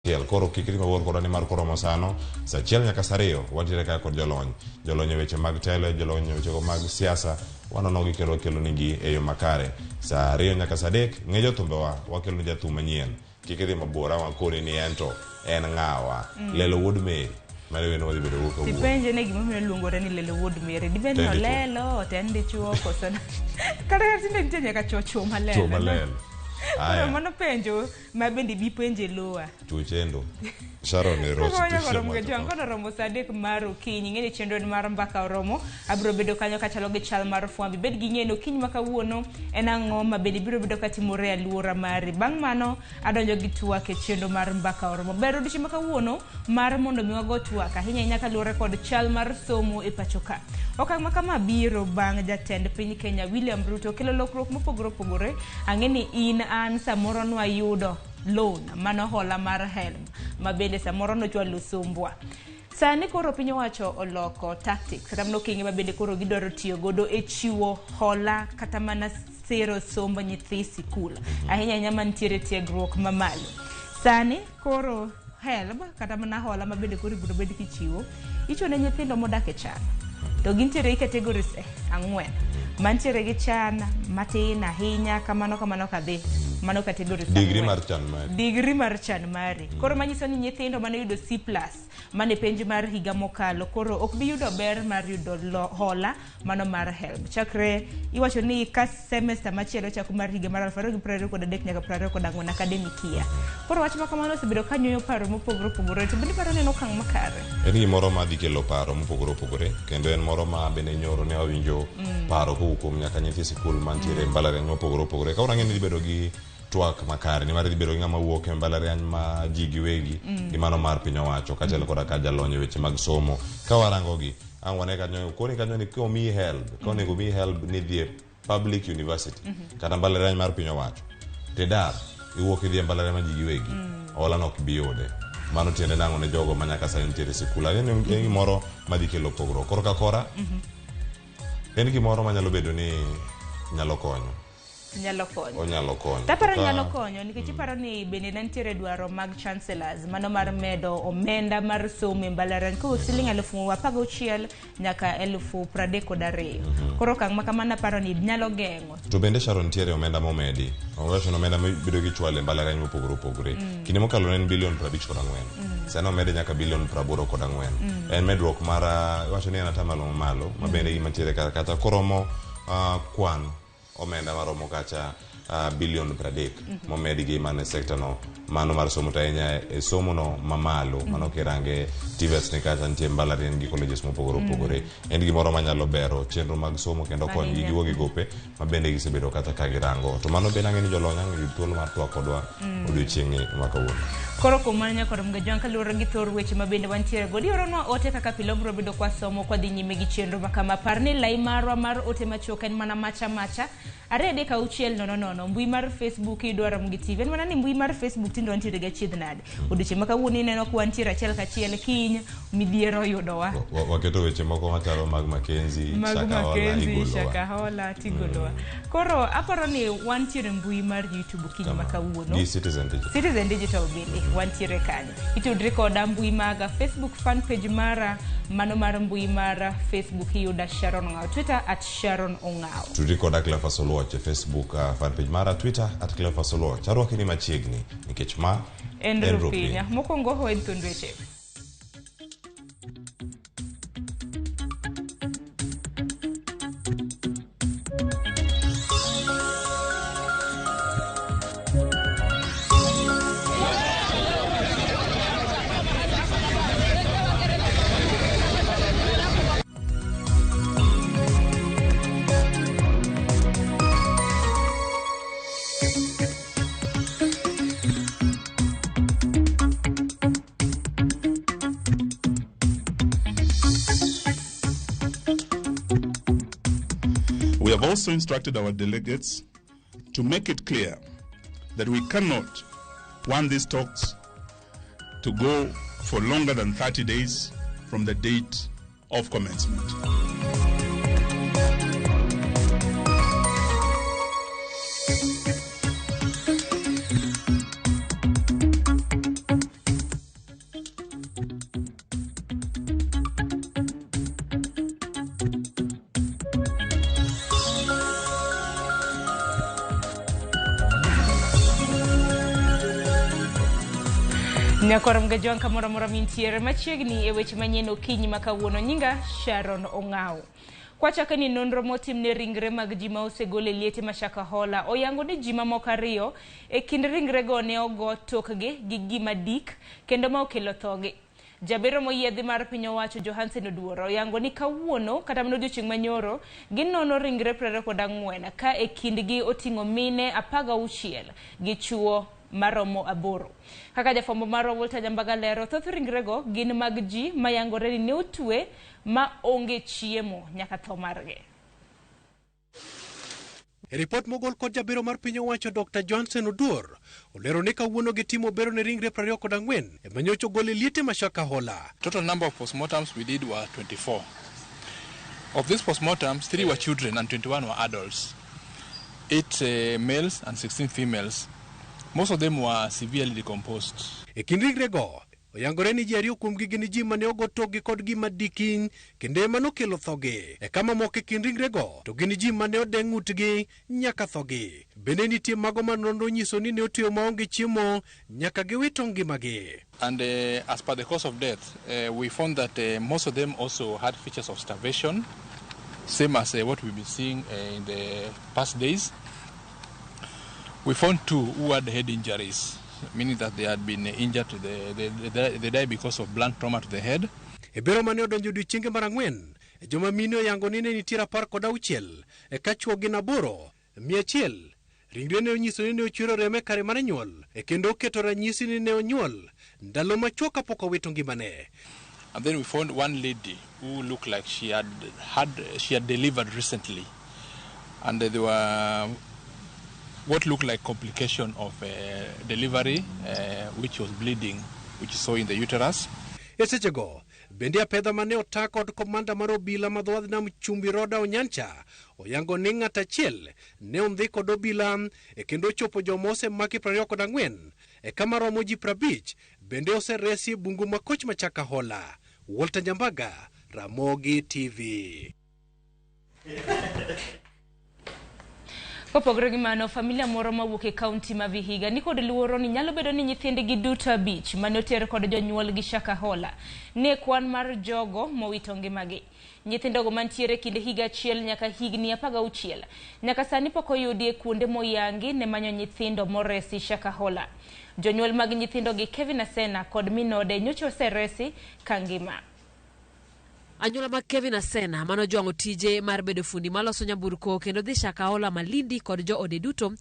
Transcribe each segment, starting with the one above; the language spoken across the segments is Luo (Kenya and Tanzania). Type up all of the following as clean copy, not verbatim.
Achiel. Koro kik idhi mabor kodwa nimar koromo sano saa achiel nyaka saa ariyo wantiere ka kod jolony. Jolony e weche mag telo, jolony e wechego mag siasa, wanonogi kendo wakelonigi e yo makare. Saa ariyo nyaka saa adek, ng'e jothumbewa, wakeloni jathum manyien. Kik idhi mabor, ang' wakoni ni ento en ng'awa. Lelo wuod Mary. Mano e wendo madhi bedo go kawuono. Tipenje ne gimomiyo oluongore ni Lelo wuod Mary. Dibed ni To en dichuo. olelo, to en dichuo koso. Kata ka tinde nitie nyaka chuo chuo malelo. Chuo malelo. Koro Aya. mano penjo ma bende bi penje lowa. Chuo chendo. Sharon e roch Koro tich koro wacho jwang' kama. koro romo saa adek mar okinyi ing'e ni chenro en mar mbaka oromo abiro bedo kanyo kachalo gi chal mar fwambo ibed gi ng'eno okinyi ma kawuono en ang'o ma bende biro bedo katimore e alwora mari bang' mano adonjo gi twak e chenro mar mbaka oromo ber odiochieng' ma kawuono mar mondo mi wago twak ahinya ahinya kaluwore kod chal mar somo e pacho ka okang' ma kama biro bang' jatend piny Kenya William Ruto kelo lokruok mopogore opogore ang'e ni in an samoro nwayudo loan mano hola mar HELB ma bende samoro nochwalo sombwa sani koro piny owacho oloko tactics kata mana okenge ma bende koro gidwaro tiyo godo e chiwo hola kata mana sero somb nyithi sikul ahinya ahinya mantiere tiegruok mamalo sani koro HELB kata mana hola ma bende koro ibiro bed kichiwo ichiwo ne nyithindo modak e chan to gintiere gi categories ang'wen mantiere gi chan matin ahinya kamano kamano kadhi mano categories Degree ang'wen. mar chan mari. Degree mar chan mari koro manyiso ni nyithindo mane oyudo C plus mane penj mar higa mokalo koro ok bi yudo ber mar yudo hola mano mar HELB chakre iwacho ni ka semester machielo chako mar higa mar 2023 nyaka 24 academic year koro wach ma kamano osebedo ka nyuoyo paro mopogore opogore to bende iparo ni en okang' makare En gimoro ma dhi kelo paro mopogore opogore kendo en moro ma bende nyoro ne wawinjo paro kowuok kuom nyaka nyithi sikul mantiere e mbalariany mopogore opogore. Ka warang'e ni dhi bedo gi twak makare nimar idhi bedo gi ng'ama wuok e mbalariany ma ji giwegi gi mano mar piny owacho kaachiel koda ka jalony e weche mag somo. Ka warango gi, ang' wane kanyo koni kanyo ni komiyi HELB, ka onego miyi HELB ni idhi e public university kata mbalariany mar piny owacho tidar iwuok idhi e mbalariany ma ji giwegi hola no ok bi yude. Mano tiende nang'o ne jogo ma nyaka sani nitiere e sikul. Ang'e ni en gimoro madhi kelo pogruok. Koro ka kora en gimoro manyalo bedo ni nyalo konyo. Nyalo konyo. Onyalo konyo. Taparo nyalo konyo nikech iparo ni bende ne nitiere dwaro mag chancellors mano mar medo omenda mar somo e mbalariany kowuok siling 16,000 nyaka 32,000. Koro okang' ma kamano aparo ni nyalo geng'o. To bende Sharon nitiere omenda momedi. Owacho ni omenda mibedo gi chwalo e mbalariany mopogore opogore. Kinde mokalo ne en bilion 54. Sani omede nyaka bilion 84. En medruok mar iwacho ni en atamalo mamalo ma bende gima nitiere kar kacha koromo kwan omenda maromo kacha bilion 30 momed gi mana e sekta no mano mar somo to ahinya e somo no mamalo mano kirange TVETs ni kacha nitie mbalariany gi colleges mopogore opogore en gimoro manyalo bero chenro mag somo kendo konygi Ahinya. giwuog e gope ma bende gisebedo kata ka girango to mano bende ang'e ni jolony ang' yud thuolo mar twak kodwa odiochieng'ni ma kawuono. Koro kuom mano nyaka rom gajwang' kaluwore gi thor weche ma bende wantiere godo ioronwa ote kaka pile wabiro bedo kwasomo kwadhi nyime gi chenro ma kama par ni lai marwa mar ote machuok en mana macha macha 2 3 6 0 0 mbui mar Facebook iyudo Ramogi TV en mana ni mbui mar Facebook tinde wantiere gi achiedh nade odiochieng' ma kawuono ineno ka wantiere achiel kachiel kiny midhiero oyudowa Waketo weche moko machalo mag Mackenzie, mag Shakahola, Mackenzie, igolowa. Shakahola tigolowa koro aparo ni wantiere mbui mar YouTube kiny ma kawuono Gi Citizen Digital. Citizen Digital bende wantiere kanyo. Itudri koda mbui maga Facebook fan page mara mano mar mbui mar Facebook iyuda Sharon Ong'aw, Twitter at Sharon Ong'aw. Tudri koda Cleophas Oluoch e Facebook fan page mara, Twitter at Cleophas Oluoch. Arwaki ni machiegni nikech ma En en Rupinya. Rupinya. Mokwongo hoed thund weche. We have also instructed our delegates to make it clear that we cannot want these talks to go for longer than 30 days from the date of commencement. Nyakwar Mgajwang' kamoro amora mintiere machiegni e weche manyien okinyi ma kawuono. Nyinga Sharon Ong'aw. Kwachako ni nonro motim ne ringre mag ji ma osegol e liete ma Shakahola oyango ni ji mamoko ariyo e kind ringrego ne ogo tokgi gi gima dik kendo ma okelo thogi. Jabero moyiedhi mar piny owacho Johansen Oduor oyango ni kawuono kata mana odiochieng' manyoro ginono ringre 24 ka e kindgi oting'o mine 16 gi chuo maromo 8. Kaka jafwambo marwa Walter Nyambaga lero, thoth ringrego gin mag ji mayangore ni ne otwe ma onge chiemo nyaka tho margi. E ripot mogol kod jabero mar piny owacho Dr. Johnson Oduor olero ni kawuono gitimo bero ne ringre 24 ema nyocha ogol e liete ma Shakahola. Total number of postmortems we did were 24. Of these postmortems, 3 were children and 21 were adults. 8 males and 16 females. Most of them were severely decomposed. E kind ringrego, oyangore ni ji ariyo kuomgi gin ji mane ogo tokgi kod gima dikiny kendo ema nokelo thogi. E kama moko e kind ringrego to gin ji mane ode ng'utgi nyaka thogi. Bende nitie mago ma nonro nyiso ni ne otweyo maonge chiemo nyaka giwito ngimagi. And as per the cause of death, we found that most of them also had features of starvation, same as what we've been seeing in the past days. We found 2 who had head injuries, meaning that they had been injured, to they died because of blunt trauma to the head. E bero mane odonjo odiochienge mar 4, joma mine oyango ni ne nitie 16, e ka chwo gin 8, 100. Ringre ne onyiso ni ne ochwero remo e kare mar nyuol, e kendo oketo ranyisi ni ne onyuol ndalo machuok kapok owito ngimane. And then we found one lady who looked like she had delivered recently, and there were what looked like complication of delivery, which was bleeding, which you saw in the uterus. E sechego, bende apedha mane ota kod komanda mar obila ma dho nam Chumbi Roda Onyancha oyango ni ng'at achiel ne ondhi kod obila e kendo ochopo joma osemaki 24 e kama romo ji 50 bende oseresi e bungu makoch ma Shakahola. Walter Nyambaga, Ramogi TV. Kopogore gi mano, familia moro mawuok e kaunti ma Vihiga ni kod luoro ni nyalo bedo ni nyithindgi duto 5 mane oter kod jonyuolgi Shakahola ne kwan mar jogo mowito ngimagi. Nyithindogo mantiere kind higa 1 nyaka higni 16 nyaka sani pok oyudi e kuonde moyangi ne manyo nyithindo moresi Shakahola. Jonyuol mag nyithindogi Kevin Asena kod minode nyocha oseresi kangima. Anyuola mag Kevin Asena manojwang'o tije mar bedo fundi maloso nyamburko kendo dhi Shakahola Malindi kod joode duto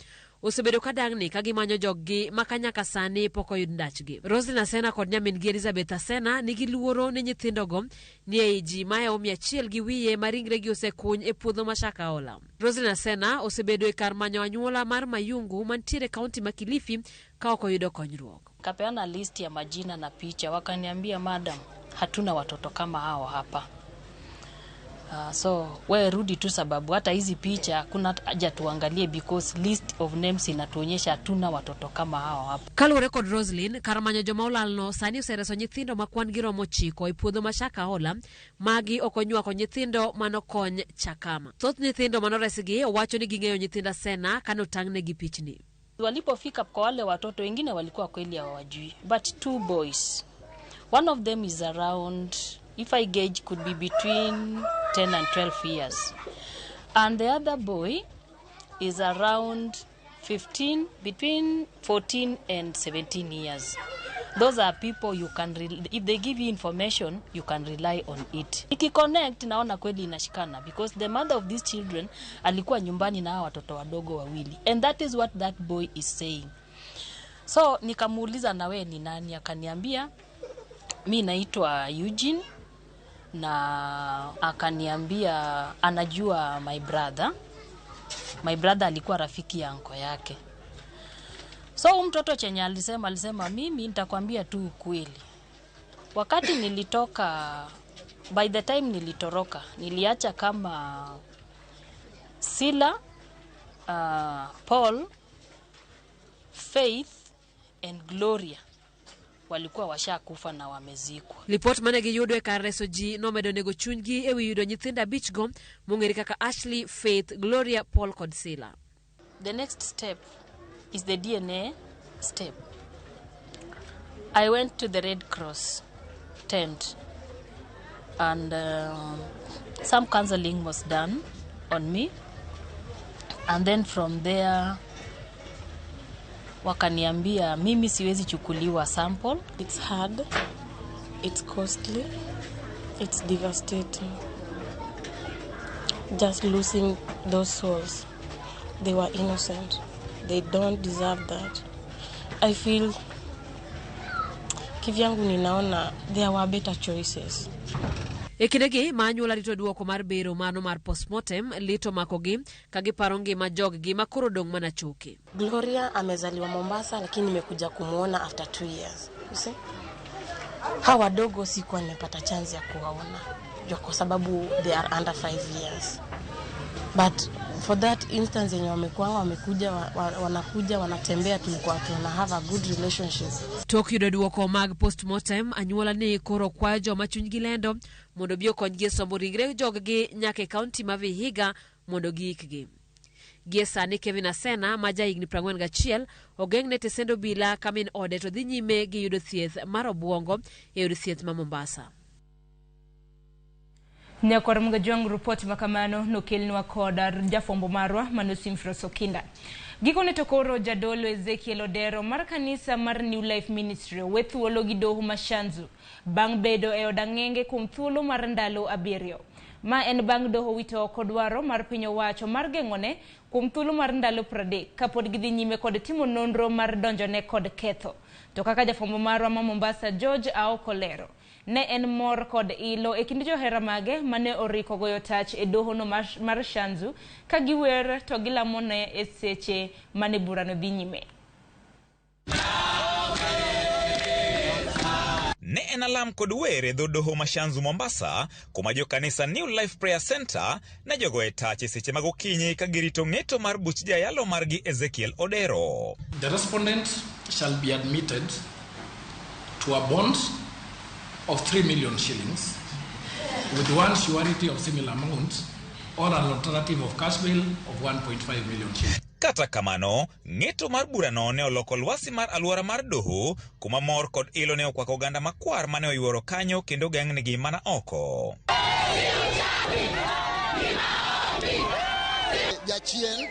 osebedo ka dang'ni ka gimanyo joggi ma ka nyaka sani pok oyud ndachgi. Roslyn Asena kod nyamin-gi Elizabeth Asena nigi luoro ni nyithindogo ni ei ji mahewo 100 gi wiye ma ringregi osekuny e puodho ma Shakahola. Roslyn Asena osebedo e kar manyo anyuola mar Mayungu mantiere kaunti ma Kilifi ka ok oyudo konyruok. Kapeana list ya majina na picha, wakaniambia madam, hatuna watoto kama hao hapa. So wewe rudi tu sababu hata hizi picha hakuna haja tuangalie because list of names inatuonyesha hatuna watoto kama hao hapa. Kaluwore kod Roslyn, kar manyo joma olalno sani osereso nyithindo ma kwan gi romo 9 e puodho ma Shakahola, magi ok onywako nyithindo manokony Chakama. Thoth nyithindo manoresgi owacho ni ging'eyo nyithind Asena kanotang'negi pichni. Walipofika kwa wale watoto wengine walikuwa kweli hawajui, but 2 boys. One of them is around, if I gauge, could be between 10 and 12 years. And the other boy is around 15, between 14 and 17 years. Those are people you can, if they give you information, you can rely on it. Ikiconnect, naona kweli inashikana because the mother of these children alikuwa nyumbani na hawa watoto wadogo wawili. And that is what that boy is saying. So, nikamuuliza na wewe ni nani? Akaniambia, mi naitwa Eugene, na akaniambia anajua my brother. My brother alikuwa rafiki ya anko yake. So mtoto chenye alisema mimi nitakwambia tu ukweli. Wakati nilitoka, by the time nilitoroka, niliacha kama Sila, Paul, Faith and Gloria walikuwa washakufa na wamezikwa. Lipot mane giyudo e kar reso ji nomedo nego chunygi ewi yudo nyithindo 5 go mong'ere kaka Ashley, Faith, Gloria, Paul kod Sila. The next step is the DNA step. I went to the Red Cross tent and some counseling was done on me, and then from there wakaniambia mimi siwezi chukuliwa sample. It's hard, it's costly, it's devastating. Just losing those souls. They were innocent. They don't deserve that. I feel kivyangu ninaona there were better choices. E kindegi ma anyuola rito duoko mar bero mano mar postmortem lit omakogi ka giparo ngima joggi ma koro dong' mana choke. Gloria amezaliwa Mombasa lakini nimekuja kumuona after 2 years. You see? Hawa wadogo sikuwa nimepata chance ya kuwaona kwa sababu they are under 5 years. But for that instance yenye wamekuwa wamekuja wanakuja wanatembea, tulikuwa tuna have a good relationship. Tok yudo duoko mag postmortem, anyuola ni koro kwayo joma chunygi lendo mondo obi okonygi e sombo ringre joggi nyaka e kaunti ma Vihiga mondo giikgi. Gie sani Kevin Asena ma jahigni 41 ogeng'ne tesend obila ka min ode to dhi nyime gi yudo thieth mar obuongo e od thieth ma Mombasa. Nyakwar Mgajwang' ripot makamano nokelnwa kod jafwambo marwa mano Simfros Okinda. Gikone to koro jadolo Ezekiel Odero mar kanisa mar New Life Ministry owe thuolo gi doho ma Shanzu bang' bedo e od ang'enge kuom thuolo mar ndalo 7. Ma en bang' doho wito oko dwaro mar piny owacho mar geng'one kuom thuolo mar ndalo 30 kapod gidhi nyime kod timo nonro mar donjone kod ketho. To kaka jafwambo marwa ma Mombasa George Aoko lero, ne en mor kod ilo e kind johera mage mane oriko goyo tach e dohono mar Shanzu ka giwer to gilamone e seche mane burano dhi nyime. Ne en alam kod wer e dho doho ma Shanzu Mombasa, kuma jokanisa New Life Prayer Center ne jogoye tach e seche mag okinyi ka girito ng'eto mar buch jayalo margi Ezekiel Odero. The respondent shall be admitted to a bond of 3 million shillings with one surety of similar amount or an alternative of cash bail of 1.5 million shillings. Kata kamano, ng'eto mar burano ne oloko lwasi mar alwora mar doho, kuma mor kod ilo ne okwako oganda makwar mane oyuoro kanyo kendo geng'negi mana oko. Jachien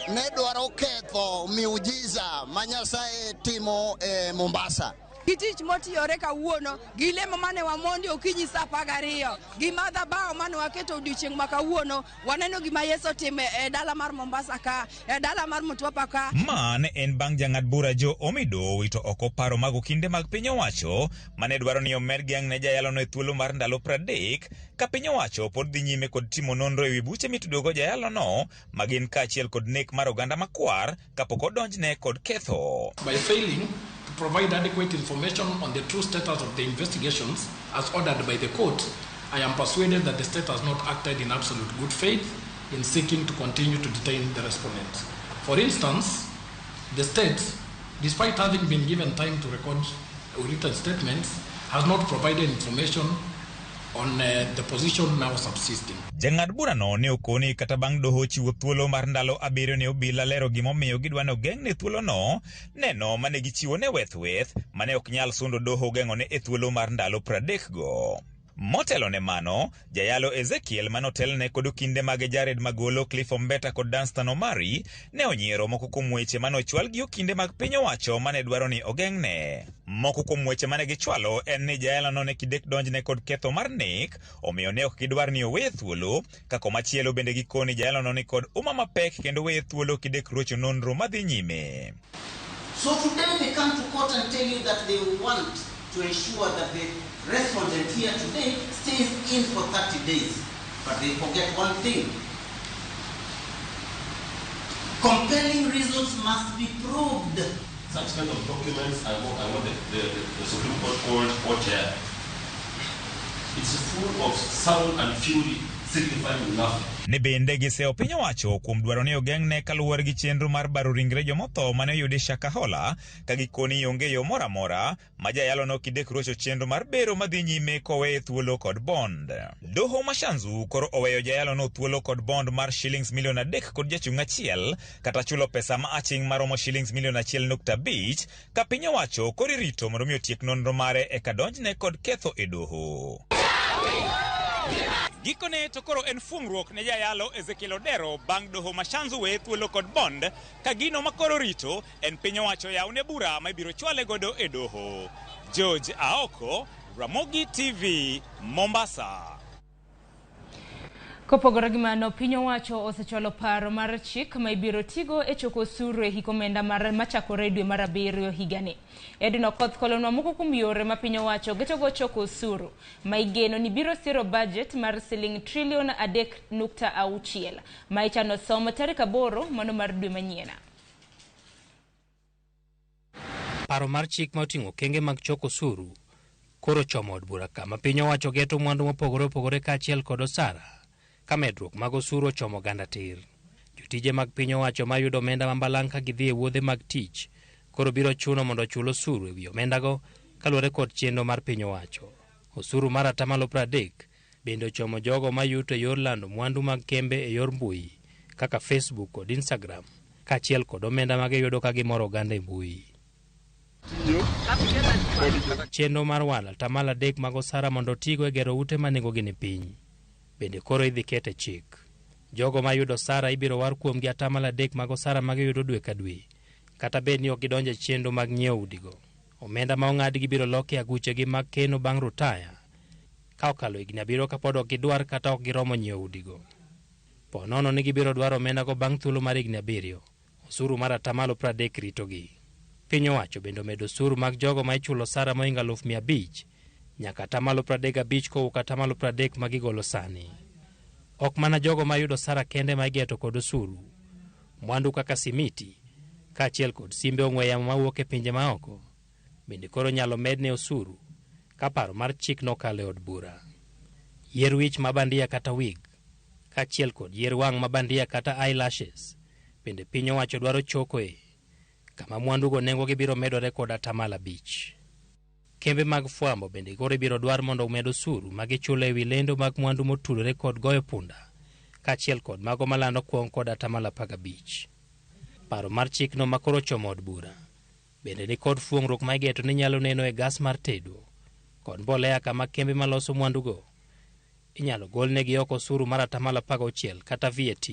ne dwaro ketho miujiza ma Nyasaye timo e Mombasa. Gi tich motiyore kawuono, gi lemo mane wamondi okinyi saa 12, gi madhabahu mane waketo odiochieng' ma kawuono, waneno gima Yesu timo e dala mar Mombasa ka, e dala mar Mtwapa ka. Ma ne en bang' jang'ad bura Joe Omido wito oko paro mag okinde mag piny owacho mane dwaro ni omed geng' ne jayalono e thuolo mar ndalo 30 ka piny owacho pod dhi nyime kod timo nonro ewi buche mitudogo jayalono ma gin kaachiel kod nek mar oganda makwar kapok odonjne kod ketho. By failing to provide adequate information on the true status of the investigations as ordered by the court, I am persuaded that the state has not acted in absolute good faith in seeking to continue to detain the respondent. For instance, the state, despite having been given time to record written statements, has not provided information on the position now subsisting. Jang'ad burano ne okoni kata bang' doho chiwo thuolo mar ndalo 7 ne obila lero gimomiyo gidwa ni ogeng'ne thuolono, neno mane gichiwo ne weth mane ok nyal sundo doho geng'one e thuolo mar ndalo 30 go. Motelo ne mano, jayalo Ezekiel manotelne kod okinde mage Jared Magolo, Cliff Ombeta kod Danstan Omari ne onyiero moko kuom weche manochwal gi okinde mag piny owacho mane dwaro ni ogeng'ne. Moko kuom weche mane gichwalo en ni jayalono ne kidek donjne kod ketho mar nek, omiyo ne ok gidwar ni oweye thuolo, ka komachielo bende gikoni jayalono ni kod uma mapek kendo weye thuolo kidek rocho nonro madhi nyime. So today they come to court and tell you that they want to ensure that the respondent here today stays in for 30 days. But they forget one thing. Compelling reasons must be proved. Such kind of documents are what the Supreme Court called hot air. It's full of sound and fury signifying nothing. Ne bende giseyo piny owacho kuom dwaro ni ogeng'ne kaluwore gi chenro mar baro ringre jomotho mane oyudi Shakahola ka gikoni onge yo moro amora ma jayalo no kidek rocho chenro mar bero madhi nyime koweye thuolo kod bond. Doho ma Shanzu koro oweyo jayalo no thuolo kod bond mar shillings milion 3 kod jachung' achiel kata chulo pesa ma aching' maromo shillings milion 1.5 ka piny owacho koro irito mondo mi otiek nonro mare eka donjne kod ketho e doho. Gikone to koro en fuong'ruok ne jayalo Ezekiel Odero bang' doho ma Shanzu weye thuolo kod bond ka gino ma koro rito en piny owacho yawne bura ma ibiro chwale godo e doho. George Aoko, Ramogi TV, Mombasa. Kopogore gi mano, piny owacho osechwalo paro mar chik ma ibiro tigo e choko osuru e hik omenda mar machakore dwe mar 7 higani. Edwin Okoth kolonwa moko kuom yore ma piny owacho getogo choko osuru ma igeno ni biro siro budget mar siling trilion 3.6 ma ichano som tarik 8 mano mar dwe manyien. Paro mar chik ma oting'o okenge mag choko osuru koro chomo od bura kama piny owacho geto mwandu mopogore opogore kaachiel kod osara ka medruok mag osuru ochomo oganda tir. Jotije mag piny owacho mayudo omenda ma balang' ka gidhi e wuodhe mag tich koro biro chuno mondo ochul osuru ewi omendago kaluwore kod chenro mar piny owacho. Osuru mar 30% bende ochomo jogo mayuto e yor lando mwandu mag kembe e yor mbui kaka Facebook kod Instagram kaachiel kod omenda ma giyudo ka gimoro oganda e mbui. Chenro mar walo 3% mag osara mondo otigo e gero ute ma nengogi ni piny bende koro idhi ket e chik. Jogo mayudo osara ibiro war kuomgi 3% mag osara ma giyudo dwe ka dwe, kata bed ni ok gidonjo e chenro mag nyiewo udigo. Omenda ma ong'adgi biro loki e aguchegi mag keno bang' rutaya ka okalo higni 7 kapod ok gidwar kata ok giromo nyiewo udigo. Po nono ni gibiro dwaro omendago bang' thuolo mar higni 7, osuru mar 30% ritogi. Piny owacho bende omedo osuru mag jogo ma ichulo osara mohingo 500,000 nyaka 35% kowuok 30% ma gigolo sani. Ok mana jogo ma yudo osara kende ma igeto kod osuru, mwandu kaka simiti kaachiel kod simbe ong'we yamo mawuok e pinje maoko bende koro nyalo medne osuru ka paro mar chik nokalo e od bura. Yier wich ma bandia kata wig kaachiel kod yier wang' ma bandia kata eyelashes bende piny owacho dwaro chokoe kama mwandugo nengogi biro medore kod 5%. Kembe mag fwambo bende koro ibiro dwar mondo omed osuru ma gichulo ewi lendo mag mwandu motudore kod goyo punda kaachiel kod mago malando kuong' kod 15%. Paro mar chikno ma koro ochomo od bura bende ni kod fuong'ruok ma igeto ni nyalo neno e gas mar tedo kod mbolea kama kembe maloso mwandugo inyalo golnegi oko osuru mar 16% kata VAT.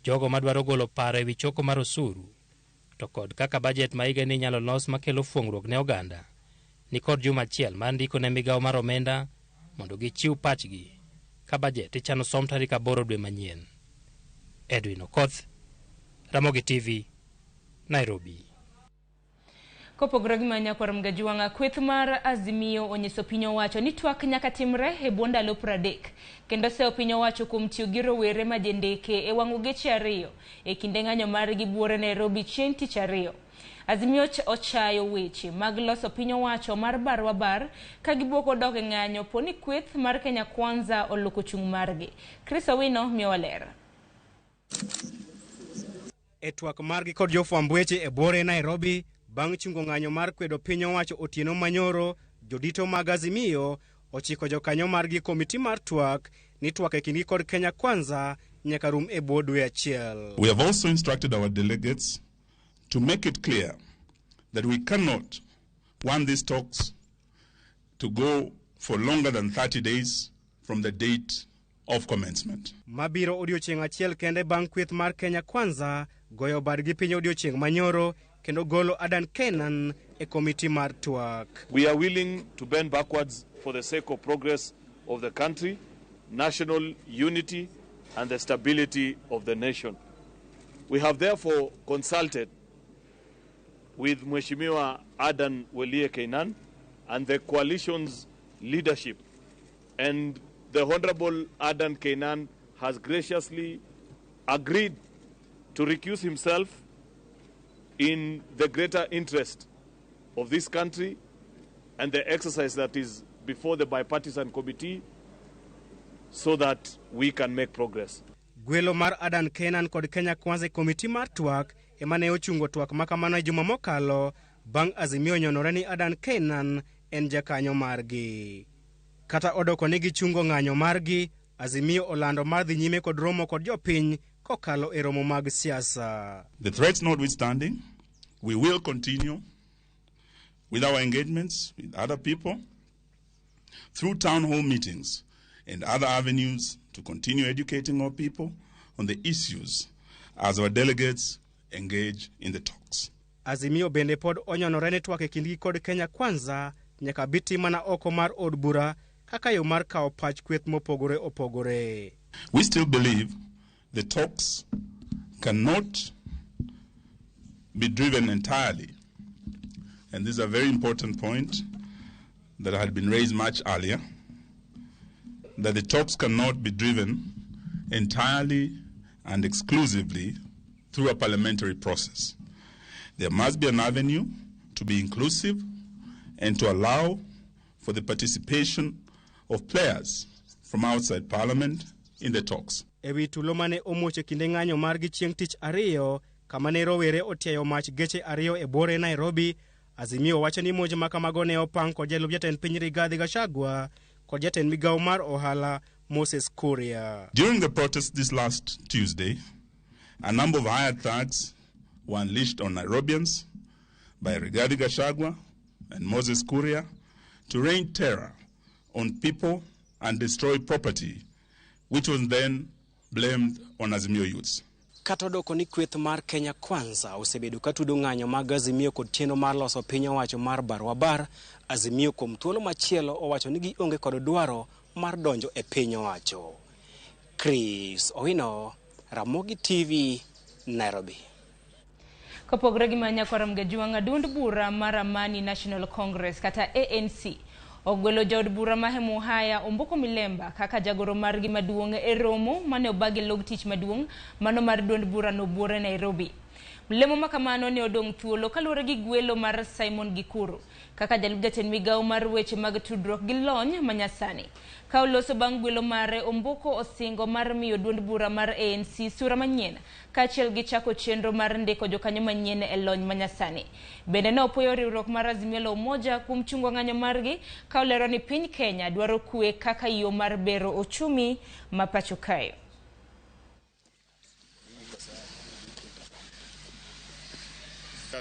Jogo madwaro golo paro ewi choko mar osuru to kod kaka bajet ma higani inyalo los makelo fuong'ruok ne oganda ni kod juma achiel mar ndiko ne migawo mar omenda mondo gichiw pachgi ka bajet ichano som tarik 8 dwe manyien. Edwin Okoth, Ramogi TV, Nairobi. Kopogore gi mano, nyakwar Mgajuang'a, kweth mar Azimio onyiso piny owacho ni twak nyaka timre e bwo ndalo 30 kendo seyo piny owacho kuom tiyo gi rowere ma jendeke e wang'o geche 2 e kinde ng'anyo margi buore Nairobi chieng' tich ariyo. Azimio ochayo weche mag loso piny owacho mar barwa bar ka gibuok dok e ng'anyo po ni kweth mar Kenya Kwanza oloko chung' margi. Chris Owino miyowa ler. E twak margi kod jofwamb weche e buore Nairobi bang' chungo ng'anyo mar kwedo piny owacho otieno manyoro, jodito mag Azimio ochiko jokanyo margi komiti mar twak ni twak e kindgi kod Kenya Kwanza nyaka rum e bwo dwe achiel. We have also instructed our delegates to make it clear that we cannot want these talks to go for longer than 30 days from the date of commencement. Mabiro odiochieng' achiel kende bang' kweth mar Kenya Kwanza goyo badgi piny odiochieng' manyoro kendo golo Adan Kenan e komiti mar twak. We are willing to bend backwards for the sake of progress of the country, national unity and the stability of the nation. We have therefore consulted with Mheshimiwa Adan Welie Keynan and the coalition's leadership, and the Honorable Adan Keynan has graciously agreed to recuse himself in the greater interest of this country and the exercise that is before the bipartisan committee, so that we can make progress. Gwelo mar Adan Kenan kod Kenya Kwanza e komiti mar twak ema ne ochungo twak ma kamano e juma mokalo bang' Azimio nyonore ni Adan Kenan en jakanyo margi. Kata odoko ni gichungo ng'anyo margi, Azimio olando mar dhi nyime kod romo kod jopiny kokalo e romo mag siasa. The threats notwithstanding, we will continue with our engagements with other people through town hall meetings and other avenues to continue educating our people on the issues as our delegates engage in the talks. Azimio bende pod onyonore ni twak e kindgi kod Kenya Kwanza nyaka bi mana oko mar od bura kaka yo mar kawo pach kweth mopogore opogore. We still believe the talks cannot be driven entirely, and this is a very important point that had been raised much earlier, that the talks cannot be driven entirely and exclusively through a parliamentary process. There must be an avenue to be inclusive and to allow for the participation of players from outside parliament in the talks. Ewi tulo mane omuoch e kinde ng'anyo margi chieng' tich ariyo kama ne rowere otiayo mach geche ariyo e buore Nairobi, Azimio wacho ni monj ma kamago ne opang kod jalup jatend piny Rigathi Gachagua kod jatend migawo mar ohala Moses Kuria. During the protest this last Tuesday, a number of hired thugs were unleashed on Nairobians by Rigathi Gachagua and Moses Kuria to rain terror on people and destroy property, which was then blamed on Azimio youths. Kata odoko ni kweth mar Kenya Kwanza osebedo ka tudo ng'anyo mag Azimio kod chenro mar loso piny owacho mar barwabar, Azimio kuom thuolo machielo owacho ni gionge kod dwaro mar donjo e piny owacho. Chris Owino, Ramogi TV, Nairobi. Kopogore gi Manyakwar Mgajwang'a, duond bura mar Amani National Congress kata ANC ogwelo jaod bura ma Hemuhaya Omboko Milemba kaka jagoro margi maduong' e romo mane obagi log tich maduong' mano mar duond bura no buore Nairobi. Lemo ma kamano ne odong' thuolo kaluwore gi gwelo mar Simon Gikuru kaka jalup jatend migawo mar weche mag tudruok gi lony manyasani. Ka oloso bang' gwelo mare, Omboko osingo mar miyo duond bura mar ANC sura manyien kaachiel gi chako chenro mar ndiko jokanyo manyien e lony manyasani. Bende ne opuoyo riwruok mar Azimio la Umoja kuom chungo ng'anyo margi ka olero ni piny Kenya dwaro kwe kaka yo mar bero ochumi ma pacho kae.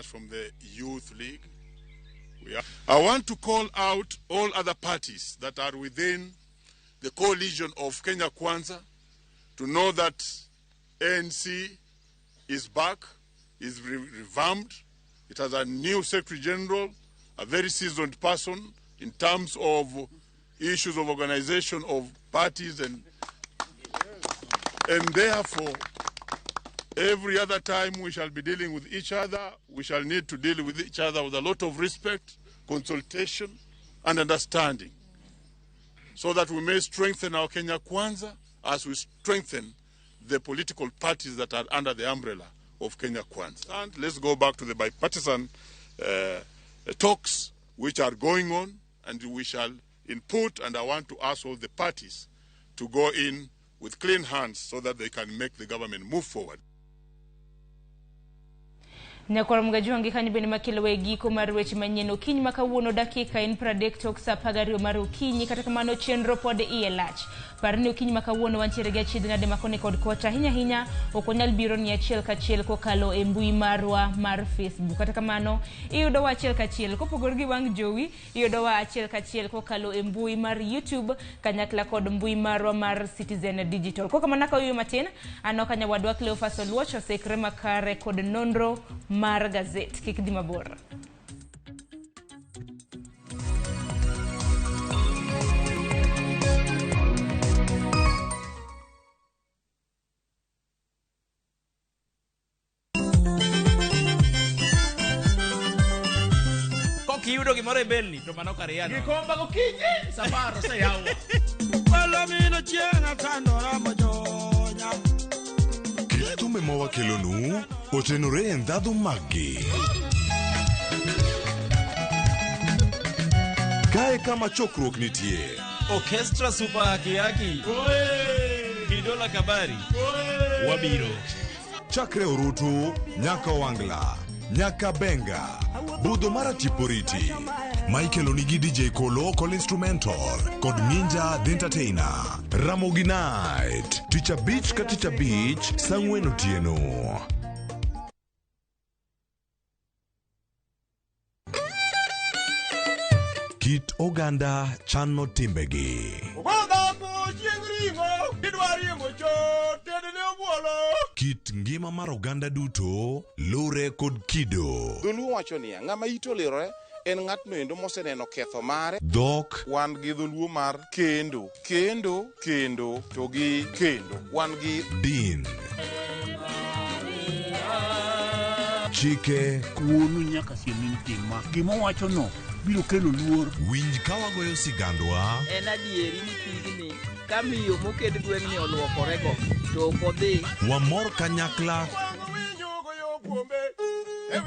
From the Youth League. I want to call out all other parties that are within the coalition of Kenya Kwanza to know that ANC is back, is revamped. It has a new Secretary General, a very seasoned person in terms of issues of organization of parties, and therefore every other time we shall be dealing with each other, we shall need to deal with each other with a lot of respect, consultation, and understanding, so that we may strengthen our Kenya Kwanza as we strengthen the political parties that are under the umbrella of Kenya Kwanza. And let's go back to the bipartisan talks which are going on, and we shall input, and I want to ask all the parties to go in with clean hands so that they can make the government move forward. Nyakwar Mgajwangi kanyo bende makelo e giko mar weche manyien okinyi ma kawuono dakika en 30 tok saa 12 mar okinyi. Kata kamano chenro pod iye lach. Par ni okinyi ma kawuono wantiere gi achiedh nade makoni kod kocha ahinya ahinya ok wanyal biro ni achiel kachiel kokalo e mbui marwa mar Facebook. Kata kamano iyudowa achiel kachiel kopogore gi wang' jowi, iyudowa achiel kachiel kokalo e mbui mar YouTube kanyakla kod mbui marwa mar Citizen Digital. Kokamano ka oyuyo matin aneno ka nyawadwa Cleophas Oluoch osekre makare kod nonro mar gazet. Kik dhi mabor. Kiyudo gimoro e belni to mano kar yano. Gikomba gokinyi safar oseyawo. Palomino chieng' atandora mojonya. Kit thumbe ma wakelonu otenore e ndhadhu maggi. Kae kama chokruok nitie, Orchestra Super Haki Haki. Kidola Kabari. Wabiro. Chakre Orutu, nyaka Wangla, nyaka Benga, budho mar Tiporiti. Michael Onigi DJ Kolo Kol Instrumental kod Ninja The Entertainer. Ramogi Night, tich abich ka tich abich, saa ang'wen otieno. Kit oganda chano timbegi. Kit ngima mar oganda duto lure kod kido. Dholuo wacho niya, ng'ama ite olirore en ng'atno endo moseneno ketho mare. Dhok. Wan gi dholuo mar kendo, kendo, kendo, to gi kendo. Wan gi din. Chike. Wuonu nyaka siem ni tim ma. Gima owachono biro kelo luor. Winj ka wagoyo sigandwa. En adieri ni pigni ka miyo moked gweng'ni oluokorego to ok odhi. Wamor kanyakla.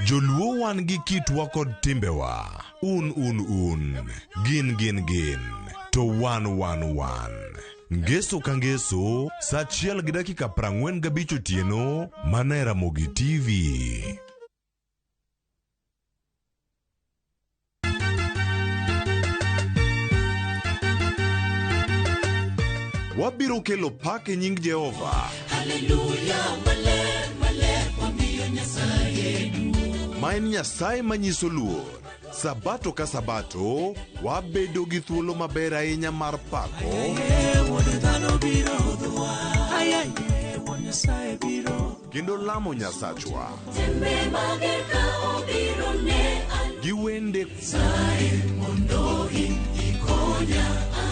Joluo wan gi kitwa kod timbewa. Un un un. Gin gin gin. To wan wan wan. Ngeso ka ngeso, saa achiel gi dakika 45 otieno, mana e Ramogi TV. Wabiro kelo pak e nying Jehova. Haleluya, maler, maler, wamiyo Nyasaye duong'. Ma en Nyasaye manyiso luor. Sabato ka sabato, wabedo gi thuolo maber ahinya mar pako. Kendo lamo Nyasachwa. Gi wende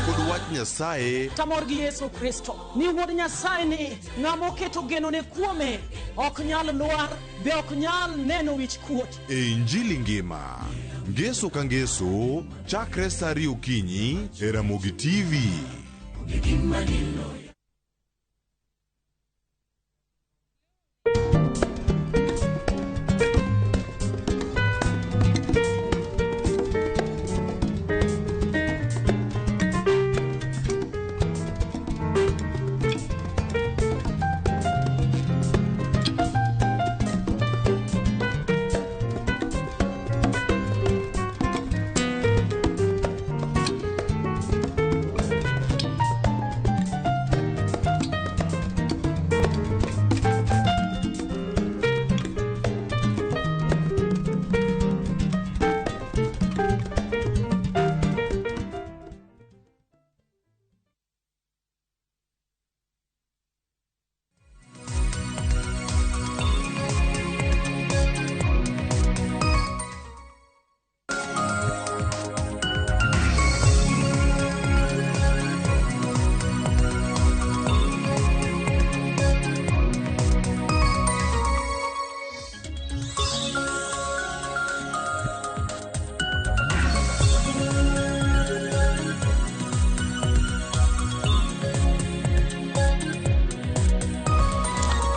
kod wach Nyasaye. Tamor gi Yesu Kristo ni wuod Nyasaye ni ng'ama oketo genone kuome ok nyal lwar be ok nyal neno wich kuot. E Injili ngima. Ngeso ka ngeso, chakre saa ariyo okinyi e Ramogi TV.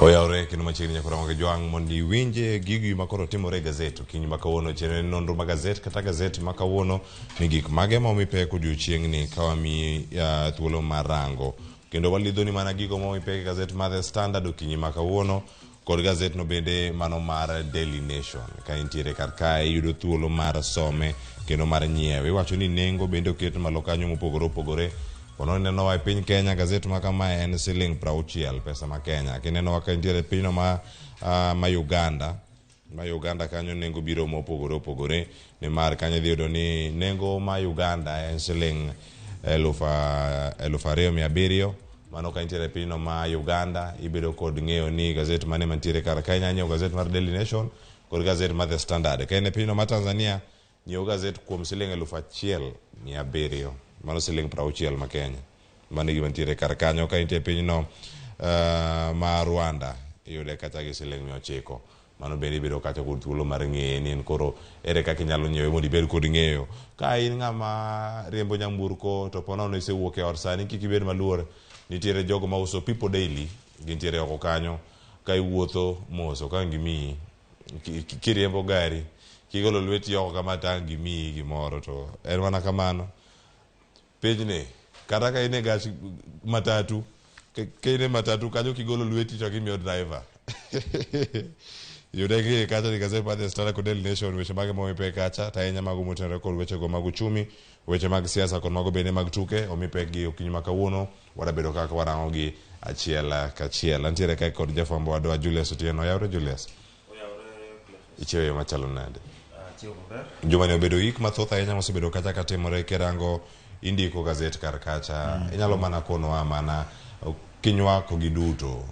Oyawre kendo machiegni nyakora mag jwang' mondo iwinje gigi ma koro timore e gazet okinyi ma kawuono. Chenro en nonro ma gazet kata gazet ma kawuono ni gik mage ma omi pek odiochieng'ni ka wamiyi thuolo mar rango. Kendo walidhoni mana gigo ma omi pek e gazet mar The Standard okinyi ma kawuono kod gazet no bende mano mar Daily Nation. Ka intiere kar kae iyudo thuolo mar some kendo mar nyiewe. Iwacho ni nengo bende oket malo kanyo mopogore opogore. Kono inenowa e piny Kenya, gazet ma kama en siling 60 pesa ma Kenya. Kinenowa ka intiere e pinyno ma Uganda, ma Uganda kanyo nengo biro mopogore opogore, nimar kanyo idhi yudo ni nengo ma Uganda en siling 2700. Mano ka intiere e pinyno ma Uganda, ibedo kod ng'eyo ni gazet mane mantiere kar ka. Inyalo nyiewo gazet mar Daily Nation kod gazet mar The Standard. Ka in e pinyno ma Tanzania, nyiew gazet kuom siling 1700. Mano siling 60 ma Kenya. Mano e gima nitiere kar kanyo. Ka intie pinyno ma Rwanda, iyude kata gi siling 900. Mano bende ibedo kacha kod thuolo mar ng'eye ni en koro ere kaka inyalo nyiewe mondo ibed kod ng'eyo. Ka in ng'ama riembo nyamburko to po nono isewuok e ot sani, kik ibed maluor. Nitiere jogo mauso People Daily, gintiere oko kanyo. Ka iwuotho mos, ok ang' gimiyi. Kiriembo gari, kigolo lweti oko kama to ang' gimiyi gimoro, to en mana kamano. Pinyni Kata ka in e gach matatu, ka in e matatu kanyo kigolo lweti to gimiyo driver. Yude gi kacha ni gazet mar The Standard kod Daily Nation weche mage momi pek kacha to ahinya mago motenore kod wechego mag uchumi, weche mag siasa kod mago bende mag tuke omi pek gi okinyi ma kawuono wadabedo kaka warango gi achiel kachiel. Antiere kae kod jafwambo wadwa Julius Otieno. Oyawre Julius? Ichiewo e yo machalo nade? Jumani obedo wik mathoth ahinya mosebedo kacha katimore kirango indiko gazet kar kacha inyalo mana konowa mana kinywako gi duto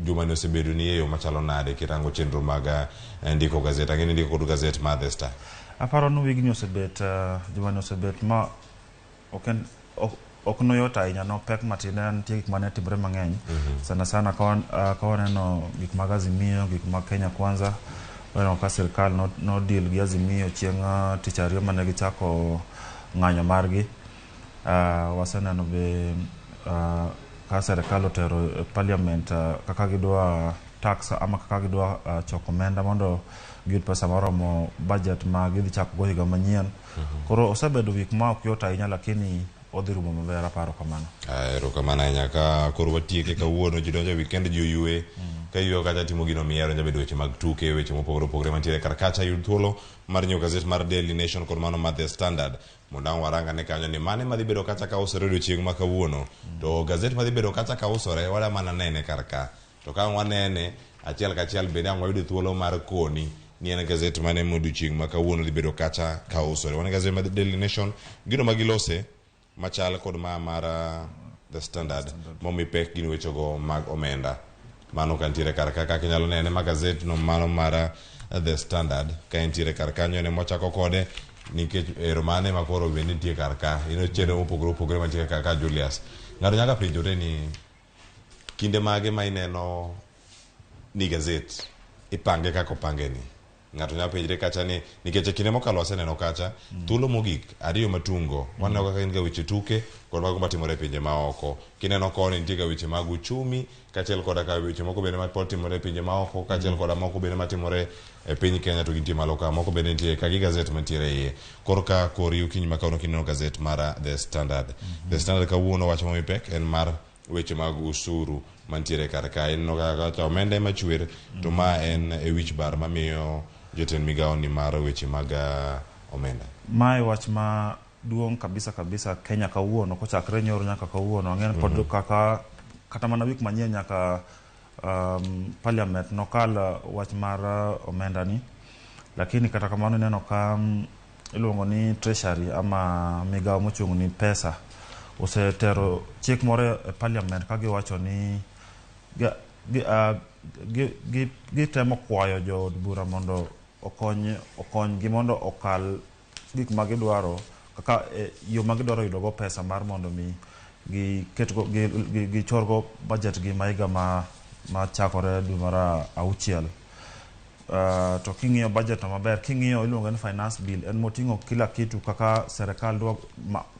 jumani osebedo ni e yo machalo nade kirango chenro mag ndiko gazet ang'e ni indiko kod gazet mar The Star. Aparo ni wigni osebet jumani osebet ma ok en ok noyot ahinya nopek matin ne nitie gik mane timore mang'eny sana sana ka waneno gik mag Azimio gik mag Kenya Kwanza waneno ka sirkal no deal gi Azimio chieng' tich ariyo mane gichako ng'anyo margi. Waseneno be ka sirkal otero e parliament kaka gidwa tax ama kaka gidwa choko omenda mondo giyud pesa moromo budget ma gidhi chako go higa manyien. Koro osebedo wik ma ok yot ahinya lakini odhi rumo maber aparo kamano. Erokamano ahinya ka koro watieke kawuono ji donjo e weekend ji oyue ka yweyo kacha timo gino mihero nyalo bedo weche mag tuke weche mopogore opogore mantiere kar kacha yud thuolo mar nyiewo gazet mar Daily Nation kod mano mar The Standard mondo ang' warang ane kanyo ni mane madhi bedo kacha ka usore odiochieng' ma kawuono to gazet madhi bedo kacha ka usore wada mana nene kar ka to ka ang' wanene achiel kachiel bende ang' wayudo thuolo mar koni ni en gazet mane modiochieng' ma kawuono dhi bedo kacha ka usore. Wan gazet mar Daily Nation gino ma gilose machal kod ma mar The Standard momi pek gin wechego mag omenda. Mano ka nitiere kar ka kaka inyalo nene ma gazet no mano mar The Standard ka entiere kar kanyo en mwachako kode nikech ero mane ma koro bende nitie kar ka. Ino chenro mopogore opogore mantie kar ka Julius. Ng'ato nyaka penjore ni kinde mage ma ineno ni gazet ipange kaka opange ni. Ng'ato nyalo penjre kacha ni nikech e kinde mokalo waseneno kacha thuolo mogik ariyo matungo waneno kaka gin ga weche tuke kod mago matimore e pinje maoko. Kineno koni nitie ga weche mag uchumi kaachiel koda ka weche moko bende mapod timore e pinje maoko kaachiel koda moko bende matimore e piny Kenya to gintie malo ka moko bende nitie ka gi gazet mantiere iye. Koro ka kori okinyi ma kawuono kineno gazet mar The Standard. The Standard kawuono wach momi pek en mar weche mag usuru mantiere kar ka. Ineno kaka omenda ema chwer to ma en e wich bar mamiyo jotend migawo ni mar weche mag omenda. Mae wach ma duong' kabisa kabisa Kenya kawuono kochakre nyoro nyaka kawuono ang'e ni pod kaka kata mana wik manyien nyaka parliament nokal wach mar omenda ni lakini kata kamano ineno ka iluongo ni treasury ama migawo mochung' ni pesa osetero chik moro e parliament ka giwacho ni gitemo kwayo jood bura mondo okonygi mondo okal gik ma gidwaro kaka yo ma gidwaro yudogo pesa mar mondo mi gichorgo budget gi ma higa ma chakore dwe mar auchiel. To king'iyo budget no maber, king'iyo iluongo ni finance bill, en moting'o kila kitu kaka serikal dwa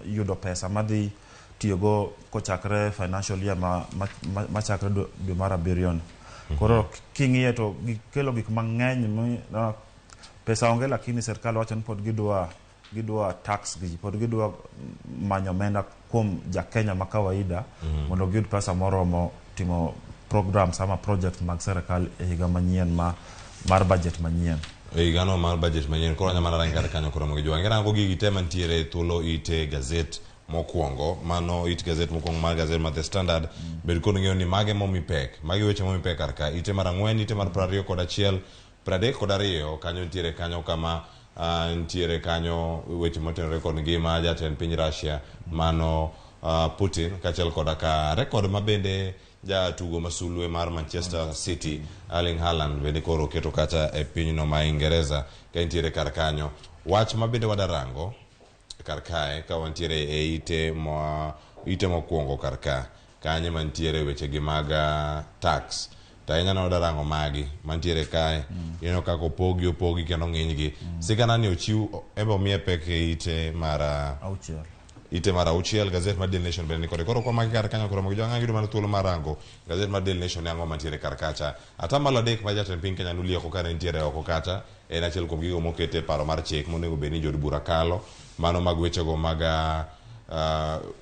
yudo pesa madhi tiyogo kochakre financial year machakre dwe mar abiriyo ni. Koro king'iye to gikelo gik mang'eny, pesa onge lakini serikal wacho ni pod gidwa tax gi, pod gidwa manyo omenda kuom ja Kenya ma kawaida mondo giyud pesa moromo timo programs ama project mag serikal e higa manyien mar budget manyien. E higano mar budget manyien koro anyalo mana rangi kar kanyo koro mondo gijuang'e. Rango gigi te mantiere thuolo ite gazet mokwongo, mano it gazet mokwongo mar gazet mar The Standard. Bed kod ng'eyo ni mage momi pek, magi weche momi pek kar ka. Ite mar 4, ite mar 21, 32 kanyo nitiere kanyo kama nitiere kanyo weche motenore kod ngima jatend piny Russia mano Putin kaachiel koda ka rekod ma bende jatugo masulwe mar Manchester City Erling Haaland bende koro oketo kacha e pinyno ma Ingereza ka entiere kar kanyo. Wach ma bende wadarango kar kae ka wantiere e ite mokwongo kar ka kanye mantiere weche gi mag tax to ahinya ne wadarango magi mantiere kae. Ineno kaka opogi kendo ng'inygi. Sigana ni ochiw embe omiye pek e ite mar auchiel. Ite mar auchiel gazet mar Daily Nation bende nikode. Koro kwa magi kar kanyo koro mogi jwang'a yudo mana thuolo mar rango gazet mar Daily Nation ang'o mantiere kar kacha. 3% ma jatend piny Kenya nolieko kane nitiere oko kacha en achiel kuom gigo mokete paro mar chik monego bed ni jood bura kalo mano mag wechego mag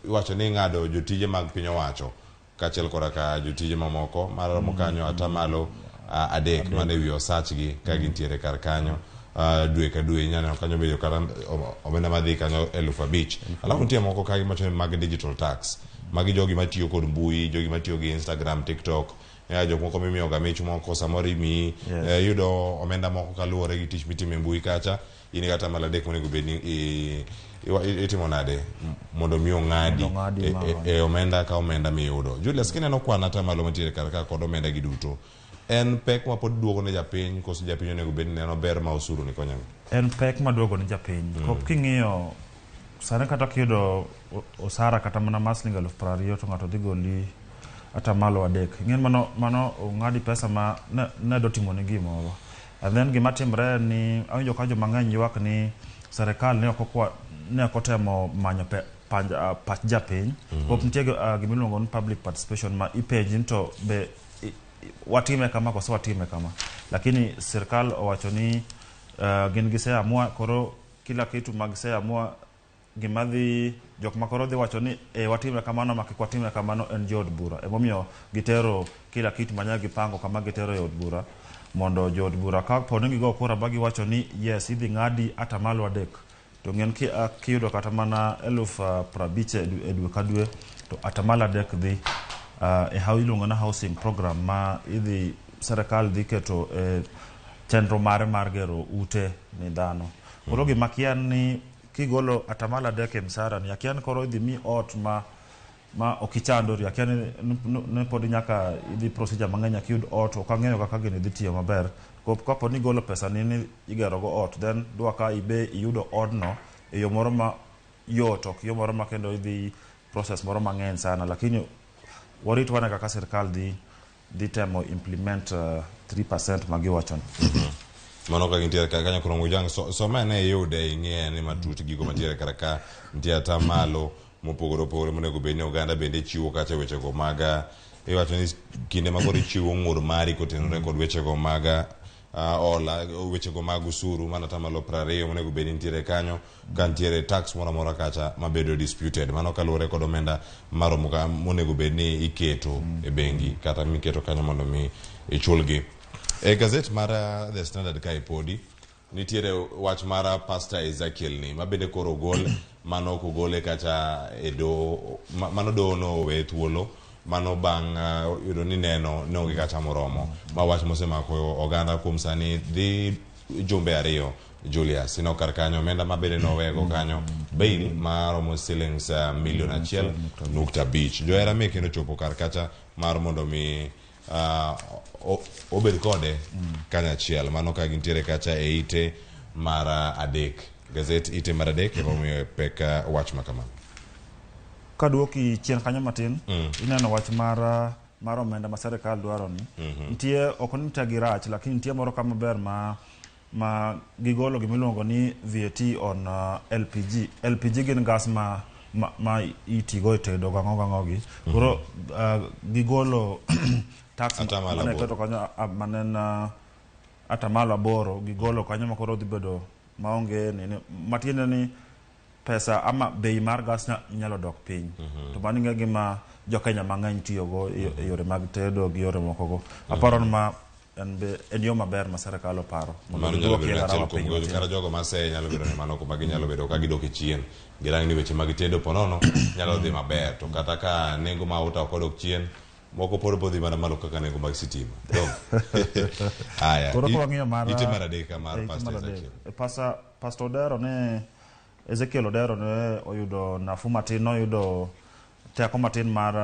Iwacho ni ing'ado jotije mag piny owacho kaachiel koda ka jotije mamoko maromo kanyo atamalo 3 mane wi osachgi ka gintiere kar kanyo. Dwe ka dwe inyalo neno kanyo bedo kata omenda madhi kanyo 5,000. Alafu nitie moko ka giwacho ni mag digital tax. Magi jogi matiyo kod mbui, jogi matiyo gi Instagram, TikTok. Jok moko mimiyo ga mich moko samoro imiyi iyudo omenda moko kaluwore gi tich mitimo e mbui kacha. In gi atamalo 3 monego bed ni itimo nade mondo mi ong'adi e omenda ka omenda miyudo. Julius, kineno kwan atamalo mantiere kar ka kod omenda gi duto, en pek ma pod duogo ne japiny koso japiny onego bed ni neno ber ma osuru ni konyo? En pek ma duogo ne japiny. King'iyo sani kata kiyudo osara kata mana mar siling 20,000 to ng'ato dhi goli atamalo 3. Ing'e mano ong'adi pesa ma ne do timo ni gimoro. And then gima timre en ni awinjo ka joma ng'eny ywak ni serikal ne ok otemo manyo pach japiny. Pok nitie gima iluongo ni public participation ma ipenji ni to be watime kama koso watime kama. Lakini serikal owacho ni gin giseamua, koro kila kitu ma giseamua gima dhi jok ma koro dhi wacho ni watime kamano ma kik watime kamano en jood bura. Emomiyo gitero kila kitu manya gipango kama gitero e od bura mondo jood bura ka po ni gigo kura ba giwacho ni yes idhi ng'adi atamalo 3 to ng'en kiyudo kata mana 50,000 e dwe ka dwe to atamalo 3 dhi e iluongo ni housing program ma idhi serikal dhi keto e chenro mare mar gero ute ni dhano. Koro gima kia ni kigolo atamalo 3 e msara ni akia ni koro idhi mi ot ma ok ichandori, akia ni pod nyaka idhi procedure mang'eny nyaka iyud ot. Ok ang'eyo kaka gini dhi tiyo maber. Kapo ni igolo pesa ni igero go ot, then dwa ka ibe iyudo odno e yo moro ma yot, ok yo moro ma kendo idhi process moro mang'eny sana. Lakini warit wane kaka sirikal dhi temo implement 3% ma giwacho ni. Mano ka gintiere kar kanyo koro Mujang, some ane iyude ing'e ni matut gigo mantiere kar ka nitie atamalo mopogore opogore monego bed ni oganda bende chiwo kacha wechego mag iwacho ni kinde ma koro ichiwo ng'ur mari kotenore kod wechego mag hola, wechego mag usuru mana atamalo 20 monego bed ni nitiere kanyo ka nitiere tax moro amora kacha mabedo disputed. Mano kaluwore kod omenda maromo ka monego bed ni iketo e bengi kata miketo kanyo mondo mi ichulgi. E gazet mar The Standard kae podi nitiere wach mar Pastor Ezekiel ni mabende koro ogol, mano ok ogole kacha e doho, mano doho no owe thuolo mano bang' yudo ni neno ne onge kacha moromo. Ma wach mosemako oganda kuom sani dhi jumbe 2. Julius, ino kar kanyo omenda mabende nowego kanyo bail maromo shillings milion 1.5. Johera meke nochopo kar kacha mar mondo mi obed kode kanyachiel. Mano ka gintiere kacha e ite mar 3. Gazet ite mar 3 emomiyo pek wach ma kamano. Kaduoki chien kanyo matin, ineno wach mar omenda ma serikal dwaro ni. Nitie ok ni te girach, lakini nitie moro kama ber ma gigolo gimiluongo ni VAT on LPG. LPG gin gas ma itigo e tedo gang'o gang'o gi. Koro gigolo tax mane keto kanyo manen atamalo 8 gigolo kanyo ma koro dhi bedo maonge nini, matiende ni pesa ama bei mar gas nyalo dok piny. To mano e gima jo Kenya mang'eny tiyogo e yore mag tedo gi yore moko go. Aparo ni ma en yo maber ma serikal oparo mondo giduokie gharama piny. Kata jogo maseye nyalo bedo ni mano kuma ginyalo bedo ka gidok e chien. Girang ni weche mag tedo ponono nyalo dhi maber, to kata ka nengo mauta ok odok chien, moko pod bodhi mana malo kaka nengo mag sitima. Aya, koro ka wang'iyo mar ite mar 3 mar Pastor Ezekiel. Pastor Odero ne Ezekiel Odero ne oyudo nafuu matin, noyudo teko matin mar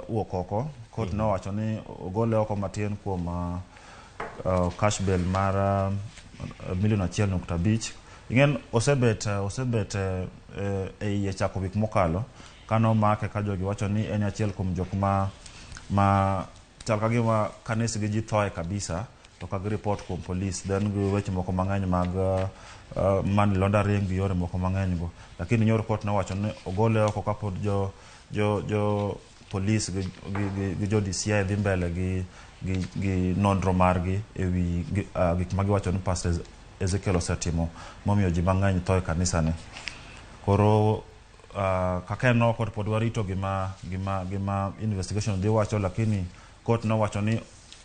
wuok oko. Kot nowacho ni ogole oko matin kuom cash bail mar milion 1.5. Ing'en osebet e iye chako wik mokalo kano make ka jogi wacho ni en achiel kuom jok ma chal ka gima kanisa gi ji thoe kabisa to ka gi report kuom police, then gi weche moko mang'eny mag money laundering gi yore moko mang'eny go. Lakini nyoro kot nowacho ni ogole oko kapod jo police gi jo DCI dhi mbele gi nonro margi ewi gik ma giwacho ni Pastor Ezekiel osetimo momiyo ji mang'eny tho e kanisane. Koro Kaka en oko to pod warito gima gima gima investigation dhi wacho, lakini court nowacho ni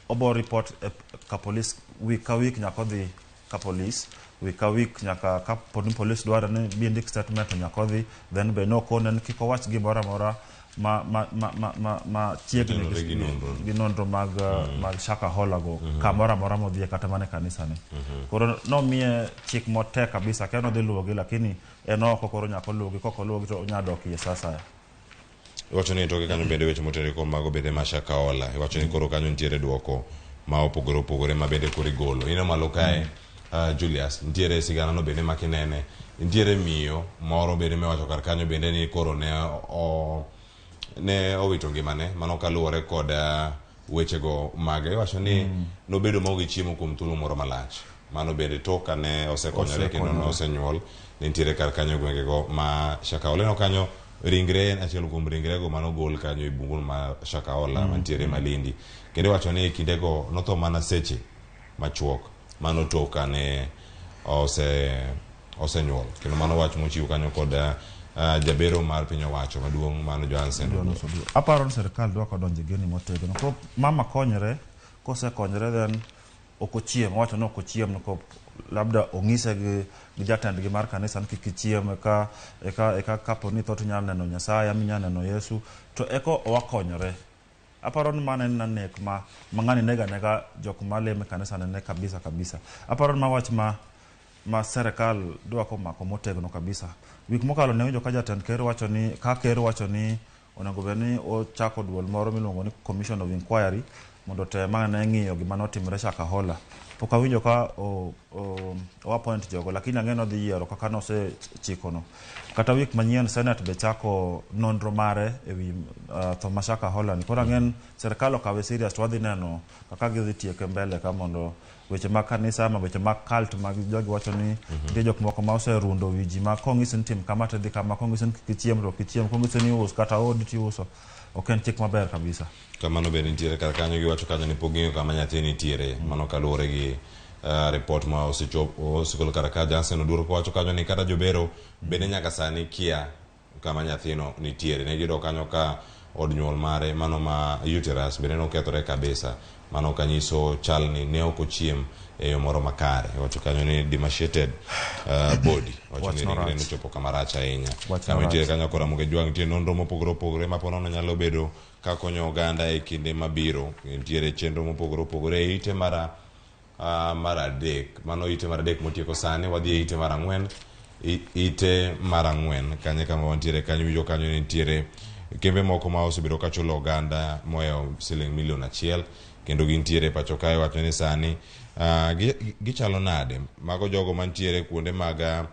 obo report e, ka police week ka week nyaka odhi ka police week ka week nyaka ka pod ni police dwaro ni bi ndik statement to nyaka odhi then be nokone ni kik owach gimoro amora ma ma ma ma ma, ma chiegni Otenore gi nonro. gi nonro mag mag Shakahola go kamoro amora modhiye kata mana e kanisa ne. Koro nomiye chik motek kabisa kia nodhi luwogi lakini en oko koro nyaka oluwgi kok oluwogi to onya dok iye sa asaya. Iwacho ni toke kanyo bende weche motenore kuom mago bende ma Shakahola. Iwacho ni koro kanyo nitiere duoko ma opogore opogore ma bende koro igolo. Ineno malo kae Julius, nitiere sigana no bende ma kinene. Nitiere miyo moro bende miwacho kar kanyo bende ni koro ne o ne owito ngimane mano kaluwore kod wechego mage. Iwacho ni nobedo maonge chiemo kuom thuolo moro malach. Mano bende tok kane osekonyore kendo Osekonyore. nosenyuol ne nitiere kar kanyo e gwengego ma Shakahola. Ineno kanyo ringre en achiel kuom ringrego manogol kanyo e bungu ma Shakahola mantiere Malindi. Kendo iwacho ni e kindego notho mana seche machuok mano tok kane ose osenyuol. Kendo mano wach mochiw kanyo kod jabero mar piny owacho maduong' mano Johansen. Johannes Oduor. Aparo ni sirikal dwa kodonjo e gini motegno. Koro mama konyre, kosekonyre then ok ochiem, owacho ni ok ochiem ko labda ong'ise gi, gi jatendgi mar kanisa ni kik ichiem eka, eka, eka kapo ni itho to inyalo neno Nyasaye ama inyalo neno Yesu to eko owakonyore. Aparo ni mano en na nek ma, ma ng'ani nego anega jok malemo e kanisa nene kabisa kabisa. Aparo ni ma wach ma ma serikal dwa komako motegno kabisa. Wik mokalo ne awinjo ka jatend ker wacho ni ka ker wacho ni onego bed ni ochako duol moro miluongo ni Commission of Inquiry mondo otem ane ng'iyo gima notimore Shakahola. Pok awinjo ka o, o, o appoint jogo lakini ang'e ni odhi yiero kaka nosechikono. Kata wik manyien Senate be chako nonro mare ewi tho ma Shakahola ni. Koro ang'e ni sirikal okawe serious to wadhi neno kaka gidhi tieke mbele ka mondo weche mag kanisa ama weche mag cult mag jogi wacho ni nitie jok moko ma oserundo wi ji ma kong'isi ni tim kama to idhi kama kong'isi ni kik ichiem to ok ichiem kong'isi ni us kata odi tiuso ok en chik maber kabisa. Kamano bende nitiere kar kanyo giwacho kanyo ni pok ging'eyo kama nyathi nitiere mano kaluwore gi report ma osechop osegol kar ka Johnson Oduor kowacho kanyo ni kata jobero bende nyaka sani kia kama nyathino nitiere ne giyudo kanyo ka od nyuol mare mano ma uterus bende nokethore kabisa mano kanyiso chal ni ne ok ochiem e yo moro makare wacho kanyo ni emaciated body wacho ni Wach no ringre rach. nochopo kama rach ahinya Wach no kama nitiere rach. kanyo kora Ramogi Jwang' nitie nonro mopogore opogore ma ponono nyalo bedo ka konyo oganda e kinde mabiro nitiere chenro mopogore opogore e ite mar mar adek mano ite mar adek motieko sani wadhi e ite mar ang'wen ite mar ang'wen kanyo kama wantiere kanyo winjo kanyo ni nitiere kembe moko ma osebedo ka chulo oganda mohewo siling milion achiel kendo gintiere e pacho kae wacho ni sani gichalo nade mago jogo mantiere kuonde mag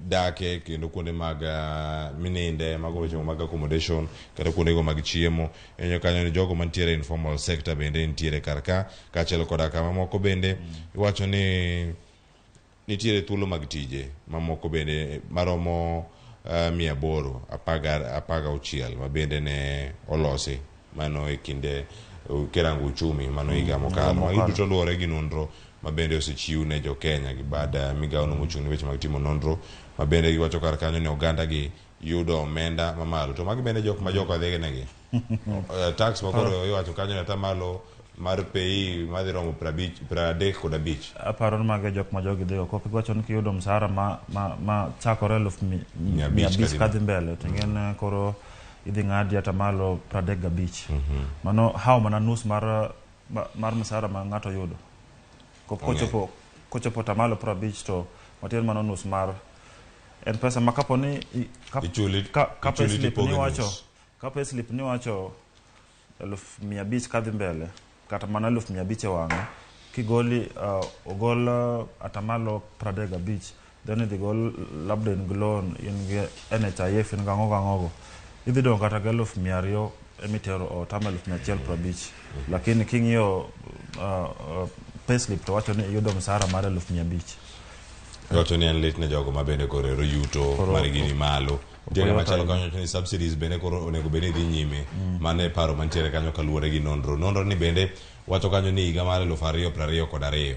dake kendo kuonde mag mininde mago weche mag accommodation kata kuonde go mag chiemo inyo kanyo ni jogo mantiere informal sector bende nitiere kar ka kaachiel koda kama moko bende iwacho ni nitiere thuolo mag tije mamoko bende maromo 816 ma bende ne olosi mano e kinde kirango uchumi mano higa mokalo magi mokalo. duto luwore gi nonro ma bende osechiw ne jokenya gi bad migawo no mochung' ne weche mag timo nonro ma bende giwacho kar kanyo ni oganda gi yudo omenda mamalo to magi bende jok ma joka dhi negi tax ma koro iwacho kanyo ni atamalo mar pei madhi romo 35. Aparo ni mago e jok ma jogi dhigo. Kok giwacho ni kiyudo mshahara ma, ma, ma chakore eluf 500 mia abich kadhi kadhi mbele to ing'e ni koro idhi ng'adi atamalo 35. Mano hawo mana nus mar, mar mshahara ma ng'ato yudo. Kop Ong'e. kochopo kochopo atamalo 50 to matin mano nus mar en pesa ma kapo ni ka, Ichuli ka, ka ichuli payslip tipoge niwacho nus. ka payslip niwacho 500,000 kadhi mbele kata mana 500,000 e wang'e kigoli ogol atamalo 35 then idhi gol labda in gi loan in gi NHIF in gang'o gang'o go idhi dong' kata gi 200,000 emitero ot ama 150,000 lakini king'iyo payslip to wacho ni iyudo msara mar 500,000. Iwacho ni en lit ne jogo ma bende koro ero yuto margi ni malo. Nitiere oyot machielo ahinya. kanyo wacho ni subsidies bende koro onego bed ni dhi nyime. Mano e paro mantiere kanyo kaluwore gi nonro. Nonro ni bende wacho kanyo ni higa mar 2022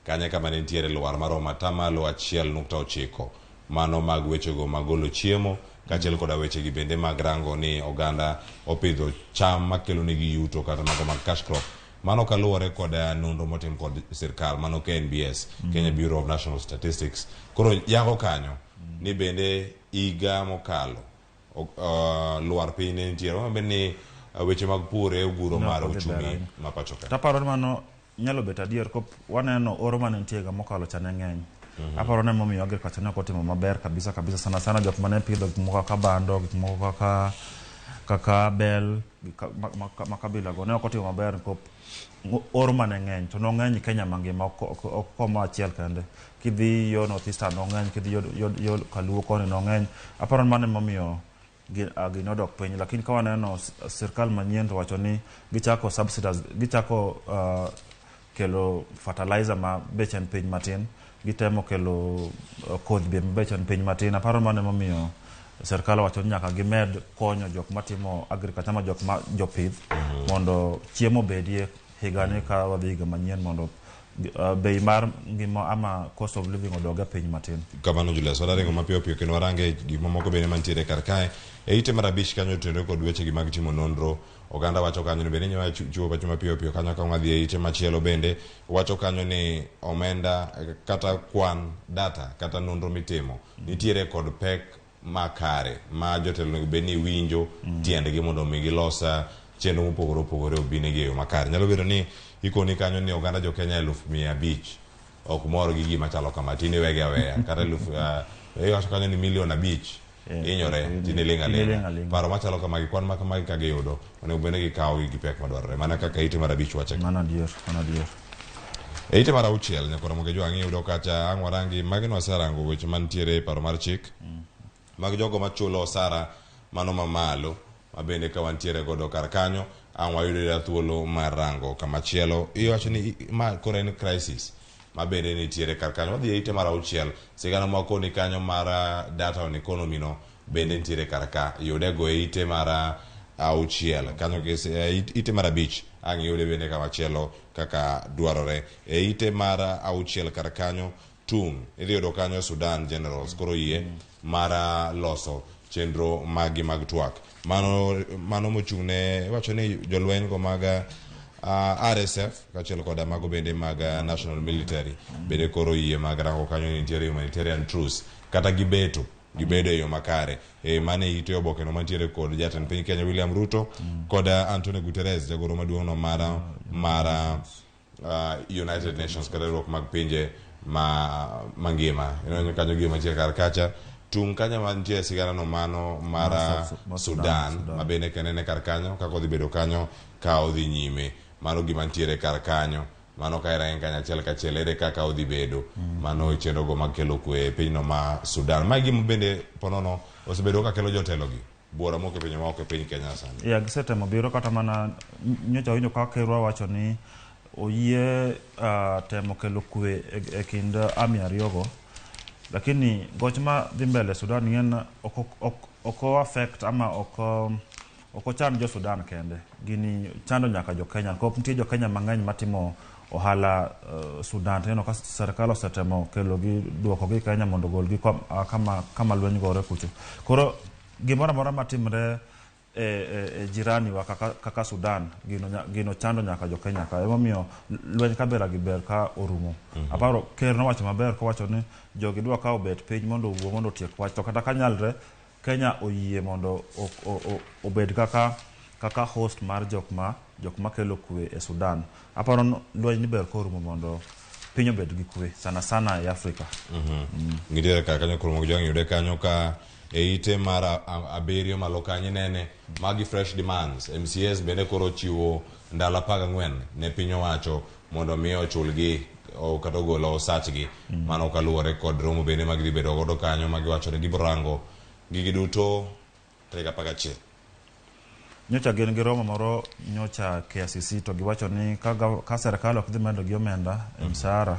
kanyo kama ne nitiere lwar maromo atamalo 1.9 mano mag wechego mag golo chiemo kaachiel koda wechegi bende mag rango ni oganda opidho cham makelo negi yuto kata mago mag cash crop. Mano kaluwore kod nonro motim kod sirkal mano KNBS, Kenya Bureau of National Statistics. Koro yago kanyo ni bende higa mokalo lwar piny ne nitiere. Mano bende ni weche mag pur e oguro Ne mar ok odhi ber uchumi ahinya. ma pacho ka. Taparo ni mano nyalo bet adier kop waneno oro mane nitie higa mokalo cha ne ng'eny. Aparo ni emomiyo agriculture ne ok otimo maber kabisa kabisa sana sana jok mane pidho gik moko kaka bando, gik moko kaka kaka bel, gik ka- ma, ma, ma kabila go ne ok otimo maber kop oro mane ng'eny to nong'eny Kenya mangima ok ok- ok koma achiel kende. Kidhi yo North Eastern nong'eny, kidhi yo, yo, yo Kaluo koni nong'eny. Aparo ni mano emomiyo gini odok piny lakini ka waneno sirkal manyien to wacho ni gichako subsidize gichako kelo fertilizer ma beche en piny matin gitemo kelo kodhi be ma beche en piny matin aparo mano emomiyo sirkal owacho ni nyaka gimed konyo jok matimo agriculture ama jok ma jopith mondo chiemo obedie higani ka wadhi higa manyien mondo bei mar ngima ama cost of living odog e piny matin. Kamano Julius, wadaringo mapiyo piyo kendo warange gik mamoko bende mantiere kar kae. E ite mar abich kanyo otenore kod wechegi mag timo nonro. Oganda wacho kanyo ni bende inyalo chiwo pacho mapiyo piyo kanyo ka wadhi e ite machielo bende wacho kanyo ni omenda kata kwan data kata nonro mitimo nitiere kod pek makare ma jotelo onego bed ni winjo tiendgi mondo mi gilos chenro mopogore opogore obinegi e yo makare. Nyalo bedo ni ikoni kanyo ni oganda jo Kenya 500,000 ok mor gi gima chalo kama tinde wegi aweya kata eluf iwacho kanyo ni 5 million hinyore tinde ling' Tinde ling' aling'a. aling'a. Paro machalo kamagi kwan ma kamagi ka giyudo onego bed ni gikawo gi pek madwarore mana kaka ite mar abich wacho. Mano adier, mano adier. E ite mar auchiel nyakora Ramogi Jwang' iyudo kacha ang' warangi magi nwaserango weche mantiere e paro mar chik mag jogo machulo osara mano mamalo mabende ka wantiere godo kar kanyo ang' wayudo yuda thuolo mar rango kamachielo iwacho ni ma koro en crisis ma bende nitiere kar kanyo wadhi e ite mar auchiel sigana mwakoni kanyo mar data on economy no bende nitiere kar ka yude go e ite mar auchiel kanyo ite mar abich ang' iyude bende kamachielo kaka dwarore e ite mar auchiel kar kanyo tung' idhi yudo kanyo Sudan Generals koro yie mar loso chenro magi mag twak mano mano mochung' ne iwacho ni jolweny go mag RSF kaachiel koda mago bende mag National Military bende koro yie mag rango kanyo ni nitiere humanitarian truce kata gibeto gibedo e yo makare e mane ite oboke no mantiere kod jatend piny Kenya William Ruto kod Antonio Guterres jagoro maduong' no mar United Nations kata riwruok mag pinje ma mangima ineno kanyo gima mantie kar kacha tung' kanyo mantie sigana no mano mar Ma Sudan, Sudan, Sudan. ma bende kenene kar kanyo kaka odhi bedo kanyo ka odhi nyime mano gima ntiere kar kanyo mano ka irange kanyo achiel kachiel ere kaka odhi bedo mano e chenro go mag kelo kwe e pinyno ma Sudan mae gima bende ponono osebedo ka kelo jotelo gi buora moko e pinje maoko e piny Kenya sani. Ya gisetemo biro kata mana nyocha winjo ka kerwa wacho ni oyie temo kelo kwe e kind army ariyogo lakini goch ma dhi mbele Sudan ng'en ok ok ok o affect ama ok ok ochand jo Sudan kende gini chando nyaka jo Kenya kop nitie jo Kenya mang'eny matimo ohala Sudan to ineno ka sirkal osetemo kelo gi duoko gi Kenya mondo ogol gi kama kama lweny gore kucho koro gimoro amora matimre e jirani wa kaka, kaka Sudan gino, gino chando nyaka jo Kenya ka emomiyo lweny kabila gi ber ka orumo. Aparo ker nowacho maber kowacho ni jogi dwa ka obet piny mondo owuo mondo otiek wach to kata ka nyalre Kenya oyie mondo obed kaka kaka host mar jok ma kelo kwe e Sudan. Aparo ni lweny ni ber korumo mondo piny obed gi kwe sana sana e Afrika. Nitiere kar kanyo koro mag jwang' yude kanyo ka e ite mar abiriyo malo kanyo inene magi fresh demands MCAs bende koro chiwo ndalo 14 ne piny owacho mondo mi ochulgi kata ogol osachgi mano kaluwore kod romo bende ma gidhi bedo godo kanyo ma giwacho ni gibiro rango gigi duto tarik 11. Nyocha gin gi romo moro nyocha KICC to giwacho ni ka sirkal ok dhi medo gi omenda e msahara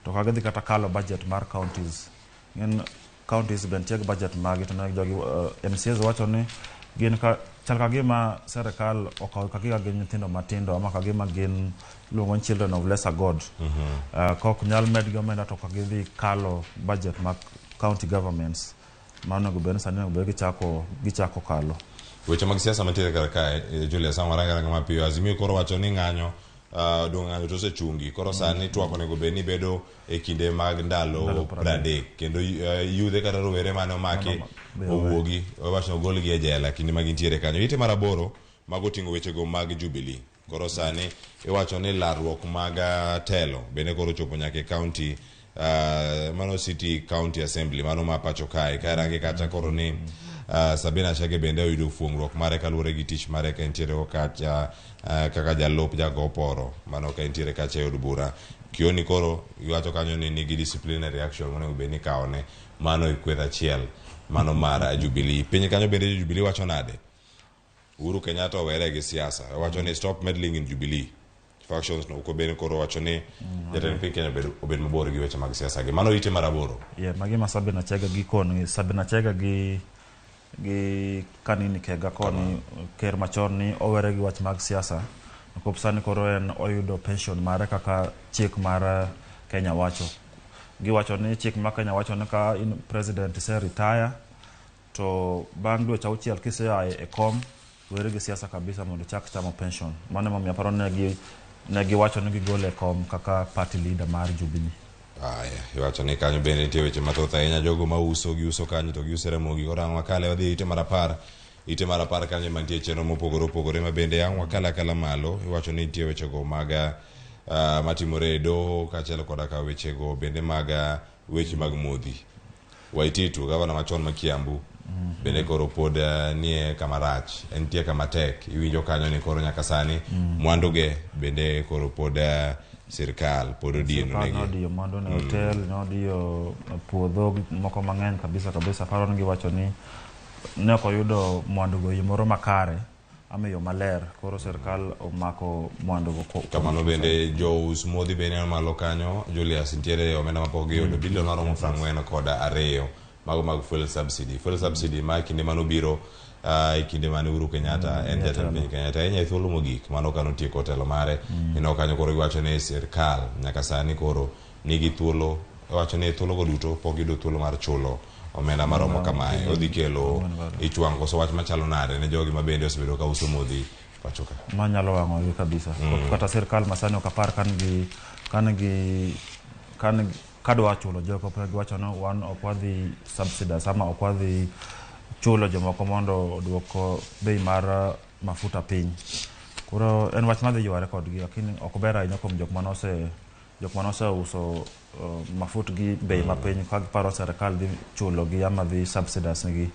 to ka gidhi kata kalo budget mar counties ng'en counties be nitie gi budget magi to ne jogi MCAs wacho ni gin ka chal ka gima sirkal okawo ka gima gin nyithindo matindo ama ka gima gin iluongo ni children of lesser god. Ka ok nyal medgi omenda to ka gidhi kalo budget mag county governments. Ma onego bed ni sani onego bed gichako gichako kalo. Weche mag siasa mantiere kar kae, Julius, ang' warang aranga mapiyo. Azimio koro wacho ni ng'anyo dong ng'anyo to osechungi. Koro sani twak onego bed ni bedo e kinde mag ndalo 30 kendo yudhe kata rowere mane omaki owuogi owacho ni ogolgi e jela kinde ma gintiere kanyo. Ite mar 8 mago oting'o wechego mag Jubilee. Koro sani iwacho ni larruok mag telo bende koro ochopo nyaka e county mano City County Assembly mano ma pacho kae. Ka irange kacha koro ni Sabina Chege bende oyudo fuong'ruok mare kaluwore gi tich mare ka entiere go kacha kaka jalup jago oporo mano ka entiere kacha e od bura. Kioni koro iwacho kanyo ni nigi disciplinary action monego bed ni ikawone mano e kweth achiel mano mar Jubilee. Piny kanyo bende jo Jubilee wacho nade? Uhuru Kenyatta owere gi siasa. Owacho ni stop meddling in Jubilee. Factions no ko bende koro wacho ni jatend piny Kenya obed mabor gi weche mag siasa gi. Mano ite mar 8. Yeah, magi ma Sabina Chege gi koni, Sabina Chege gi Kanini Kega koni ker machon ni owere gi wach mag siasa. Nikop sani koro en oyudo pension mare kaka chik mar Kenya wacho. Giwacho ni chik mar Kenya wacho ni ka in president ise retire to bang' dweche 6 kisea e kom weri gi siasa kabisa mondo ichak chamo pension. Mano emomiyo aparo ne giwacho ni gigole e kom kaka party leader mar Jubilee. Aya, iwacho ni kanyo bende nitie weche mathoth ahinya, jogo ma uso giuso kanyo to giuso Ramogi. Koro ang' wakale wadhi ite mar 10. Ite mar 10 kanyo ema nitie chenro mopogore opogore ma bende ang' wakale akala malo. Iwacho ni nitie wechego mag matimore e doho kaachiel koda ka wechego bende mag weche mag modhi. Waititu, gavana machon ma Kiambu, bende koro pod nie kama rach, entie kama tek. Iwinjo kanyo ni koro nyaka sani mwanduge bende koro pod sirkal pod odino negi. Nodiyo mwandu ne hotel, nodiyo puodho moko mang'eny kabisa kabisa. Paro ni giwacho ni ne ok oyudo mwandugo e yo moro makare ama e yo maler, koro sirkal omako mwandugo. Kamano bende jous modhi bende malo kanyo, Julius, nitiere omenda mapok giyudo bilion maromo 42 mago mag fuel subsidy. Fuel subsidy ma kinde manobiro e kinde mane Uhuru Kenyatta en jatend piny Kenya ahinya e thuolo mogik mano kano tieko telo mare. Ineno kanyo koro giwacho ni sirkal nyaka sani koro nigi thuolo, wacho ni thuolo go duto pok giyudo thuolo mar chulo omenda maromo kamae. Odhi kelo ich wang' koso wach machalo nade ne jogi ma bende osebedo ka uso modhi pacho ka? Ma nyalo wang'ogi kabisa. Kata sirkal masani ok apar kan kadwa chulo jogo, giwacho ni wan ok wadhi subsidize ama ok wadhi chulo jomoko mondo oduok bei mar mafuta piny. Koro en wach madhi yware kodgi, lakini ok ber ahinya kuom jok mane oseuso mafut gi bei mapiny ka giparo sirkal dhi chulo gi ama dhi subsidize negi.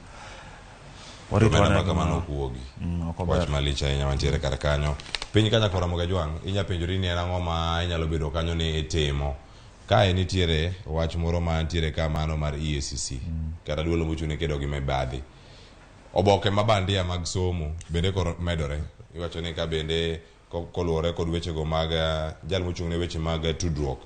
Omenda ma kamano ok wuogi. Ok ober. Wach malich ahinya mantiere kar kanyo. Piny ka nyakora Ramogi Ajwang', inya penjori ni en ang'o ma inyalo bedo kanyo ni itimo. Kae nitiere wach moro ma nitiere ka mano mar EACC, kata duol mochung' ne kedo gi mibadhi. Oboke ma bandia mag somo bende koro medore. Iwacho ni ka bende koluwore kod wechego mag jal mochung' ne weche mag tudruok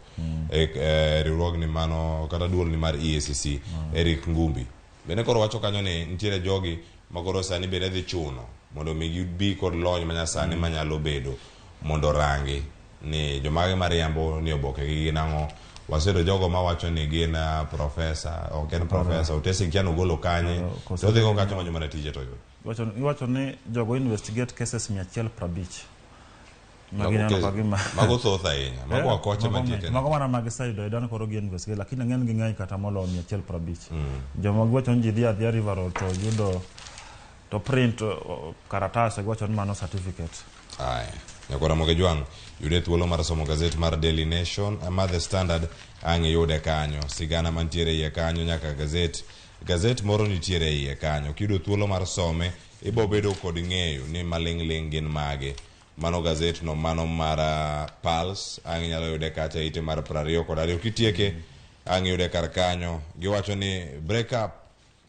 e riwruogni mano kata duolni mar EACC, Eric Ngumbi. Bende koro wacho kanyo ni nitiere jogi ma koro sani bende dhi chuno mondo mi gibi kod lony manyasani manyalo bedo mondo orangi ni jomage mariambo ni oboke gi gin ang'o. Waseyudo jogo mawacho ni gin profesa, ok en profesa, otesi kia nogolo kanye, to odhi go kacha manyo mana tije to oyudo. Iwacho ni jogo investigate cases 150. Magi neno ka gima Mago thoth ahinya. Mago akoche mantie Kenya. Mago mana magiseyudo ayuda ni koro gi investigate, lakini ng'eny gi ng'eny kata moloyo 150. Joma giwacho ni ji dhi adhiya River Road to yudo to print karatas giwacho ni mano certificate. Aya, nyakora Ramogi Ajwang', yude thuolo mar somo gazet mar Daily Nation, mar The Standard, ang' iyude kanyo. Sigana mantiere iye kanyo nyaka gazet. Gazet moro nitiere iye kanyo. Kiyudo thuolo mar some, ibo bedo kod ng'eyo ni maling'ling' gin mage. Mano gazet no, mano mar Pulse, ang' inyalo yude kacha ite mar 22. Kitieke, ang' iyude kar kanyo. Giwacho ni break up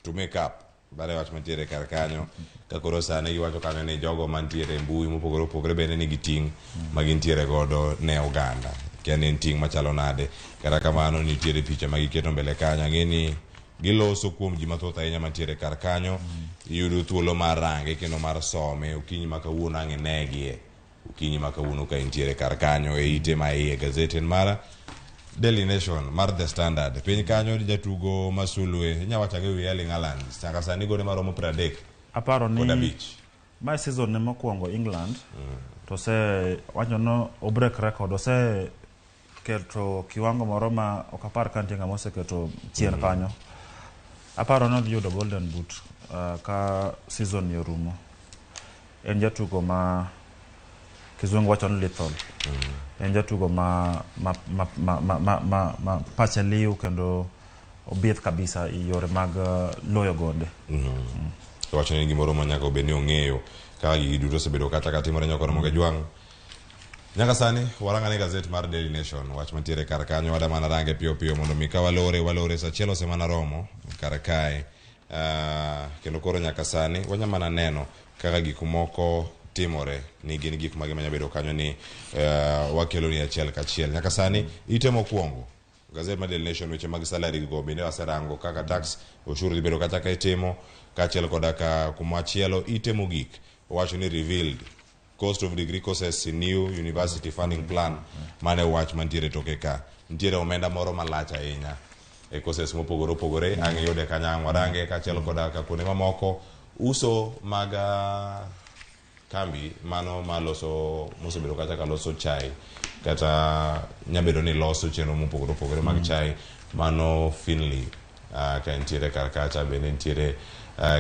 to make up. Bare wach mantiere kar kanyo. Ka koro sani giwacho kanyo ni jogo mantiere e mbui mopogore opogore bende nigi ting' ma gintiere godo ne oganda. Kia ni en ting' machalo nade. Kata kamano nitiere picha ma giketo mbele kanyo. Ang'e ni giloso kuom ji mathoth ahinya mantiere kar kanyo. Iyudo thuolo mar range kendo mar some okinyi ma kawuono ang' inegie. Okinyi ma kawuono ka intiere kar kanyo e ite ma iye gazet en mara Daily Nation mar The Standard piny kanyo jatugo masulwe inya wacho ang'e wi Erling Haaland nyaka sani gone maromo 35 Aparo kod ni abich. mae season ne mokwongo England to ose wacho no o break record ose keto kiwango moro ma ok apar ka nitie ng'ama oseketo chien kanyo. Aparo ni odhi yudo golden boot ka season ni orumo. En jatugo ma kizungu wacho ni lethal. En jatugo ma ma ma ma ma, ma, ma, ma pache liw kendo obith kabisa e yore mag loyo gonde. Wacho ni gimoro ma nyaka obed ni ong'eyo kaka gigi duto osebedo kata ka timore nyaka Ramogi Jwang'. Nyaka sani warangane gazet mar Daily Nation wach mantiere kar kanyo wada mana range piyo piyo mondo mi ka walore walore sa achiel osemana romo kar kae. Kendo koro nyaka sani wanya mana neno kaka gik moko timore ni gin gik mage manya bedo kanyo ni wakelo ni achiel kachiel. Nyaka sani ite mokwongo gazet mar Daily Nation weche mag salary go bende waserango kaka tax ushuru dhi bedo kata ka itimo kaachiel koda ka kumachielo ite mogik wacho ni revealed cost of degree courses in new university funding plan mane wach mantiere toke ka nitiere omenda moro malach ahinya e courses mopogore opogore ang' iyude kanyo ang' warange kaachiel koda ka kuonde mamoko uso mag kambi mano maloso mosebedo kata ka loso chai kata nyabedo ni loso chenro mopogore opogore mag chai mano Finley ka nitiere kar kacha bende nitiere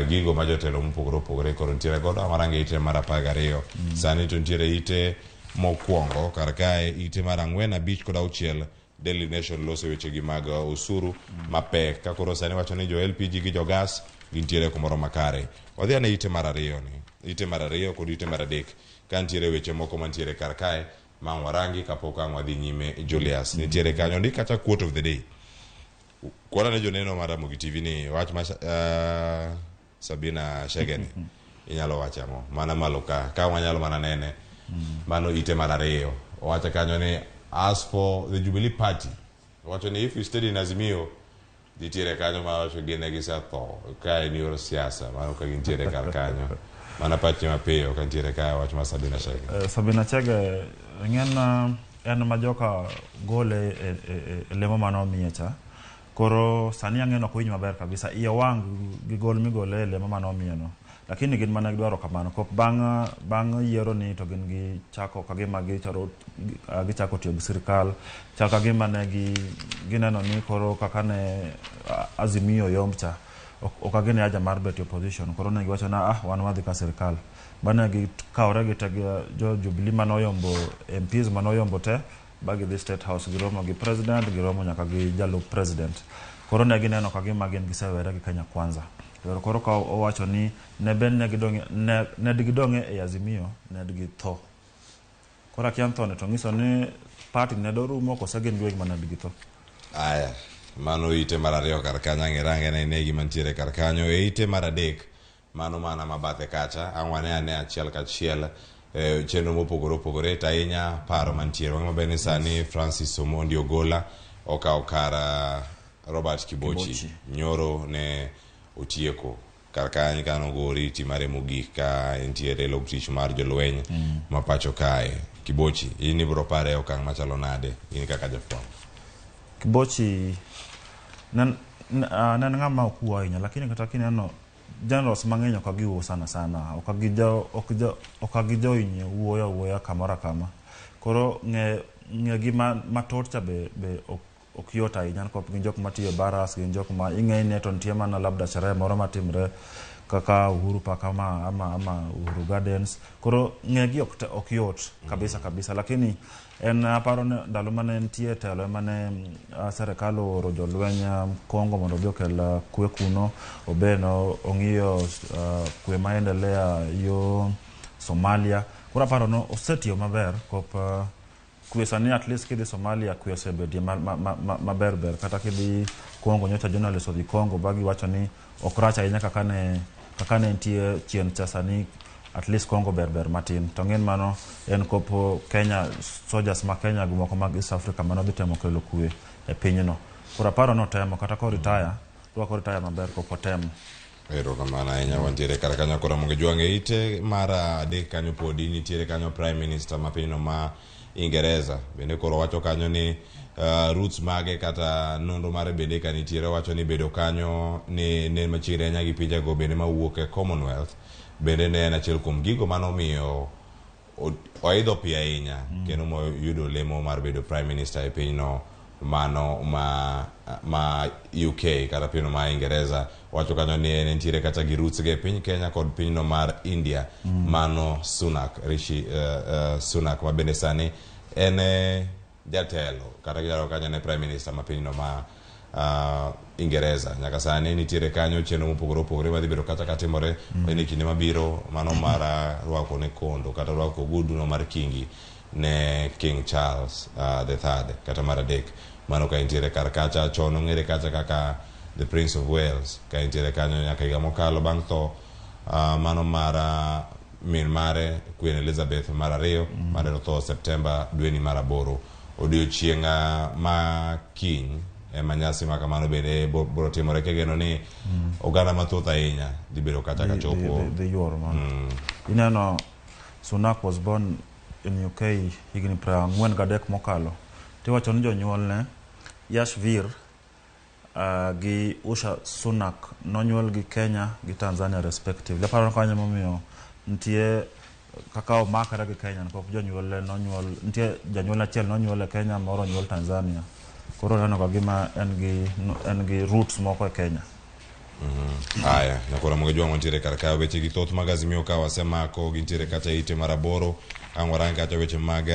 gigo ma jotelo mopogore opogore koro nitiere godo amarange ite mar 12 sani to nitiere ite mokwongo kar kae ite mar 4 5 kod 6 Daily Nation loso wechegi mag usuru mapek ka koro sani wacho ni jo LPG gi jo gas gintiere kumoro makare. Wadhi ane ite mar 2 ni ite mar 2 kod ite mar 3 ka nitiere weche moko mantiere kar kae ma warangi kapok ang' wadhi nyime Julius nitiere kanyo ndik kata quote of the day kwana ne joneno mar Ramogi TV ni wach ma Sabina Chege inyalo wacho ang'o mana malo ka ka wanyalo mana nene mano ite mar 2 owacho kanyo ni as for the Jubilee Party owacho ni if you stayed in Azimio nitiere kanyo ma wacho gin gisetho ka en yor siasa mano ka gintiere kar kanyo mana pachi mapiyo ka nitiere ka wach mar Sabina Chege. Sabina Chege ng'en en ma joka gole e lemo mane omiye cha. Koro sani ang'eno ok winj maber kabisa iye wang' gi gol migole e lemo mane omiye no. Lakini gin mana gidwaro kamano kop bang' yiero ni to gin gi chako kagima gicharo gichako tiyo gi sirikal chal kagima ne gineno ni koro kaka ne Azimio yomb cha ok agine haja mar bet e opposition koro ne giwacho na wan wadhi ka sirikal bane gikawre gi te jo Jubilee mane oyombo MPs mane oyombo te ba gidhi State House giromo gi president giromo nyaka gi jalup president koro ne gineno kagima gin gisewere gi Kenya Kwanza. Koro ka owacho ni ne ben ne gidong'e ne gidong'e e Azimio ne githo. Koro akia tho ne to nyiso ni party ne dorumo kose gin giwegi mana githo. Aya mano ite mar 2 kar kanyo ang' irange ne ine gima nitiere kar kanyo e ite mar 3 mano mana mabathe kacha ang' wane ane achiel kachiel chenro mopogore opogore to ahinya paro mantiere wang'e maber ni sani Francis Omondi Ogola okawo kar Robert Kibochi nyoro ne otieko kar kanyo kano gori timare mogik ka nitiere log tich mar jolweny ma pacho kae. Kibochi in ibiro pare okang' machalo nade in kaka jafwambo? Kibochi en ng'ama ok wuo ahinya lakini kata kineno generals mang'eny ok giwuo sana sana ok gijoinye wuoyo awuoya kamoro kama koro ng'e gi mathoth cha be ok yot ahinya nikop gin jok matiyo baras gin jok ma ing'e to nitie mana labda sherehe moro matimre kaka Uhuru Park ama Uhuru Gardens koro ng'e gi ok yot kabisa kabisa lakini en aparo ni ndalo mane nitie telo mane serikal ooro jolweny Kongo mondo odhi okel kwe kuno obeno ong'iyo kwe maendelea yo Somalia koro aparo ni osetiyo maber kop kwe sani at least kidhi Somalia kwe osebedie maber ber kata kidhi Kongo nyocha journalist odhi Kongo ba giwacho ni ok rach ahinya kaka ne nitie chien cha sani at least Kongo ber ber matin to ng'en mano en kopo Kenya soldiers ma Kenya gi moko mag East Africa mano dhi temo kelo kwe e pinyno koro aparo notemo kata ko retire rwako retire maber kopo temo. Erokamano ahinya wantiere kar kanyo koro Ramogi Jwang' e ite mar 3 kanyo podi nitiere kanyo Prime Minister ma pinyno ma Ingereza. Bende koro wacho kanyo ni roots mage kata nonro mare bende ka nitiere, wacho ni bedo kanyo ni ne machiegni ahinya gi pinjego bende mawuok e Commonwealth bende ne en achiel kuom gigo manomiyo oidho pi ahinya kendo moyudo lemo mar bedo prime minister e pinyno mano ma UK kata pinyno ma Ingereza. Wacho kanyo ni en nitiere kata gi roots ge e piny Kenya kod pinyno mar India. Mano Sunak, Rishi Sunak ma bende sani en jatelo kata ginyalo kanyo ne prime minister ma pinyno ma Ingereza. Nyaka sani nitiere kanyo chenro mopogore opogore madhi bedo kata katimore e kinde mabiro, mano mar rwako ne kondo kata rwako ogudu no mar kingi ne King Charles the Third kata mar adek. Mano ka nitiere kar kacha chon ong'ere kacha kaka the Prince of Wales ka nitiere kanyo nyaka higa mokalo bang' tho mano mar min mare Queen Elizabeth mar ariyo mane otho Septemba dweni mar aboro. Odiochieng' ma kiny ema nyasi ma kamano bende biro timore kigeno ni oganda mathoth ahinya dhi bedo kata ka chopo. Dhi yuoro mano. Ineno, Sunak was born in UK higni 43 mokalo. Tiwacho ni jonyuolne Yashvir gi Usha Sunak nonyuol gi Kenya gi Tanzania respectively. Aparo ni kanyo emomiyo nitie kaka omakre gi Kenya nikop jonyuolne nonyuol, nitie janyuol achiel nonyuol e Kenya, moro onyuol Tanzania. Koro neno ka gima en gi roots moko e Kenya. Aya, nyakora moge jwang' wantiere kar ka weche gi thoth mag Azimio ka wasemako gintiere kata e ite mar aboro ang' warang kacha weche mag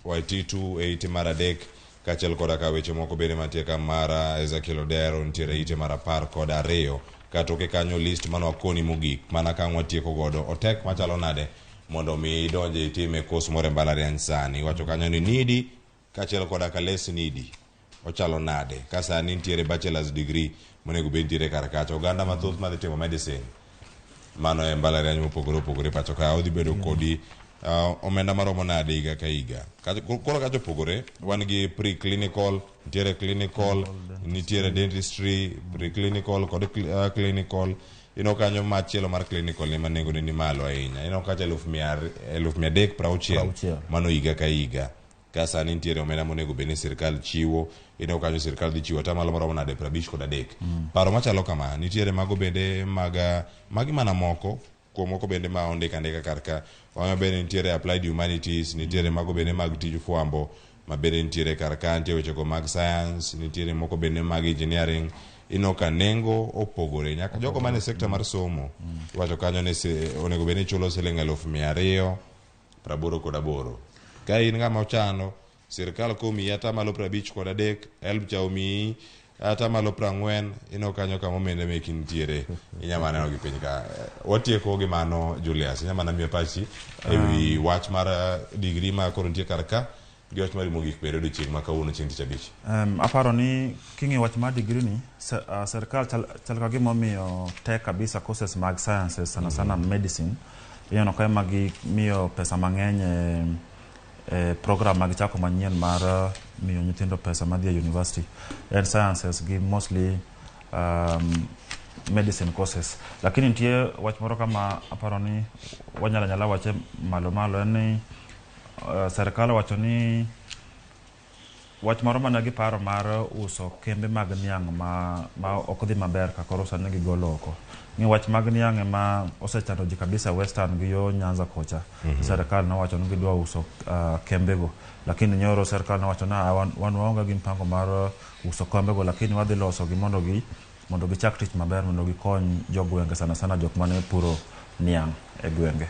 Waititu e ite mar adek kaachiel koda ka weche moko bende mantie ka mar Ezekiel Odero nitiere e ite mar 12. Katoke kanyo list mane wakoni mogik mana ka ang' watieko godo otek machalo nade mondo mi idonje itime course moro e mbalariany sani. Iwacho kanyo ni needy kaachiel koda ka less needy ochalo nade ka sani nitiere bachelor's degree monego bed nitiere kar kacha. Oganda mathoth madhi timo medicine mano e mbalariany mopogore opogore pacho ka odhi bedo kodi omenda maromo nade higa ka higa. Koro kacha opogore, wan gi pre-clinical, nitiere clinical, nitiere dentistry, pre-clinical kod clinical. Ineno kanyo machielo mar clinical ema nengone ni malo ahinya. Ineno kacha 360,000 Prauchiel. mano higa ka higa. Ka sani nitiere omenda monego bed ni sirikal chiwo, ineno kanyo sirikal dhi chiwo atamalo maromo nade 53. Paro machalo kama nitiere mago bende mag magi mana moko kuom moko bende ma ondik andika kar ka. Wang'eyo bende nitiere applied humanities, nitiere mago bende mag tij fwambo ma bende nitiere kar ka, nitie wechego mag science, nitiere moko bende mag engineering. Ineno ka nengo opogore nyaka jogo mane sekta mar somo. Iwacho kanyo ni onego bed ni ichulo siling 288,000. Ka in ng'ama ochano, sirikal komiyi atamalo 53, HELB cha omiyi atamalo 40, ineno kanyo kama omenda meki nitiere. Inya mana neno gi piny ka. Watieko gi mano Julius, inya mana miyo pachi ewi wach mar degree ma koro nitie kar ka gi wach mar mogik bende odiochieng' ma kawuono chieng' tich abich. Aparo ni king'iyo wach mar degree ni sirikal chal ka gima omiyo tek kabisa courses mag sciences, sana sana medicine. Ineno ka ema gimiyo pesa mang'eny e program ma gichako manyien mar miyo nyithindo pesa madhi e university en sciences gi mostly medicine courses. Lakini nitie wach moro kama aparo ni wanyalo anyala wache malo malo, en ni sirikal owacho ni wach moro mane giparo mar uso kembe mag niang' ma ok dhi maber ka koro sani gigolo oko. Ni wach mag niang' ema osechando ji kabisa Western gi yo Nyanza kocha. Sirikal nowacho ni gidwa uso kembego, lakini nyoro sirikal nowacho ni "Ah, wan waonge gi mpango mar uso kembego, lakini wadhi losogi mondo gichak tich maber mondo gikony jogwenge, sana sana jok mane puro niang' e gwenge."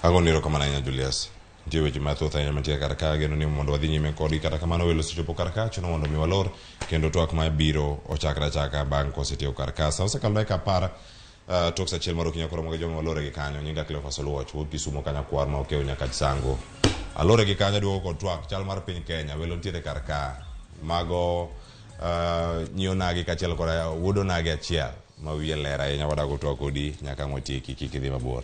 Agoni erokamano ahinya Julius. Nitie weche mathoth ahinya mantie kar ka, ageno ni mondo wadhi nyime kodgi. Kata kamano welo osechopo kar ka, chuno mondo mi walor kendo twak mabiro ochakre achaka bang' kosetieko kar ka. Sa osekalo dakika 10 tok sa 1 mar okinyi koro mago joma walore gi kanyo. Nyinga Cleophas Oluoch, wuod Kisumo kanyakwar ma okew nyaka Sango. Alore gi kanyo duogo kod twak chal mar piny Kenya. Welo nitiere kar ka. Mago nyiewo nagi kaachiel kod wuod onagi achiel ma wiye ler ahinya wadago twak kodi nyaka ang' watieki kik idhi mabor.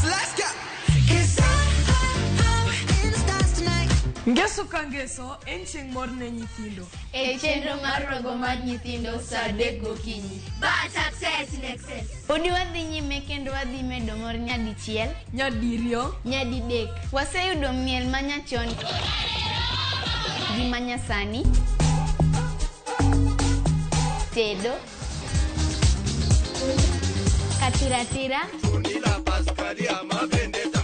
Let's go. 'Cause I'm in the stars tonight. Ngeso ka ngeso en chieng' mor ne nyithindo. E chenro mar rogo mar nyithindo saa 3 gokinyi. Bad success in excess. Podi wadhi nyime kendo wadhi medo mor nyadichiel, nyadiriyo, nyadidek. Waseyudo miel manyachon gi manyasani, tedo, katiratira,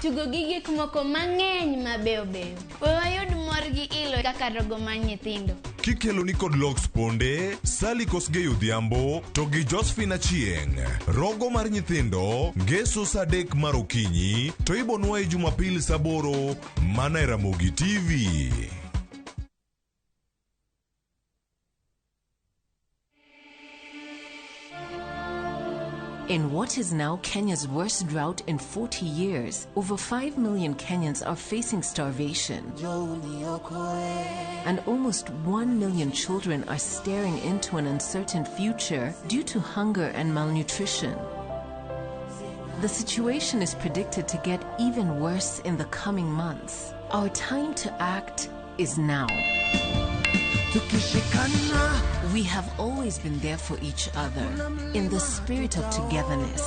tugo gi gik moko mang'eny mabeyo beyo. We wayud mor gi ilo kaka rogo mar nyithindo. Kikelo ni kod Lox Ponde, Sally Kosgei Odhiambo to gi Josephine Achieng'. Rogo mar nyithindo ngeso saa 3 mar okinyi to ibonwaye Jumapil saa 8 mana e Ramogi TV. In what is now Kenya's worst drought in 40 years, over 5 million Kenyans are facing starvation. And almost 1 million children are staring into an uncertain future due to hunger and malnutrition. The situation is predicted to get even worse in the coming months. Our time to act is now. We have always been there for each other in the spirit of togetherness.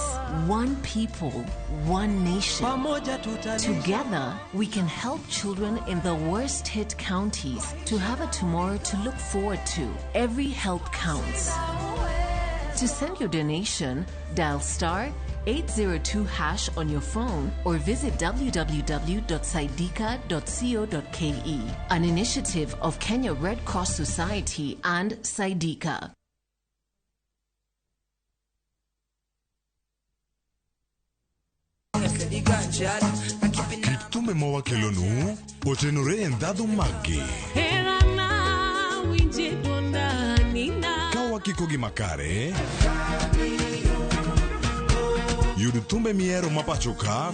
One people, one nation. Together, we can help children in the worst hit counties to have a tomorrow to look forward to. Every help counts. To send your donation, dial star 802# on your phone or visit www.saidika.co.ke. An initiative of Kenya Red Cross Society and Saidika. Kit thumbe mawakelonu otenore e ndhadhu maggi. Ka wakiko gi makare, yud thumbe mihero mapacho ka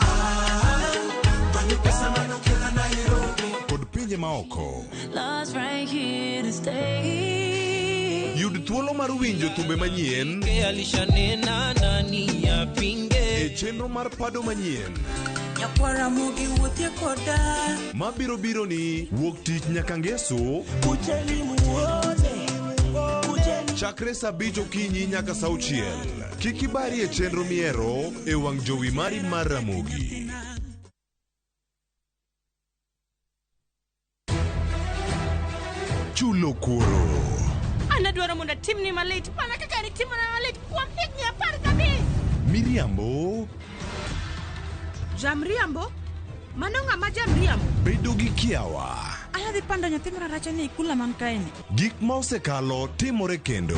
kod pinje maoko. Yud thuolo mar winjo thumbe manyien e chenro mar pado manyien mabiro biro ni wuok tich nyaka ngeso chakre saa 5 okinyi nyaka saa 6. Kik ibari e chenro mihero e wang' jowi mari mar Ramogi. Chulo kuoro. An adwaro mondo atimni malit mana kaka nitimona malit kuom higni 15. Miriambo. Jamriambo? Mano ng'ama jamriambo? Bedo gi kiawa. Anadhi pando nyathi mararacha ni kula man kaeni. Gik ma osekalo timore kendo.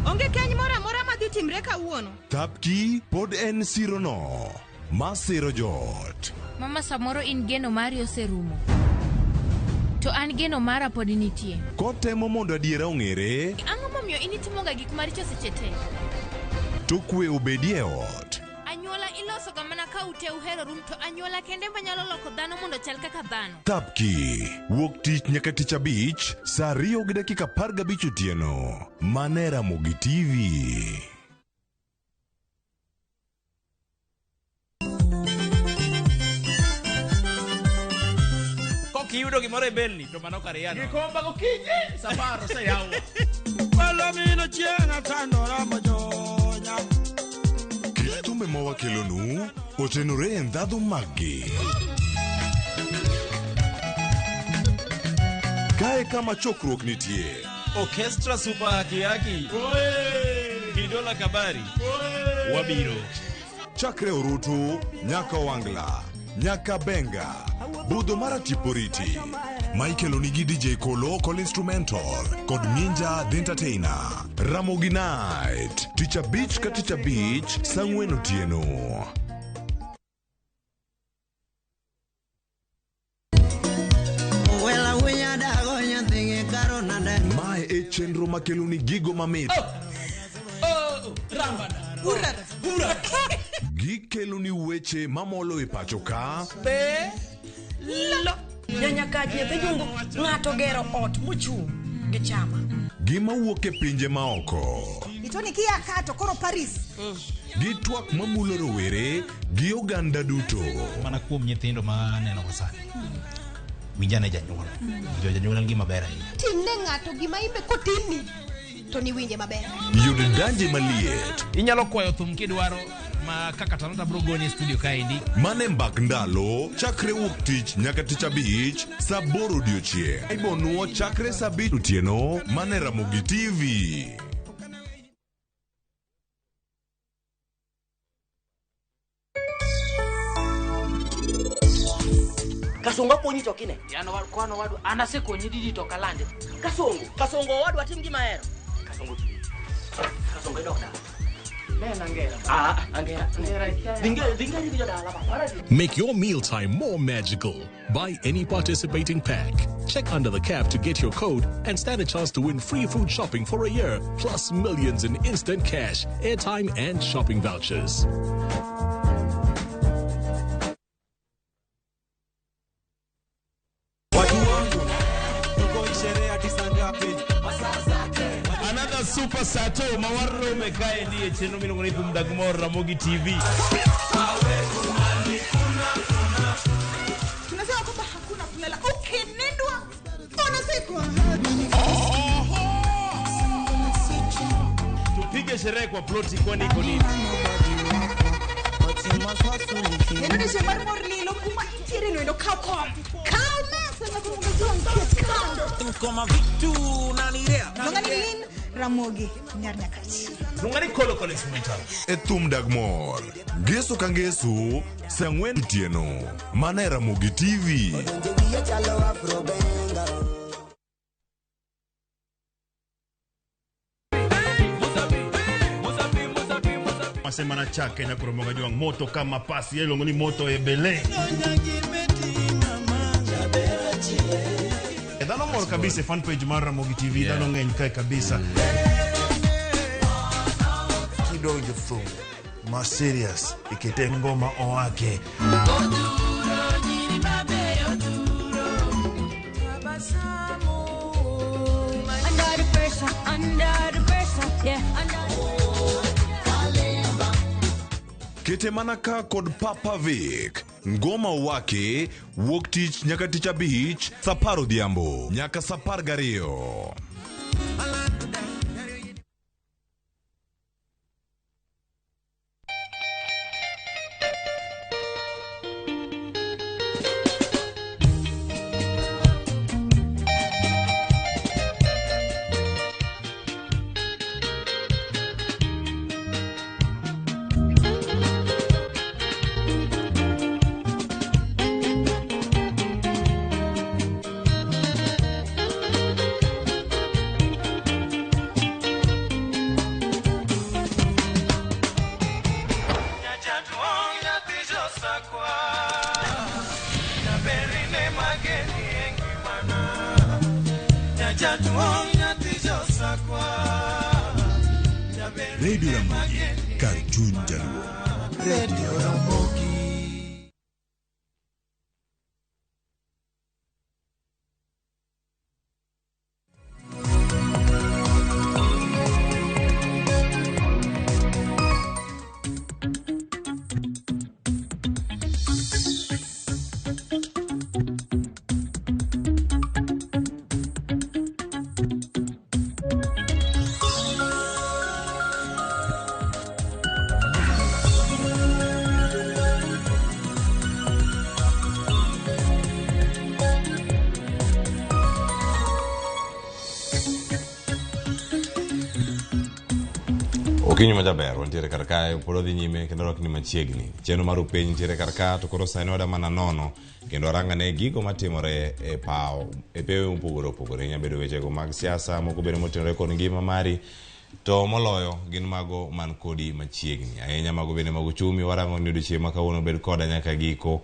Onge keny moro amora madhi timre kawuono. Thapki pod en sirono ma siro joot. Mama, samoro in geno mari oserumo. To an geno mara pod nitie. Kotemo mondo adiera ong'ere. Ang'o momiyo in itimoga gik maricho seche te? To kwe obedie ot. Anyuola ilosoga mana ka ute uhero rum to anyuola kende manyalo loko dhano mondo chal kaka dhano. Thapki wuok tich nyaka tich abich saa 2:15 otieno. Mana e Ramogi TV. Kiyudo gimoro e belni to mano kar yano. Gikomba gokinyi safar oseyawo. Palomino chieng' atandora mojonya. Kit thumbe mawakelonu otenore e ndhadhu maggi. Kae kama chokruok nitie. Orchestra Super Haki Haki. Kidola Kabari. Wabiro. Chakre Orutu nyaka Wangla, nyaka Benga, budho mar Atiporiti. Michael onigi DJ Kolo Kol Instrumental kod Minja The Entertainer. Ramogi Night, tich abich ka tich abich, saa 4 otieno. Mae e chenro makeloni gigo mamit. Gikeloni weche mamolo e pacho ka. Be lo nyanyakaji nyathi jungu ng'ato gero ot mochung' gi chama. Gima wuok e pinje maoko. Itoni kia kato koro Paris. Gi twak mamulo rowere gi oganda duto. Mana kuom nyithindo ma aneno go sani. Winjane janyuol. Winjo janyuol en gima ber ahinya. Timne ng'ato gima imbe kotimni to niwinje maber. Yud danje maliet. Inyalo kwayo thum kidwaro ma kaka Talanta bro goni e studio kaendi. Mane mbak ndalo chakre wuok tich nyaka tich abich saa aboro odiochieng'. Ibonuo chakre saa abich otieno mane Ramogi TV. Kasongo konyi to kine. Yano war kwano wadu an asekonyi didi to kalande. Kasongo, Kasongo owadwa tim gima ahero. Kasongo tuli. Kasongo idok dala. Ne angera. Ah, angera. Angera ikia. Dinge dinge gi jodala ba. Make your mealtime more magical. Buy any participating pack. Check under the cap to get your code and stand a chance to win free food shopping for a year, plus millions in instant cash, airtime, and shopping vouchers. Watu wangu tuko sherehe hadi saa ngapi? Another super sato mawarome kaendi e chenro miluongo ni Thum Dag Mor Ramogi TV. Tunasema kwamba hakuna kulala. Ukinendwa unazikwa. Tupige sherehe kwa ploti kwani iko nini? Eno ni mar mor lilo kuma intiere no endo kaw kom. Kaw mesa na kuma jong ket kando. Koma vitu nanirea. Longani lin Ramogi nyar Nyakach. Lungani kolo kolo instrumental. E thum dag mor. Ngeso ka ngeso saa ang'wen otieno. Mana e Ramogi TV. Masema na chake na kuromoga juang moto kama pasi iluongo ni moto ebele. Dhano mor kabisa e fan page mar Ramogi TV, dhano ng'eny kae kabisa. Kidonjo thum ma serious ikete ngoma owake. Under the pressure, under the pressure, yeah. Under Kete mana ka kod Papa Vic. Ngoma owake wuok tich nyaka tich abich saa apar odhiambo nyaka saa apar gariyo. Radio Ramogi, kar chuny jaluo. Radio Ramogi. Okinyi majaber, wantiere kar kae, pod odhi nyime kendo rwakni machiegni. Chenro mar upeny nitiere kar ka, to koro sani wada mana nono kendo warangane gigo matimore e paw, e pewe mopogore opogore. Inya bedo wechego mag siasa, moko bende motenore kod ngima mari, to moloyo gin mago man kodi machiegni. Ahinya mago bende mag uchumi, warango ni odiochieng' ma kawuono bed koda nyaka giko.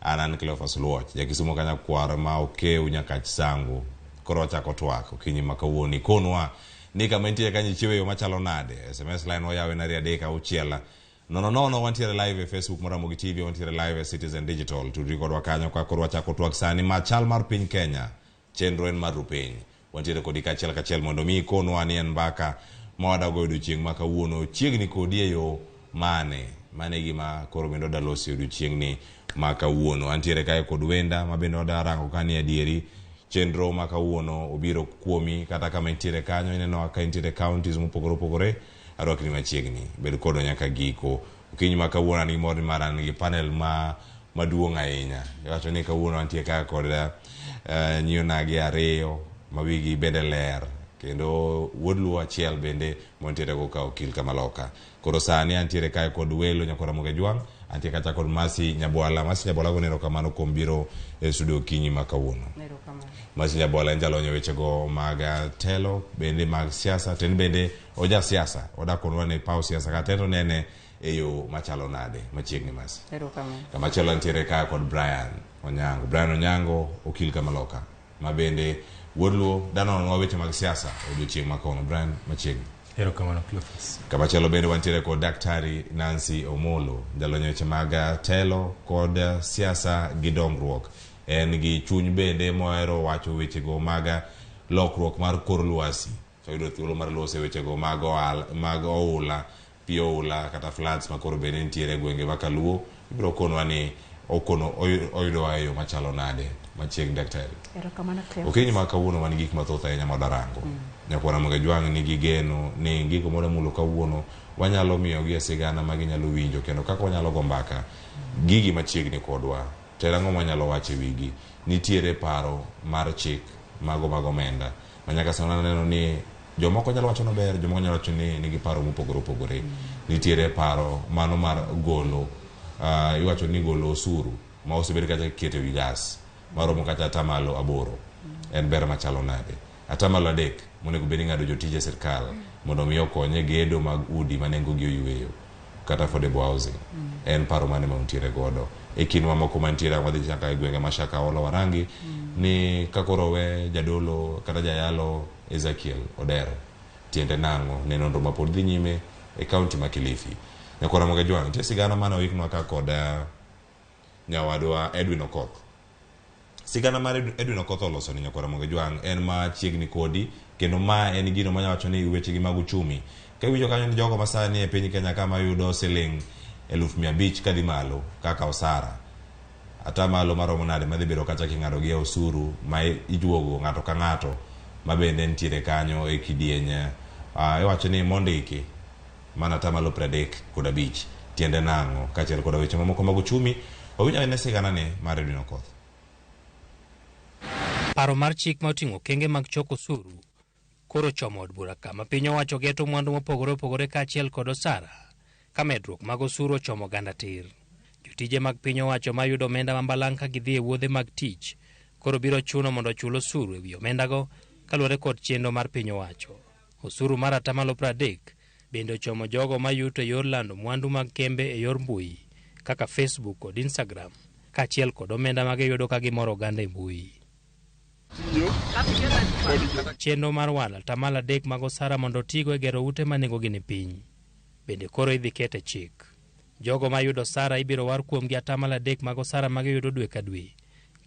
An an Cleophas Luoch, jakisumo kanyakwar ma okew Nyakach Sangu. Koro wachako twak okinyi ma kawuono. Ikonwa ni kama intie kanyo ichiwo e yo machalo nade. SMS line oyawe nari 3 6 0 0. Wantiere live e Facebook mar Ramogi TV, wantiere live e Citizen Digital. Tudri kodwa kanyo ka koro wachako twak sani ma chal mar piny Kenya. Chenro en mar rupiny. Wantiere kodi kachiel kachiel mondo mi ikonwa ni en mbaka ma wadago odiochieng' ma kawuono chiegni kodi e yo mane. Mano e gima koro bende oda loso e odiochieng'ni ma kawuono. Antiere kae kod wenda ma bende oda rango ka ni adieri chenro ma kawuono obiro kuomi kata kama intiere kanyo ineno ka intiere counties mopogore opogore arwakni machiegni bed kodwa nyaka giko. Okinyi ma kawuono an gi mor ni mar an gi panel ma maduong' ahinya. Iwacho ni kawuono antie ka kod nyionagi ariyo ma wigi bende ler kendo wuod luo achiel bende mantiere go ka okil kamaloka. Koro sani antiere kae kod welo nyakwar Ramogi Ajwang', antie kacha kod Mercy Nyabwala. Mercy Nyabwala gone erokamano kuom biro e studio okinyi ma kawuono. Mercy Nyabwala en jalony e wechego mag telo bende mag siasa to en bende oja siasa odak kodwa ne paw siasa kata en to nene e yo machalo nade machiegni Mercy. Kamachielo antiere ka kod Brian Onyango. Brian Onyango okil kamaloka ma bende wuod luo danonwa weche mag siasa odiochieng' ma kawuono. Brian machiegni. Erokamano Cleophas. Kamachielo bende wantiere kod Daktari Nancy Omolo, jalony e weche mag telo kod siasa gi dongruok. En gi chuny bende mohero wacho wechego mag lokruok mar kor lwasi. To yudo thuolo mar loso e wechego mag ohala, mag oula, pi oula kata floods ma koro bende nitiere e gwenge ma Kaluo. Ibiro konwa ni okono oyudowa e yo machalo nade machiegni daktari. Erokamano Cleophas. Okinyi ma kawuono wan gi gik mathoth ahinya mwadwa rango. Nyakwar Ramogi Ajwang' nigi geno ni gigo mwadwa mulo kawuono wanyalo miyogi e sigana ma ginyalo winjo kendo kaka wanyalo go mbaka gigi machiegni kodwa. To en ang'o mwanyalo wacho e wigi? Nitiere paro mar chik mago mag omenda ma nyaka sani waneno ni jomoko nyalo wacho ni ber, jomoko nyalo wacho ni nigi paro mopogore opogore. Nitiere paro mano mar golo iwacho ni golo osuru ma osebed kacha iketo ewi gas maromo kata atamalo 8. En ber machalo nade? Atamalo 3 monego bed ni ing'ado jotije sirkal mondo mi okony e gedo mag udi ma nengo gi oyweyo kata affordable housing. En paro mane ma untiere godo? E kindwa moko mantiere wadhi nyaka e gwenge ma Shakahola Warangi ni ka koro we jadolo kata jayalo Ezekiel Odero tiende nang'o ne nonro ma pod dhi nyime e kaunti ma Kilifi. Nyakwar Ramogi Ajwang' nitie sigana mane oiknwa ka kod nyawadwa Edwin Okoth. Sigana mar Edwin Okoth oloso ni nyakwar Ramogi Ajwang' en machiegni kodi kendo ma en gino manya wacho ni wechegi mag uchumi. Ka iwinjo kanyo ni jogo masani e piny Kenya ka mayudo siling 500,000 kadhi malo kaka osara atamalo maromo nade madhi bedo kacha king'ado gi e osuru ma ijuogo ng'ato ka ng'ato ma bende nitiere kanyo e kidieny iwacho ni mondiki mana atamalo 35 tiende nang'o kaachiel koda weche mamoko mag uchumi wawinj ane sigana ni mar Edwin Okoth. Paro mar chik ma oting'o okenge mag choko osuru koro chomo od bura kama piny owacho geto mwandu mopogore opogore kaachiel kod osara ka medruok mag osuru ochomo oganda tir. Jotije mag piny owacho mayudo omenda ma balang' ka gidhi e wuodhe mag tich koro biro chuno mondo ochul osuru ewi omendago kaluwore kod chenro mar piny owacho. Osuru mar atamalo 30 bende ochomo jogo mayuto e yor lando mwandu mag kembe e yor mbui kaka Facebook kod Instagram kaachiel kod omenda ma giyudo ka gimoro oganda e mbui. Chenro mar walo atamalo 3 mag osara mondo otigo e gero ute ma nengogi ni piny bende koro idhi ket e chik. Jogo mayudo osara ibiro war kuomgi atamalo 3 mag osara ma giyudo dwe ka dwe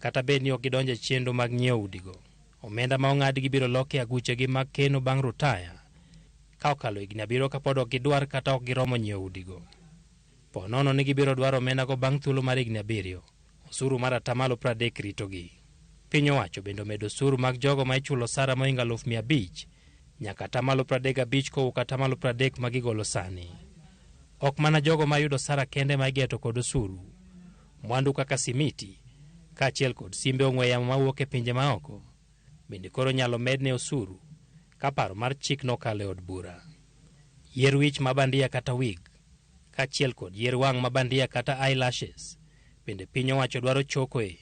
kata bed ni ok gidonjo e chenro mag nyiewo udigo. Omenda ma ong'adgi biro loki e aguchegi mag keno bang' rutaya ka okalo higni 7 kapod ok gidwar kata ok giromo nyiewo udigo. Po nono ni gibiro dwaro omendago bang' thuolo mar higni 7, osuru mar atamalo 30 ritogi. Piny owacho bende omedo osuru mag jogo ma ichulo osara mohingo 500,000 nyaka atamalo 35 kowuok atamalo 30 ma gigolo sani. Ok mana jogo mayudo osara kende ma igeto kod osuru. Mwandu kaka simiti kaachiel kod simbe ong'we yamo mawuok e pinje maoko bende koro nyalo medne osuru ka paro mar chik nokalo e od bura. Yier wich ma bandia kata wig kaachiel kod yier wang' ma bandia kata eyelashes bende piny owacho dwaro chokoe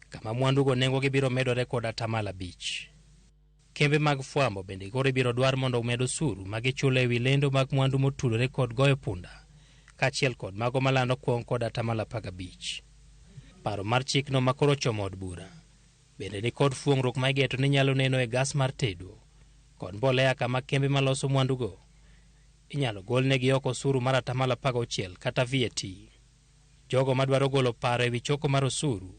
kama mwandugo nengogi biro medore kod atamalo 5. Kembe mag fwambo bende koro ibiro dwar mondo omed osuru ma gichulo ewi lendo mag mwandu motudore kod goyo punda kaachiel kod mago malando kuong' kod atamalo 15. Paro mar chikno ma koro ochomo od bura bende ni kod fuong'ruok ma igeto ni nyalo neno e gas mar tedo kod mbolea kama kembe maloso mwandugo inyalo golnegi oko osuru mar atamalo 16 kata VAT. Jogo madwaro golo paro ewi choko mar osuru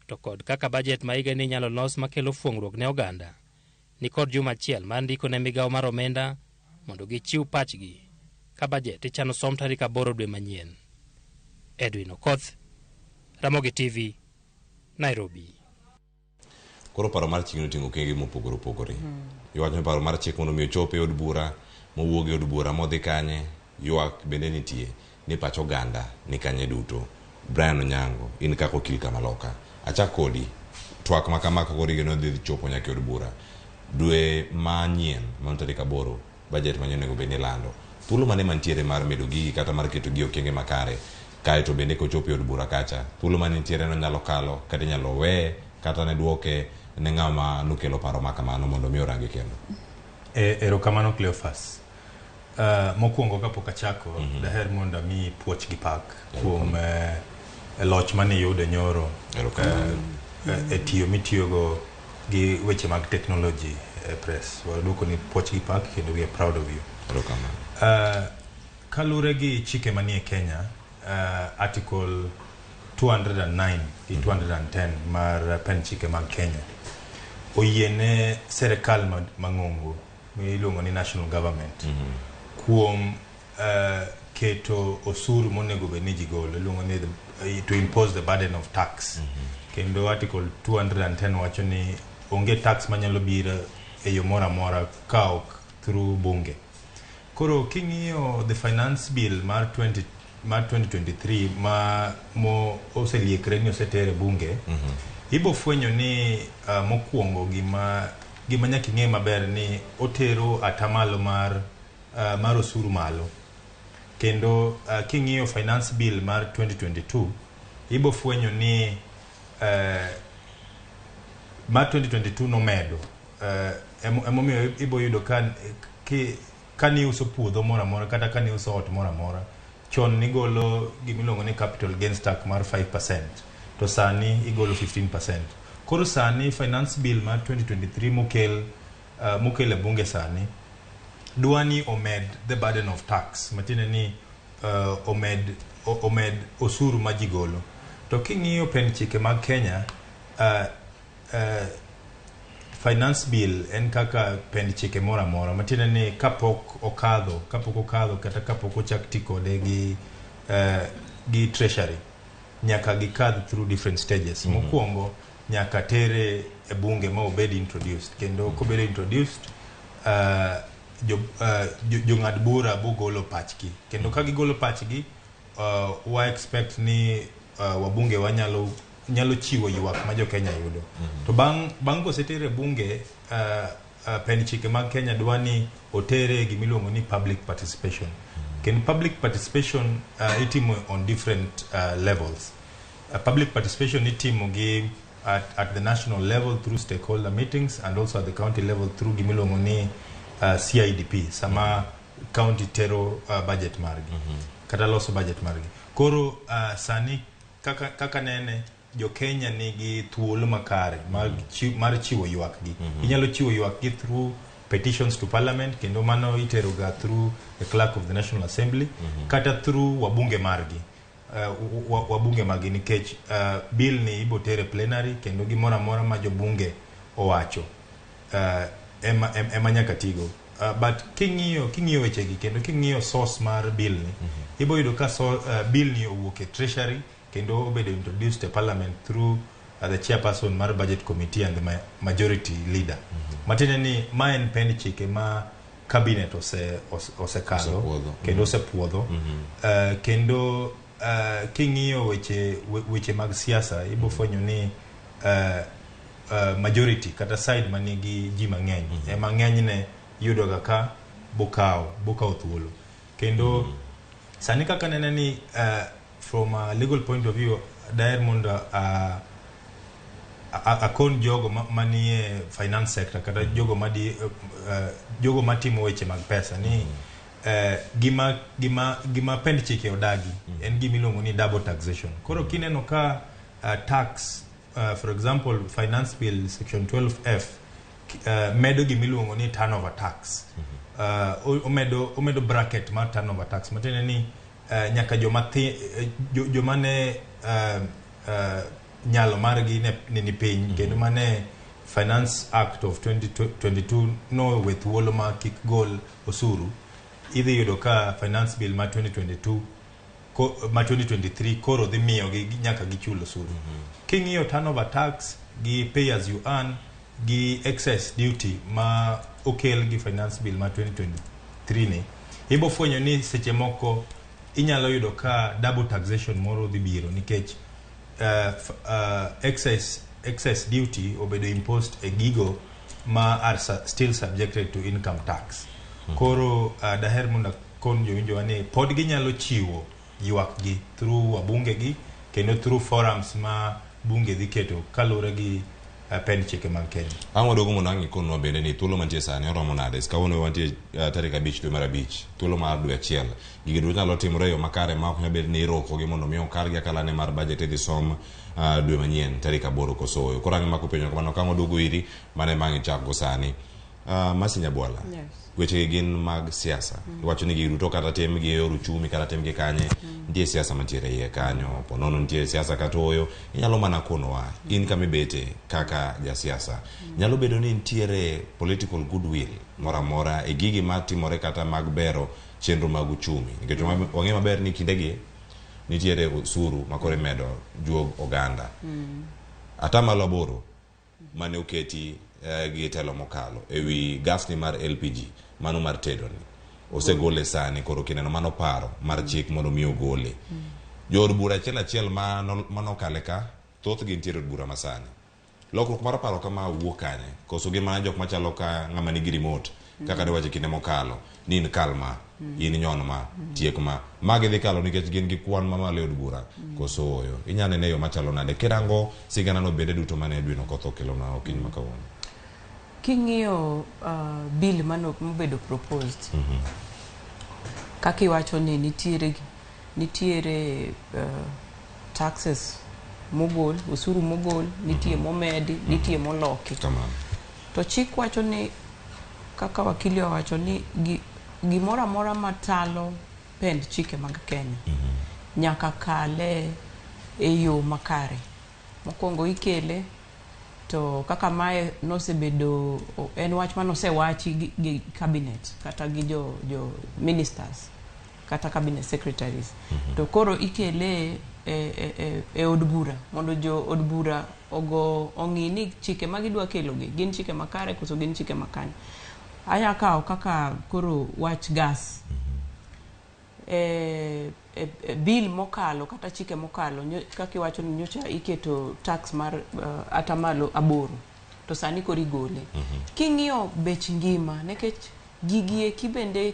to kod kaka bajet ma higani inyalo los makelo fuong'ruok ne oganda ni kod juma achiel mar ndiko ne migawo mar omenda mondo gichiw pachgi. Ka bajet ichano som tarik 8 dwe manyien. Edwin Okoth, Ramogi TV, Nairobi. Koro paro mar chik noting'o okenge mopogore opogore. Iwacho ni paro mar chik mondo mi ochop e od bura, mowuog e od bura modhi kanye, ywak bende nitie ni pach oganda ni kanye duto. Brian Onyango, in kaka okil kamaloka, achak kodi. Twak ma kama koro igeno dhi chopo nyaka e od bura. Dwe manyien, mano tarik 8, budget manyien onego bed ni ilando. Thuolo mane mantiere mar medo gigi kata mar keto gi e okenge makare, kaeto bende kochopo e od bura kacha, thuolo mane nitiere no nyalo kalo kata inyalo weye kata ne duoke ne ng'ama nokelo paro ma kamano mondo mi orange kendo. Erokamano Cleophas. Mokwongo kapok achako, daher mondo ami puoch gi pak kuom loch mane iyudo nyoro e tiyo mitiyogo gi weche mag technology e press. Waduoko ni puoch gi pak kendo we are proud of you. Erokamano. Kalure gi chike manie Kenya, Article 209 gi 210 mar pend chike mag Kenya oyiene serikal mang'ongo miluongo ni national government kuom keto osuru monego bed ni ji golo, iluongo ni to impose the burden of tax. Kendo Article 210 wacho ni onge tax manyalo biro e yo moro amora ka ok through bunge. Koro king'iyo the finance bill mar 20 mar 2023 ma mo oseliekre ni oseter e bunge, ibo fwenyo ni mokwongo gima nyaka ing'e maber ni otero atamalo mar osuru malo. Kendo king'iyo finance bill mar 2022, ibo fwenyo ni mar 2022 nomedo emomiyo ibo yudo ka niuso puodho moro amora kata ka niuso ot moro amora, chon nigolo gimiluongo ni capital gains tax mar 5%, to sani igolo 15%. Koro sani finance bill mar 2023 mokel e bunge sani dwa ni omed the burden of tax, matiende ni omed osuru ma ji golo. To king'iyo pend chike mag Kenya, finance bill en kaka pend chike moro amora, matiende ni kapok okadho kata kapok ochak ti kode gi treasury, nyaka gikadh through different stages. Mokwongo nyaka tere e bunge ma obed introduced, kendo kobedo introduced, jong'ad bura bogolo pachgi, kendo ka gigolo pachgi, wa expect ni wabunge wanyalo nyalo chiwo ywak ma jo Kenya yudo. To bang' kosetere e bunge, pend chike mag Kenya dwa ni otere gimiluongo ni public participation. Kendo public participation itimo on different levels. Public participation itimo gi at the national level through stakeholder meetings and also at the county level through gimiluongo ni CIDP, sama county tero budget margi kata loso budget margi. Koro sani kaka nene, jo Kenya nigi thuolo makare mar chiwo ywakgi. Inyalo chiwo ywakgi through petitions to parliament, kendo mano itero ga through the clerk of the National Assembly kata through wabunge margi, wabunge margi, nikech bill ni ibo tere plenary, kendo gimoro amora ma jobunge owacho ema nyaka tigo. But king'iyo wechegi kendo king'iyo source mar bill ni, ibo yudo ka bill ni owuok e treasury kendo obedo introduced e parliament through the chairperson mar budget committee and the majority leader. Matiende ni ma en pend chike ma cabinet osekalo Osepuodho. kendo osepuodho. Kendo king'iyo weche mag siasa, ibo fwenyo ni majority kata side manigi ji mang'eny ema ng'enyne yudoga ka bokawo thuolo. Kendo sani kaka nene ni, from a legal point of view, daher mondo akon jogo manie finance sector kata jogo matimo weche mag pesa ni gima pend chike odagi en gima iluongo ni double taxation. Koro kineno ka tax, for example, finance bill section 12F medo gima iluongo ni turnover tax, omedo bracket mar turnover tax, matiende ni nyaka joma ne nyalo margi ne ni piny, kendo mane Finance Act of 2022 nowe thuolo ma kik gol osuru. Idhi yudo ka finance bill ma 2022 ma 2023 koro dhi miyogi nyaka gichul osuru. King'iyo turnover tax gi pay as you earn gi excess duty ma okel gi finance bill ma 2023 ni, ibo fwenyo ni seche moko inyalo yudo ka double taxation moro dhi biro nikech excess duty obedo imposed e gigo ma are still subjected to income tax. Koro daher mondo akon jowinjowa ni pod ginyalo chiwo ywak gi through wabunge gi kendo through forums ma bunge dhi keto kaluwore gi pend chike mag Kenya. Ang' waduogo mondo ang' ikonwa bende ni thuolo mantie sani oromo nade. Kawuono wantie tarik 5 dwe mar 5, thuolo mar dwe achiel. Gigi duto nyalo timore e yo makare ma ok nyal bedo ni irokogi mondo mi okalgi akala ne mar budget idhi som dwe manyien tarik 8 koso oyo. Koro ang' imako penjo kamano ka ang' waduogo iri, mano ema ang' ichakgo sani. Mercy Nyabwala. Yes. Wechegi gin mag siasa. Iwacho ni gigi duto kata timgi e yor uchumi kata timgi kanye, nitie siasa mantiere iye kanyo, ponono nitie siasa kata oyo, inyalo mana konowa in kama ibete kaka jasiasa. Nyalo bedo ni nitiere political goodwill moro amora e gigi matimore kata mag bero chenro mag uchumi. Nikech wang'eyo maber ni kindegi nitiere osuru ma koro imedo juog oganda. 8% mane oketi gi telo mokalo ewi gas ni mar LPG mano mar tedo ni osegole sani. Koro kineno mano paro mar chik mondo mi ogole. Jood bura achiel achiel manokale ka thothgi nitiere od bura masani. Lokruok mar paro kama wuok kanye? Koso gin mana jok machalo ka ng'ama nigi remote kaka ne wacho kinde mokalo ni in kal ma, in nyon ma, tiek ma. Magi dhi kalo nikech gin gi kwan mamalo e od bura koso oyo. Inyalo nene e yo machalo nade? Kirango sigana no bende duto mane Edwin Okoth okelonwa okinyi ma kawuono. King'iyo bill mano mobedo proposed, kaka iwacho ni nitiere taxes mogol, osuru mogol, nitie momedi, nitie moloki. To chik wacho ni, kaka wakili owacho ni gimoro amora matalo pend chike mag Kenya nyaka kale e yo makare. Mokwongo ikele to kaka mae nosebedo en wach manosewachi gi cabinet kata gi jo ministers kata cabinet secretaries. To koro ikele e od bura mondo jo od bura ogo ong'i ni chike ma gidwa kelogi gin chike makare koso gin chike makanye. Anya kawo kaka koro wach gas. Bill mokalo kata chike mokalo kaka iwacho ni nyocha iketo tax mar 8% to sani koro igole. King'iyo bech ngima nikech gigi eki bende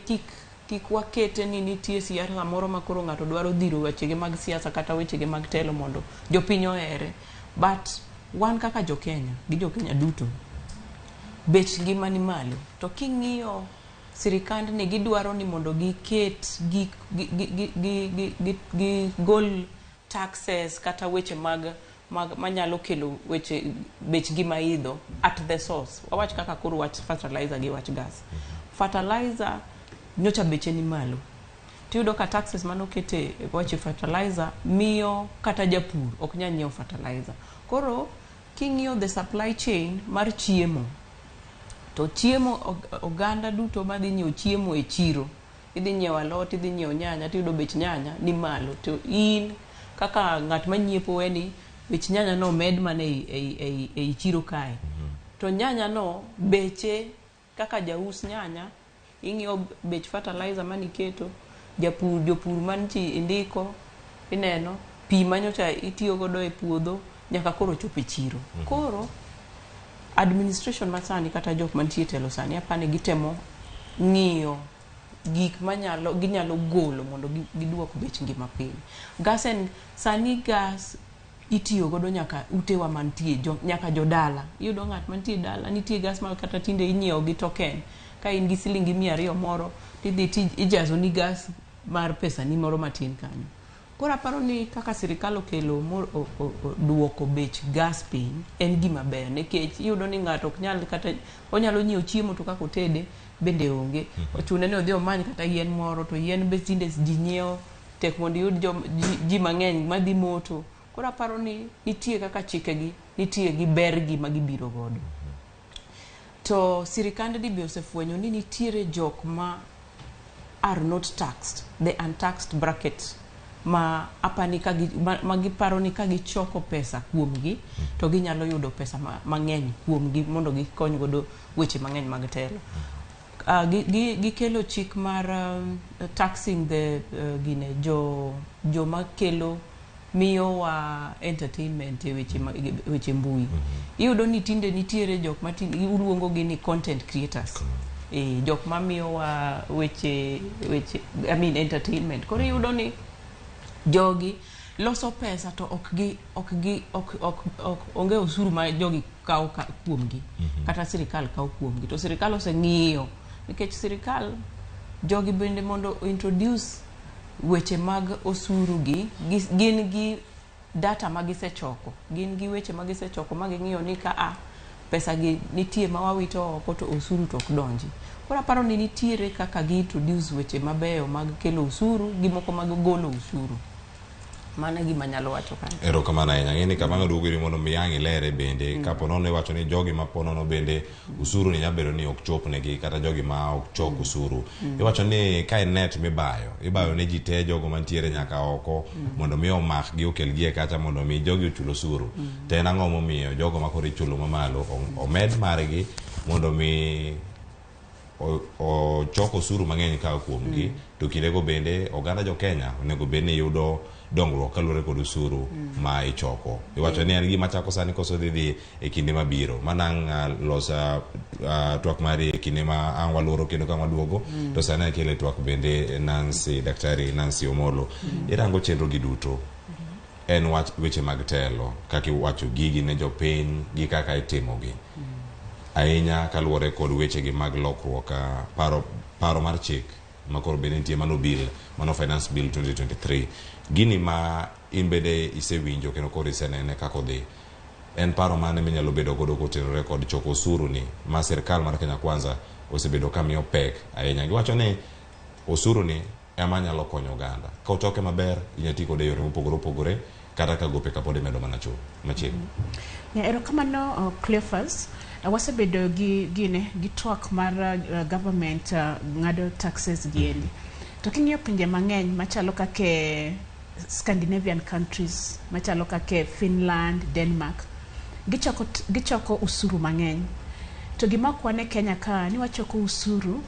kik wakete ni nitie siasa moro ma koro ng'ato dwaro dhiro wechege mag siasa kata wechege mag telo mondo jopiny ohere. But wan kaka jo Kenya gi jo Kenya duto bech ngima ni malo. To king'iyo sirikand ni gidwaro ni mondo giket gigol taxes kata weche mag manyalo kelo weche bech ngima idho at the source. Wawach kaka koro wach fertilizer gi wach gas. Fertilizer nyocha beche ni malo. Tiyudo ka taxes manokete weche fertilizer miyo kata japur ok nyal nyiewo fertilizer. Koro king'iyo the supply chain mar chiemo, to chiemo oganda duto madhi nyiewo chiemo e chiro, idhi nyiewo alot, idhi nyiewo nyanya, tiyudo bech nyanya ni malo. To in kaka ng'at manyiepo weni bech nyanya no omed mana ei chiro kae. To nyanya no beche kaka jaus nyanya, ing'iyo bech fertilizer maniketo, japur jopur mantie indiko, ineno pi manyocha itiyo godo e puodho nyaka koro chop e chiro. Koro administration masani kata jok mantie e telo sani apani gitemo ng'iyo gik manyalo ginyalo golo mondo giduok bech ngima piny. Gas en sani gas itiyo godo nyaka utewa mantie nyaka jodala. Iyudo ng'at mantie dala nitie gas ma kata tinde inyiewo gi token. Ka in gi silingi 200 moro tidhi ijazo ni gas mar pesa ni moro matin kanyo. Koro aparo ni kaka sirikal okelo duoko bech gas piny en gima ber nikech iyudo ni ng'ato ok nyal kata onyalo nyiewo chiemo to kaka otede bende onge. Ochune ni odhi omany kata yien moro to yien be tinde ji nyiewo tek mondo iyud ji mang'eny madhi moto. Koro aparo ni nitie kaka chikegi nitie gi bergi ma gibiro godo. To sirikand ni be osefwenyo ni nitiere jok ma are not taxed, the untaxed bracket ma apani ka gi, ma giparo ni ka gichoko pesa kuomgi to ginyalo yudo pesa mang'eny kuomgi mondo gikony godo weche mang'eny mag telo. Gikelo chik mar taxing the gine joma kelo miyowa entertainment e weche mbui. Iyudo ni tinde nitiere jok ma iluongo gi ni content creators. Jok ma miyowa weche I mean entertainment. Koro iyudo ni jogi loso pesa to ok onge osuru ma jogi kawo kuomgi. Kata sirikal kawo kuomgi. To sirikal oseng'iyo nikech sirikal jogi bende mondo introduce weche mag osuru gi gin gi data ma gisechoko, gin gi weche ma gisechoko ma ging'iyo ni ka pesa gi nitie ma wawito oko to osuru to ok donji. Koro aparo ni nitiere kaka gi introduce weche mabeyo mag kelo osuru gi moko mag golo osuru. Mano e gima anyalo wacho kanyo. Erokamano ahinya. Ang'e ni kamano duogo iri mondo mi ang' ilere bende kapo nono iwacho ni jogi ma po nono bende usuru ni nyalo bedo ni ok chopnegi kata jogi ma ok chok usuru. Iwacho ni ka en net mibayo, ibayo ne ji te jogo mantiere nyaka oko mondo mi omakgi okelgi e kacha mondo mi jogi ochul osuru. To en ang'o momiyo jogo ma koro ichulo mamalo omed margi mondo mi ochok osuru mang'eny ka kuomgi to kindego bende oganda jo Kenya onego bed ni yudo dongruok kaluwore kod osuru ma ichoko. Iwacho ni en gima chako sani koso dhi e kinde mabiro. Mana ang' losa twak mari e kinde ma ang' waluoro kendo ka waduogo to sani akele twak bende Nancy, Daktari Nancy Omolo. Irango chenro gi duto. En wach weche mag telo kaka iwacho gigi ne jopiny gi kaka itimogi. Ahinya kaluwore kod weche gi mag lokruok paro mar chik ma koro bende nitie mano bill mano finance bill 2023. Gini ma in bende isewinjo kendo koro isenene kaka odhi. En paro mane minyalo bedo godo kotenore kod choko osuru ni ma sirkal mar Kenya Kwanza osebedo ka miyo pek ahinya. Giwacho ni osuru ni ema nyalo konyo oganda. Ka ochoke maber inyalo ti kode e yore mopogore opogore kata ka gope kapod imedo mana chulo machiegni. Erokamano Cleophas. Wasebedo gi gine gi twak mar government ng'ado taxes giendi. To king'iyo pinje mang'eny machalo kake Scandinavian countries, machalo kake Finland, Denmark, gichoko usuru mang'eny. To gima ok wane Kenya ka ni wachoko usuru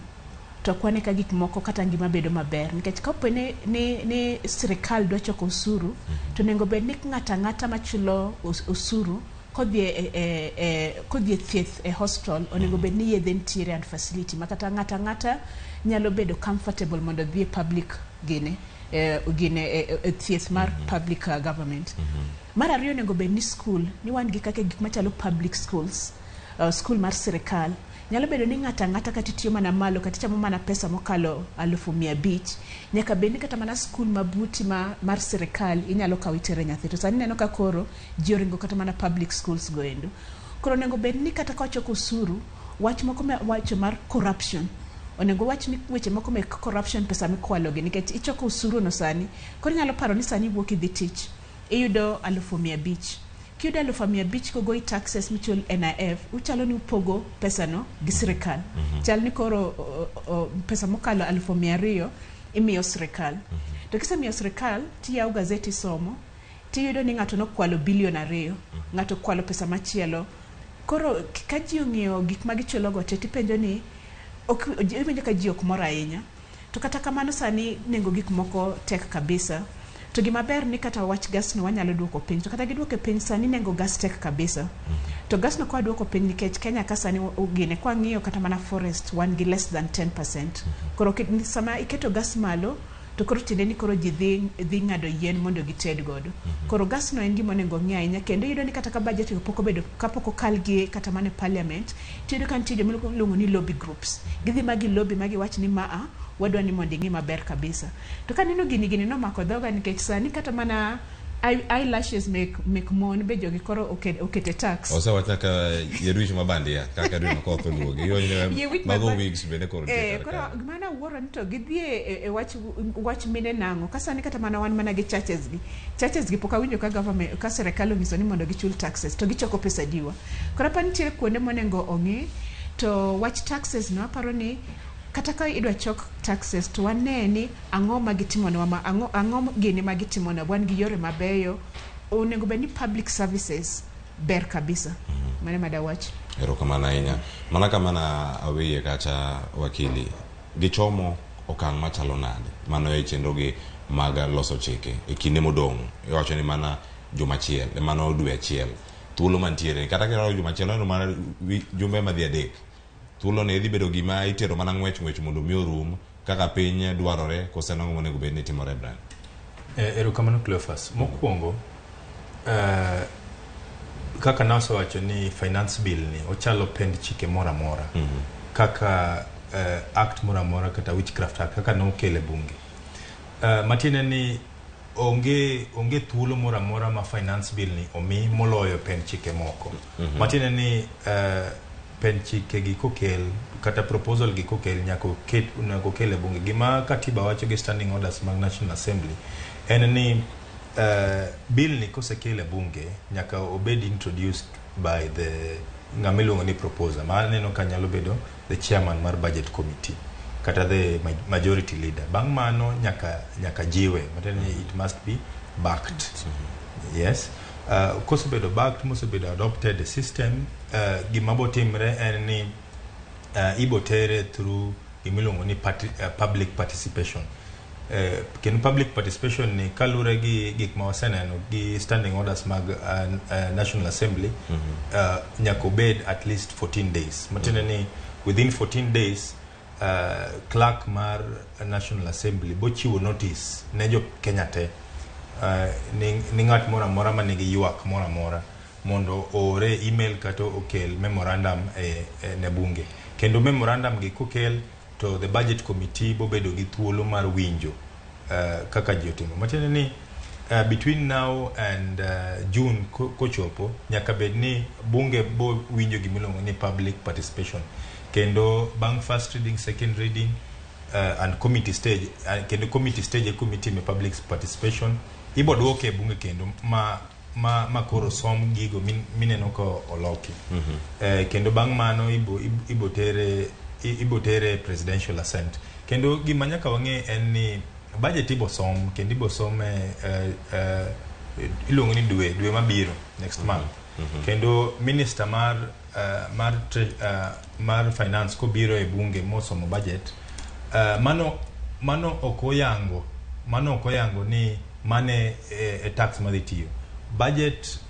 to ok wane ka gik moko kata ngima bedo maber. Nikech kapo ni sirikal dwa choko usuru, to onego bed ni ng'ato ang'ata machulo usuru kodhi e thieth e hospital onego bed ni yedhe nitiere and facility ma kata ng'ato ang'ata nyalo bedo comfortable mondo odhi e public gine thieth mar public government. Mar ariyo onego bed ni school ni wan gi kaka gik machalo public schools, school mar sirikal. Nyalo bedo ni ng'ato ang'ata kata itiyo mana malo kata ichamo mana pesa mokalo 500,000 nyaka bed ni kata mana school mabuti mar sirikal inyalo kawo itere nyathi. To sani ineno ka koro ji oringo kata mana public schools go endo. Koro onego bed ni kata ka wachoko osuru, wach moko wacho mar corruption. Onego wach ni weche moko mek corruption pesa mikwalo gi nikech ichoko osuru no sani. Koro inyalo paro ni sani iwuok idhi tich iyudo 500,000. Kiyudo 500,000 kogoi taxes michul NIF, uchalo ni upogo pesano gi sirikal. Chal ni koro pesa mokalo 200,000 imiyo sirikal. To kisemiyo sirikal tiyawo gazeti isomo tiyudo ni ng'ato nokwalo bilion 2, ng'ato okwalo pesa machielo. Koro ka ji ong'iyo gik ma gichulogo te tipenjo ni iwinjo ka ji ok mor ahinya. To kata kamano sani nengo gik moko tek kabisa. To gima ber ni kata wach gas no wanyalo duoko piny. To kata giduoke piny sani nengo gas tek kabisa. To gas no kwa duoko piny nikech Kenya ka sani gine kwa ng'iyo kata mana forest wan gi less than 10%. Koro sama iketo gas malo to koro tiende ni koro ji dhi ng'ado yien mondo gited godo. Koro gas no en gima onego ong'i ahinya kendo iyudo ni kata ka budget pok obedo kapok okal gi kata mana e parliament tiyudo ka nitie joma iluongo ni lobby groups. Gidhi ma gi lobby ma giwach ni maa wadwa ni mondo ing'i maber kabisa. To kaneno gini nomako dhoga nikech sani kata mana eyelashes mek mon be jogi koro okete tax. Osewach nyaka yier wich mabandia kaka dwe makoth oluogi. Mago wigs bende koro nitie kar Koro kae. gima nawuoro ni to gidhi e wach mine nang'o. Ka sani kata mana wan mana gi churches gi. Churches gi pok awinjo ka government ka sirikal onyiso ni mondo gichul taxes to gichoko pesa diwa. Koro aparo nitiere kuonde monego ong'i to wach taxes no aparo ni Kata ka idwa chok taxes to wane ni ang'o ma gitimonwa ma ang'o ang'o gini ma gitimonwa wan gi yore mabeyo onego bed ni public services ber kabisa. Mano ema dawach. Erokamano ahinya. Mana kama na aweye kacha wakili, gichomo okang' machalo nade? Mano e chenro gi mag loso chike e kinde modong' iwacho ni mana juma achiel, mano dwe achiel. Thuolo mantiere kata kirao juma achiel aneno mana jumbe madhi adek. Thuolo ni dhi bedo gima itero mana ng'wech ng'wech mondo mi orum kaka piny dwarore kose nang'o monego bed ni timore Brian? Erokamano Cleophas. Mokwongo, kaka nasewacho ni finance bill ni ochalo pend chike moro amora kaka act moro amora kata witchcraft act kaka nokele bunge. Matiende ni onge thuolo moro amora ma finance bill ni omi moloyo pend chike moko. Matiende ni pend chike gi kokel kata proposal gi kokel nyaka oket nyaka okel e bunge. Gima katiba wacho gi standing orders mag National Assembly en ni bill ni kosekel e bunge nyaka obed introduced by the ng'ama iluongo ni proposer ma aneno ka nyalo bedo the chairman mar budget committee kata the majority leader. Bang' mano nyaka jiwe, matiende ni it must be backed. Yes. Kosebedo backed mosebedo adopted e system, gima botimre en ni ibo tere through gimiluongo ni public participation. Kendo public participation ni kalure gi gik ma waseneno gi standing orders mag National Assembly nyaka obed at least 14 days. Matiende ni within 14 days clerk mar National Assembly bochiwo notice ne jo Kenya te ni ng'at moro amora manigi ywak moro amora mondo oore email kata okel memorandum e ne bunge. Kendo memorandum gi kokel to the budget committee bobedo gi thuolo mar winjo kaka ji otimo. Matiende ni between now and June kochopo nyaka bed ni bunge bo winjo gimiluongo ni public participation. Kendo bang' first reading, second reading and committee stage, kendo committee stage e committee me public participation ibo duoke e bunge kendo ma koro som gigo mineno ka oloki. Kendo bang' mano ibo tere presidential assent. Kendo gima nyaka wang'e en ni budget ibo som kendo ibo som e iluongo ni dwe mabiro next month. Kendo minister mar finance kobiro e bunge mosomo budget, mano ok oyango ni mane e tax madhi tiyo.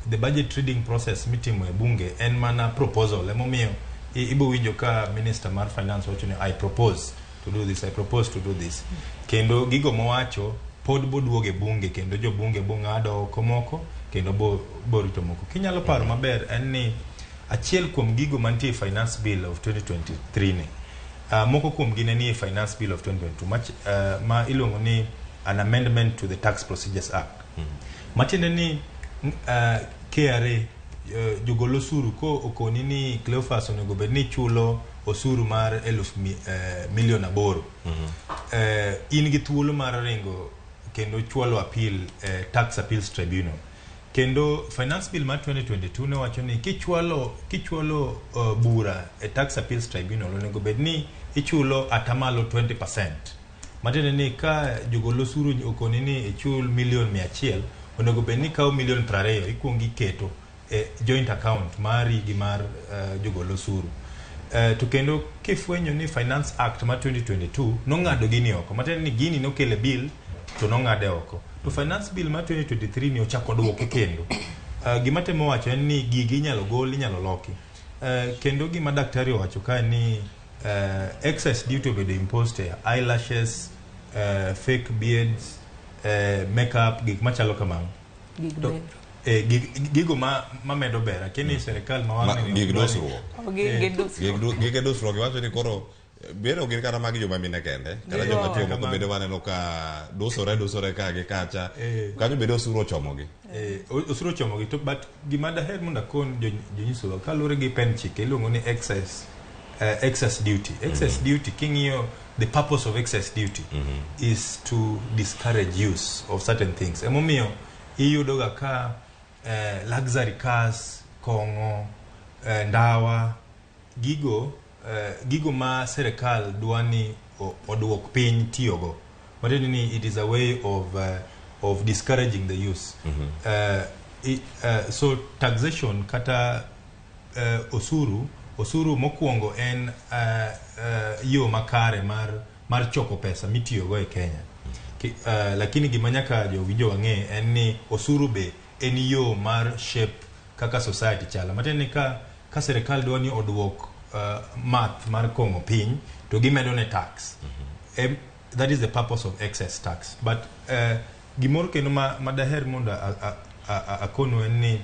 The budget reading process mitimo e bunge en mana proposal. Emomiyo ibo winjo ka minister mar finance wacho ni I propose to do this, I propose to do this. Kendo gigo mowacho pod boduogo e bunge kendo jobunge bong'ado oko moko kendo bo rito moko. Kinyalo paro maber en ni achiel kuom gigo mantie e finance bill of 2023 ni moko kuom gi ne nie finance bill of 2022 ma iluongo ni an amendment to the Tax Procedures Act. Matiende ni KRA jogol osuru ko okoni ni Cleophas onego bed ni chulo osuru mar 8 milion. In gi thuolo mar ringo kendo chwalo appeal Tax Appeals Tribunal. Kendo finance bill mar 2022 ne wacho ni kichwalo bura e Tax Appeals Tribunal onego bed ni ichulo atamalo 20%. Matiende ni ka jogol osuru okoni ni ichul milion 100, onego bed ni ikawo milion 20 ikuongo iketo e joint account mari gi mar jogol osuru. To kendo kifwenyo ni Finance Act mar 2022 nong'ado gini oko, matiende ni gini nokele bill to nong'ade oko. To Finance Bill mar 2023 ni ochako duoke kendo. Gima temo wacho en ni gigi inyalo gol, inyalo loki. Kendo gima daktari owacho ka ni excess duty obedo imposed e eyelashes, fake beards, makeup, gik machalo kamano. Gik ber. Gigo ma medo ber. Akia ni serikal ma wang'ni gig dosruok. Gige dosruok iwacho ni koro bero gin kata mag joma mine kende kata joma chuo moko bende waneno ka dusore ka gi kacha kanyo bende osuru ochomogi. Osuru ochomogi to but gima daher mondo akon jonyisowa kaluwore gi pen chike iluongo ni excess duty. Excess duty king'iyo the purpose of excess duty is to discourage use of certain things. Emomiyo iyudo ga ka luxury cars, kong'o, ndawa, gigo gigo ma serikal dwa ni oduok piny tiyogo. Matiende ni it is a way of discouraging the use. So taxation kata osuru mokwongo en yo makare mar choko pesa mitiyogo e Kenya. Lakini gima nyaka jowinjo wang'e en ni osuru be en yo mar shape kaka society chalo. Matiende ni ka sirikal dwa ni oduok math mar kong'o piny, to gimedo ne tax. That is the purpose of excess tax. But gimoro kendo ma daher mondo akonu en ni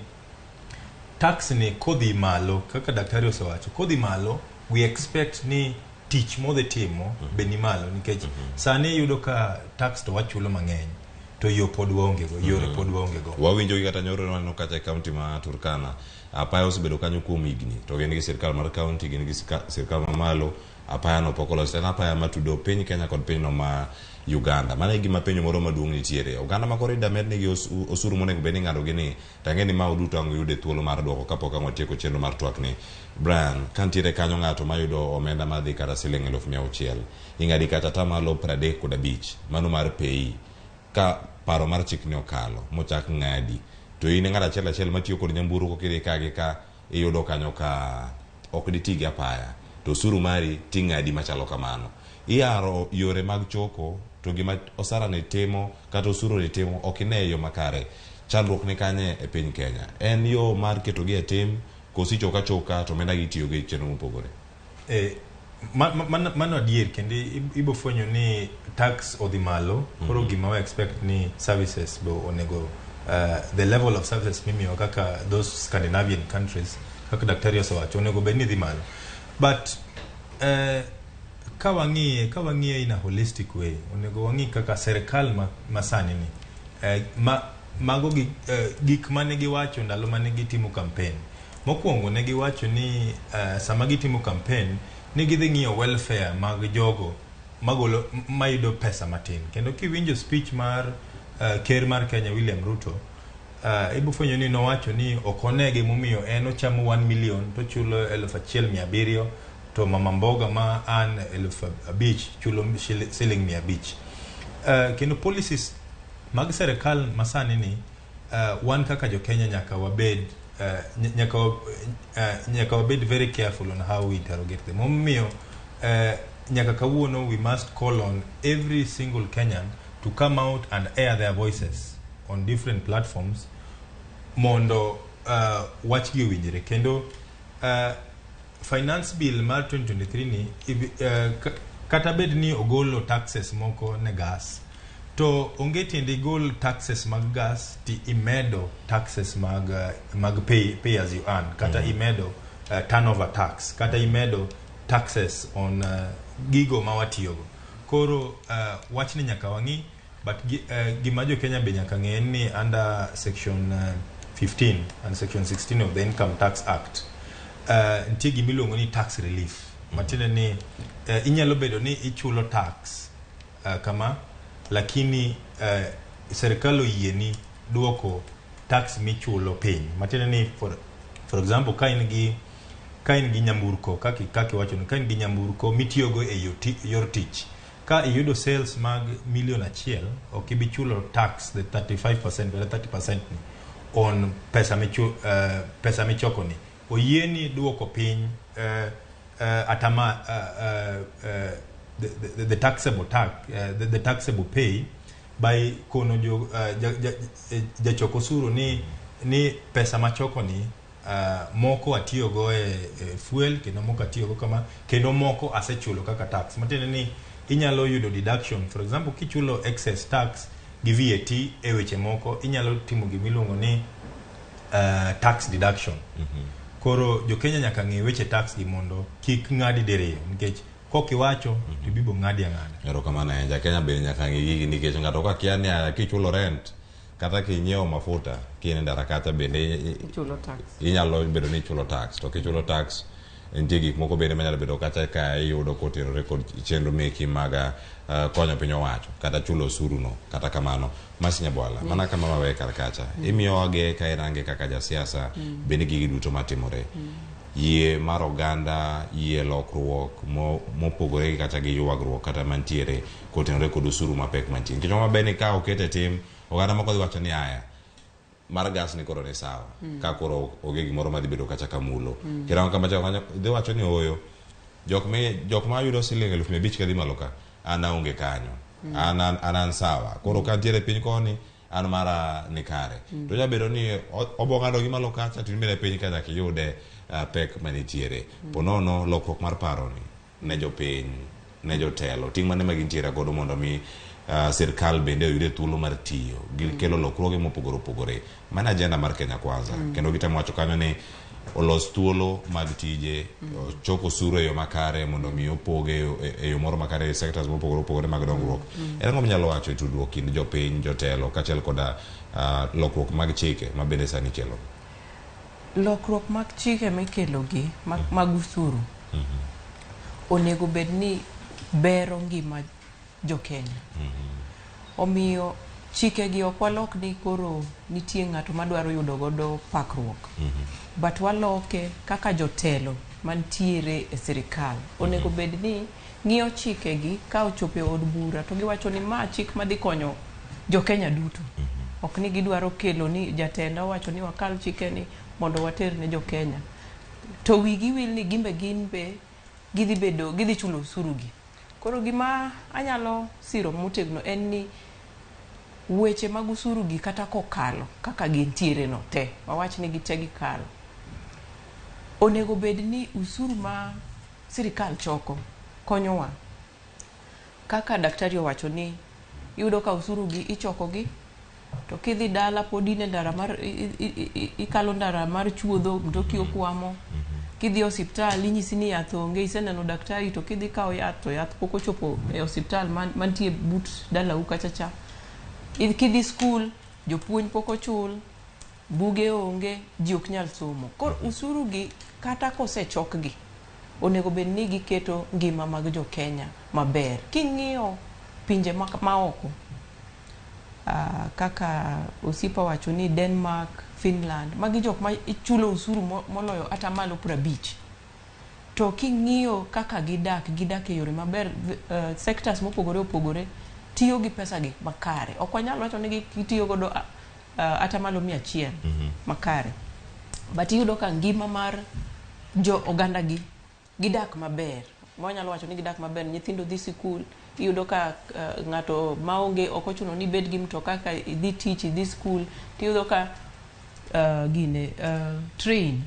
tax ni kodhi malo, kaka daktari osewacho, kodhi malo, we expect ni tich modhi timo be ni malo, nikech sani iyudo ka tax to wachulo mang'eny to yo pod waonge go, yore pod waonge go. Wawinjo gi kata nyoro waneno kacha e kaunti ma Turkana, apaya osebedo kanyo kuom higni, to gin gi sirkal mar kaunti, gin gi sirkal mamalo, apaya no pok olos. En apaya matudo piny Kenya kod pinyno ma Uganda. Mano e gima penjo moro maduong' nitiere. Oganda ma koro ida med nigi osuru monego bed ni ing'ado gi ni, to ang'e ni ma uduto ang' uyude thuolo mar duoko kapok ang' watieko chenro mar twak ni. Brian, ka nitiere kanyo ng'ato mayudo omenda madhi kata siling 600,000, ing'adi kata 35%, mano mar PAYE. Ka paro mar chik ni okalo, mochak ng'adi, to in ng'at achiel achiel matiyo kod nyamburko kidhi ka gi ka, iyudo kanyo ka ok diti gi apaya, to osuru mari ting'adi machalo kamano. Iyaro yore mag choko, to gima osara ni timo kata osuru ni timo ok ine e yo makare. Chandruok ni kanye e piny Kenya? En yo mar ketogi e tim, koso ichoko achoka to omenda gi itiyogo e chenro mopogore? Mano adier, kendo ibo fwenyo ni tax odhi malo, koro gima wa expect ni services bo onego the level of services mimiyo kaka those Scandinavian countries, kaka daktari osewacho, onego bed ni dhi malo. But ka wang'iye in a holistic way, onego wang'i kaka serikal ma sani ni mago gik mane giwacho ndalo mane gitimo campaign. Mokwongo ne giwacho ni sama gitimo campaign ni gidhi ng'iyo welfare mag jogo magolo mayudo pesa matin. Kendo kiwinjo speech mar ker mar Kenya William Ruto, ibo fwenyo ni nowacho ni ok one gimomiyo en ochamo 1 million to chulo 1700, to mama mboga ma an 5000 chulo siling 500. Kendo policies mag serikal masani ni wan kaka jo Kenya nyaka wabed very careful on how we interrogate them. Momiyo nyaka kawuono we must call on every single Kenyan to come out and air their voices on different platforms mondo wachgi owinjre. Kendo finance bill mar 2023 ni kata bed ni ogolo taxes moko ne gas, to onge tiende igol taxes mag gas ti imedo taxes mag pay as you earn, kata imedo turnover tax, kata imedo taxes on gigo ma watiyogo. Koro wachni nyaka wang'i. But gima jo Kenya be nyaka ng'e en ni under section 15 and section 16 of the Income Tax Act, nitie gima iluongo ni tax relief, matiende ni inyalo bedo ni ichulo tax kama, lakini serikal oyieni duoko tax michulo piny. Matiende ni for example, ka in gi nyamburko, kaka iwacho ni ka in gi nyamburko mitiyogo e yor tich, ka iyudo sales mag 1 million, ok ibi chulo tax the 35% kata 30% ni on pesa michoko ni. Oyieni duoko piny atama the taxable tax, the taxable pay by kono jo jachok osuru ni pesa machoko ni moko atiyogo e fuel, kendo moko atiyogo kama, kendo moko asechulo kaka tax. Matiende ni inyalo yudo deduction. For example, kichulo excess tax gi VAT e weche moko, inyalo timo gimiluongo ni tax deduction. Koro jo Kenya nyaka ng'e weche tax gi mondo kik ng'adi diriyo, nikech kok iwacho to ibibo ng'adi ang'ada. Erokamano ahinya. Jakenya bende nyaka ng'e gigi, nikech ng'ato ka kia ni aya kichulo rent kata kinyiewo mafuta kin e ndara kacha bende Ichulo tax. Inyalo bedo ni ichulo tax, to kichulo tax nitie gik moko bende manyalo bedo kacha ka iyudo kotenore kod chenro meki mag konyo piny owacho kata chulo osuru no. Kata kamano, Mercy Nyabwala, mana kama wawe kar kacha, imiyowa ge ka irange kaka jasiasa, bende gigi duto matimore. Yie mar oganda, yie lokruok mopogore gi kata gi ywagruok kata mantiere kotenore kod osuru mapek mantie. Nikech maber ni ka oket e tim, oganda moko dhi wacho ni aya, mar gas ni koro ni sawa. Ka koro onge gimoro madhi bedo kacha kamulo. Kirango kama cha kanyo dhi wacho ni ooyo. Jok ma yudo siling 500,000 kadhi malo ka, an aonge kanyo. An an sawa. Koro ka ntiere piny koni, an mara ni kare. To nyabedo ni obo ng'ado gi malo kacha to in piny ka nyaka iyude pek manitiere. Ponono lokruok mar paro ni ne jopiny, ne jotelo, ting' mane ma gintiere godo mondo mi sirkal bende oyude thuolo mar tiyo gi kelo lokruoge mopogore opogore. Mano agenda mar Kenya Kwanza. Kendo gitemo wacho kanyo ni olos thuolo mag tije, ochok osuru e yo makare mondo mi opoge e yo moro makare e sectors mopogore opogore mag dongruok. En ang'o minyalo wacho e tudruok kind jopiny, jotelo kaachiel koda lokruok mag chike ma bende sani ikelo? Lokruok mag chike mikelo gi mag usuru onego bed ni bero ngima jo Kenya. Omiyo chike gi ok walok ni koro nitie ng'ato madwaro yudo godo pakruok. But waloke kaka jotelo mantiere e sirikal. Onego bed ni ng'iyo chike gi ka ochopo e od bura to giwacho ni ma chik madhi konyo jo Kenya duto. Ok ni gidwaro kelo ni jatenda owacho ni wakal chike ni mondo water ne jo Kenya. To wigi wil ni gimbe gin be gidhi bedo gidhi chulo osuru gi. Koro gima anyalo siro motegno en ni weche mag usuru gi kata kokalo kaka gintiere no te, wawach ni gite gikalo. Onego bed ni usuru ma sirikal choko konyowa. Kaka daktari owacho ni iyudo ka usuru gi ichoko gi to kidhi dala pod in e ndara mar ikalo ndara mar chuodho mtoki okwamo. Kidhi e osiptal inyisi ni yath onge, iseneno daktari to kidhi kawo yath to yath pok ochopo e osiptal mantie but dalau kacha cha. Kidhi skul jopuonj pok ochul, buge onge, ji ok nyal somo. Koro usuru gi kata kosechokgi onego bed ni giketo ngima mag jo Kenya maber. King'iyo pinje maoko kaka osiepa wacho ni Denmark, Finland, magi jok ma ichulo usuru moloyo 50%. To king'iyo kaka gidak e yore maber, sectors mopogore opogore tiyo gi pesa gi makare. Ok wanyal wacho ni gitiyo godo 100% makare. But iyudo ka ngima mar jo oganda gi gidak maber. Wanyalo wacho ni gidak maber, nyithindo dhi sikul, iyudo ka ng'ato maonge ok ochuno ni ibed gi mtoka ka idhi tich, idhi skul, tiyudo ka train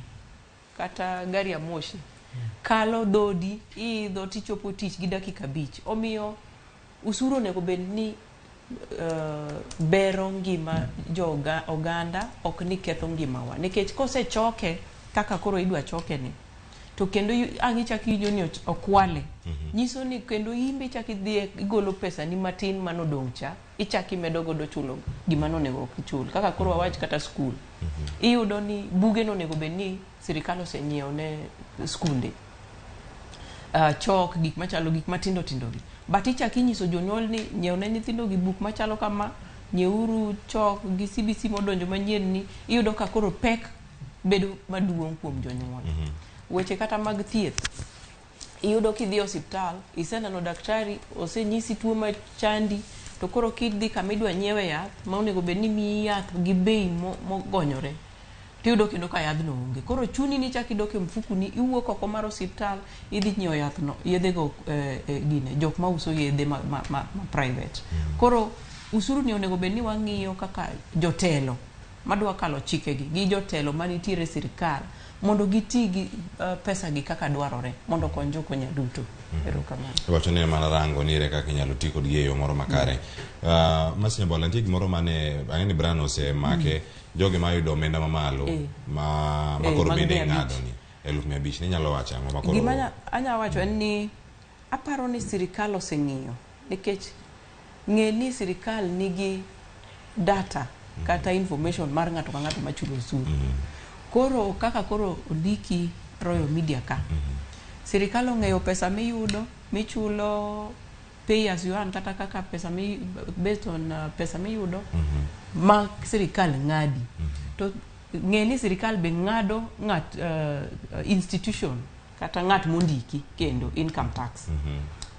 kata gari ya moshi kalo dhodi, iidho tichopo tich gi dakika 5. Omiyo usuru onego bed ni bero ngima jo oganda, ok ni ketho ngimawa. Nikech kosechoke kaka koro idwa choke ni, to kendo ang' ichak iwinjo ni okwale. Nyiso ni kendo imbe ichak idhi igolo pesa ni matin manodong' cha, ichak imedo godo chulo gima nonego ok ichul. Kaka koro wawach kata skul. Iyudo ni buge nonego bed ni sirikal osenyiewo ne skunde. Chok, gik machalo gik matindo tindo gi. But ichak inyiso jonyuol ni nyiew ne nyithindo gi buk machalo kama, nyieuru chok gi CBC modonjo manyien ni, iyudo ka koro pek bedo maduong' kuom jonyuol. Weche kata mag thieth, iyudo kidhi e osiptal, iseneno daktari, osenyisi tuo machandi, to koro kidhi kama idwa nyiewe yath, ma onego bed ni miyi yath gi bei mogonyore, tiyudo kendo ka yadhno onge. Koro chuni ni ichak idok e mfukuni, iwuok oko mar osiptal, idhi nyiewo yathno, yedhego gine, jok mauso yedhe ma private. Koro usuru ni onego bed ni wang'iyo kaka jotelo madwa kalo chikegi gi jotelo manitiere e sirikal mondo giti gi pesa gi kaka dwarore mondo okony jo Kenya duto. Erokamano. Iwacho ni mana rango ni ere kaka inyalo ti kodgi e yo moro makare. Mercy Nyabwala, nitie gimoro mane ang'e ni Brian osemake, jogi mayudo omenda mamalo ma koro bende ing'ado ni 500,000, ninyalo wacho ang'o ma koro? Gima anyalo wacho en ni aparo ni sirikal oseng'iyo, nikech ng'e ni sirikal nigi data kata information mar ng'ato ka ng'ato machulo osuru. Koro kaka koro ondiki Royal Media ka, sirikal ong'eyo pesa miyudo, michulo pay as you earn, kata kaka pesa mi based on pesa miyudo ma sirikal ng'adi. To Ng'e ni sirikal be ng'ado ng'at institution kata ng'at mondiki kendo income tax.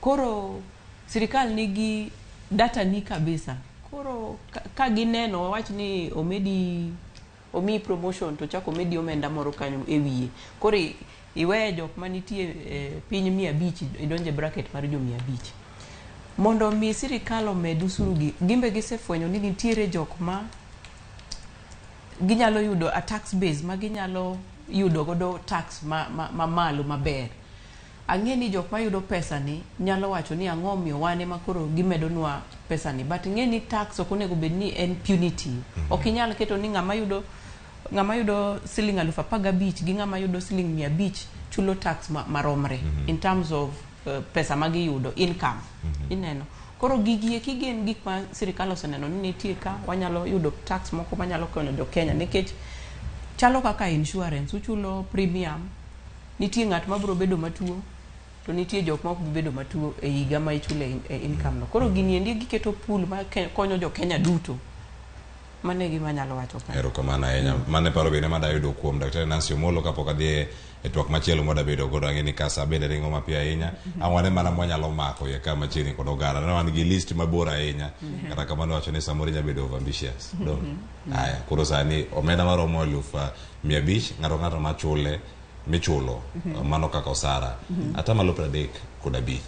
Koro sirikal nigi data ni kabisa. Koro ka gineno wawach ni omedi omiyi promotion to chako omedi omenda moro kanyo e wiye. Koro iweyo jok manitie piny 500 idonje e bracket mar jo 500. Mondo mi sirikal omed usuru gi, gimbe gisefwenyo ni nitiere jok ma ginyalo yudo a tax base ma ginyalo yudo godo tax ma malo maber. Ang'e ni jok mayudo pesa ni nyalo wacho ni ang'o omiyo wan ema koro gimedonwa pesa ni, but ing'e ni tax ok onego bed ni en punitive. Ok inyal keto ni ng'ama yudo siling 15,000 gi ng'ama yudo siling 500 chulo tax maromre in terms of pesa ma giyudo income. Ineno. Koro gigi eki gin gik ma sirikal oseneno ni nitie ka wanyalo yudo tax moko manyalo konyo jo Kenya nikech chalo kaka insurance uchulo premium nitie ng'at mabiro bedo matuo to nitie jok ma ok bi bedo matuo e higa ma ichule e income no. Koro gini endi giketo pool ma konyo jo Kenya duto. Mano e gima anyalo wacho ka. Erokamano ahinya. Mano e paro bende madayudo kuom Daktari Nancy Omolo kapok adhi e twak machielo mwadabedo godo. Ang'e ni ka sa bende ringo mapiyo ahinya. Ang' wane mana mwanyalo mako iye ka machiegni kod oganda. Ne wan gi list mabor ahinya. Kata kamano wacho ni samoro inya bedo over ambitious. Dong. Aya, koro sani omenda maromo 500,000 ng'ato ka ng'ato machule michulo mano kaka osara 35%.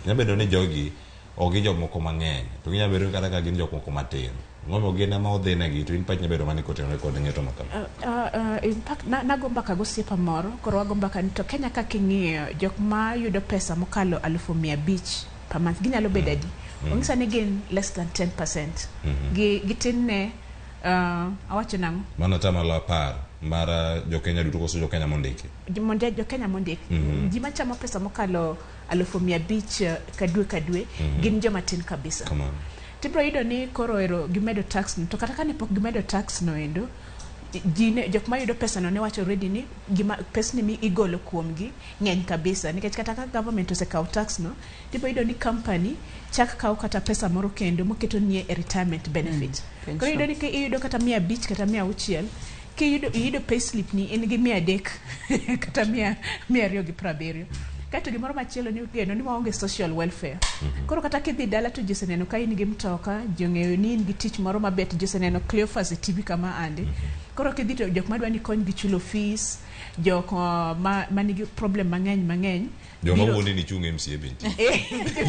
Nyalo bedo ni jogi ok gin jok moko mang'eny to ginyalo bedo ni kata ka gin jok moko matin. Ng'omo gin ema odhinegi to in pachi nyalo bedo mana ni kotenore kod ng'eto ma kama. In fact, nago mbaka gosiepa moro, koro wago mbaka ni to Kenya ka king'iyo jok ma yudo pesa mokalo 500,000 per month ginyalo bedo adi? Onyisa ni gin less than 10%. Gitin ne awacho nang'o? Mano 10% mar jo-Kenya duto koso jo-Kenya mondiki? Mondo jo Kenya mondiki. Ji machamo pesa mokalo 500,000 ka dwe gin joma tin kabisa. Kamano. Tibiro yudo ni koro ero gimedo tax no, to kata kane pok gimedo tax no endo, ji ne, jok mayudo pesa no ne wacho already ni gima pesni mi igolo kuomgi ng'eny kabisa nikech kata ka government osekawo tax no, tibiro yudo ni company chak kawo kata pesa moro kendo moketo nie e retirement benefit. Koro iyudo ni iyudo kata 500 kata 600, kiyudo iyudo payslip ni in gi 300 kata 270. Kaeto gimoro machielo ni geno ni waonge social welfare. Koro kata kidhi dala to ji oseneno ka in gi mtoka, ji ong'eyo ni in gi tich moro maber, to ji oseneno Cleophas e TV kama ande. Koro kidhi to jok madwa ni konygi chulo fees, jok ma nigi problem mang'eny mang'eny. Joma wuondi ni chung' MCA be nitie.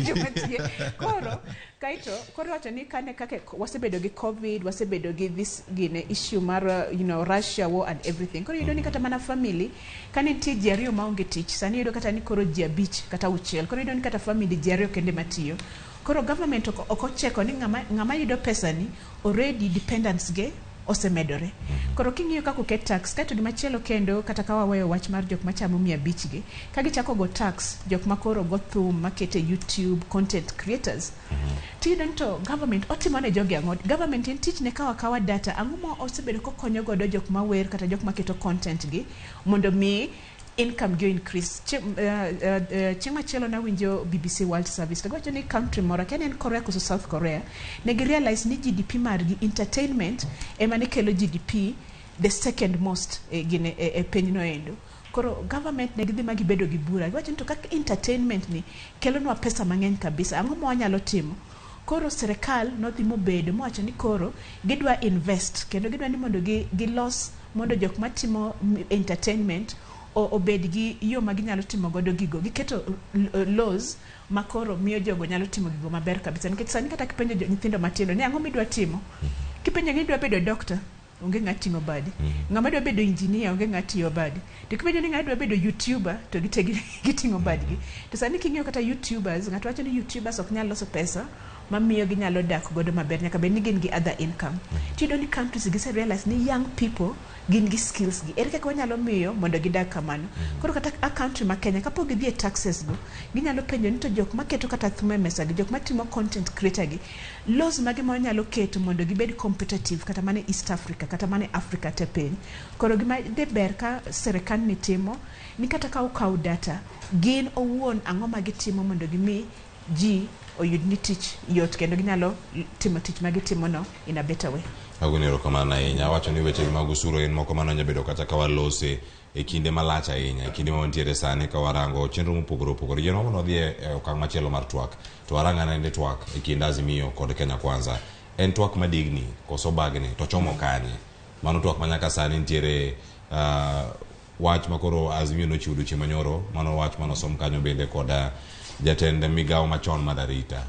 Joma tie. Koro kaito koro wacho ni kane kaka wasebedo gi COVID, wasebedo gi this gine issue mar Russia war and everything. Koro iyudo ni kata mana family kane nitie ji ariyo maonge tich, sani iyudo kata ni koro ji 5 kata 6. Koro iyudo ni kata family ji ariyo kende matiyo. Koro government ok ocheko ni ng'ama yudo pesa ni already dependents ge osemedore. Koro king'iyo kaka oket tax, kaeto gimachielo kendo kata ka waweyo wach mar jok machamo 500 gi, ka gichako go tax jok makoro go thum makete YouTube content creators, tiyudo ni to government otimo ne jogi ang'o? Government en tich ne kawo akawa data, ang'o ma osebedo kokonyo godo jok mawer kata jok maketo content gi mondo mi income gi increase. Chieng' machielo nawinjo BBC World Service to giwacho ni country moro, akia ni en Korea koso South Korea, ne gi realize ni GDP margi entertainment ema ne kelo GDP the second most gine e pinyno endo. Koro government ne gidhi ma gibedo gi bura, giwacho ni to kaka entertainment ni kelonwa pesa mang'eny kabisa, ang'o ma wanyalo timo? Koro sirikal nodhi mobedo mowacho ni koro gidwa invest kendo gidwa ni mondo gilos mondo jok matimo entertainment obed gi yo ma ginyalo timo godo gigo. Giketo laws ma koro miyo jogo nyalo timo gigo maber kabisa. Nikech sani kata kipenjo nyithindo matindo ni ang'o midwa timo, kipenjo ni idwa bedo doctor, onge ng'at ting'o badi. Ng'ama dwa bedo engineer, onge ng'at ting'o badi. To kipenjo ni ng'ama dwa bedo YouTuber, to gite giting'o badgi. To sani king'iyo kata YouTubers, ng'ato wacho ni YouTubers ok nyal loso pesa mamiyo ginyalo dak godo maber, nyaka bed ni gin gi other income. Tiyudo ni countries gise realize ni young people gin gi skills gi. Ere kaka wanyalo miyo mondo gidag kamano? Koro kata a country ma Kenya, kapok gidhi e taxes go, ginyalo penjo ni to jok maketo kata thum e mesa gi, jok matimo content creator gi, laws mage ma wanyalo keto mondo gibed competitive kata mana East Africa, kata mana Africa te piny. Koro gima de ber ka sirikal ni timo, ni kata ka okaw data, gin owuon ang'o ma gitimo mondo gimi ji oyud ni tich yot kendo ginyalo timo tich ma gitimono in a better way. Agoni erokamano ahinya. Awacho ni weche mag osuru en moko mane obedo kata ka walose e kinde malach ahinya, e kinde ma wantiere sani ka warango chenro mopogore opogore. Yienwa mondo wadhi e okang' machielo mar twak. To warang ane twak e kind Azimio kod Kenya Kwanza. En twak madigni koso bagni to chomo kanye? Mano twak ma nyaka sani nitiere wach makoro Azimio nochiwo odiochieng' manyoro, mano wach manosom kanyo bende kod jatend migawo machon mar arita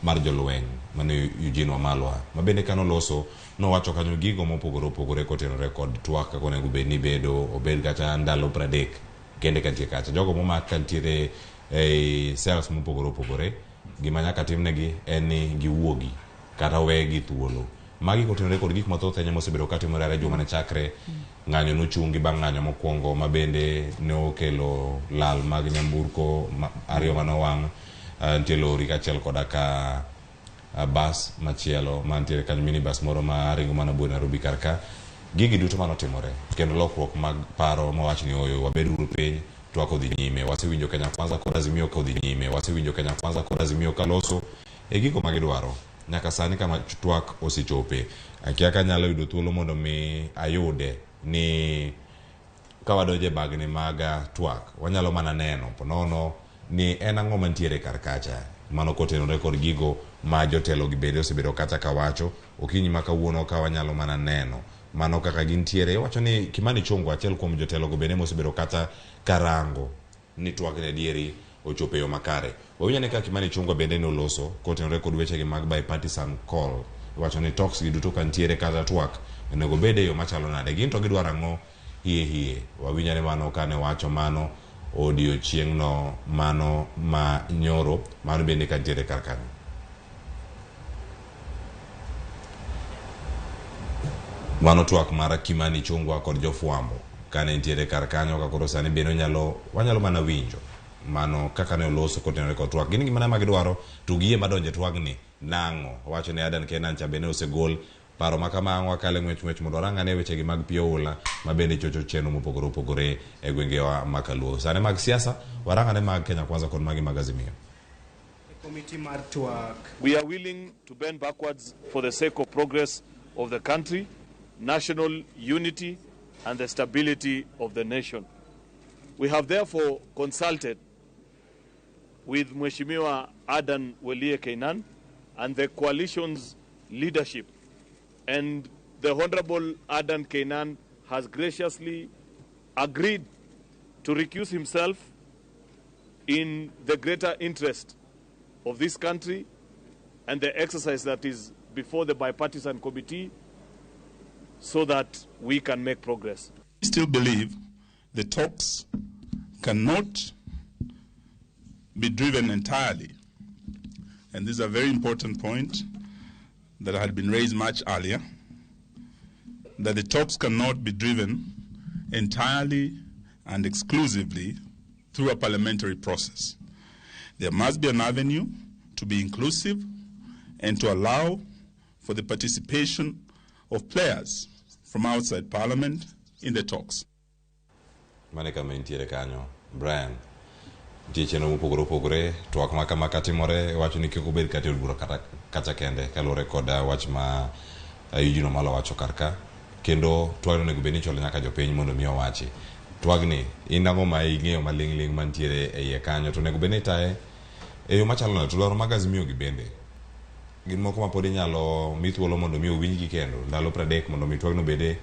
mar jolweny mane Eugene Wamalwa ma bende kanoloso nowacho kanyo gigo mopogore opogore kotenore kod twak kaka onego bed ni bedo obed kata ndalo 30 kende kantie kacha jogo momak kantiere e cells mopogore opogore gima nyaka timnegi en ni giwuogi kata wegi thuolo. Magi kotenore kod gik mathoth ahinya mosebedo katimore are juma ne chakre ng'anyo nochungi bang' ng'anyo mokwongo ma bende ne okelo lal mag nyamburko ariyo manowang', nitie lori kaachiel koda ka bus machielo mantiere kanyo, minibus moro ma ringo mana buore Nairobi kar ka. Gigi duto manotimore kendo lokruok mag paro mowach ni oyo wabed uru piny twak odhi nyime. Wasewinjo Kenya Kwanza kod Azimio ka odhi nyime, wasewinjo Kenya Kwanza kod Azimio ka loso e gigo magidwaro nyaka sani kama twak osechope. Akia ka anyalo yudo thuolo mondo mi ayude ni ka wadonjo e bagni mag twak wanyalo mana neno ponono ni en ang'o mantiere kar kacha. Mano kotenore kod gigo ma jotelo gi bende osebedo kata ka wacho okinyi ma kawuono ka wanyalo mana neno mano kaka gintiere. Iwacho ni Kimani Ichung'wa achiel kuom jotelo go bende mosebedo kata karango ni twak ne adieri ochopo e yo makare. Wawinjo ni ka Kimani Ichung'wa bende noloso kotenore kod wechegi mag bipartisan call. Iwacho ni talks gi duto kantiere kata twak onego bed e yo machalo nade. Gin to gidwaro ang'o hie hie. Wawinjo ni mano kane wacho mano odiochieng'no mano ma nyoro mano bende kantiere kar kanyo. Mano twak mar Kimani Ichung'wa kod jofwambo kane nitiere kar kanyo ka koro sani bende wanyalo mana winjo mano kaka ne oloso kotenore kod twak. Gin gima gidwaro to giyie madonjo e twagni nang'o. Owacho ni Adan Kenan cha bende osegol paro ma kama ang' wakale ng'wech mondo warang ane wechegi mag pi oula ma bende chocho chenro mopogore opogore e gwengewa ma kaluo. Sani mag siasa warang ane mag Kenya Kwanza kod magi mag Azimio. Committee mar twak. We are willing to bend backwards for the sake of progress of the country, national unity and the stability of the nation. We have therefore consulted with Mheshimiwa Adan Welie Keynan and the coalition's leadership, and the Honorable Adan Keynan has graciously agreed to recuse himself in the greater interest of this country and the exercise that is before the bipartisan committee so that we can make progress. We still believe the talks cannot be driven entirely, and this is a very important point that had been raised much earlier, that the talks cannot be driven entirely and exclusively through a parliamentary process. There must be an avenue to be inclusive and to allow for the participation of players from outside parliament in the talks. Mane kama intiere kanyo, Brian. Nitie chenro mopogore opogore, twak ma kama katimore, wacho ni kik obed kata e od bura kata kende kaluwore kod wach ma Eugene Wamalwa wacho kar ka. Kendo twagno onego bed ni ichwalo nyaka jopiny mondo mi owachi. Twagni, in ang'o ma ing'eyo maling' ling' mantiere e iye kanyo to onego bed ni itaye e yo machalo nade? To dwaro mag Azimio gi bende gin moko ma pod inyalo mi thuolo mondo mi owinjgi kendo ndalo 30 mondo mi twagno obede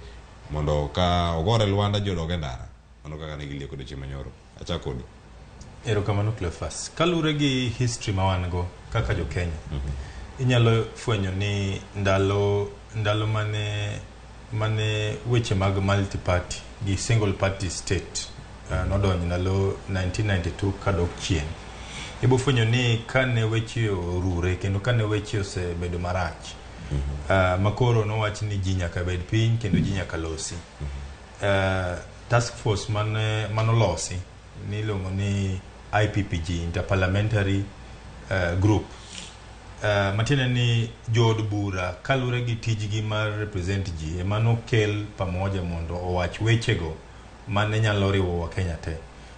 mondo ka ogore lwanda ji odog e ndara. Mano kaka ne gilieko odiochieng' manyoro. Achak kodi. Erokamano Cleophas. Kaluwore gi history ma wan go kaka jo Kenya, inyalo fwenyo ni ndalo mane weche mag multi party gi single party state nodonjo ndalo 1992 kadok chien. Ibo fwenyo ni kane weche orure kendo kane weche osebedo marach, makoro nowach ni ji nyaka bed piny kendo ji nyaka losi. Task force manolosi niluongo ni IPPG, Interparliamentary Group. Matiende ni jood bura kaluwore gi tijgi mar represent ji ema nokel pamoja mondo owach wechego mane nyalo riwo wa Kenya te.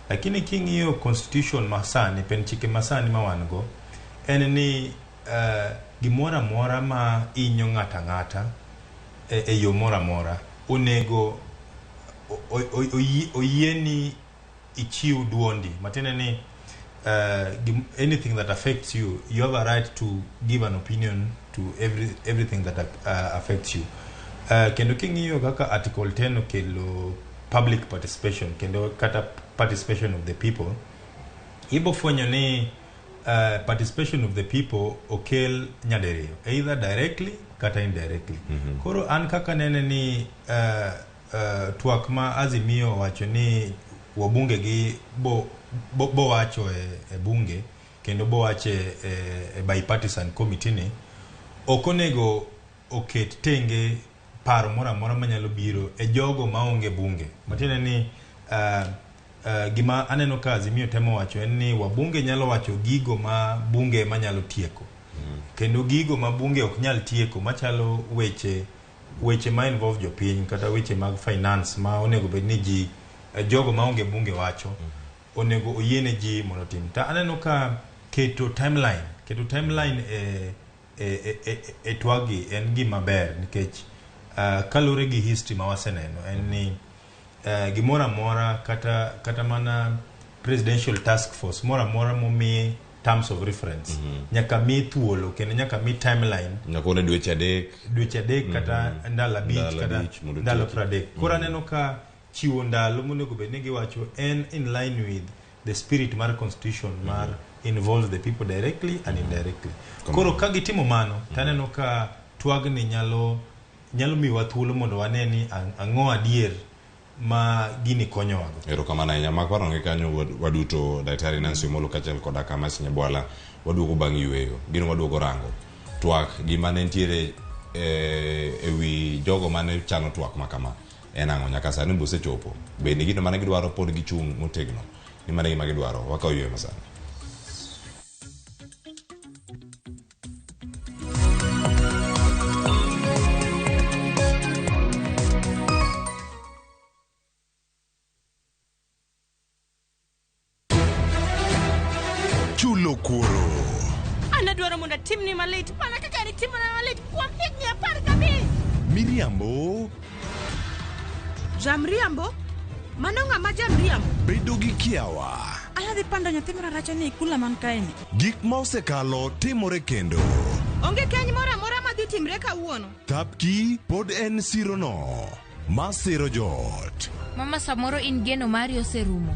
Lakini king'iyo constitution masani, pen chike masani ma wan go, En ni gimoro amora ma inyo ng'ato ang'ata e yo moro amora onego oyieni ichiw duondi. Matiende ni anything that affects you, you have a right to give an opinion to everything that affects you. Kendo king'iyo kaka Article 10 okelo public participation kendo kata participation of the people, ibo fwenyo ni participation of the people okel nyadiriyo, either directly kata indirectly. Koro an kaka nene ni twak ma Azimio owacho ni wabunge gi bo wacho e bunge kendo bo wacho e bipartisan committee ni ok onego oket tenge paro moro amora manyalo biro e jogo maonge bunge. Matiende ni gima aneno ka Azimio temo wacho en ni wabunge nyalo wacho gigo ma bunge manyalo tieko. Kendo gigo ma bunge ok nyal tieko machalo weche ma involve jopiny kata weche mag finance ma onego bed ni ji jogo maonge bunge wacho onego oyiene ji mondo otim. Ta aneno ka keto timeline e twagi en gima ber nikech kaluwore gi history ma waseneno en ni gimoro amora kata mana presidential task force moro amora momi terms of reference nyaka mi thuolo kendo nyaka mi timeline nyaka one dweche 3 kata ndalo 5 kata ndalo 30. Koro aneno ka chiwo ndalo monego bed ni giwacho en in line with the spirit mar constitution mar involve the people directly and indirectly. Koro ka gitimo mano taneno ka twagni nyalo miwa thuolo mondo wane ni ang'o adier ma gini konyowago. Erokamano ahinya. Mak waronge kanyo waduto Daktari Nancy Omollo kaachiel koda ka Mercy Nyabwala waduogo bang' yueyo. Gino waduogo rango twak gima ne nitiere e wi jogo mane chano twak makama en ang'o nyaka sani be osechopo. Bende gino mane gidwaro pod gichung' motegno ni mane gima gidwaro. Wakaw yueyo masani. Chulo kuoro. Anadwaro mondo atimni malit mana kaka nitimona malit kuom higni 15. Miriambo. Jamriambo? Mano ng'ama jamriambo? Bedo gi kiawa. Anadhi pando nyathi mararacha ni kula man kaeni. Gik ma osekalo timore kendo. Onge keny moro amora madhi timre kawuono. Thapki pod en sirono masiro joot. Mama samoro in geno mari oserumo.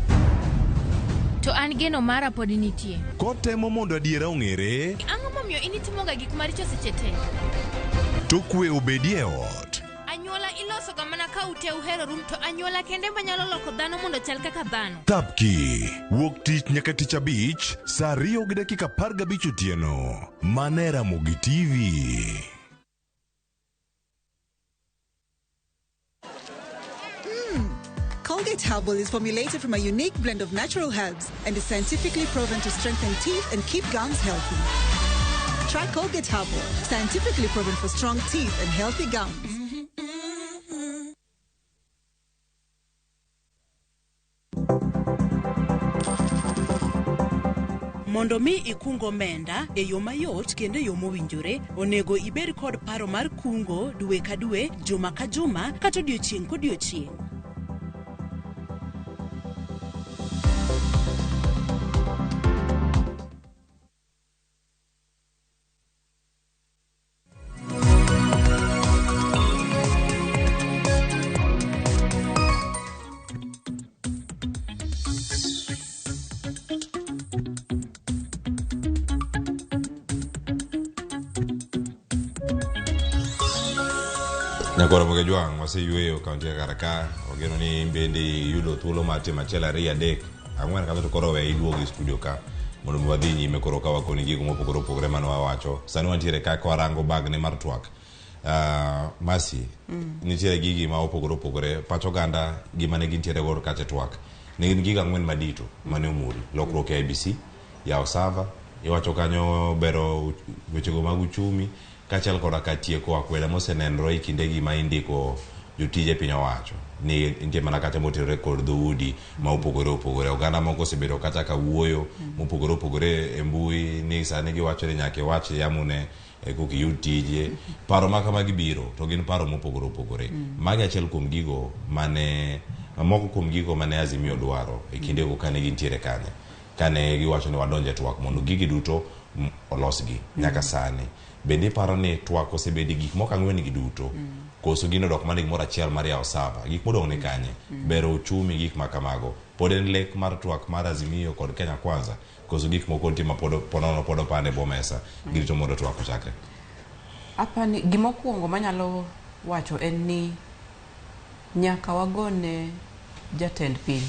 To an geno mara pod nitie. Kotemo mondo adiera ong'ere. Ang'o momiyo in itimoga gik maricho seche te? To kwe obedie ot. Anyuola ilosoga mana ka ute uhero rum to anyuola kende manyalo loko dhano mondo chal kaka dhano. Thapki wuok tich nyaka tich abich saa 2:15 otieno. Mane Ramogi TV. Colgate Herbal is formulated from a unique blend of natural herbs and is scientifically proven to strengthen teeth and keep gums healthy. Try Colgate Herbal, scientifically proven for strong teeth and healthy gums. Mondo mi ikung omenda e yo mayot kendo e yo mowinjore, onego ibed kod paro mar kungo dwe ka dwe, juma ka juma, kata odiochieng' kodiochieng'. Nyakoro Mogejwang' waseyueyo kaunti ya kar ka ogeno ni bende iyudo thuolo mar timo 1 2 3 4 kato to koro we iduogo e studio ka mondo mi wadhi nyime koro ka wakoni gigo mopogore opogore mane wawacho. Sani wantiere ka kwarango bagne mar twak. Mercy, nitiere gigi ma opogore opogore pach oganda gima ne gintiere godo kacha twak ne gin gigo 4 madito mane omul lokruok e IBC yawo sava iwacho kanyo bero wechego mag uchumi kaachiel koda ka tieko akweda mosenenore e kindegi ma indiko jotije piny owacho. ni nitie mana kata motenore kod dhoudi ma opogore opogore. Oganda moko osebedo kata ka wuoyo mopogore opogore e mbui ni sani giwacho ni nyaka iwach yamune e koka iyud tije. Paro ma kamagi biro to gin paro mopogore opogore. Magi achiel kuom gigo mane moko kuom gigo mane Azimio dwaro e kindego kane gintiere kanyo. Kane giwacho ni wadonje twak mondo gigi duto olosgi nyaka sani. Bende iparo ni twak osebedi gik moko ang'wen gi duto koso gino dok mana gimoro achiel mar yawo sava gik modong' ni kanye bero uchumi gik ma kamago pod en lek mar twak mar Azimio kod Kenya Kwanza koso gik moko nitie ma pod ponono pod opande bwo mesa girito mondo twak ochakre. Apani gimokwongo manyalo wacho en ni nyaka wagone jatend piny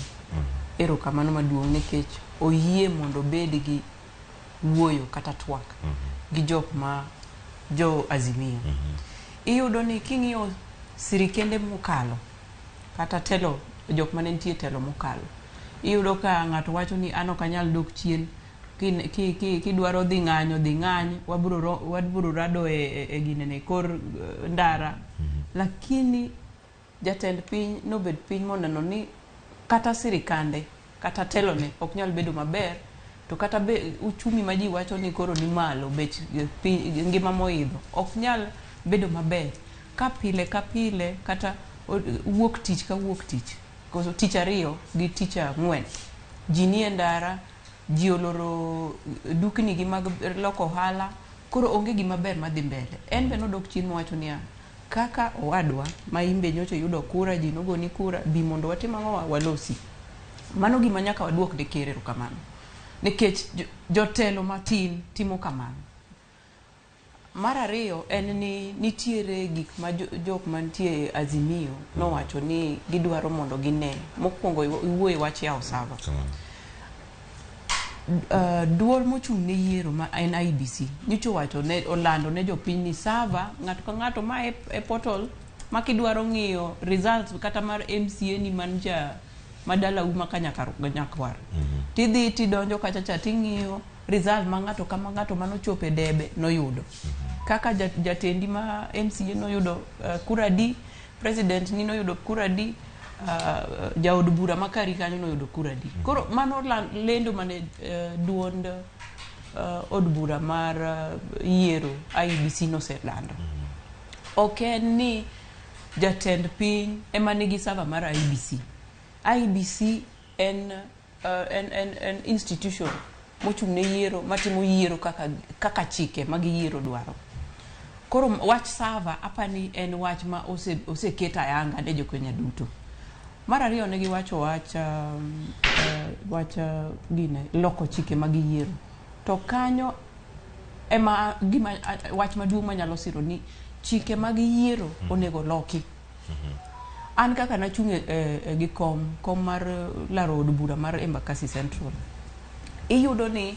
erokamano maduong' nikech oyie mondo obed gi wuoyo kata twak gi jok ma jo Azimio. Iyudo ni king'iyo sirikende mokalo kata telo jok mane nitie telo mokalo iyudo ka ng'ato wacho ni an ok anyal dok chien kidwaro dhi ng'anyo dhi ng'any wabro rado e ginene kor ndara. Lakini jatend piny nobed piny moneno ni kata sirikande kata telone ok nyal bedo maber to kata uchumi ma ji wacho ni koro ni malo bech piny ngima moidho ok nyal bedo maber ka pile ka pile kata wuok tich ka wuok tich koso tich ariyo gi tich ang'wen ji nie ndara ji oloro dukni gi mag loko ohala koro onge gima ber madhi mbele. En be nodok chien mowacho niya kaka owadwa ma imbe nyocha yudo kura ji nogoni kura bi mondo watim ang'o walosi. Mano gima nyaka waduok ne ker erokamano nikech jotelo matin timo kamano. Mar ariyo en ni nitiere gik ma jok mantie Azimio nowacho ni gidwaro mondo gine. Mokwongo iwuoye wach yawo sava. Duol mochung' ne yiero ma en IEBC nyocha owacho ne olando ne jopiny ni sava ng'ato ka ng'ato ma e portal ma kidwaro ng'iyo results kata mar MCA ni man ja madalau ma ka Nyakwar tidhi tidonjo kacha cha ting'iyo result ma ng'ato kama ng'ato manochopo e debe noyudo. Kaka jatendi ma MCA noyudo kura di, president ni noyudo kura di, jaod bura makari kanyo noyudo kura di. Koro mano lendo mane duond od bura mar yiero IEBC noselando. Ok en ni jatend piny ema nigi server mar IEBC. IEBC en institution mochung' ne yiero matimo yiero kaka chike mag yiero dwaro. Koro wach server apani en wach ma oseket ayanga ne jokenya duto. Mar ariyo ne giwacho wach gine loko chike mag yiero. To kanyo ema gima wach maduong' manyalo siro ni chike mag yiero onego loki. An kaka nachung' gi kom mar laro od bura mar Embakasi Central. Iyudo ni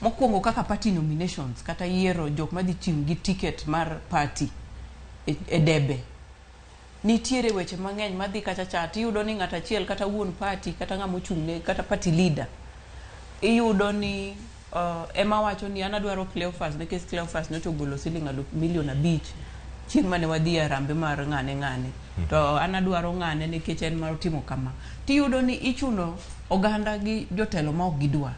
mokwongo kaka party nominations kata yiero jok madhi chung' gi ticket mar party e debe. Nitiere weche mang'eny madhi kacha cha tiyudo ni ng'at achiel kata wuon party kata ng'ama ochung' ne kata party leader iyudo ni ema wacho ni an adwaro Cleophas nikech Cleophas nyocha ogolo siling milion 5 chieng' mane wadhi e arambe mar ng'ane ng'ane to an adwaro ng'ane nikech en mar otimo kama. Tiyudo ni ichuno oganda gi jotelo ma ok gidwa.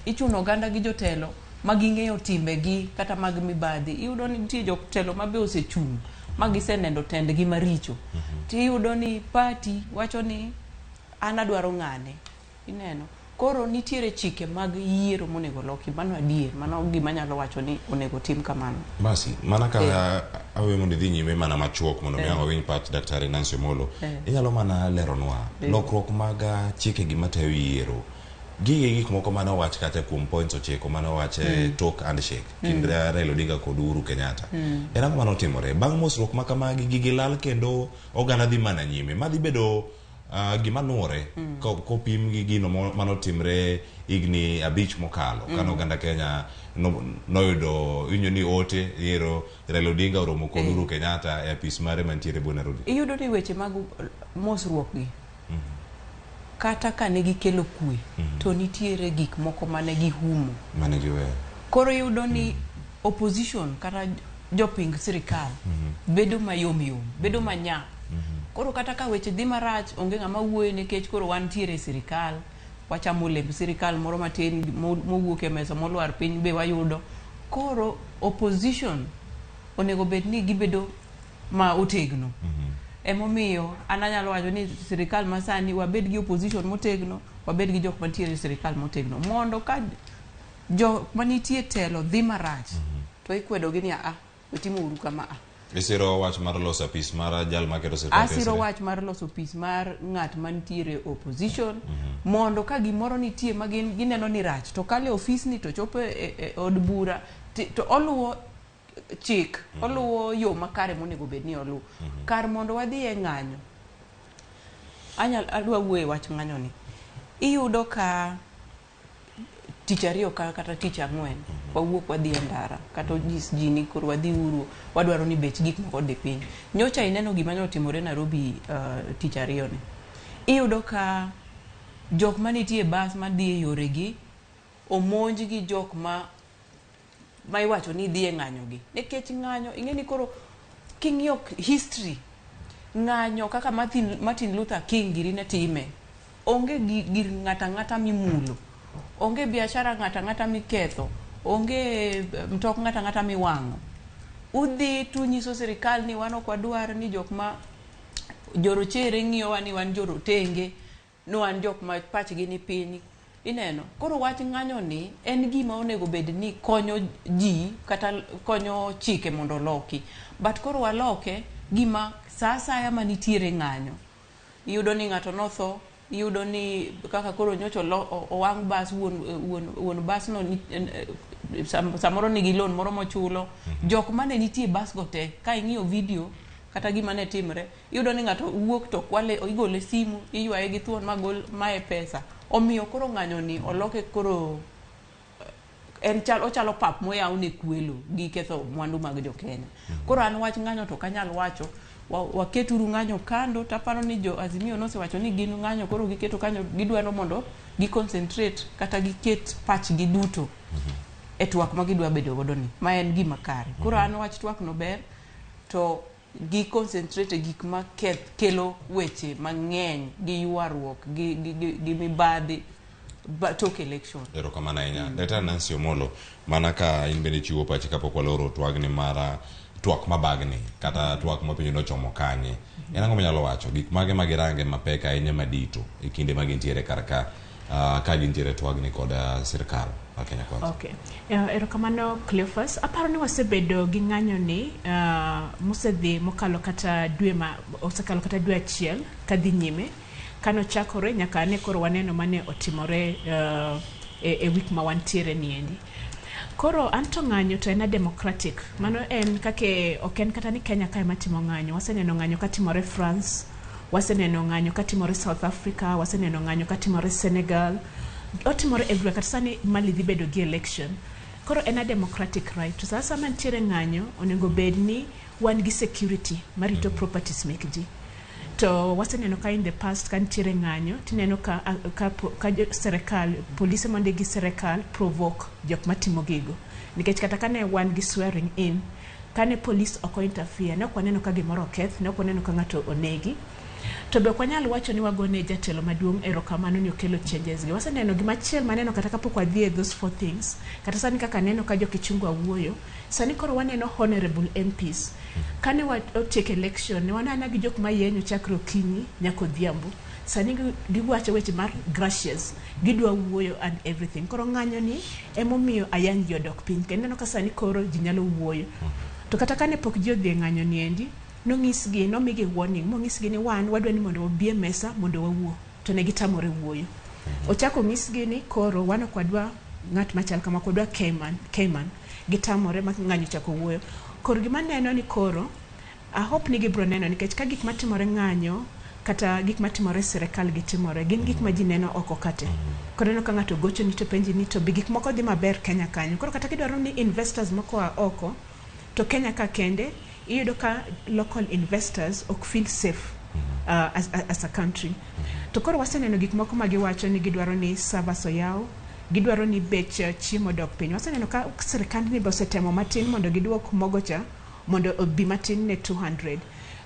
Ichuno oganda gi jotelo ma ging'eyo timbegi kata mag mibadhi. Iyudo ni nitie jotelo ma be osechung' ma gisenendo tendgi maricho. Tiyudo ni party wacho ni an adwaro ng'ane. Ineno. Koro nitiere chike mag yiero monego loki. Mano adier. Mano gima nyalo wacho ni onego tim kamano. Basi, mana ka awe mondo idhi nyime mana machuok mondo mi ang' wawinj pach Daktari Nancy Omollo. Inyalo mana leronwa lokruok mag chike gi matayo yiero. Gige gik moko mane owach kata kuom points 9 mane owach e tok handshake kind Raila Odinga kod Uhuru Kenyatta. En ang'o mane otimore? Bang' mosruok ma kamagi gigi lal kendo oganda dhi mana nyime. Madhi bedo gima nuore kopim gi gino manotimre higni 5 mokalo kane oganda Kenya noyudo winjo ni ote yiero Raila Odinga oromo kod Uhuru Kenyatta e apis mare mantiere e Nairobi. Iyudo ni weche mag mosruok gi kata ka ne gikelo kwe to nitiere gik moko mane gihumo mane giweyo. Koro iyudo ni opposition kata joping sirikal bedo mayom yom, bedo manyap. Koro kata ka weche dhi marach, onge ng'ama wuoyo nikech koro wantiere e sirikal, wachamo olemb sirikal moro matin mowuok e mesa molwar piny be wayudo. Koro opposition onego bed ni gibedo ma otegno. Emomiyo an anyalo wacho ni sirikal masani wabed gi opposition motegno, wabed gi jok mantiere e sirikal motegno mondo ka jok manitie telo dhi marach to ikwedo gi ni a wetimo uru kama a. Isiro wach mar loso apis mar jal maketo sirkal Asiro tesre. wach mar loso apis mar ng'at mantiere opposition mondo ka gimoro nitie ma gin gineno ni rach to kale ofisni to chopo e od bura to oluwo chik, oluwo yo makare monego bed ni oluwo. Kar mondo wadhi e ng'anyo, adwa wuoyo e wach ng'anyo ni. Iyudo ka tich ariyo kata tich ang'wen wawuok wadhi e ndara kata onyis ji ni koro wadhi uru, wadwaro ni bech gik moko odhi piny. Nyocha ineno gima ne otimore Nairobi tich ariyo ni. Iyudo ka jok manitie e bas madhi e yoregi omonj gi jok ma iwacho ni dhi e ng'anyo gi. Nikech ng'anyo, ing'e ni koro king'iyo history, ng'anyo kaka Martin Luther King giri ne time, onge gir ng'ata ng'ata mimulo, onge biashara ng'ata ng'ata miketho, onge mtok ng'ata ng'ata miwang'o. Udhi tunyiso sirikal ni wan ok wadwar ni jok ma jorochere ng'iyowa ni wan jorotenge, ni wan jok ma pachgi ni piny. Ineno, koro wach ng'anyo ni en gima onego bed ni konyo ji kata konyo chike mondo oloki. But koro waloke gima sa asaya manitiere ng'anyo. Iyudo ni ng'ato notho, iyudo ni kaka koro nyocha owang' bas, wuon bas no samoro nigi loan moro mochulo. Jok mane nitie bas go te, ka ing'iyo video kata gima ne timre, iyudo ni ng'ato wuok to kwale, igole simu, iywaye gi thuon magol mae pesa. Omiyo koro ng'anyo ni oloke koro en ochalo pap moyaw ne kwelo gi ketho mwandu mag jo Kenya. Koro an wach ng'anyo to kanyal wacho, waketuru ng'anyo kando, taparo ni jo Azimio nosewacho ni gin ng'anyo, koro giketo kanyo, gidwaro mondo gi concentrate kata giket pachgi duto e twak ma gidwa bedo godo ni, ma en gima kare. Koro an wach twak no ber, to gi concentrate e gik ma kelo weche mang'eny gi ywaruok gi mibadhi tok election. Erokamano ahinya. Daktari Nancy Omolo, mana ka in bende chiwo pachi kapok waloro twagni mar twak mabagni kata twak ma penjo nochomo kanye. En ang'o minyalo wacho? Gik mage ma girange mapek ahinya madito e kinde ma gintiere kar ka ka gintiere twagni kod sirkal mar Kenya Kwanza? Okay. Erokamano Cleophas. Aparo ni wasebedo gi ng'anyo ni mosedhi mokalo kata dwe ma osekalo kata dwe achiel kadhi nyime. Kano chakore nyaka ane koro waneno mane otimore e wik ma wantiere niendi. Koro anto ng'anyo to en a democratic. Mano en kake ok en kata ni Kenya kae matimo ng'anyo. Waseneno ng'anyo katimore France, waseneno ng'anyo katimore South Africa, waseneno ng'anyo katimore Senegal. Otimore everywhere. Kata sani Mali dhi bedo gi election. Koro en a democratic right. To sasa mantiere ng'anyo onego bed ni wan gi security marito properties mek ji. To waseneno ka in the past ka nitiere ng'anyo tineno ka serikal, polise mondi gi serikal provoke jok matimo gigo. Nikech kata kane wan gi swearing in, kane police ok interfere, ne ok waneno ka gimoro oketh, ne ok waneno ka ng'ato onegi. To be ok wanyal wacho ni wagone jatelo maduong' erokamano ni okelo changes gi. Waseneno gimachiel maneno kata kapok wadhi e those four things, kata sani kaka aneno ka jokichungwa wuoyo, sani koro waneno honorable MPs. Kane otiek election, ne wanana gi jok mayenyo chakre okinyi nyaka odhiambo. Sani giwacho weche mar gracious, gidwa wuoyo and everything. Koro ng'anyo ni emomiyo ayany ji odok piny. Kendo ineno ka sani koro ji nyalo wuoyo. To kata kane pok ji odhi e ng'anyo ni endi, nonyisgi, nomigi warning, monyisgi ni wan wadwa ni mondo wabi e mesa mondo wawuo. To ne gitamore wuoyo. Ochako nyisgi ni koro wan ok wadwa ng'at machal kama, ok wadwa Cayman. Gitamore ma ng'anyo ochako wuoyo. Koro gima neno ni koro, I hope ni gibiro neno nikech ka gik matimore ng'anyo kata gik matimore e sirikal gitimore, gin gik ma ji neno oko kate. Koro ineno ka ng'ato gocho ni to penji ni to be gik moko dhi maber Kenya kanyo. Koro kata kidwaro ni investors moko oa oko, to Kenya ka kende, iyudo ka local investors ok feel safe as a country. To koro waseneno gik moko ma giwacho ni gidwaro ni servers oyaw, gidwaro ni bech chiemo dok piny. Waseneno ka sirikandni be osetemo matin mondo giduok mogo cha mondo obi matin ne 200.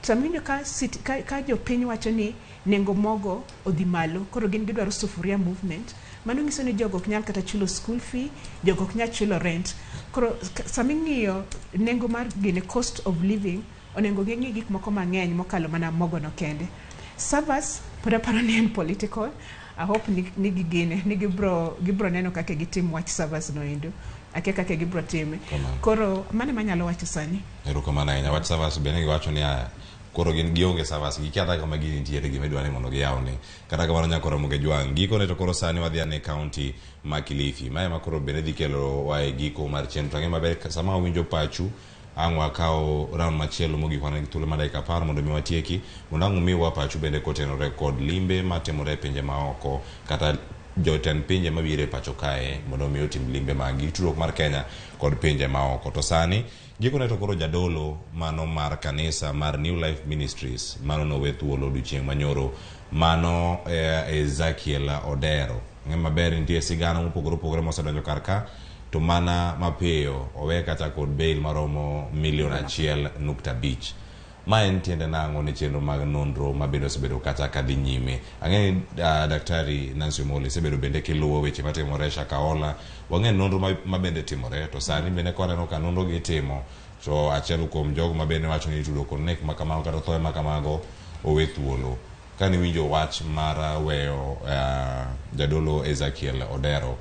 Sama iwinjo ka, ka jopiny wacho ni nengo mogo odhi malo, koro gin gidwaro sufuria movement, mano nyiso ni jogo ok nyal kata chulo school fee, jogo ok nyal chulo rent. Koro sama ing'iyo nengo mar gini, cost of living, onego ging'i gik moko mang'eny mokalo mana mogo no kende. Servers pod aparo ni en political. I hope ni gigine ni gibro neno kaka gitim wach servers no endo. Akia kaka gibro time. Kamano. Koro mano ema anyalo wacho sani. Erokamano ahinya. Wach servers bende giwacho ni aya koro gin gionge servers, gikia kata kama gini nitiere, gima idwa ni mondo giyawni. Kata kamano nyaka Ramogi Jwang'. Gikone to koro sani wadhi ane county ma Kilifi. Mae ema koro bende dhi kelo wa e giko mar chenro. To ang'e maber sama wawinjo pachu, ang' wakaw round machielo mogik wan gi thuolo mar dakika 10 mondo mi watieki, mondo ang' umiwa pachu bende kotenore kod limbe matimore e pinje maoko kata jotend pinje mabiro e pacho kae mondo mi otim limbe mag gi tudruok mar Kenya kod pinje maoko. To sani gikone to koro jadolo mano mar kanisa mar New Life Ministries mano nowe thuolo odiochieng' manyoro, mano Ezekiel Odero. Ng'e maber nitie sigana mopogore opogore mosedonjo kar ka, to mana mapiyo owe kata kod bail maromo milion 1.5. Ma en tiende nang'o ne chenro mag nonro ma bende osebedo kata ka dhi nyime? Ang'e ni Daktari Nancy Omollo isebedo bende kiluwo weche matimore Shakahola. Wang'e nonro ma bende timore, to sani bende ka waneno ka nonro gi itimo, to achiel kuom jogo ma bende wacho ni itudo kod nek makamago kata thoe makamago owe thuolo. Kane iwinjo wach mar weyo jadolo Ezekiel Odero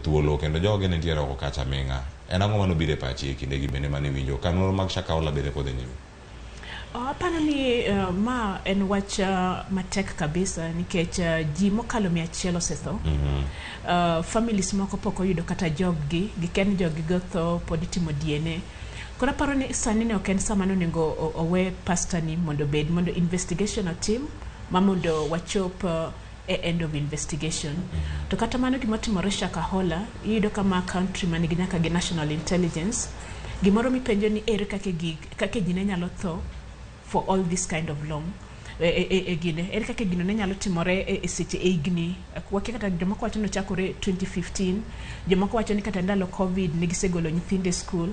thuolo kendo joge ne nitiere oko kacha aming'a, en ang'o manobiro e pachi e kindegi bende mane iwinjo ka nonro mag Shakahola bende podhi nyime? Aparo ni ma en wach matek kabisa nikech ji mokalo 100 osetho. Families moko pok oyudo kata jog-gi, gikia ni jog-gi gotho, pod itimo DNA. Koro aparo ni sani ne ok en sama nonego owe pastor ni mondo obed, mondo investigation otim ma mondo wachop e end of investigation. To kata mano gimotimore Shakahola, iyudo kama country manigi nyaka gi national intelligence, gimoro mipenjo ni ere kaka ji ne nyalo tho for all this kind of long. E gine ere kaka gino ne nyalo timore e seche e higni wakia, kata jomoko wacho ni ochakore 2015, jomoko wacho ni kata ndalo COVID ne gisegolo nyithindo e school.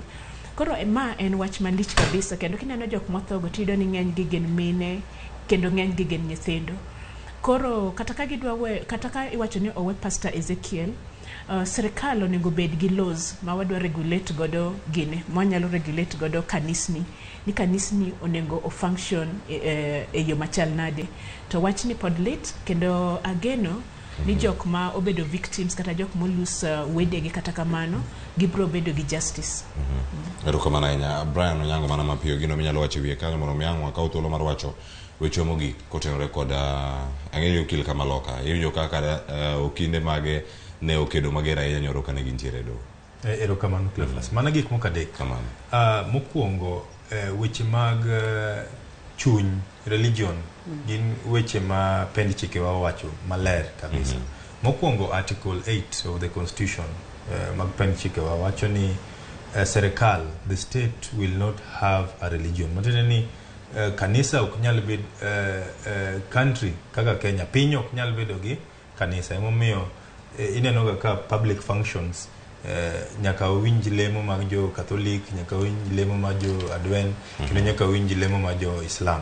Koro ma en wach malich kabisa, kendo kineno jok mothogo tiyudo ni ng'eny gi gin mine kendo ng'eny gi gin nyithindo. Koro kata ka gidwa we, kata ka iwacho ni owe Pastor Ezekiel, sirikal onego bed gi laws ma wadwa regulate godo gine, mwanyalo regulate godo kanisni, ni kanisni onego o function e yo machal nade. To wachni pod lit, kendo ageno ni jok ma obedo victims kata jok molose wedegi, kata kamano gibro bedo gi justice. Erokamano ahinya. Brian Onyango, mana mapiyo gino minyalo wacho e wiye kanyo mondo mi ang' wakaw thuolo mar wacho weche mogik kotenore kod ang'eyo ni okil kamaloka iwinjo kaka okinde mage ne okedo mager ahinya nyoro kane gintiere e doho. Erokamano Cleophas. Mana gik moko adek. Kamano. Mokwongo, weche mag chuny, religion, gin weche ma pend chikewa owacho maler kabisa. Mokwongo, Article 8 of the Constitution mag pend chikewa wacho ni serikal, the state will not have a religion. Matiende ni kanisa ok nyal bed country kaka Kenya, piny ok nyal bedo gi kanisa. Emomiyo ineno ga ka public functions nyaka winj lemo mag jo Catholic, nyaka winj lemo mag jo Advent, kendo nyaka winj lemo mag jo Islam.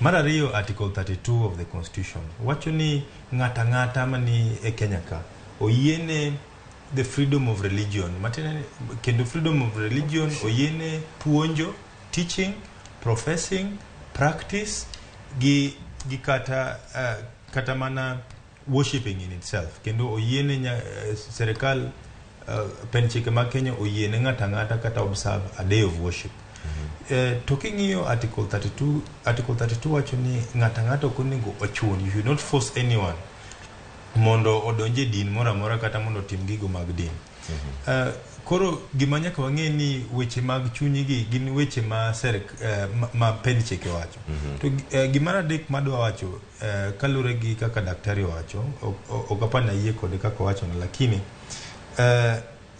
Mar ariyo, Article 32 of the Constitution wacho ni ng'ata ang'ata mani e Kenya ka oyiene the freedom of religion. Matiende kendo freedom of religion oyiene puonjo, teaching, professing, practice gi kata mana worshipping in itself. Kendo oyiene serikal pend chike mag Kenya oyiene ng'ata ang'ata kata observe a day of worship. To king'iyo Article 32, Article 32 wacho ni ng'ata ang'ata ok onego ochun, you should not force anyone mondo odonj e din moro amora kata mondo otim gigo mag din. Koro gima nyaka wang'e ni weche mag chuny gi gin weche ma pend chike wacho. To gimar adek madwa wacho kaluwore gi kaka daktari owacho, ok apar ni ayie kode kaka owacho no, lakini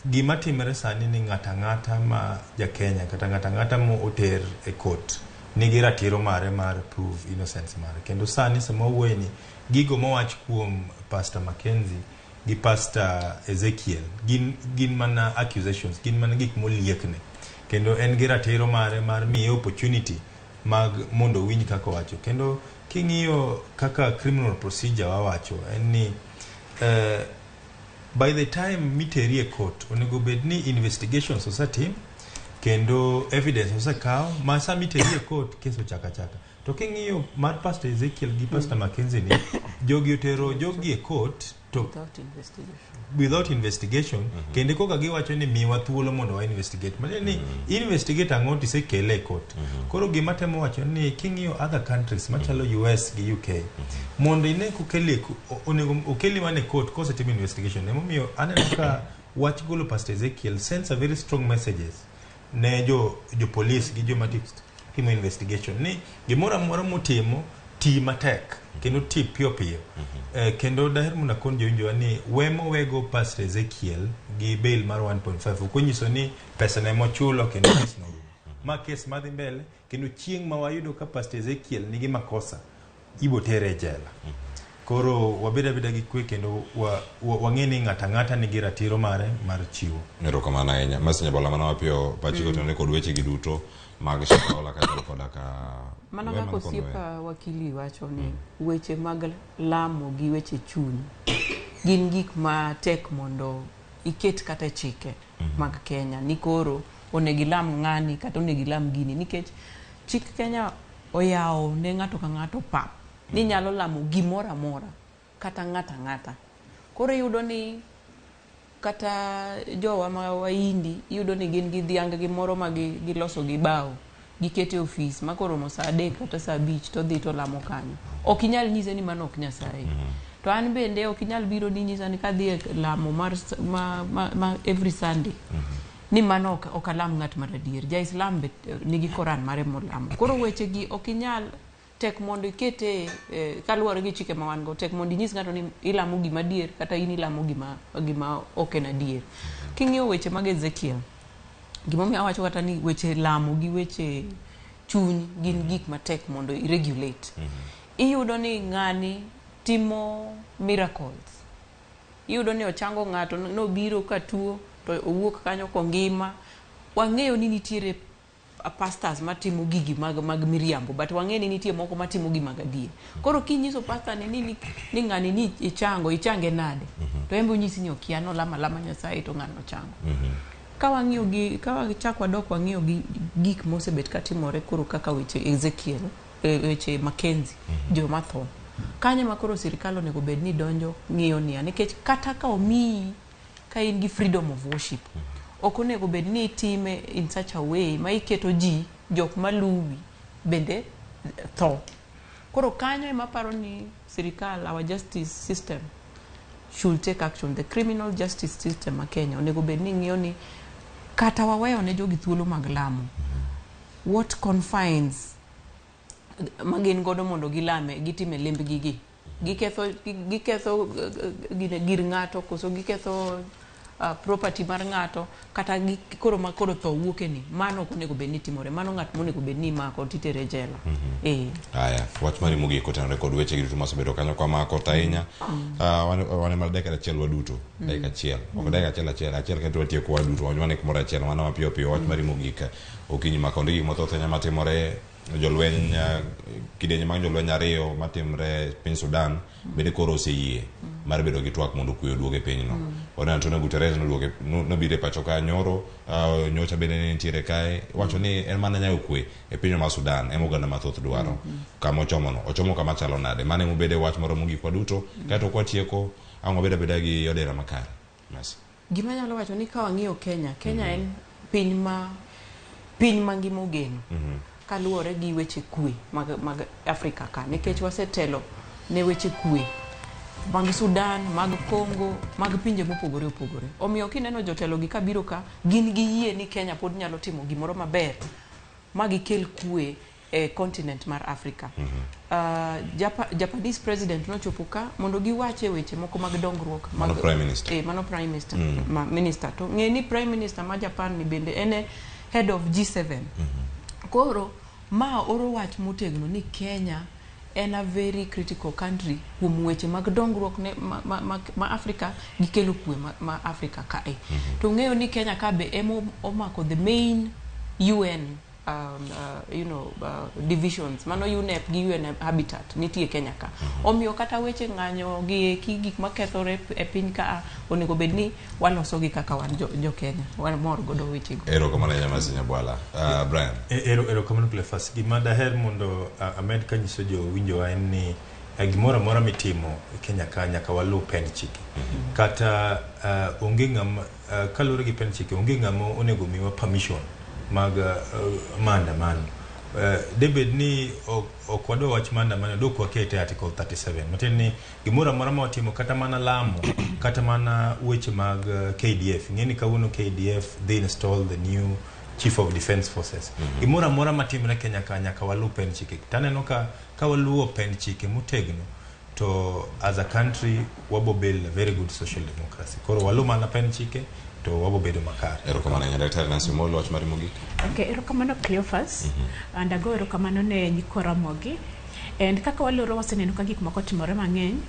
gima timore sani ni ng'ata ang'ata ma ja Kenya kata ng'ata ang'ata mo oter e court nigi ratiro mare mar prove innocence mare. Kendo sani sama wawuoye ni gigo mowach kuom Pastor Mackenzie gi Pastor Ezekiel gin mana accusations, gin mana gik moliekne. Kendo en gi ratiro mare mar miye opportunity mag mondo owinj kaka owacho. Kendo king'iyo kaka criminal procedure wawacho en ni by the time miteri e court onego bed ni investigations osetim kendo evidence osekaw ma sama iteri e court kes ochako achaka. To king'iyo mar Pastor Ezekiel gi Pastor Mackenzie ni jogi otero jogi e court to Without investigation. Without investigation. Kendo koka giwacho ni miwa thuolo mondo wa investigate, matiende ni investigate ang'o tisekele e court? Koro gima temo wacho ni king'iyo other countries machalo US gi UK, mondo ine kokeli e onego okeli mana e court kosetim investigation. Emomiyo aneno ka wach golo Pastor Ezekiel sends a very strong messages ne jo police gi joma timo investigation ni gimoro amora motimo ti matek kendo ti piyo piyo. Kendo daher mondo akon jowinjowa ni we mowego Pastor Ezekiel gi bail mar 1.5 ok onyiso ni pesa ne mochulo kendo kes norumo. Ma kes madhi mbele kendo chieng' ma wayudo ka Pastor Ezekiel nigi makosa ibo tere e jela. Koro wabed abeda gi kwe kendo wang'e ni ng'ato ang'ata nigi ratiro mare mar chiwo. Erokamano ahinya. Mercy Nyabola, mana mapiyo pachi kotenore kod wechegi duto mag Shakahola kaachiel koda ka Mana we kaka mana kono osiepa wakili wacho ni weche mag lamo gi weche chuny gin gik ma tek mondo iket kata e chike mag Kenya ni koro onego ilam ng'ani kata onego ilam gini, nikech chik Kenya oyawo ne ng'ato ka ng'ato pap ni nyalo lamo gimoro amora kata ng'ato ang'ata. Koro iyudo ni kata jowa ma Wahindi, iyudo ni gin gi dhiang gi moro ma giloso gi bao, gikete e ofis ma koromo saa 3 kata saa 5 to odhi to lamo kanyo. Ok inyal nyise ni mano ok Nyasaye. To an bende ok inyal biro ni nyisa ni kadhi e lamo mar ma every Sunday ni mano ok alam ng'at mar adier. Ja Islam be nigi Koran mare molamo. Koro weche gi ok inyal, tek mondo ikete kaluwore gi chike ma wan go, tek mondo inyis ng'ato ni ilamo gima adier kata in ilamo gima ok en adier. King'iyo weche mag Ezekiel, gimomiyo awacho kata ni weche lamo gi weche chuny gin gik matek mondo i-regulate. Iyudo ni ng'ani timo miracles. Iyudo ni ochango ng'ato, nobiro ka tuo to owuok kanyo kongima. Wang'eyo ni nitiere pastors matimo gigi mag miriambo, but wang'eyo ni nitie moko matimo gi mag adier. Koro kinyiso pastor ni ng'ani ni ichango, ichange nade? To en be onyisi ni okia, nolamo alama Nyasaye to ng'ano ochango. Ka wang'iyo gi, ka wachak wadok wang'iyo gi gik mosebet katimore koro kaka weche Ezekiel, weche Mackenzie, joma tho. Kanyo ma koro sirikal onego bed ni donjo ng'iyo niya, nikech kata ka omiyi ka in gi freedom of worship, ok onego bed ni itime in such a way ma iketo ji jok maluwi bende tho. Koro kanyo ema aparo ni sirikal, our justice system should take action. The criminal justice system ma Kenya onego bed ni ng'iyo ni kata waweyo ne jogi thuolo mag lamo, what confines ma gin godo mondo gilame, gitime lembgi gi. Giketho gir ng'ato koso giketho property mar ng'ato kata gi, koro ma koro tho wuoke ni mano ok onego bed ni timore. Mano ng'at monego bed ni imako titere e jela. Aya, wach mari mogik kotenore kod weche gi duto mosebedo kanyo kwamako to ahinya. Wan mar dakika achiel waduto, dakika achiel ok dakika achiel achiel achiel kendo watieko waduto wan e kumoro achiel. Mano mapiyo piyo, wach mari mogik okinyi ma kod gik mathoth ahinya matimore, jolweny kidienje mag jolweny ariyo matimre piny Sudan bende koro oseyie mar bedo gi twak mondo kwe oduog e pinyno. Waneno Antonio Guterres nobiro e pacho ka nyoro, nyocha bende ne nitiere kae wacho ni en mana nyayo kwe e pinyno mar Sudan ema oganda mathoth dwaro. Kama ochomono ochomo kama chalo nade? Mano emobede wach moro mogik waduto kaeto kwatieko ang' wabed abeda gi odera makare. Mercy. Gima anyalo wacho ni ka wang'iyo Kenya, Kenya en piny mangima ogeno kaluwore gi weche kwe mag Afrika ka, nikech wasetelo ne weche kwe mag Sudan, mag Congo, mag pinje mopogore opogore. Omiyo kineno jotelo gi kabiro ka, gin gi yie ni Kenya pod nyalo timo gimoro maber ma gikel kwe e continent mar Afrika. Japanese president nochopo ka mondo giwache weche moko mag dongruok Mano prime minister. Mano prime minister, ma minister. To ng'e ni prime minister ma Japan ni bende en e head of G7. Koro ma oro wach motegno ni Kenya en a very critical country kuom weche mag dongruok ne ma Afrika gi kelo kwe ma Afrika kae. To ng'eyo ni Kenya ka be ema omako the main UN. divisions mano UNEP gi UN Habitat nitie Kenya ka. Omiyo kata weche ng'anyo gi eki gik makethore e piny ka onego bed ni waloso gi kaka wan jo Kenya wamor godo wechego. Erokamano ahinya Mercy Nyabwala. Brian. Erokamano Cleophas. Gima daher mondo amed kanyiso jowinjowa en ni gimoro amora mitimo e Kenya ka nyaka waluw pend chike. Kata onge ng'ama kaluwore gi pend chike onge ng'ama onego miwa permission mag maandamano. Debed ni ok wadwa wach maandamano dok wakete Article 37. Matiende ni gimoro amora ma watimo kata mana lamo kata mana weche mag KDF. Ing'e ni kawuono KDF they install the new Chief of Defence Forces. Gimoro amora matimre Kenya ka nyaka waluw pend chike. Taneno ka waluwo pend chike motegno to as a country wabo build a very good social democracy. Koro waluw mana pend chike to wabo bedo makare. Erokamano ahinya Daktari Nancy Omollo, wach mari mogik. Okay, erokamano Cleophas. And ago erokamano ne nyikwa Ramogi. And kaka waloro waseneno ka gik moko timore mang'eny.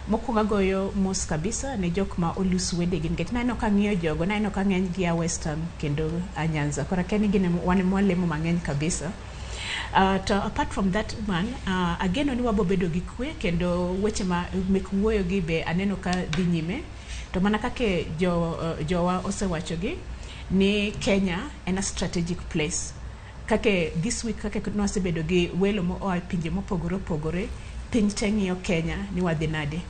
Mokwongo agoyo mos kabisa ne jok ma olus wedegi nikech naneno ka ng'iyo jogo naneno ka ng'eny gi a Western kendo a Nyanza. Koro akia ni gin wan ema walemo mang'eny kabisa. To apart from that one, ageno ni wabo bedo gi kwe kendo weche ma mek wuoyo gi be aneno ka dhi nyime. To mana kaka jowa osewachogi ni Kenya en a strategic place. Kake this week kake nwasebedo gi welo moa e pinje mopogore opogore, piny te ng'iyo Kenya ni wadhi nade.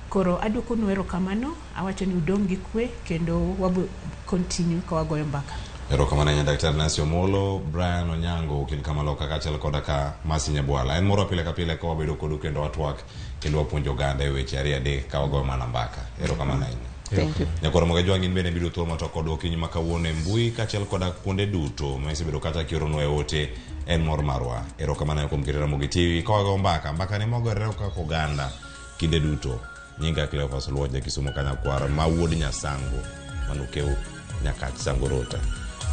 Koro aduokonu erokamano, awacho ni udong' gi kwe kendo wabo continue ka wagoyo mbaka. Erokamano ahinya Daktari Nancy Omollo, Brian Onyango okil kamaloka kaachiel koda ka Mercy Nyabwala. En moro pile ka pile ka wabedo kodu kendo watwak kendo wapuonjo oganda e weche ariyo adek ka wagoyo mana mbaka. Erokamano ahinya. Thank you. Nyakwar Ramogi Ajwang' in bende biro thuolo matwak kodwa okinyi ma kawuono e mbui kaachiel koda kuonde duto ma isebedo kata kioronwa e ote en mor marwa. Erokamano kuom keto Ramogi TV ka wagoyo mbaka. Mbaka ni mogore kaka oganda kinde duto. Nyinga Cleophas Oluoch ja Kisumo Kanyakwar ma wuod Nyasango manukew Nyakach Sango Rota.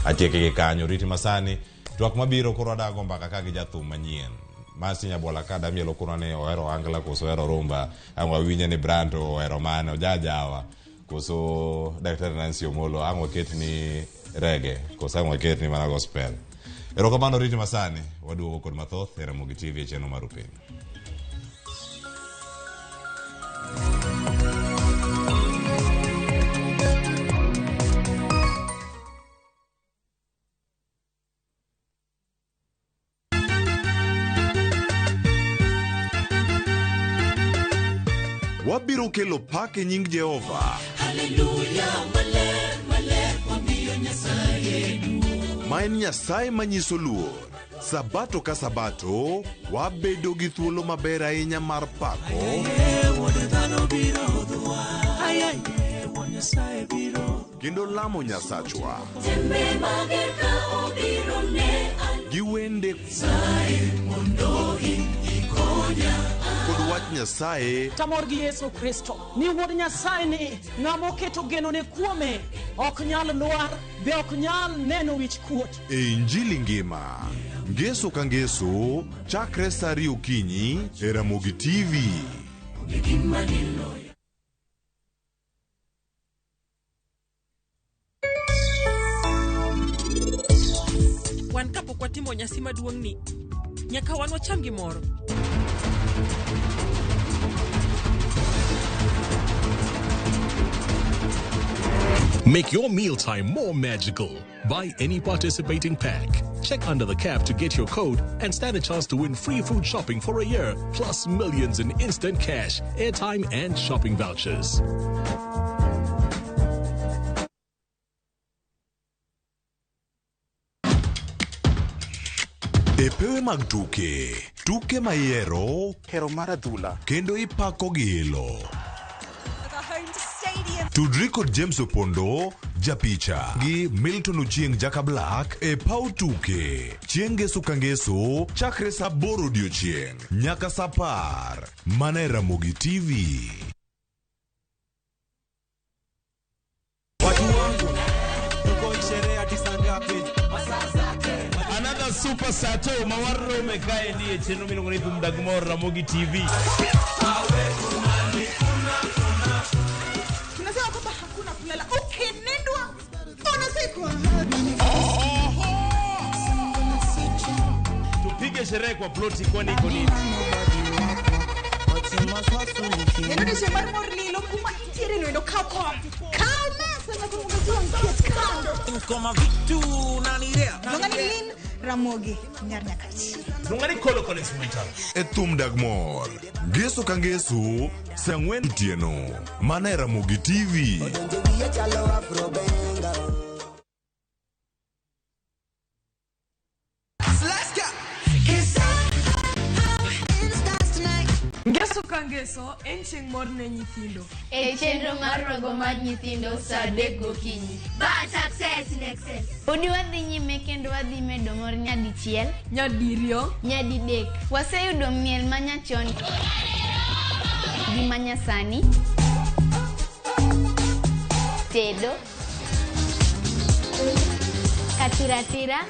Atieke gi kanyo riti masani twak mabiro koro adago mbaka ka gi jathum manyien. Mercy Nyabwala ka damielo koro ni ohero angla koso ohero rumba, ang' wawinje ni Brian to ohero mane ojajawa koso Daktari Nancy Omollo ang' waket ni reggae koso ang' waket ni mana gospel. Erokamano riti masani waduogo kod mathoth e Ramogi TV e chenro mar Upendo. Wabiro kelo pak e nying Jehova. Haleluya, maler, maler, wamiyo Nyasaye duong'. Ma en Nyasaye manyiso luor. Sabato ka sabato, wabedo gi thuolo maber ahinya mar pako. Wuod dhano biro hudhwa. Ayaye, Wuod Nyasaye biro. Kendo lamo Nyasachwa. Tembe mager ka obiro ne an. Gi wende Nyasaye mondo ikonya. Kod wach Nyasaye. Tamor gi Yesu Kristo ni wuod Nyasaye ni ng'ama oketo genone kuome ok nyal lwar be ok nyal neno wich kuot. E Injili ngima. Ngeso ka ngeso, chakre sa ariyo okinyi e Ramogi TV. Wan kapok watimo nyasi maduong' ni, nyaka wan wacham gimoro. Make your mealtime more magical. Buy any participating pack. Check under the cap to get your code and stand a chance to win free food shopping for a year, plus millions in instant cash, airtime, and shopping vouchers. E pewe mag tuke, tuke mayiero, hero mar adhula, kendo ipako gi ilo. Tudri kod James Opondo, japicha, gi Milton Ochieng Jaka Black e paw tuke. Chieng' ngeso ka ngeso, chakre sa aboro odiochieng' nyaka sa apar. Mana e Ramogi TV. Watu wangu, tuko sherehe hadi saa ngapi? Another super sato mawarome kaendi e chenro miluongo ni Thum Dag Mor Ramogi TV. Tunasema kwamba hakuna kulala, ukinindwa unazikwa. sherehe kwa ploti kwani iko nini? En odiochieng' mar mor lilo kuma intiere no endo kaw kom. Kaw mesa nyaka mondo juang' ket kando. Koma vitu nanirea. Luonga ni Lynn Ramogi Nyar Nyakach. Luonga ni Kolo Kolo Instrumental. E thum dag mor. Ngeso ka ngeso, saa ang'wen otieno. Mana e Ramogi TV. Ngeso ka ngeso en chieng' mor ne nyithindo. E chenro mar rogo mar nyithindo saa 3 gokinyi. But success in excess. Podi wadhi nyime kendo wadhi medo mor nyadichiel, nyadiriyo, nyadidek. Waseyudo miel manyachon gi manyasani, tedo, katiratira,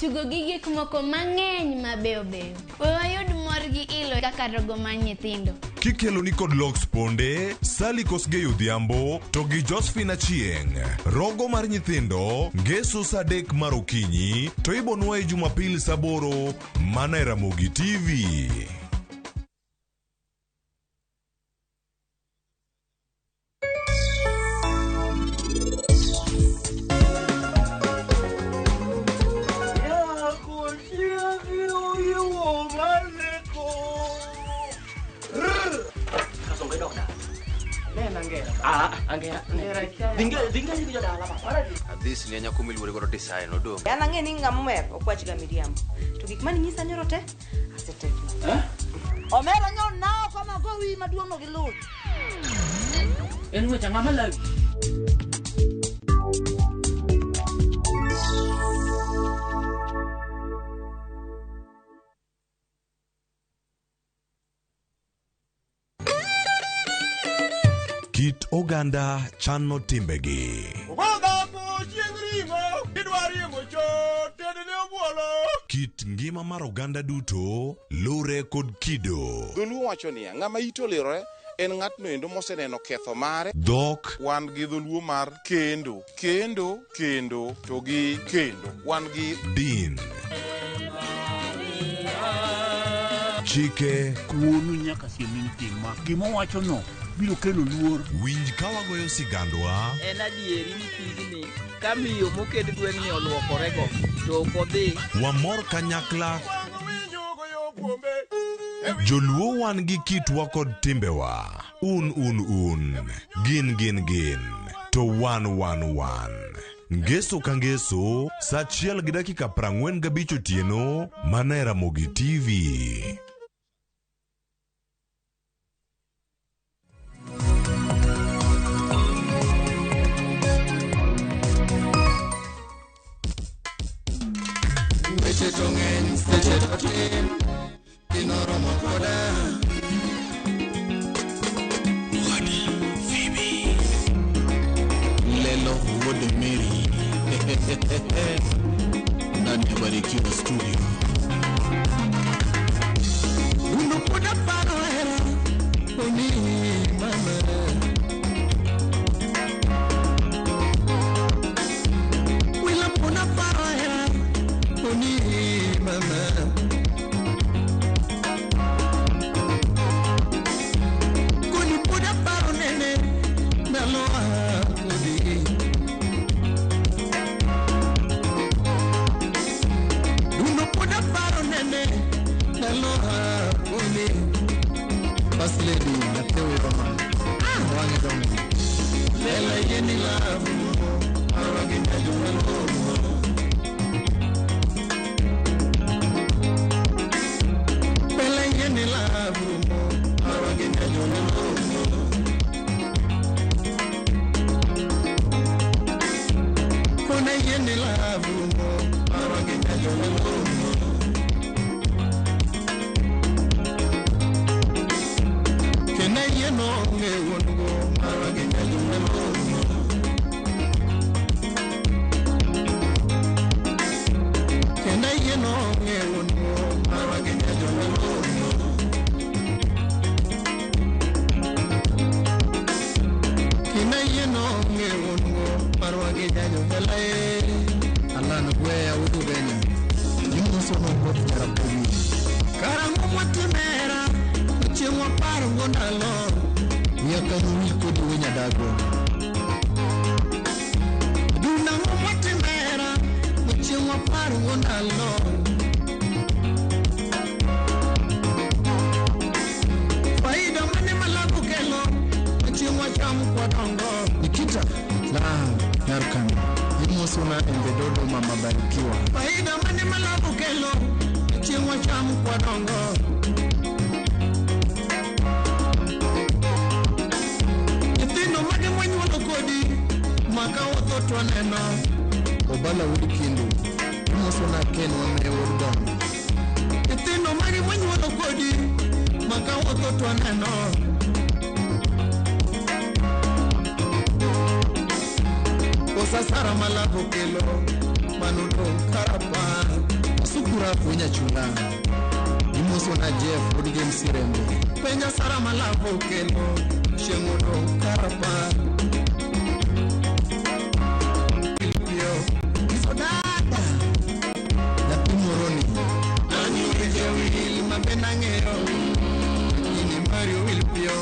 tugo gi gik moko mang'eny mabeyo beyo. We wayud mor gi ilo kaka rogo mar nyithindo. Kikelo ni kod Lox Ponde, Sally Kosgei Odhiambo to gi Josephine Achieng'. Rogo mar nyithindo, ngeso saa 3 mar okinyi to ibonwaye Jumapil saa 8 mana e Ramogi TV. Adhis ni nyako miluore godo design odong. An ang'e ni ng'ama omer ok wach ga miriambo. To gik mane nyisa nyoro te asetimo. Omera nyo nao kama go wi maduong' no gi luth. En weche ang'o malawi? Kit oganda chano timbegi. Kit ngima mar oganda duto lure kod kido. Dholuo wacho niya, ng'ama ite olirore en ng'atno endo moseneno ketho mare. Dhok. Wan gi dholuo mar kendo, kendo, kendo, to gi kendo. Wan gi din. Chike. Wuonu nyaka siem ngima. Gima owacho no biro kelo luor. Winj ka wagoyo sigandwa. En adieri ni pigni ka miyo moket gweng'ni oluokorego to ok odhi. Wamor kanyakla. Joluo wan gi kitwa kod timbewa. Un un un. Gin gin gin. To wan wan wan. Ngeso ka ngeso, saa 1:45 otieno, mana e Ramogi TV. Weche to ng'eny, seche to tin, inoromo koda. Lelo wuod Mary ndani ya Barikiwa Studio. Dundo pod aparo hera oni mama. Wila pod aparo hera oni mama. Koni pod aparo nene ndalo akodi. Dundo pod aparo nene ndalo akodi. First lady Natewe Roma. Wange dong. Lela yeni lavu arwagi nyajuelo. Bela yeni lavu arwagi nyajuelo. Kone yeni lavu arwagi nyajuelo. Kene yeno nge wonugo arwagi nyajuelo. Kene yeno nge wonugo arwagi nyajuelo. Kene yeno nge wonugo arwagi nyajuelo. Allan Gweya Wudu Benya. Imoso no Okoth Jarapogi. Karang'o mwatimera chieng' wapargo ndalo Wiya kanyo wil kodi we nyadago. Dunang'o mwatimera chieng' wapargo ndalo Faida mane malago kelo chieng' wacham kwadongo Nikita la Nyarkano. Imoso na Embedodo mama Barikiwa. Faida mane malago kelo chieng' wacham kwadongo Nyithindo mage mwanyuolo kodi maka watho twaneno Obala wuod Kindu. Imoso na Ken Wame wuod Dongo. Nyithindo mage mwanyuolo kodi maka watho twaneno Osasara malabo kelo manodong' karapar Asukura wuod Nyachula. Imoso na Jeff wuod James Sirembe. Penja sara malabo kelo chieng' odong' karapar Piyo Isodada Nyathi moroni. Ani weche wil mabe nang'eyo Lakini mari wil piyo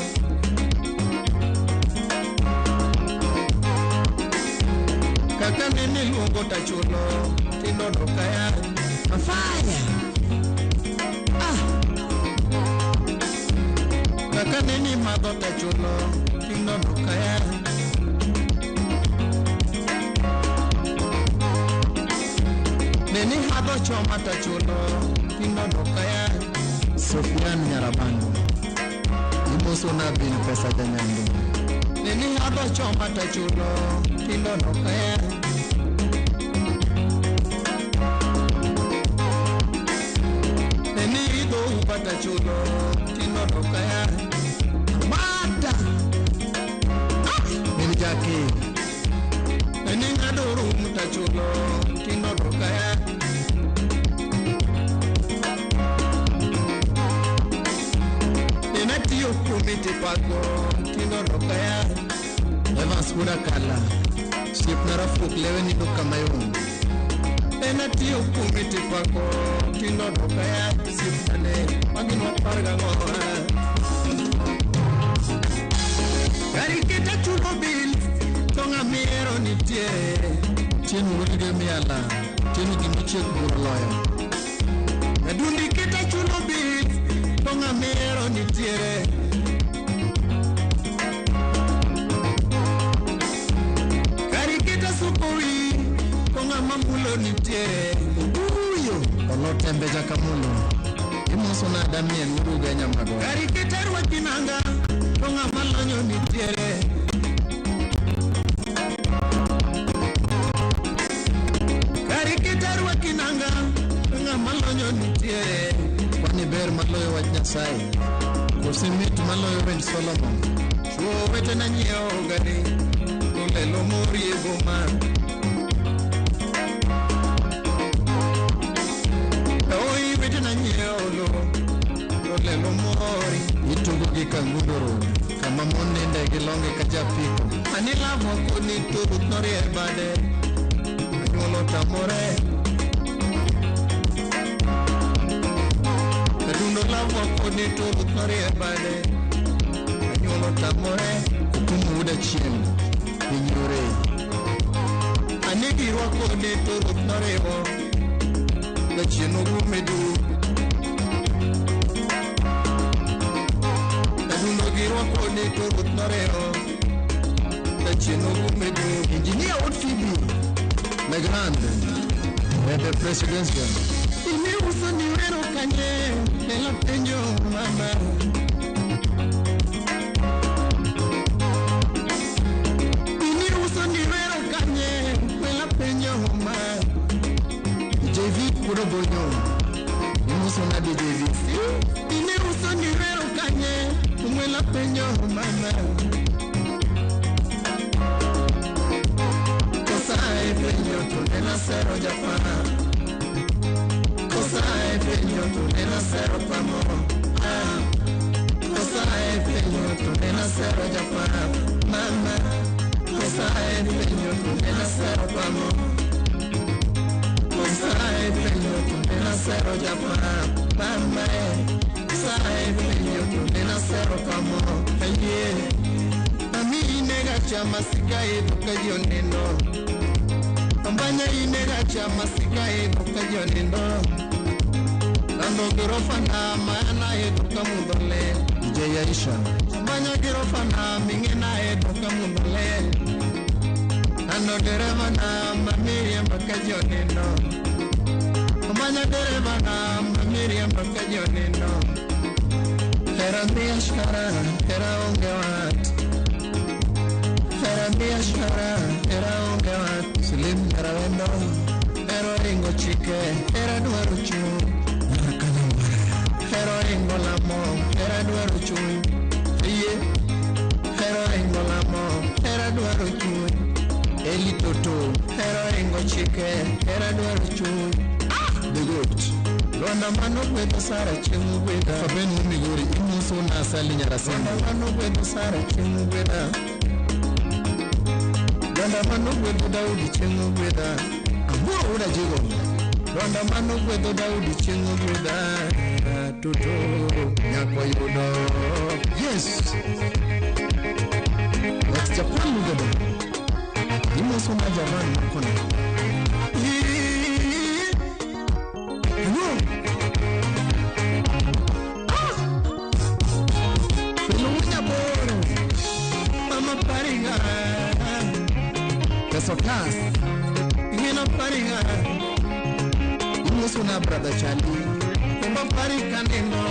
Kaka nene luongo tachulo Tinodo kaya Afanya. Kaka nene madho tachulo Tinodo kaya Nene hadho choma tachulo Tinodo kaya Sofian Nyarabando. Imoso na bin pesa janyando. Nene hadho choma tachulo Tinodo kaya Nene idho uba tachulo Tinodo kaya Mata Min jake. Nene ng'ado rum tachulo Tinodo kaya Nene tiyo kuomi tipako Tinodo kaya Evans wuod Akala. Osiepna Rafuok lewe nindo kama yom. Nene tiyo kuomi tipako Tinodo kaya Osiepnane magin wapar gang'o Kari keta chulo bil To ng'ama ihero nitie Chieng' wuod Gemiala. Chieng' gimochiek bur loyo. Adundi keta chulo bil To ng'ama ihero nitiere Kari keta suko wi To ng'ama mulo nitiere Obuyo. Olotembe jakamulo. Imoso na Damien wuod Ugenya Magoya. Kari keta rwaki nanga To ng'ama lonyo nitiere Kari keta rwaki nanga To ng'ama lonyo nitiere Kwani ber maloyo wach Nyasaye. Kose mit maloyo wend Solomon. Chuo wetena nyiewo gari To lelo mori e boma Oi wetena nyiewo lo To lelo mori Itugo gi Kangundo Road. Kama mon ninde gi longe ka japiko. Ani lavo koni to ruth norie bade Anyuolo tamore Adundo lavo koni to ruth norie bade Anyuolo tamore Okumu wuod Achieng'. Piny yore. Ani girwa koni to ruth noriwo Jachien ogume du Adundo girwa koni to ruth noriwo Jachien ogume du Engineer wuod Phoebe. Legrand. Bebe Presidential. Imiuso ni wero kanye Nela penjo mama Imiuso ni wero kanye Nela penjo mama JV wuod Obonyo. Imoso na DJV. Imiuso ni wero kanye Nela penjo mama Kosa e penjo to nena sero Japan Kosa e penjo to nena sero pamo Kosa e penjo to nena sero Japan Mama Kosa e penjo to nena sero pamo Sae penjo to nena sero Japan. Mama e. Sae penjo to nena sero kamo. Aye. Mami inega chama sika idho ka ji onindo. Ambanya inega chama sika idho ka ji onindo. Nando girofa na mana idho ka mudho le. DJ Aisha. Ambanya girofa na ming'ina idho ka mudho le. Nando dereva na mamiriambo ka ji onindo. Ambanya dereva na mamiriambo ka ji onindo. Hera biashara, hera onge wat. Hera biashara, hera onge wat. Silim hera wendo, hero ringo chike, hera dwaro chuny. Hero ringo lamo, hera dwaro chuny. Iye, hero ringo lamo, hera dwaro chuny. Eli Toto, hero ringo chike, hera dwaro chuny. The Goat. Lwanda mano gwedho Sara chieng' gwedha. Faben Migori imoso na Sali Nyarasembo. Lwanda mano gwedho Sara chieng' gwedha. Lwanda mano gwedho Daudi chieng' gwedha. Amuro wuod Ajigo. Lwanda mano gwedho Daudi chieng' gwedha. Toto nyako yudo. Yes. Wat Japan Lugado. Imoso na Javan Makona. Sotas. Ngina paringa. Imoso na brother Charlie. Kumba parika nino.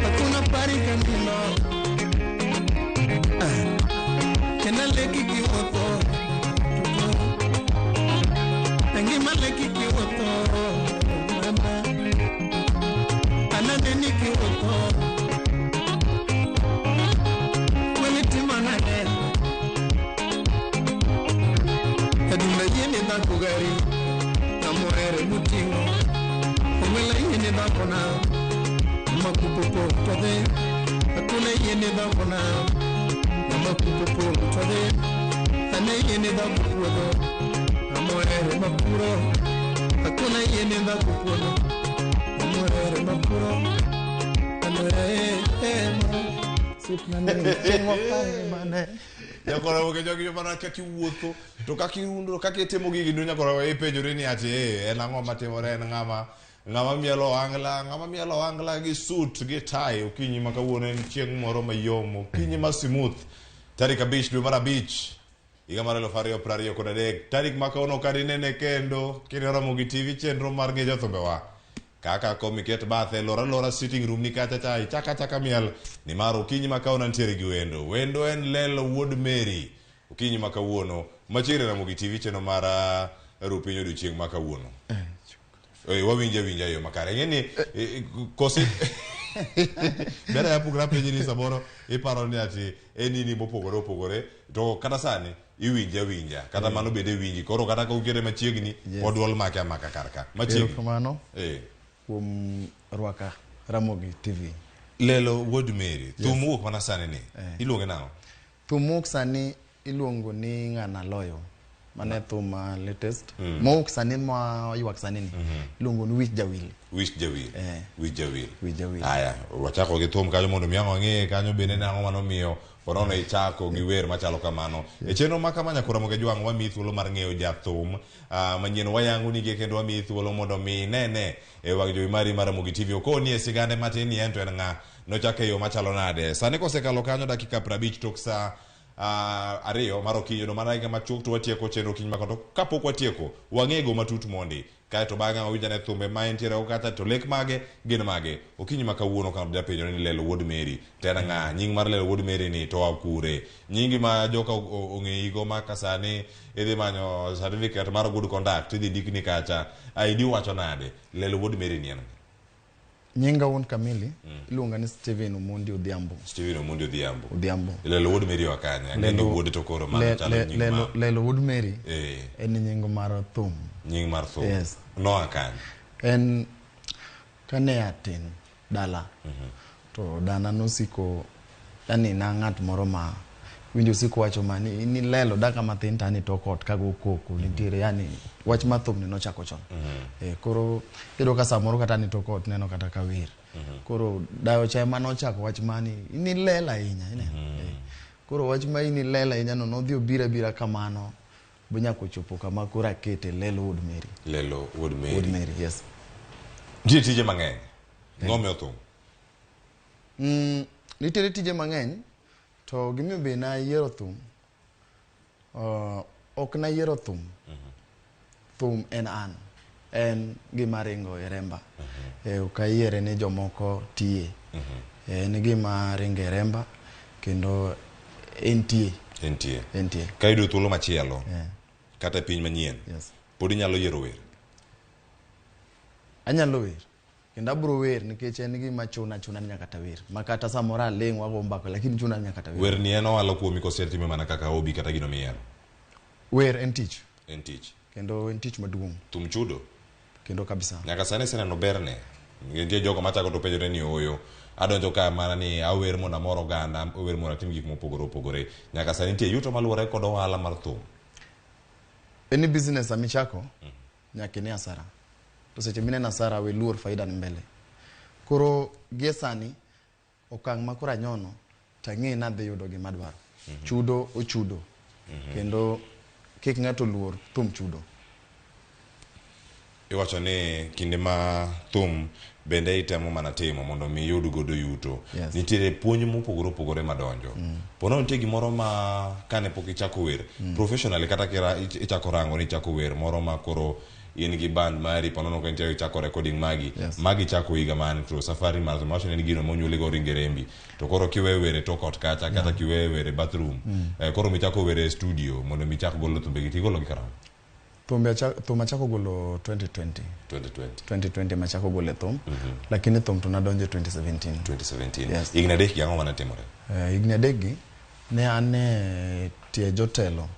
Hakuna parika nino. Kena leki kiwoto. Ngima leki kiwoto. Mama. Ananeni kiwoto. Weli timanane. Adula yene dhako gari, amohere muting'o. Ong'wela yene dhako na, makupopo to dhi. Akuna yene dhako na, makupopo to dhi. Ane yene dhako puodho, amohere mapuro. Akuna yene dhako puodho, amohere mapuro. Nyakora oke jogi mana kaka iwuotho to kaka irundo kaka itimo gigi no nyakora ipenjori ni ati en ang'o matimore en ng'ama ng'ama mielo ohangla ng'ama mielo ohangla gi suit gi tie okinyi ma kawuono en chieng' moro mayom okinyi ma smooth tarik 5 dwe mar 5 higa mar 2023 tarik ma kawuono ka dinene kendo kineno Ramogi TV chenro mar ng'e jothumbewa kaka komiket bathe lora lora sitting room ni kacha cha ichaka chaka miel nimar okinyi ma kawuono nitiere gi wendo wendo en Lelo Wuod Mary okinyi ma kawuono machiegni Ramogi TV chenro mar rupiny odiochieng' ma kawuono. Wawinja winja yo makare ng'eni kosi bera yapukra penji ni samoro iparo ni ati en ini mopogore opogore to kata sani iwinja winja kata mano bende winji koro kata ka ukete machiegni pod duol make amaka kar ka machiegni. Erokamano kuom rwaka Ramogi TV. Lelo Wuod Mary, thum mowuok mana sani ni iluonge nang'o? Thum mowuok sani iluongo ni Ng'ana Loyo. Mane thum latest. Mowuok sani ma ywak sani ni iluongo ni Wich Jawil. Wich Jawil. Wich Jawil. Wich Jawil. Aya, wachako gi thum kanyo mondo mi ang' wang'e kanyo bende nang'o manomiyo ponono ichako gi wer machalo kamano. E chenro ma kama nyakora Ramogi Jwang' wamiyi thuolo mar ng'eyo jathum manyien wayango nige kendo wamiyi thuolo mondo mi nene e wang' jowi mari mar Ramogi TV okoni e sigande matin ni en to en ng'a nochako e yo machalo nade. Sani kosekalo kanyo dakika 50 tok saa 2 mar okinyi no mana machuok to watieko chenro okinyi mako to kapok watieko wang'ego matut mondi kaeto bang'e wawinjane thumbe ma entiere kata to lek mage gin mage okinyi ma kawuono ka japenjo ni Lelo Wuod Mary to en ng'a nying mar Lelo Wuod Mary ni to oa kure nyingi ma joka ong'eyigo ma ka sani idhi manyo certificate mar good conduct idhi ndikni kacha ID wacho nade Lelo Wuod Mary ni en ng'a? Nyinga wuon kamili iluonga ni Steven Omondi Odhiambo. Steven Omondi Odhiambo. Odhiambo. Lelo Wuod Mary wakanye. Ang'e wuod to koro mano chalo nying mar. Lelo Wuod Mary. En nying mar thum. Nying mar thum. Yes. Noa kanye? En kane atin dala. To dana nosiko yani na ng'at moro ma Winjo siko wacho ma ni ni lelo daka mathin to an tok ot kago koko nitiere yani wach mar thum ni nochako chon. Koro iyudo ka samoro kata an tok ot neno kata ka wer. Koro dayo cha ema nochako wach mani ni lel ahinya ineno. Koro wach ma ini lel ahinya no nodhi obiro abira kamano bonyako chopo kama koro akete Lelo Wuod Mary. Lelo Wuod Mary. Wuod Mary, yes. Nitie tije mang'eny. Ng'o thum? Nitiere tije mang'eny to gimiyo be nayiero thum. Ok nayiero thum. Thum en an. En gima ringo e remba. Ok ayiere ni jomoko tiye. En gima ringo e remba kendo entie. Entie. Entie. Ka iyudo thuolo machielo kata e piny manyien, Yes. pod inyalo yiero wer. Anyalo wer. Kendo abro wer nikech en gima chuna chuna ni nyaka tawer. Ma kata samoro aling' wago mbaka lakini chuna ni nyaka tawer. Wer ni en ohala kuomi koso itime mana kaka hobby kata gino mihero? Wer en tich. En tich. Kendo en tich maduong'. Thum chudo? Kendo kabisa. Nyaka sani iseneno berne. Nitie jogo machako to penjore ni ooyo. Adonjo ka mana ni awer mondo amor oganda, awer mondo atim gik mopogore opogore. Nyaka sani nitie yuto maluwore kod ohala mar thum. Any business amichako, nyaka ine hasara. To seche mineno hasara we luor faida ni mbele. Koro gie sani, okang' ma koro anyono, tang'e ni adhi yudo gima adwaro. Chudo ochudo. Kendo kik ng'ato luor thum chudo. Iwacho ni kinde ma thum bende itemo mana timo mondo mi iyud godo yuto. Yes. Nitiere puonj mopogore opogore madonjo. Pono nitie gimoro ma kane pok ichako wer, professionally kata kira ichako rango ni ichako wer moro ma koro in gi band mari, ponono ka nitie ichako recording magi. Yes. Magi chako higa mane to safari mar thum wacho ni en gino monyuoli go ringe rembi. To koro kiweyo wer e tok ot kacha kata kiweyo wer e bathroom. Koro michako wer e studio mondo michak golo thumbegi tigolo gi karang'o? Thum achako golo 2020. 2020. 2020 machako golo e thum. Lakini thum to nadonjo 2017. 2017. Yes. Higni adek gi ang'o mane timore? Higni adek gi ne an e tie jotelo.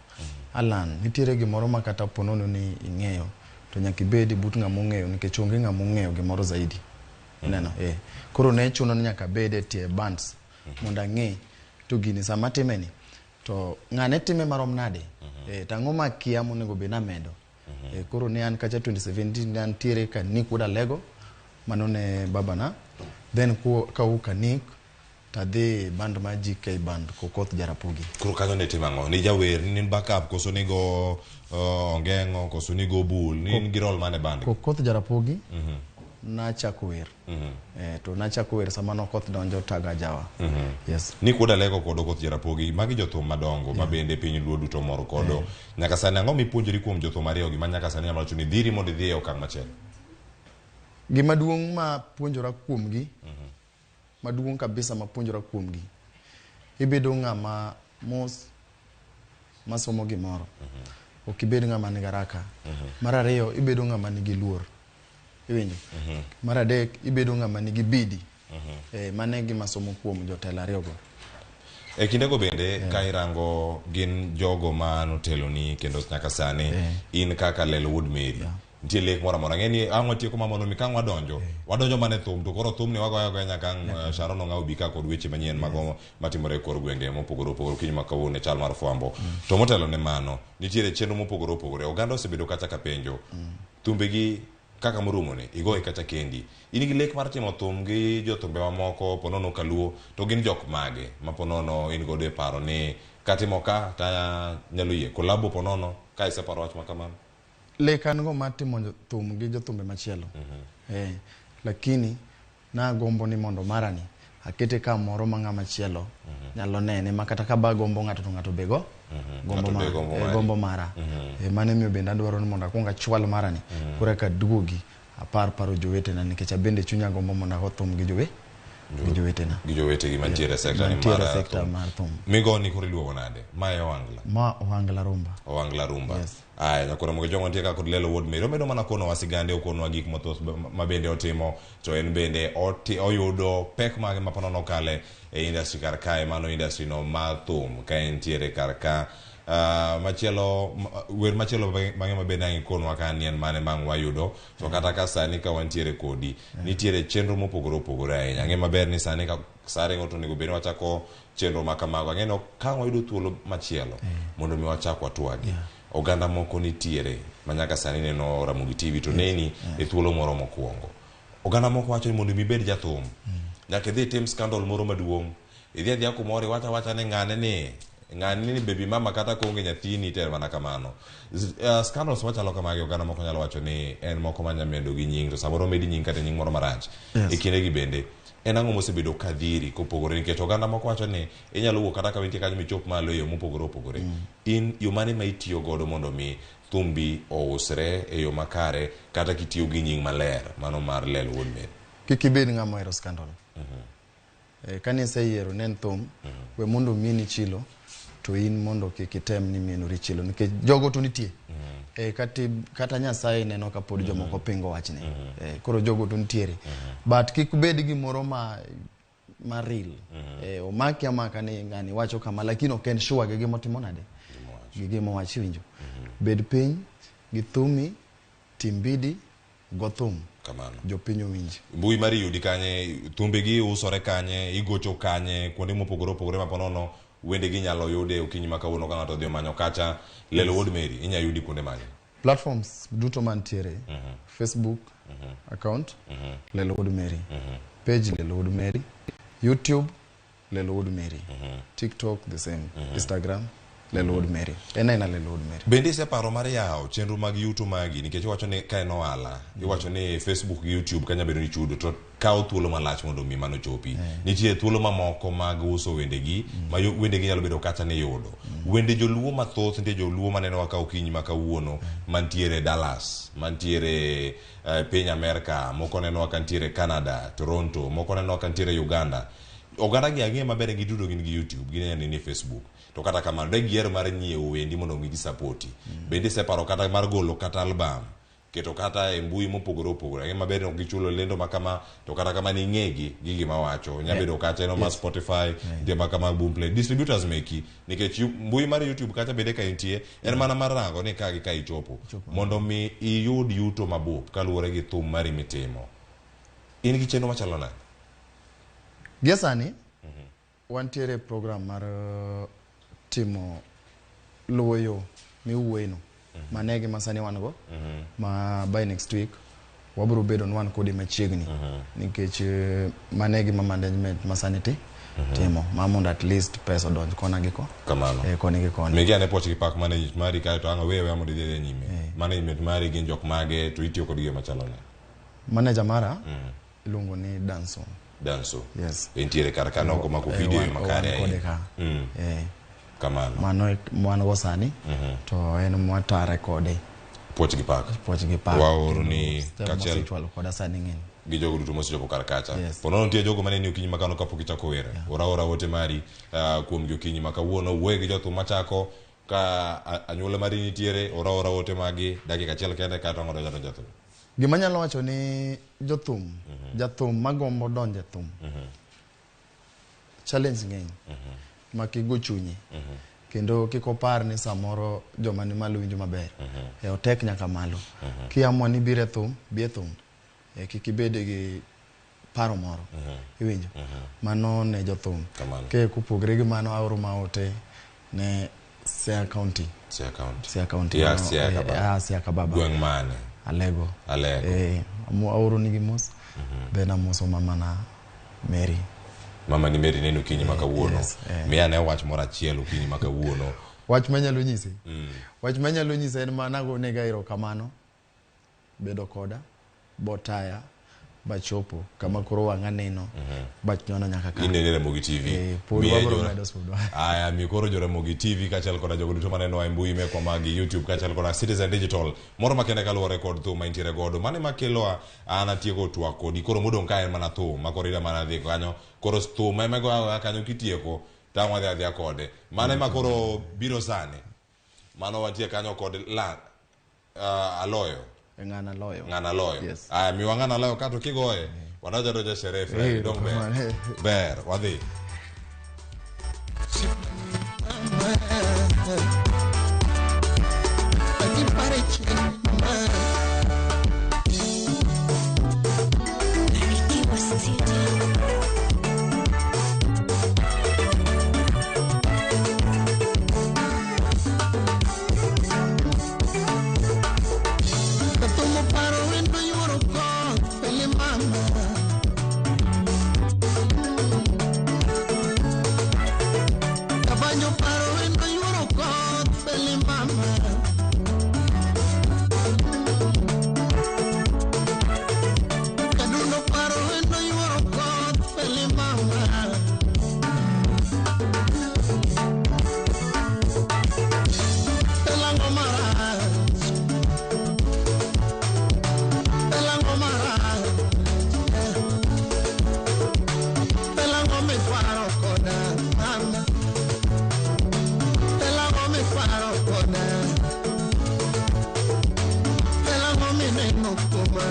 Alan, nitiere gimoro ma kata ponono ni ing'eyo to nyaka ibed but ng'ama ong'eyo nikech onge ng'ama ong'eyo gimoro zaidi. Ineno? Koro ne chuno ni nyaka abed e tie bands mondo ang'e to gini sama atime ni to ng'ane time marom nade? To ang'o ma kia monego bed namedo? Koro ne an kacha 2017 ne antiere ka Nick Wuod Alego, mano ne babana. Then kawuok ka Nick tadhi band mar GK band Kokoth Jarapogi. Koro kanyo ne timo ang'o? Ni jawer, ni in backup koso nigo ongeng'o koso nigo bul, ni in gi role mane band? Kokoth Jarapogi nachako wer. To nachako wer sama nokoth donjo taga jawa. Yes. Nick Wuod Alego kod Okoth Jarapogi, magi jothum madongo ma bende piny Luo duto mor kodo. Nyaka sani ang'o mipuonjori kuom jothum ariyogi ma nyaka sani nyalo wacho ni dhiri mondo idhi e okang' machielo? Gima duong' ma puonjora kuomgi, maduong' kabisa ma puonjora kuomgi, ibedo ng'ama mos masomo gimoro. Ok ibed ng'ama nigi haraka. Mar ariyo, ibedo ng'ama nigi luor. Iwinjo? Mar adek, ibedo ng'ama nigi bidi. Mano e gima somo kuom jotelo ariyogo. E kindego bende ka irango gin jogo ma noteloni kendo nyaka sani in kaka Lelo Wuod Mary. Nitie lek moro amora. Ang'e ni ang' watieko ma mondo mi ka ang' wadonjo, wadonjo mana e thum to koro thumni wagoyo agoya nyaka ang' Sharon Ong'aw bi ka kod weche manyien mago matimore e kor gwenge mopogore opogore okinyi ma kawuono e chal mar fwambo. To motelo ne mano, nitiere chenro mopogore opogore. Oganda osebedo kacha ka penjo. Thumbegi kaka morumo ni igoye kacha kendi. In gi lek mar timo thum gi jothumbe mamoko ponono kaluo to gin jok mage ma ponono in godo e paro ni katimo ka ta nyalo yie kolabo ponono ka iseparo wach ma kamano? Lek an go mar timo thum gi jothumbe machielo. Lakini nagombo ni mondo marani akete kamoro ma ng'ama chielo nyalo nene ma kata ka ba gombo ng'ato to ng'ato be go gombo Ng'ato be gombo mari. Gombo mara. Mano emiyo bende adwaro ni mondo akuong achwal marani koro eka aduogi apar paro jowetena nikech abende chunya gombo mondo ago thum gi jowetena. Gi jowetegi mantiere e sekta ni Mantiere mar e sekta thum. mar thum. Migoni koro iluongo nade? Ma e Ohangla. Ma Ohangla Rumba. Ohangla Rumba. Yes. Aya, nyakoro mogo jogo nitie ka kod Lelo Wuod Mary. Omedo mana konowa sigande, okonowa gik mathoth ma bende otimo, to en bende oyudo pek mage ma ponono okale e industry kar kae, mano industry no mar thum ka entiere kar ka. Machielo, wer machielo mang'e ma bende ang' ikonwa ka ni en mane ma ang' wayudo, to kata ka sani ka wantiere kodi, nitiere chenro mopogore opogore ahinya. Ang'e maber ni sani ka Sarengo to onego bed ni wachako chenro ma kamago. Ang'e ni ka wayudo thuolo machielo mondo mi wachak watwagi. Oganda moko nitiere ma nyaka sani neno Ramogi TV to neni e thuolo moro mokwongo. Oganda moko wacho ni mondo mi ibed jathum, nyaka idhi itim scandal moro maduong'. Idhi adhiya kumoro iwacho awacha ni ng'ane ni ng'ane ni baby mama kata koonge nyathini to en mana kamano. Scandals machalo kamagi oganda moko nyalo wacho ni en moko manya medo gi nying to samoro omedi nying kata nying moro marach. Yes. E kindegi bende en ang'o mosebedo ka dhiri kopogore nikech oganda moko wacho ni inyalo wuok kata ka intie kanyo michop malo e yo mopogore opogore. In yo mane ma itiyo godo mondo mi thumbi ousre e yo makare kata kitiyo gi nying maler mano mar Lel Wuod Mary? Kik ibed ng'ama ohero scandal. Kane iseyiero ne en thum, we mondo omieni chilo to in mondo kik item ni mienori chilo nikech jogo to nitie. Kata Nyasaye neno ka pod jomoko pingo wachne. Koro jogo to nitiere. But kik bed gimoro ma real. Omaki amaka ni ng'ani wacho kama lakini ok en sure gi gima otimo nade. Gi gima owacho iwinjo. Bed piny gi thumi, tim bidi, go thum. Kamano. Jopiny owinji. Mbui mari yudi kanye, thumbegi usore kanye, igocho kanye, kuonde mopogore opogore ma ponono wendegi inyalo yude okinyi ma kawuono ka ng'ato odhi omanyo kacha. Lelo Wuod Mary inya yudi kuonde mage? Platforms duto mantiere. Facebook account Lelo Wuod Mary. Page Lelo Wuod Mary. YouTube Lelo Wuod Mary. TikTok the same. Instagram Lelo Wuod Mary. En aena Lelo Wuod Mary. Bende iseparo mar yawo chenro mag yuto magi nikech iwacho ni ka en ohala, iwacho ni Facebook gi YouTube kanya bedo ni chudo to kawo thuolo malach mondo mi mano chopi. Nitie thuolo mamoko mag uso wendegi ma wendegi nyalo bedo kata ni yudo. Wende joluo mathoth nitie joluo manenowa ka okinyi ma kawuono mantiere Dallas, mantiere piny Amerka, moko nenowa ka ntiere Canada, Toronto, moko nenowa ka ntiere Uganda. Oganda gi ang'e maber giduto gin gi YouTube, ginyalo neni e Facebook. To kata kamano, de giher mar nyiewo wendi mondo mi gisapoti. Bende iseparo kata mar golo kata album, keto kata e mbui mopogore opogore. Ang'e maber ni ok gichulo lendo ma kama, to kata kamano ing'egi gi gima wacho. Nya bedo kata eno mar Spotify, nitie ma kama Boomplay. Distributors meki, nikech mbui mar YouTube kacha bende ka intie, en mana mar rango ni ka gi ka ichopo. Mondo mi iyud yuto mabup kaluwore gi thum mari mitimo. In gi chenro machalo nade? Gie sani, wantiere e program mar timo luwo yo miwuoyeno. Mano e gima sani wan go. Ma by next week wabiro bedo ni wan kode machiegni. Nikech mano e gima management ma sani timo. Ma mondo at least pesa odonj kona gi ko. Kamano. Koni gi koni. Migi ane puoch gi pak management mari kae to ang' awewe mondo idhi nyime. Management mari gin jok mage to itiyo kodgi e yo machalo nade? Manager mara iluongo ni Danso. Danso. Yes. Entiere kar ka noko mako video makare kode ahinya. ka. Kamano. Mano e mwan go sani. To en mwatare kode. Puoch gi pak. Puoch gi pak. Waoro ni Step kaachiel mosechwalo koda sani ng'eny. gi jogo duto mosechopo kar kacha. Yes. Po nono nitie jogo maneni okinyi ma kawuono kapok ichako wer. Ora ora ote mari kuom gi okinyi ma kawuono. Wuoye gi jothum machako ka anyuola mari nitiere. Ora ora ote magi dakika achiel kende kaeto ang' odonjo adonja thum. Gima anyalo wacho ni jothum, jathum magombo donjo e thum. Challenge ng'eny. Ma kik go chunye. Kendo kik opar ni samoro joma ni malo winjo maber. Otek nyaka malo. Kiamua ni ibiro e thum, bi e thum. Kik ibed gi paro moro. Iwinjo? Mano ne jothum. Ke kopogre gi mano aoro maote ne Siaya County. Siaya County. Siaya County. Ya Siaya Kababa. Siaya Kababa. Gweng' mane? Alego. Alego. Aoro nigi mos. Then amoso mama na Mary. Mama ni Mary neno okinyi ma kawuono. Yes, Miya ane wach moro achiel okinyi ma kawuono. Wach manyalo nyisi. Wach manyalo nyisi en mana agonega erokamano. Bedo koda, botaya, bachopo kama koro wang'a neno, bachnyona nyaka ka. Inene Ramogi TV. Pod wabiro medo sudo. Aya, mi koro jo Ramogi TV kaachiel koda jogo duto manenowa e mbui mekwa mag YouTube kaachiel koda Citizen Digital. Moro makende kaluwore kod thum ma intiere godo. Mano ema keloa an atieko twak kodi. Koro modong' ka en mana thum ma koro ida mana dhi kanyo. Koro thum ema igoyo agoya kanyo kitieko to ang' wadhi adhiya kode. Mano ema koro biro sani. Mano wantie kanyo kod Aloyo. Ng'ana loyo. Ng'ana loyo. Yes. Aya, miwa ng'ana loyo kato kigoye. Wadonjo donjo sherehe Fred. Dong ber. Ber, wadhi. koth Feli mama. Kadundo paro endo yuoro koth Feli mama. Elango marach, elango marach, elango miparo koda mama, elango miparo koda, elango mineno kuma,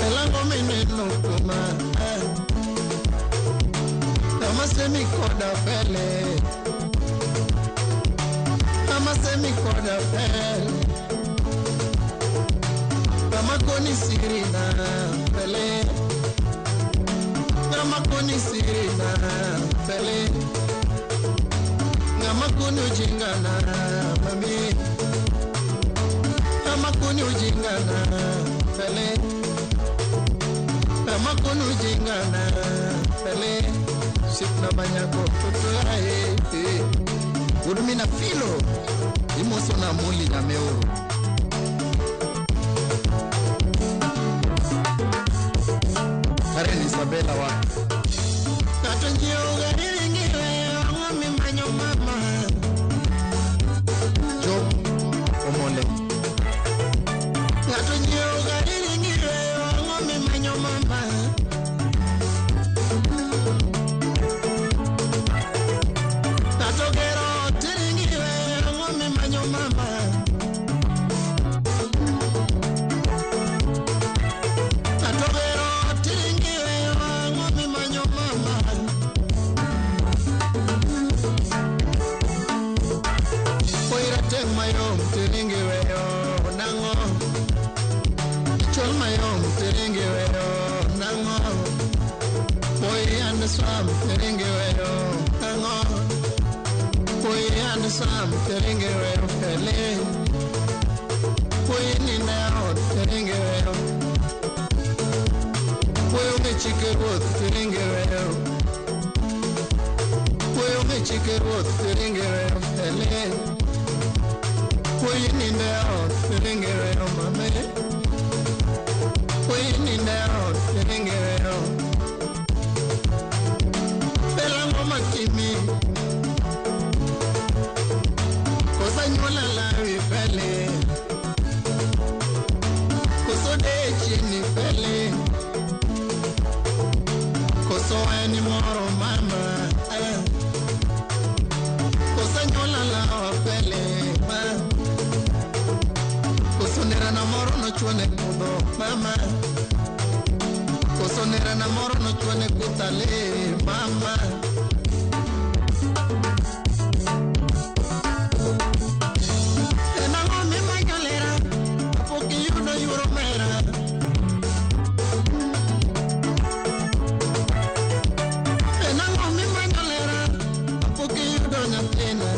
elango mineno kuma, amasemi koda fele. Amasemi koda fele, amakoni sirina fele, amakoni sirina fele, amakoni ujingana mami, amakoni ujingana fele, amakoni ujingana fele, sipna banyako tutuae. Udumina filo imoso na muli na meoro. Karen Isabella wa Katonjioga iringiwe wang'omi manyo mama. Job Omole. Katonjioga iringiwe wang'omi manyo mama. Katogero tiringiwe wang'omi manyo mama. Katogero tiringiwe wang'omi manyo mama. Oira teng mayom tiringiwe nang'o. Chol mayom tiringiwe nang'o. Boy and swam tiringiwe nang'o. Boy and swam tiringiwe fele. Boy ninde ot tiringiwe. Boy onge chike ruoth tiringiwe. Boy onge chike ruoth tiringiwe fele. Boy ninde ot tiringiwe mame. Boy ninde ot tiringiwe. Elango matimi. Kosa nyuola lawi fele. Koso dechi ni fele. Koso eni moro mama. Kosa nyuola lawa fele. Koso nera na moro nochuone kudho mama. Koso nera na moro nochuone kutale mama. Enang'o mimanyo lera kapok iyudo yuoro mera. Enang'o mimanyo lera kapok iyudo nyathina.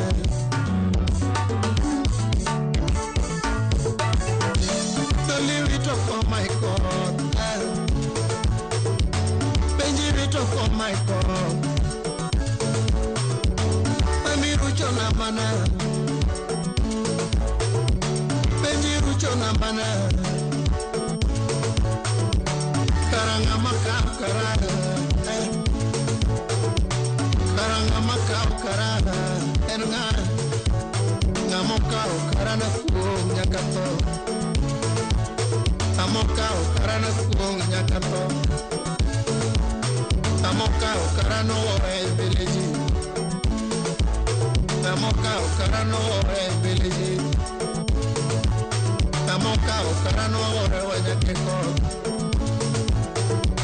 Doli wito koma ikoth, penji wito koma ikoth. Mami rucho na mana, penji rucho na mana. Karanga makaw karara, karanga makaw karara. En ng'a ng'ama okawo karana kuong' nyaka tho. Ng'ama okawo karana kuong' nyaka tho. Ng'ama okawo karana owe e mbele ji. Ng'ama okawo karana owe e mbele ji. Ng'ama okawo karana owe nyaka e koth.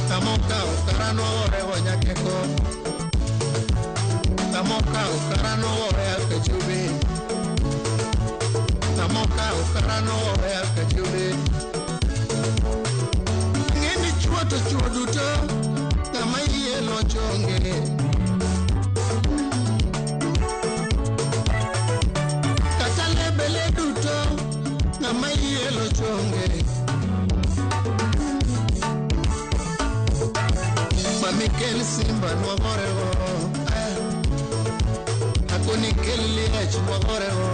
Ng'ama okawo karana owe nyaka e koth. Ng'ama okawo karana owe akachube. Ng'ama okawo karana owe akachube. Ng'eni chuo to chuo duto ng'ama iye loch onge. Kata lebele duto ng'ama iye loch onge. Mami kel simba nwagorego. ang'ech nwagorego.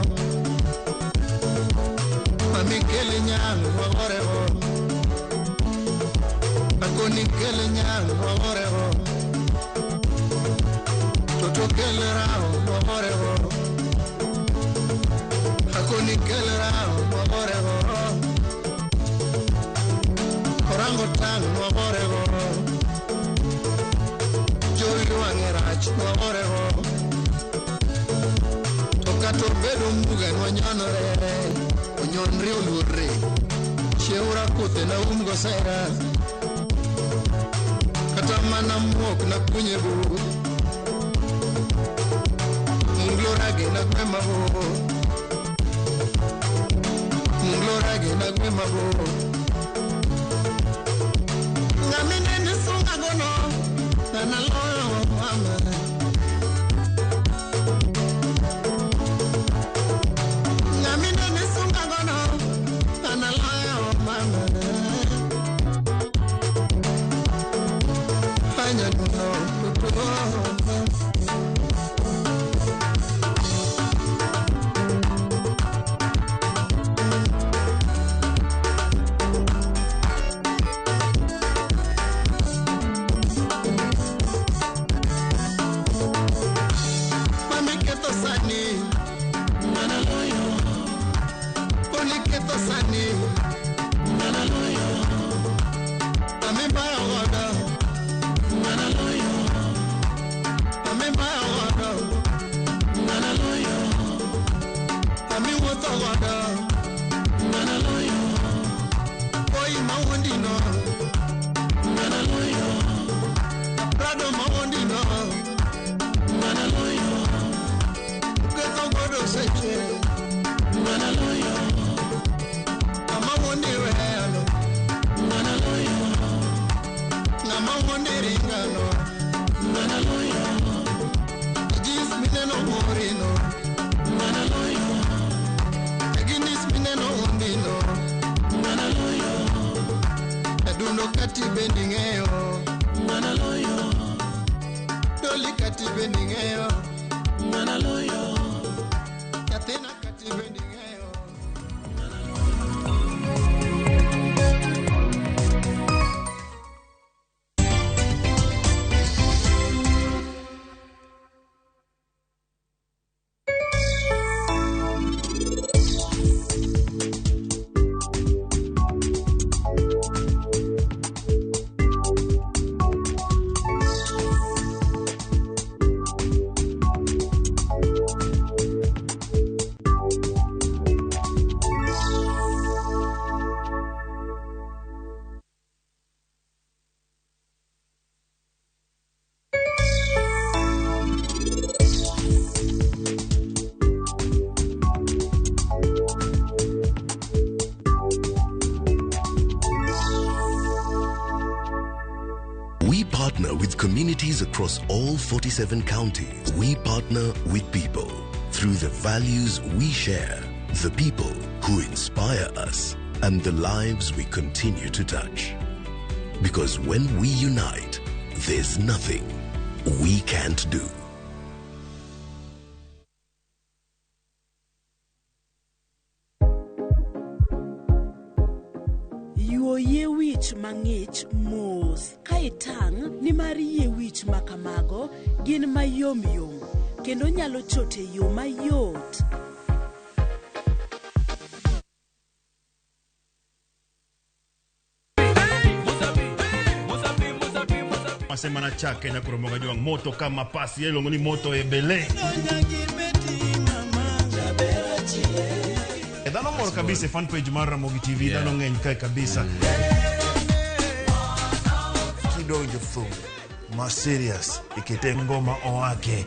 Mami kel nyang' nwagorego. Akoni kel nyang' nwagorego. Toto kel rao nwagorego. Akoni kel rao nwagorego. Orango tang' nwagorego. Jowi wang'e rach nwagorego. To kata obedo muga nwanyonore. Onyonre oluorre. Chieura kothe naum go sera. Kata mana muok nakunye bur. Munglo rage nagwe mabor. Munglo rage nagwe mabor. Ng'ami nene sunga gono. Ng'ana loyo mama. Ng'ami nene sunga gono. Ng'ana loyo mama. Fanya duno tutu. Mami keto sani. Ng'ana loyo. Koni keto sani. Ng'ana loyo. Mami bayo godo. Ng'ana loyo. Mami bayo godo. Ng'ana loyo. Mami wuotho godo. Ng'ana loyo. Koi mawuondino. Ng'ana loyo. Prado mawuondino. Ng'ana loyo. Ketho godo seche. Ng'ana loyo. Ng'ama wuondi weyano. Ng'ana loyo. Ng'ama wuondi ringano. Ng'ana loyo. Jeans mineno morino. Ng'ana loyo. Guinness mineno ondino. Ng'ana loyo. Adundo kati bendi ng'eyo. Ng'ana loyo. Doli kati bendi ng'eyo. Ng'ana loyo. Nyathina kati bendi ng'eyo. We partner with communities across all 47 counties. We partner with people through the values we share, the people who inspire us, and the lives we continue to touch. Because when we unite, there's nothing we can't do. Yuo yie wich mang'ich mos ka itang' nimar yie wich ma kamago gin mayomyom kendo nyalo chot e yo mayot. Masema na chake na kuromoga juang moto kama pasi yelongo ni moto ebele. Dhano mor kabisa fan page mar Ramogi TV, dhano ng'eny kae kabisa. Kidonjo thum ma serious ikete ngoma owake.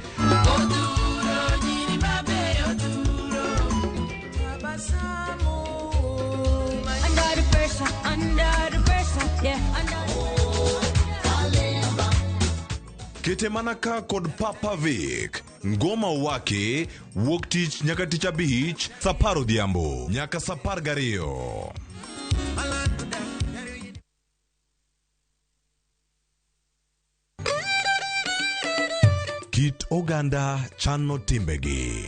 Under the pressure, under the pressure, yeah, under. Kete mana ka kod Papa Vic. Ngoma wake wuok tich nyaka tich abich saa 10 odhiambo nyaka saa 12. Kit oganda chano timbegi.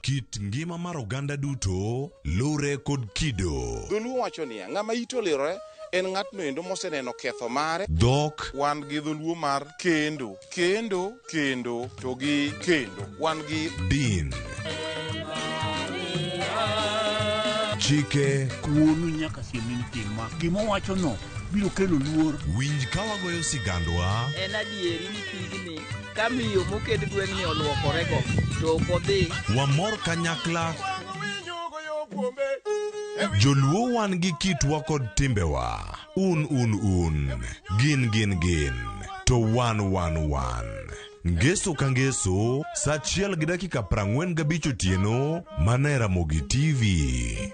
Kit ngima mar oganda duto lure kod kido. Dholuo wacho niya, ng'ama ite olirore en ng'atno endo moseneno ketho mare. Dhok. Wan gi dholuo mar kendo, kendo, kendo to gi kendo. Wan gi din. Chike. Wuonu nyaka siem ni tim ma. Gima owachono biro kelo luor. Winj ka wagoyo sigandwa. En adieri ni pigni ka miyo moket gweng'ni olwokorego to ok odhi. Wamor kanyakla. Joluo wan gi kitwa kod timbewa. Un un un. Gin gin gin. To wan wan wan. Ngeso ka ngeso, sa 1:45 otieno, mana e Ramogi TV.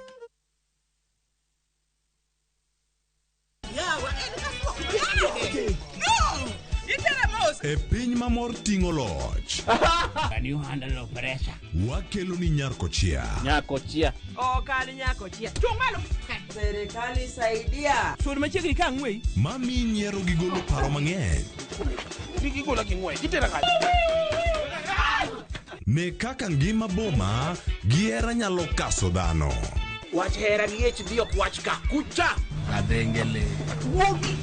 E piny ma mor ting'o loch. Can you handle the pressure? Wakelo ni Nyarkochia. Nyakochia. Ok an nyakochia. Chung' malo. Serikali saidia. Sud machiegni ka ang'weyi. Mami nyiero gi golo paro mang'eny. Kik igola gi ng'wech, itera kanye? Ne kaka ngima boma gi hera nyalo kaso dhano. Wach hera gi HD ok wach ka. Kucha. Kadhengele. Wuogi.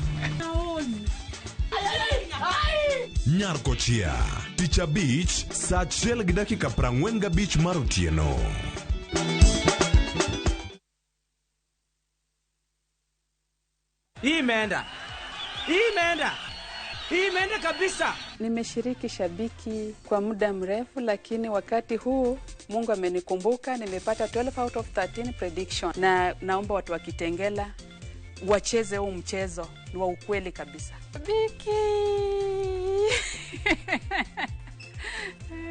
Nyarkochia. Tich abich, sa 1:45 mar otieno. Imeenda. Imeenda. Imeenda kabisa. Nimeshiriki Shabiki kwa muda mrefu, lakini wakati huu Mungu amenikumbuka, nimepata 12 out of 13 prediction. Na naomba watu wa Kitengela wacheze huu mchezo, ni wa ukweli kabisa. Shabiki.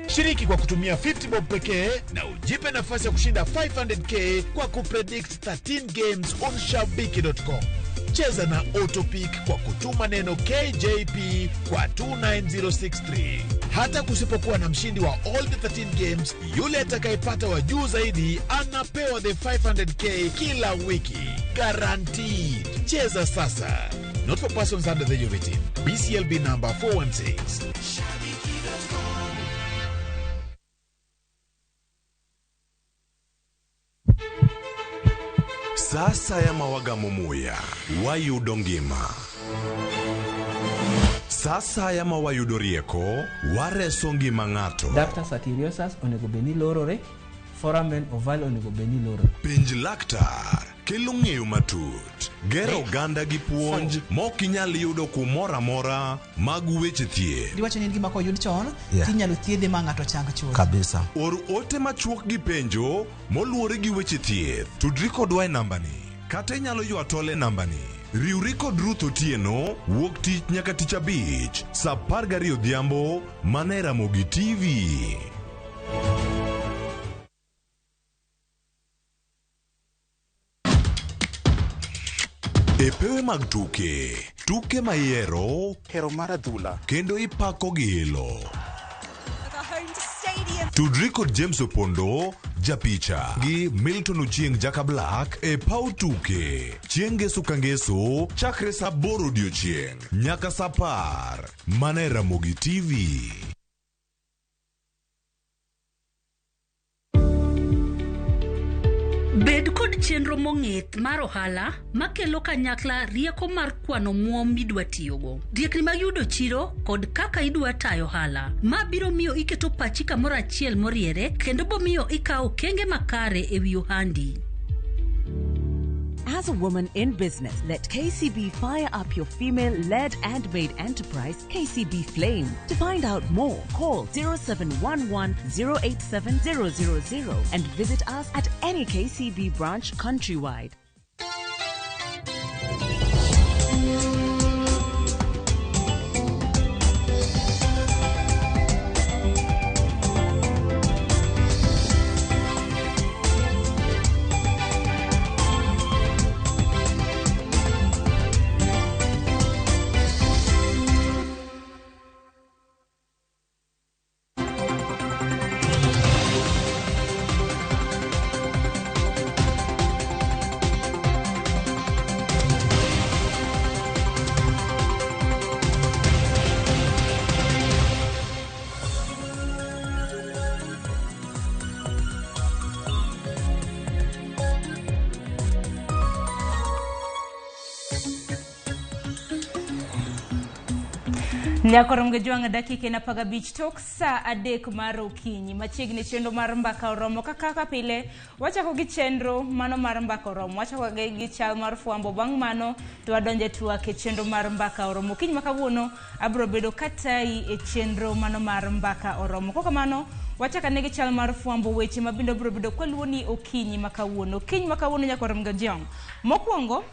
Shiriki kwa kutumia 50 bob pekee na ujipe nafasi ya kushinda 500k kwa kupredict 13 games on shabiki.com. Cheza na Autopick kwa kutuma neno KJP kwa 29063. Hata kusipokuwa na mshindi wa all the 13 games, yule atakayepata wa juu zaidi anapewa the 500k kila wiki. Guaranteed. Cheza sasa. Not for persons under the age of 18. BCLB number 416. Sasa ya mawagamo muya, wayudo ngima. Sasa ya mawayudo rieko, wareso ngima ng'ato. Ductus arteriosus onego bed ni lorore, foramen ovale onego bed ni lorore. Penj laktar kelo ng'eyo matut. Gero oganda gi puonj mok inyal yudo kumoro amora mag weche thieth. Diwacho ni en gima koyud chon, tinyalo thiedhe ma ng'ato chang chuth. Kabisa. Or ote machuok gi penjo moluwore gi weche thieth. Tudri kodwa e nambani kata inyalo ywa tol e nambani. Riwri kod Ruth Otieno wuok tich nyaka tich abich sa 12 odhiambo mana e Ramogi TV. E pewe mag tuke, tuke mayiero, hero mar adhula, kendo ipako gi ilo. Tudri kod James Opondo, japicha, gi Milton Ochieng Jaka Black e paw tuke. Chieng' ngeso ka ngeso, chakre sa 8 odiochieng' nyaka sa 10, mana e Ramogi TV. Bed kod chenro mong'ith mar ohala makelo kanyakla rieko mar kwano omuom midwa tiyogo, riekni mag yudo chiro kod kaka idwa tayo ohala. Ma biro miyo iketo pachi kamoro achiel moriere kendo bomiyo ikawo okenge makare ewi ohandi. As a woman in business, let KCB fire up your female-led and made enterprise, KCB Flame. To find out more, call 0711 087 000 and visit us at any KCB branch countrywide. Nyakorom Jwang' dakika en 15 tok saa 3 mar okinyi. Machiegni chenro mar Mbaka Oromo. Kaka pile, wachako gi chenro mano mar Mbaka Oromo. Wachako gi chal mar fwambo. Bang' mano to wadonjo e twak e chenro mar Mbaka Oromo. Okinyi ma kawuono abiro bedo katayi e chenro mano mar Mbaka Oromo. Kokamano, wachako ane gi chal mar fwambo weche mabende biro bedo kwaluwo ni okinyi ma kawuono. Okinyi ma kawuono Nyakorom Jwang'. Mokwongo,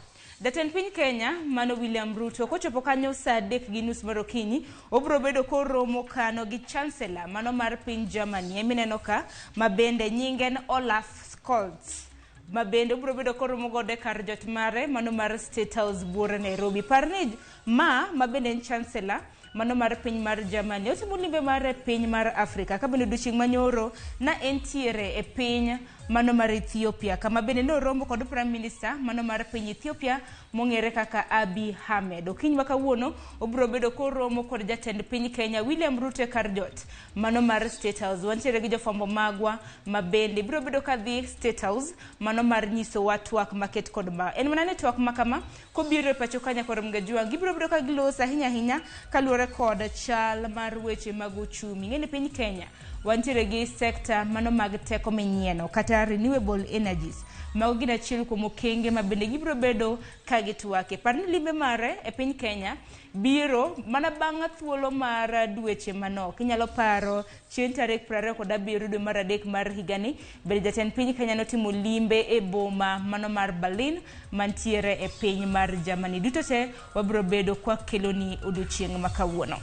Jatend piny Kenya mano William Ruto kochopo kanyo saa 3:30 mar okinyi obiro bedo koromo kano gi Chancellor mano mar piny Germany emineno ka ma bende nyinge en Olaf Scholz ma bende obiro bedo koromo godo e kar jot mare mano mar State House buore Nairobi. Par ni ma bende en Chancellor mano mar piny mar Germany otimo limbe mare e piny mar Afrika ka bende odiochieng' manyoro na entiere e piny mano mar Ethiopia kama bende noromo kod Prime Minister mano mar piny Ethiopia mong'ere kaka Abiy Ahmed. Okinyi ma kawuono obiro bedo koromo kod jatend piny Kenya William Ruto e kar jot mano mar State House. Wantiere gi jofwambo magwa ma bende biro bedo kadhi State House mano mar nyisowa twak maket kod ma. En mana ni twak ma kama kobiro e pacho ka Nyakorom Gajwang' gibiro bedo ka giloso ahinya ahinya kaluwore kod chal mar weche mag uchumi. Ing'e ni piny Kenya wantiere gi sekta mano mag teko minyieno kata renewable energies. Mago gin achiel kuom okenge ma bende gibiro bedo ka gitwake. Par ni limbe mare e piny Kenya biro mana bang' thuolo mar dweche manok. Inyalo paro chieng' tarik 27 dwe mar 3 mar higani bende jatend piny Kenya notimo limbe e boma mano mar Berlin mantiere e piny mar Germany. Duto te wabiro bedo kwakeloni odiochieng' ma kawuono.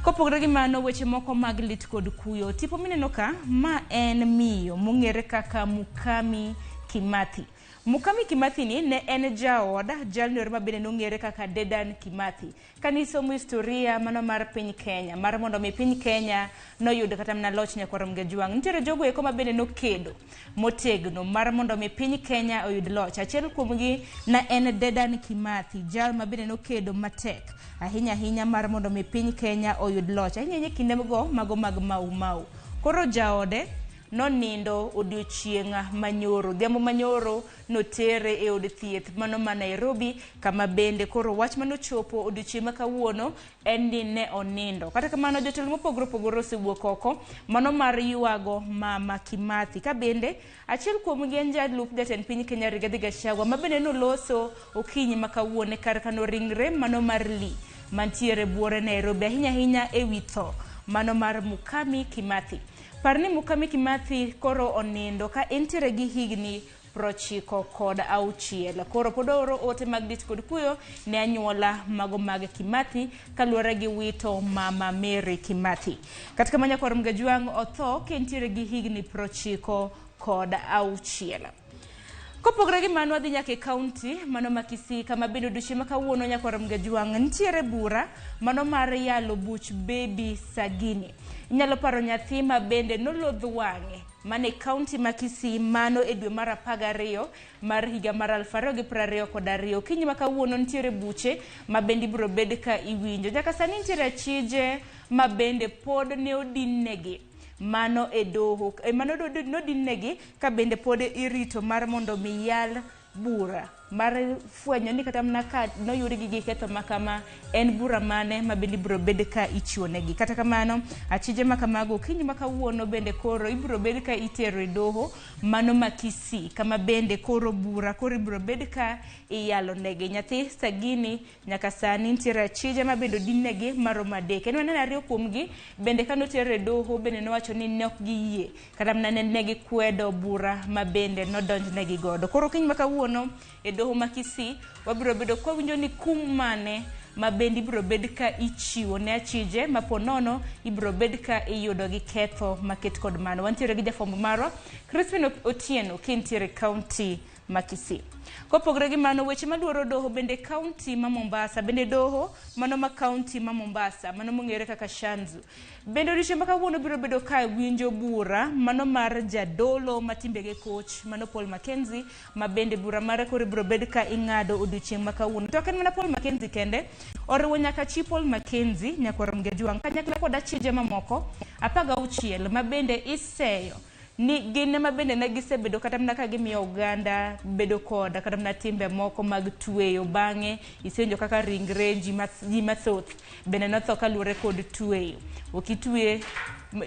Kopogore gi mano, weche moko mag lit kod kuyo. Tipo mineno ka, ma en miyo mong'ere kaka Mukami Kimathi. Mukami Kimathi ni ne en jaod jalno ma bende nong'ere kaka Dedan Kimathi. Kanisomo historia mano mar piny Kenya, mar mondo mi piny Kenya noyud kata mana loch Nyakorom Gajwang'. Nitiere jogo eko ma bende nokedo motegno mar mondo mi piny Kenya oyud loch. Achiel kuomgi na en Dedan Kimathi, jal ma bende nokedo matek ahinya ahinya mar mondo mi piny Kenya oyud loch. Ahinya ahinya kinde go mago mag Mau Mau. Koro jaode nonindo odiochieng' manyoro. Odhiambo manyoro notere e od thieth mano ma Nairobi kama bende koro wach manochopo odiochieng' ma kawuono en ni ne onindo. Kata kamano jotelo mopogore opogore osewuok oko mano mar ywago mama Kimathi. Ka bende achiel kuomgi en jalup jatend piny Kenya Rigathi Gachagua ma bende noloso okinyi ma kawuono kar kano ringre mano mar Lee mantiere buore Nairobi ahinya ahinya ewi tho mano mar Mukami Kimathi. Par ni Mukami Kimathi koro onindo ka entiere gi higni 96. Koro pod ooro ote mag lit kod kuyo ne anyuola mago mag Kimathi kaluwore gi wito mama Mary Kimathi. Kata kamano Nyakorom Gajwang' otho ka entiere gi higni 96. Kopogore gi mano wadhi nyaka e kaunti mano ma Kisii kama bende odiochieng' ma kawuono Nyakorom Gajwang' nitiere bura mano mar yalo buch Baby Sagini. Inyalo paro nyathi ma bende nolodh wang'e mane kaunti ma Kisii mano e dwe mar 12 mar higa mar 2022. Okinyi ma kawuono nitiere buche ma bende ibiro bed ka iwinjo. Nyaka sani nitiere achije ma bende pod ne odinnegi mano e doho, mano nodinnegi ka bende pod irito mar mondo mi yal bura mar fwenyo ni kata mana ka noyudgi gi ketho ma kama en bura mane ma bende ibiro bed ka ichiwo negi. Kata kamano achije ma kamago okinyi ma kawuono bende koro ibiro bed ka itero e doho mano ma Kisii kama bende koro bura koro ibiro bed ka iyalo negi. Nyathi Sagini nyaka sani nitiere achije ma bende odinnegi maromo 3. En mana 2 kuomgi bende kanoter e doho bende nowacho ni ne ok giyie kata mana ne gikwedo bura ma bende nodonjnegi godo. Koro okinyi ma kawuono e doho ma Kisii wabiro bedo kwawinjo ni kum mane ma bende ibiro bed ka ichiwo ne achije ma po nono ibiro bed ka iyudo gi ketho maket kod mano. Wantiere gi jafwambo marwa Crispin Otieno kintiere kaunti ma Kisii. Kopogore gi mano weche maluoro doho bende kaunti ma Mombasa bende doho mano ma kaunti ma Mombasa mano mong'ere kaka Shanzu bende odiochieng' ma kawuono biro bedo ka winjo bura mano mar jadolo ma timbege koch mano Paul Mackenzie ma bende bura mare koro ibiro bed ka ing'ado odiochieng' ma kawuono. To ok en mana Paul Mackenzie kende, oriwo nyaka chi Paul Mackenzie Nyakorom Gajwang' kanyakla kod achije mamoko 16 ma bende iseyo Ni gin ema bende ne gisebedo kata mana ka gimiyo oganda bedo kod kata mana timbe moko mag tweyo. Bang'e isewinjo kaka ringre ji mathoth bende notho kaluwore kod tweyo. Ok itwe,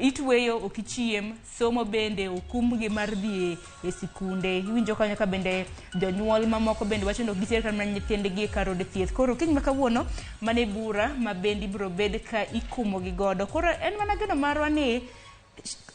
itweyo ok ichiem, somo bende okumgi mar dhi e sikunde. Iwinjo kanyo ka bende jonyuol mamoko bende wacho ni ok giter kata mana nyithindgi e kar od thieth. Koro kiny ma kawuono mano e bura ma bende ibiro bed ka ikumogi godo. Koro en mana geno marwa ni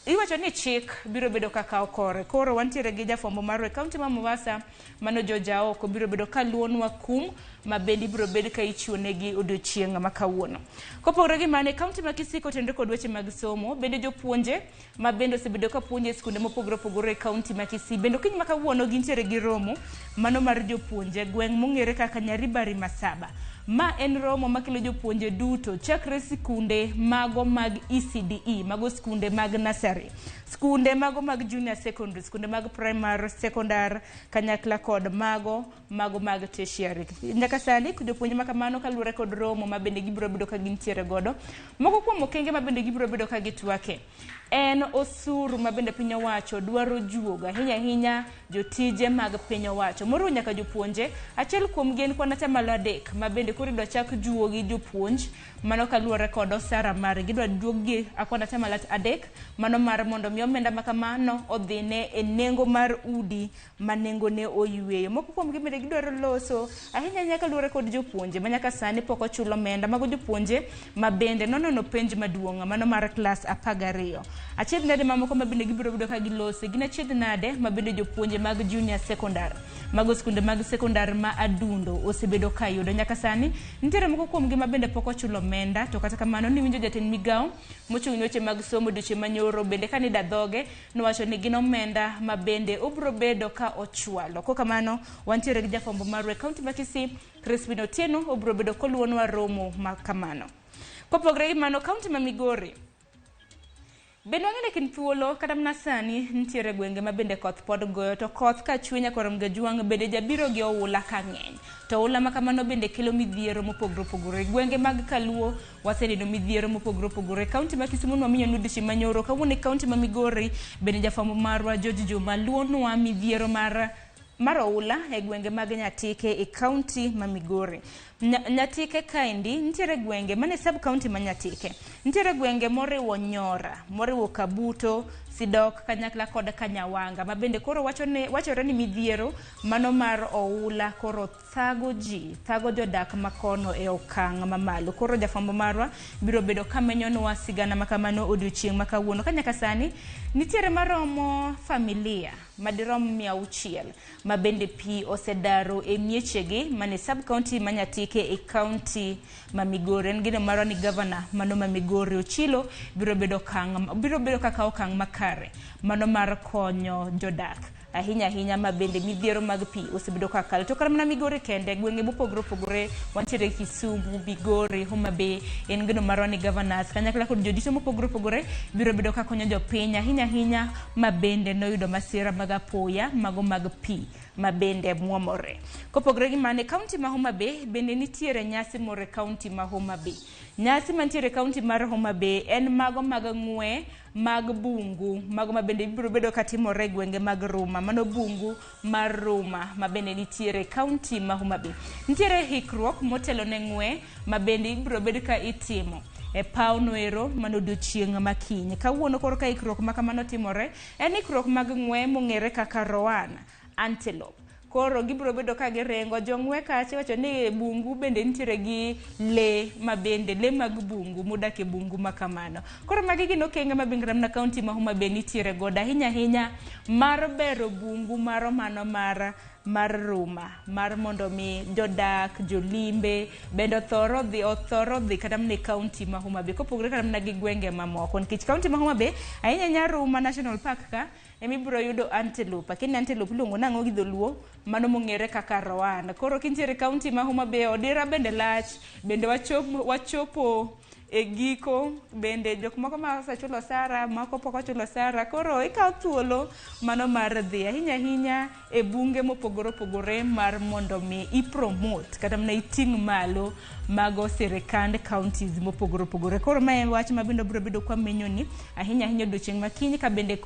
iwacho ni chik biro bedo ka kawo kore. Koro wantiere gi jafwambo marwa e kaunti ma Mombasa, mano George Aoko, biro bedo ka luwonwa kum ma bende ibiro bed ka ichiwo negi odiochieng' ma kawuono. Kopogore gi mano, e kaunti ma Kisii kotenore kod weche mag somo, bende jopuonje ma bende osebedo ka puonjo e skunde mopogore opogore e kaunti ma Kisii, bende okinyi ma kawuono gintiere gi romo mano mar jopuonje gweng' mong'ere kaka Nyaribari Masaba. Ma en romo makelo jopuonje duto chakre sikunde mago mag ECDE, mago skunde mag nursery, skunde mago mag junior secondary, skunde mag primary, secondary, kanyakla kod mago mag tertiary. Nyaka sani jopuonje makamano kaluwore kod romo ma bende gibiro bedo ka gintiere godo. Moko kuom okenge ma bende gibiro bedo ka gitwake en osuru ma bende piny owacho dwaro juogo ahinya ahinya jotije mag piny owacho, moriwo nyaka jopuonje. Achiel kuom gi en kwan atamalo 3 ma bende koro idwa chak juogi jopuonj, mano kaluwore kod osara margi. Idwa juog-gi kwan atamalo 3 mano mar mondo mi omenda ma kamano odhine e nengo mar udi ma nengone oyweyo. Moko kuom gi bende gidwaro loso ahinya ahinya kaluwore kod jopuonje ma nyaka sani pok ochul omenda. Mago jopuonje ma bende nonono penj maduong' mano mar klas 12. Achiedh nade mamoko ma bende gibiro bedo ka gilose gin achiedh nade ma bende jopuonje mag junior secondary, mago skunde mag sekondar ma Adundo osebedo ka yudo. Nyaka sani nitiere moko kuomgi ma bende pok ochulo omenda, to kata kamano niwinjo jatend migawo mochung' ne weche mag somo odiochieng' manyoro bende kane ida dhoge nowacho ni gin omenda ma bende obiro bedo ka ochwalo. Kokamano wantiere gi jafwambo marwa e kaunti ma Kisii, Crispin Otieno, obiro bedo koluwonwa romo ma kamano. Kopogore gi mano, kaunti ma Migori bende wang'e ni kind thuolo kata mana sani nitiere gwenge ma bende koth pod goyo, to koth ka chwe nyaka rom gajwang' bende jabiro gi oula ka ng'eny. To oula ma kamano bende kelo midhiero mopogore opogore. Gwenge mag Kaluo waseneno midhiero mopogore opogore. Kaunti ma Kisumu nwamiyo nu odiochieng' manyoro, kawuono e kaunti ma Migori bende jafwambo marwa George Juma luwonwa midhiero mar oula e gwenge mag Nyatike e kaunti ma Migori. Nyatike kaendi nitiere gwenge mane sub county ma Nyatike. Nitiere gwenge moriwo Nyora, moriwo Kabuto, Sidok kanyakla kod Kanyawanga ma bende koro wachore ni midhiero mano mar oula koro thago ji, thago jodak makono e okang' mamalo. Koro jafwambo marwa biro bedo kamenyonwa sigana makamano odiochieng' ma kawuono. Ka nyaka sani nitiere maromo familia madirom 600 ma bende pi osedaro e miechegi mane sub county ma Nyatike e kaunti ma Migori. En geno marwa ni gavana mano ma Migori Ochilo biro bedo kaka okang' makare mano mar konyo jodak ahinya ahinya ma bende midhiero mag pi osebedo ka kalo. To kata mana Migori kende, gwenge mopogore opogore wantiere Kisumu, Migori, Homa Bay. En geno marwa ni governors kanyakla kod jodito mopogore opogore biro bedo ka konyo jopiny ahinya ahinya ma bende noyudo masira mag apoya mago mag pi ma bende muomore. Kopogore gi mano, e kaunti ma Homa Bay bende nitiere nyasi moro e kaunti ma Homa Bay. Nyasi mantiere e kaunti mar Homa Bay en mago mag ng'we mag bungu, mago ma bende biro bedo katimore e gwenge mag Ruma, mano bungu mar Ruma ma bende nitiere e kaunti ma Homa Bay. Nitiere hikruok motelo ne ng'we ma bende ibiro bed ka itimo e paw noero mano odiochieng' ma kiny. Kawuono koro ka hikruok ma kamano timore, en hikruok mag ng'we mong'ere kaka Roan Antelope. Koro gibiro bedo ka giringo jong'we kacha iwacho ni bungu bende nitiere gi le ma bende le mag bungu modak e bungu ma kamano. Koro magi gin okenge ma bende na kaunti ma Homa Bay nitiere godo ahinya ahinya mar bero bungu maro mano mar Ruma mar mondo mi jodak, jolimbe bende othoro dhi kata mana e kaunti ma Homa Bay kopogore kata mana gi gwenge mamoko, nikech kaunti ma Homa Bay ahinya ahinya Ruma National Park ka emibiro yudo antelope. Lakini antelope iluongo nang'o gi dholuo? Mano mong'ere kaka roan. Koro kintiere kaunti ma Homa Bay, odira bende lach, bende wachopo E giko bende jok moko ma osechulo osara, moko pok ochulo osara, koro ikawo thuolo mano mar dhi ahinya ahinya e bunge mopogore opogore mar mondo mi i-promote kata mana iting' malo mago sirikand counties mopogore opogore. Koro mae en wach ma bende biro bedo kwa menyoni ahinya ahinya odiochieng' ma kiny ka bende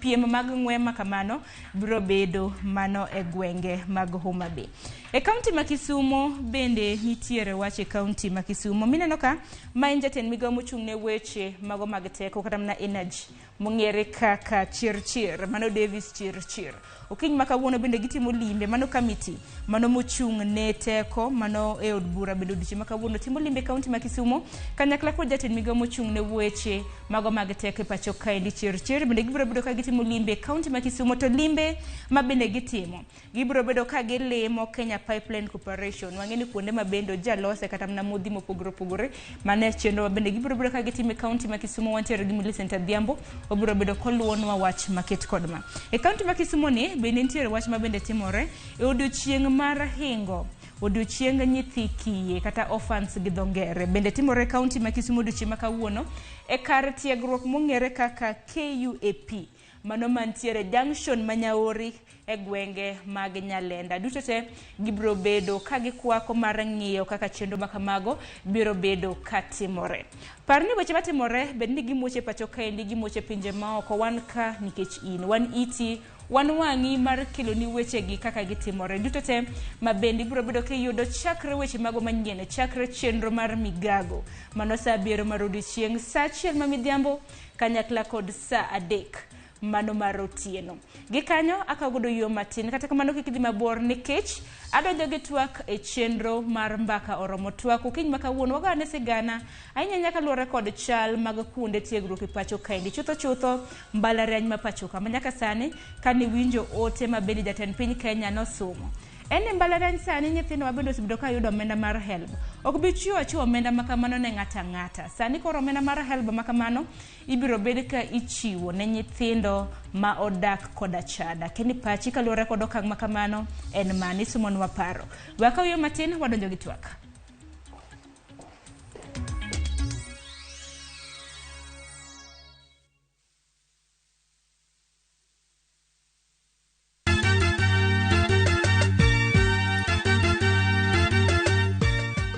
piem mag ng'we ma kamano biro bedo mano e gwenge mag Homa Bay. E kaunti ma Kisumo bende nitiere wach e kaunti ma Kisumo. Mineno ka ma en jatend migawo mochung' ne weche mago mag teko kata mana energy mong'ere kaka Chirchir, mano Davis Chirchir. Okinyi ma kawuono bende gitimo limbe, mano kamiti mano mochung' ne teko mano e od bura bende odiochieng' ma kawuono timo limbe e kaunti ma Kisumo kanyakla kod jatend migawo mochung' ne weche mago mag teko e pacho kaendi Chirchir. Bende gibiro bedo ka gitimo limbe e kaunti ma Kisumo, to limbe ma bende gitimo gibiro bedo ka gilimo Kenya Pipeline Corporation. Wang'e ni kuonde ma bende ojalose kata mana modhi mopogore opogore, mano e chenro ma bende gibiro bedo ka gitimo e kaunti ma Kisumo. Wantiere gi Millicent Adhiambo, obiro bedo koluwonwa wach maket kod ma. E kaunti ma Kisumo ni bende nitiere wach ma bende timore e odiochieng' mar hingo odiochieng nyithi kiye kata orphans gi dho ngere bende timore e kaunti ma Kisumo odiochieng' ma kawuono e kar tiegruok mong'ere kaka KUAP mano mantiere junction ma Nyaori e gwenge mag Nyalenda. Duto te gibiro bedo ka gikwako mar ng'iyo kaka chenro ma kamago biro bedo ka timore. Par ni weche matimore bed ni gimoche pacho kaendi, gimoche pinje maoko, wan ka nikech in, wan iti, wan wang'i mar keloni wechegi kaka gitimore. Duto te ma bende ibiro bedo kiyudo chakre weche mago manyien, chakre chenro mar migago mano saa 7 mar odiochieng', saa 1 ma midhiambo kanyakla kod saa 3 mano mar otieno. Gikanyo akawo godo yo matin, kata kamano kik idhi mabor nikech adonjo gi twak e chenro mar mbaka oromo twak. Okinyi ma kawuono wagoyane sigana ahinya ahinya kaluwore kod chal mag kuonde tiegruok e pacho kaendi. Chutho chutho mbalariany ma pacho ka ma nyaka sani kane winjo ote ma bende jatend piny Kenya nosumo. En ni mbalariany sani nyithindo ma bende osebedo ka yudo omenda mar HELB ok bi chiwo achiwa omenda ma kamano ne ng'ato ang'ata. Sani koro omenda mar HELB ma kamano ibiro bed ka ichiwo ne nyithindo ma odak koda chada. Kendo pachi kaluwore kod okang' ma kamano en mani isumonwa paro. We akaw yo matin wadonjo gi twak.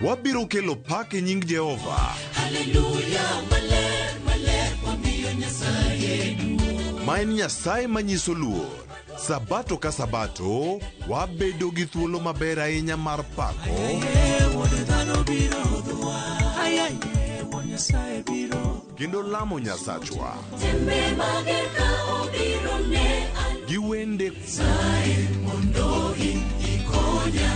Wabiro kelo pak e nying Jehova. Haleluya, maler, maler, wamiyo Nyasaye duong'. Ma en Nyasaye manyiso luor. Sabato ka sabato, wabedo gi thuolo maber ahinya mar pako Wuod dhano biro ruodhwa. Ayaye, Wuod Nyasaye biro. kendo lamo Nyasachwa Tembe mager ka obiro ne gi wende Nyasaye mondo in ikonya.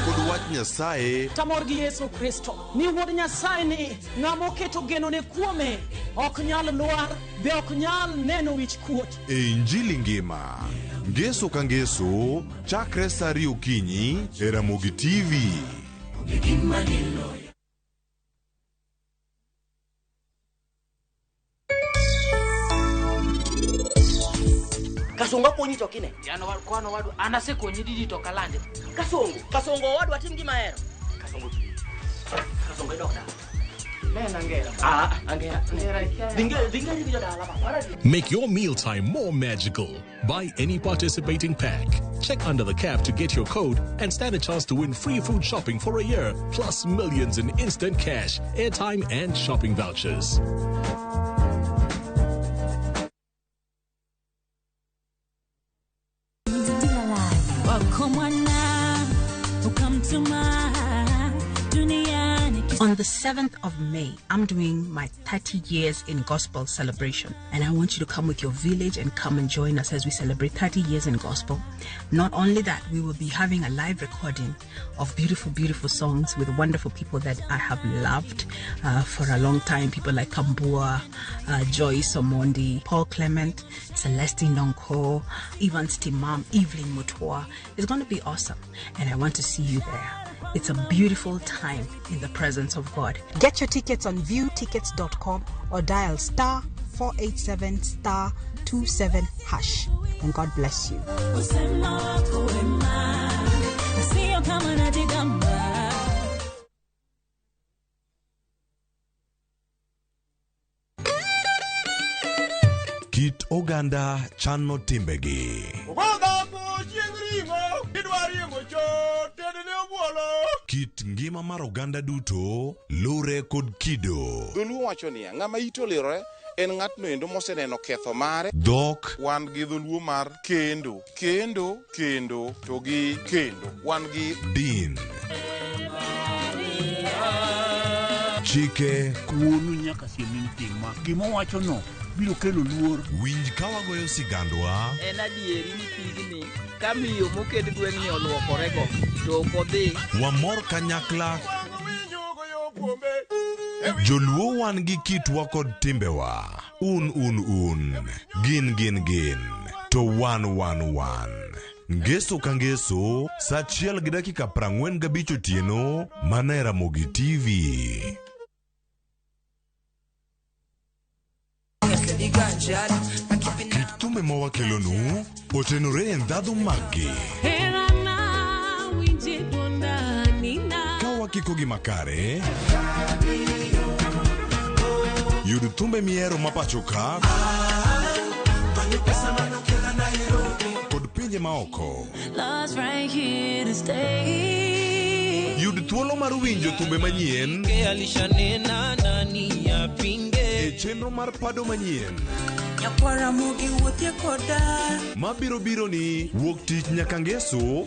kod wach Nyasaye Tamor gi Yesu Kristo ni wuod Nyasaye ni ng'ama oketo genone kuome ok nyal lwar be ok nyal neno wich kuot. e Injili ngima. Ngeso ka ngeso, chakre saa 2 okinyi e Ramogi TV. Gima giloyo. Kasongo konyi to kine. Jano war kwano wadu anase konyi didi to kalande. Kasongo, Kasongo wadwa tim gima ahero. Kasongo. Kasongo idok dala. Nena angera. Ah, angera. Dinge dinge gi jodala ba. Make your mealtime more magical. Buy any participating pack. Check under the cap to get your code and stand a chance to win free food shopping for a year, plus millions in instant cash, airtime, and shopping vouchers. Wako mwana ukamtuma duniani On the 7th of May, I'm doing my 30 years in gospel celebration. And I want you to come with your village and come and join us as we celebrate 30 years in gospel. Not only that, we will be having a live recording of beautiful, beautiful songs with wonderful people that I have loved for a long time. People like Kambua, Joyce Omondi, Paul Clement, Celestine Nonko, Evans Timam, Evelyn Mutua. It's going to be awesome. And I want to see you there. It's a beautiful time in the presence of God. Get your tickets on viewtickets.com or dial star 487 star 27 hash. And God bless you. Usema wako wema sio kama najigamba. Kit oganda chano timbegi. Kit ngima mar oganda duto lure kod kido. Dholuo wacho niya, ng'ama ite olirore en ng'atno endo moseneno ketho mare. Dhok Wan gi dholuo mar kendo, kendo, kendo to gi kendo. Wan gi din. Chike Wuonu nyaka siem ni tima. Gima owachono biro kelo luor. Winj ka wagoyo sigandwa En adieri ni pigni ka miyo moket gweng'ni olwokorego to ok odhi Wamor kanyakla. Joluo wan gi kitwa kod timbewa. Un un un. Gin gin gin. To wan wan wan. Ngeso ka ngeso, sa 1:45 otieno, mana e Ramogi TV. Kit thumbe ma wakelonu otenore e ndhadhu maggi. Ka wakikogi makare, yud thumbe mihero ma pacho ka kod pinje maoko. Love's right here to stay. Yud thuolo mar winjo thumbe manyien Alishanena nani apinge e chenro mar pado manyien nyakwara mogi wuothie koda mabiro biro ni wuok tich nyaka ngeso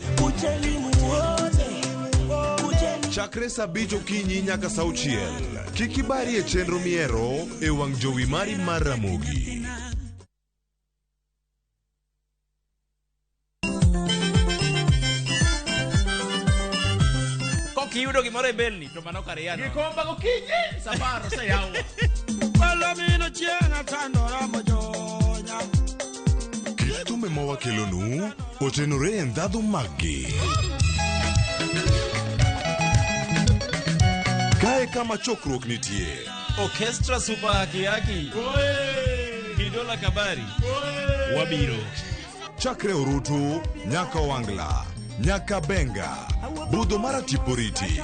chakre saa 5 okinyi nyaka saa 6. Kik ibari e chenro mihero e wang' jowi mari mar Ramogi. Kok iyudo gimoro e belni to mano kar yano. Gikomba gokinyi safar oseyawo. Palomino chieng' atandora mojonya Kit thumbe ma wakelonu otenore e ndhadhu maggi. Kae kama chokruok nitie. Orchestra Super Haki Haki. Kidola Kabari. Wabiro. Chakre Orutu nyaka Wangla, nyaka Benga, budho mar Atiporiti.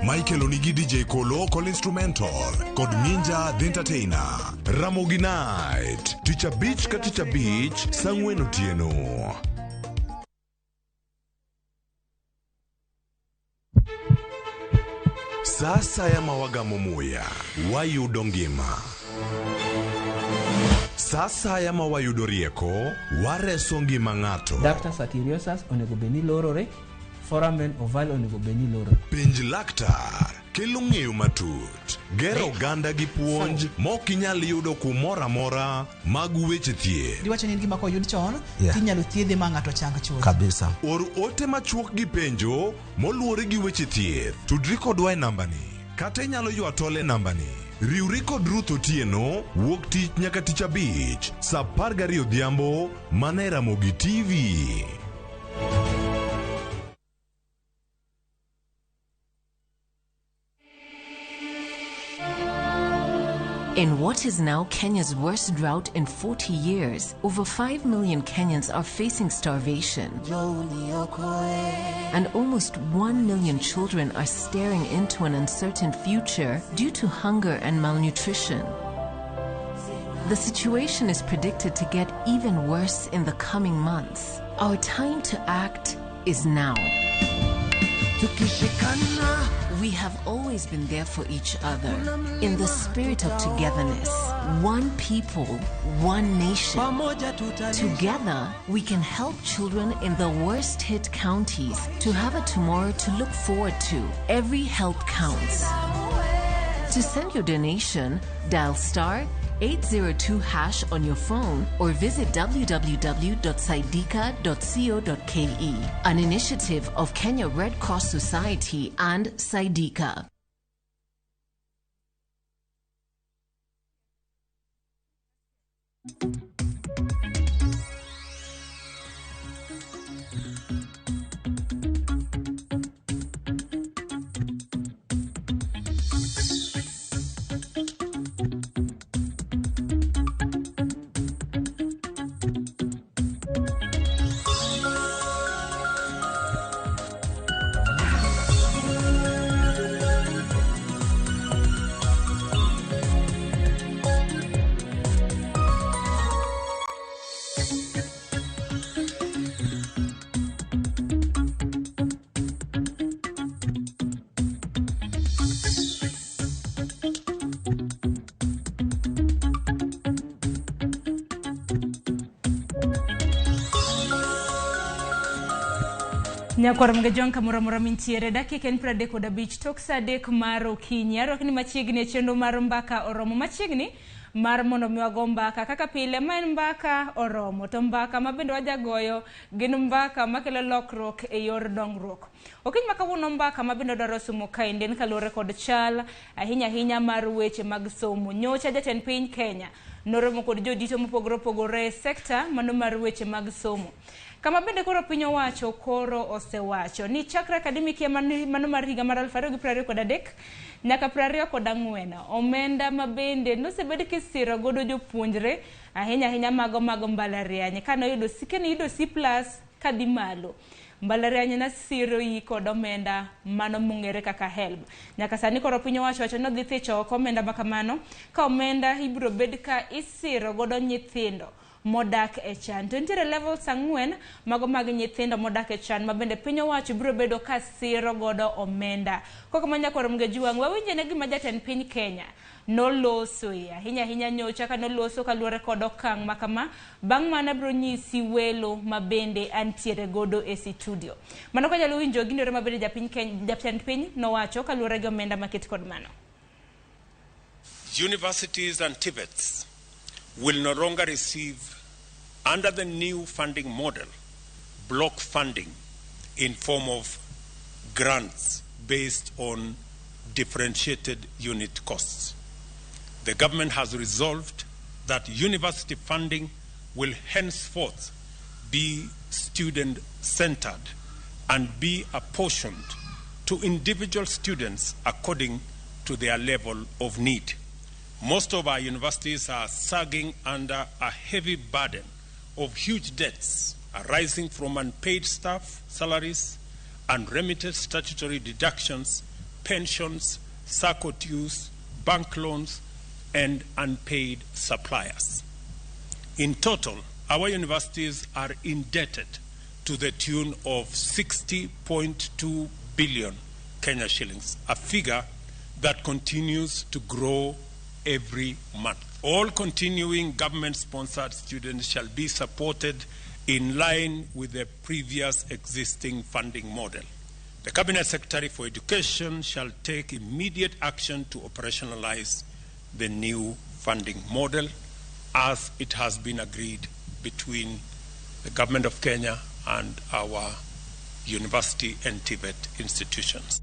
Michael onigi DJ Kolo Kol Instrumental kod Ninja The Entertainer. Ramogi Night, tich abich ka tich abich, saa 4 otieno. Sa asaya ma wagamo muya, wayudo ngima. Sa asaya ma wayudo rieko, wareso ngima ng'ato. Ductus arteriosus onego bed ni lorore, foramen ovale onego bed ni lorore. Penj laktar kelo ng'eyo matut, gero oganda gi puonj mok inyal yudo kumoro amora mag weche thieth. Diwacho ni en gima koyud chon Yeah. tinyalo thiedhe ma ng'ato chang chuth. Kabisa. Or ote machuok gi penjo moluwore gi weche thieth. Tudri kodwa e nambani kata inyalo ywa tol e nambani. Riwri kod Ruth Otieno wuok tich nyaka tich abich saa 12 odhiambo mana e Ramogi TV. In what is now Kenya's worst drought in 40 years, over 5 million Kenyans are facing starvation. And almost 1 million children are staring into an uncertain future due to hunger and malnutrition. The situation is predicted to get even worse in the coming months. Our time to act is now. We have always been there for each other in the spirit of togetherness. One people, one nation. Together, we can help children in the worst hit counties to have a tomorrow to look forward to. Every help counts. To send your donation, dial star 802 hash on your phone or visit www.saidika.co.ke. An initiative of Kenya Red Cross Society and Saidika. Nyakwar Mgejwang' kamoro amora mintiere, dakika en 35 tok sa 3 mar okinyi. Arwakni machiegni e chenro mar Mbaka Oromo. Machiegni mar mondo mi wago mbaka kaka pile, ma en Mbaka Oromo. To mbaka ma bende wajagoyo gin mbaka makelo lokruok e yor dongruok. Okinyi ma kawuono mbaka ma bende wadwaro somo kaendi en kaluwore kod chal ahinya ahinya mar weche mag somo. Nyocha jatend piny Kenya noromo kod jodito mopogore opogore e sekta mano mar weche mag somo. Kama bende koro piny owacho koro osewacho ni chakre academic year mano mar higa mar 2023 nyaka 24, omenda ma bende nosebed kisiro godo jopuonjre ahinya ahinya mago mag mbalariany kanoyudo kane C+ kadhi malo. Mbalariany nasiro yi kod omenda mano mong'ere kaka HELB. Nyaka sani koro piny owacho wacho ni odhi thicho oko omenda ma kamano, ka omenda ibiro bed ka isiro godo nyithindo modak e chan. To nitiere levels 4 mago mag nyithindo modak e chan ma bende piny owacho biro bedo ka siro godo omenda. Koko ma nyakwar Mgejwang' wawinje ne gima jatend piny Kenya noloso ahinya ahinya nyocha ka noloso kaluwore kod okang' ma kama. Bang' mano abiro nyisi welo ma bende antiere godo e studio. Mano kanyalo winjo gindore ma bende japiny Kenya jatend piny nowacho kaluwore gi omenda maket kod mano. Universities and TVETs will no longer receive, under the new funding model, block funding in form of grants based on differentiated unit costs. The government has resolved that university funding will henceforth be student-centered and be apportioned to individual students according to their level of need. Most of our universities are sagging under a heavy burden of huge debts arising from unpaid staff salaries, unremitted statutory deductions, pensions, SACCO dues, bank loans, and unpaid suppliers. In total, our universities are indebted to the tune of 60.2 billion Kenya shillings, a figure that continues to grow every month. All continuing government-sponsored students shall be supported in line with the previous existing funding model. The Cabinet Secretary for Education shall take immediate action to operationalize the new funding model as it has been agreed between the government of Kenya and our university and TVET institutions.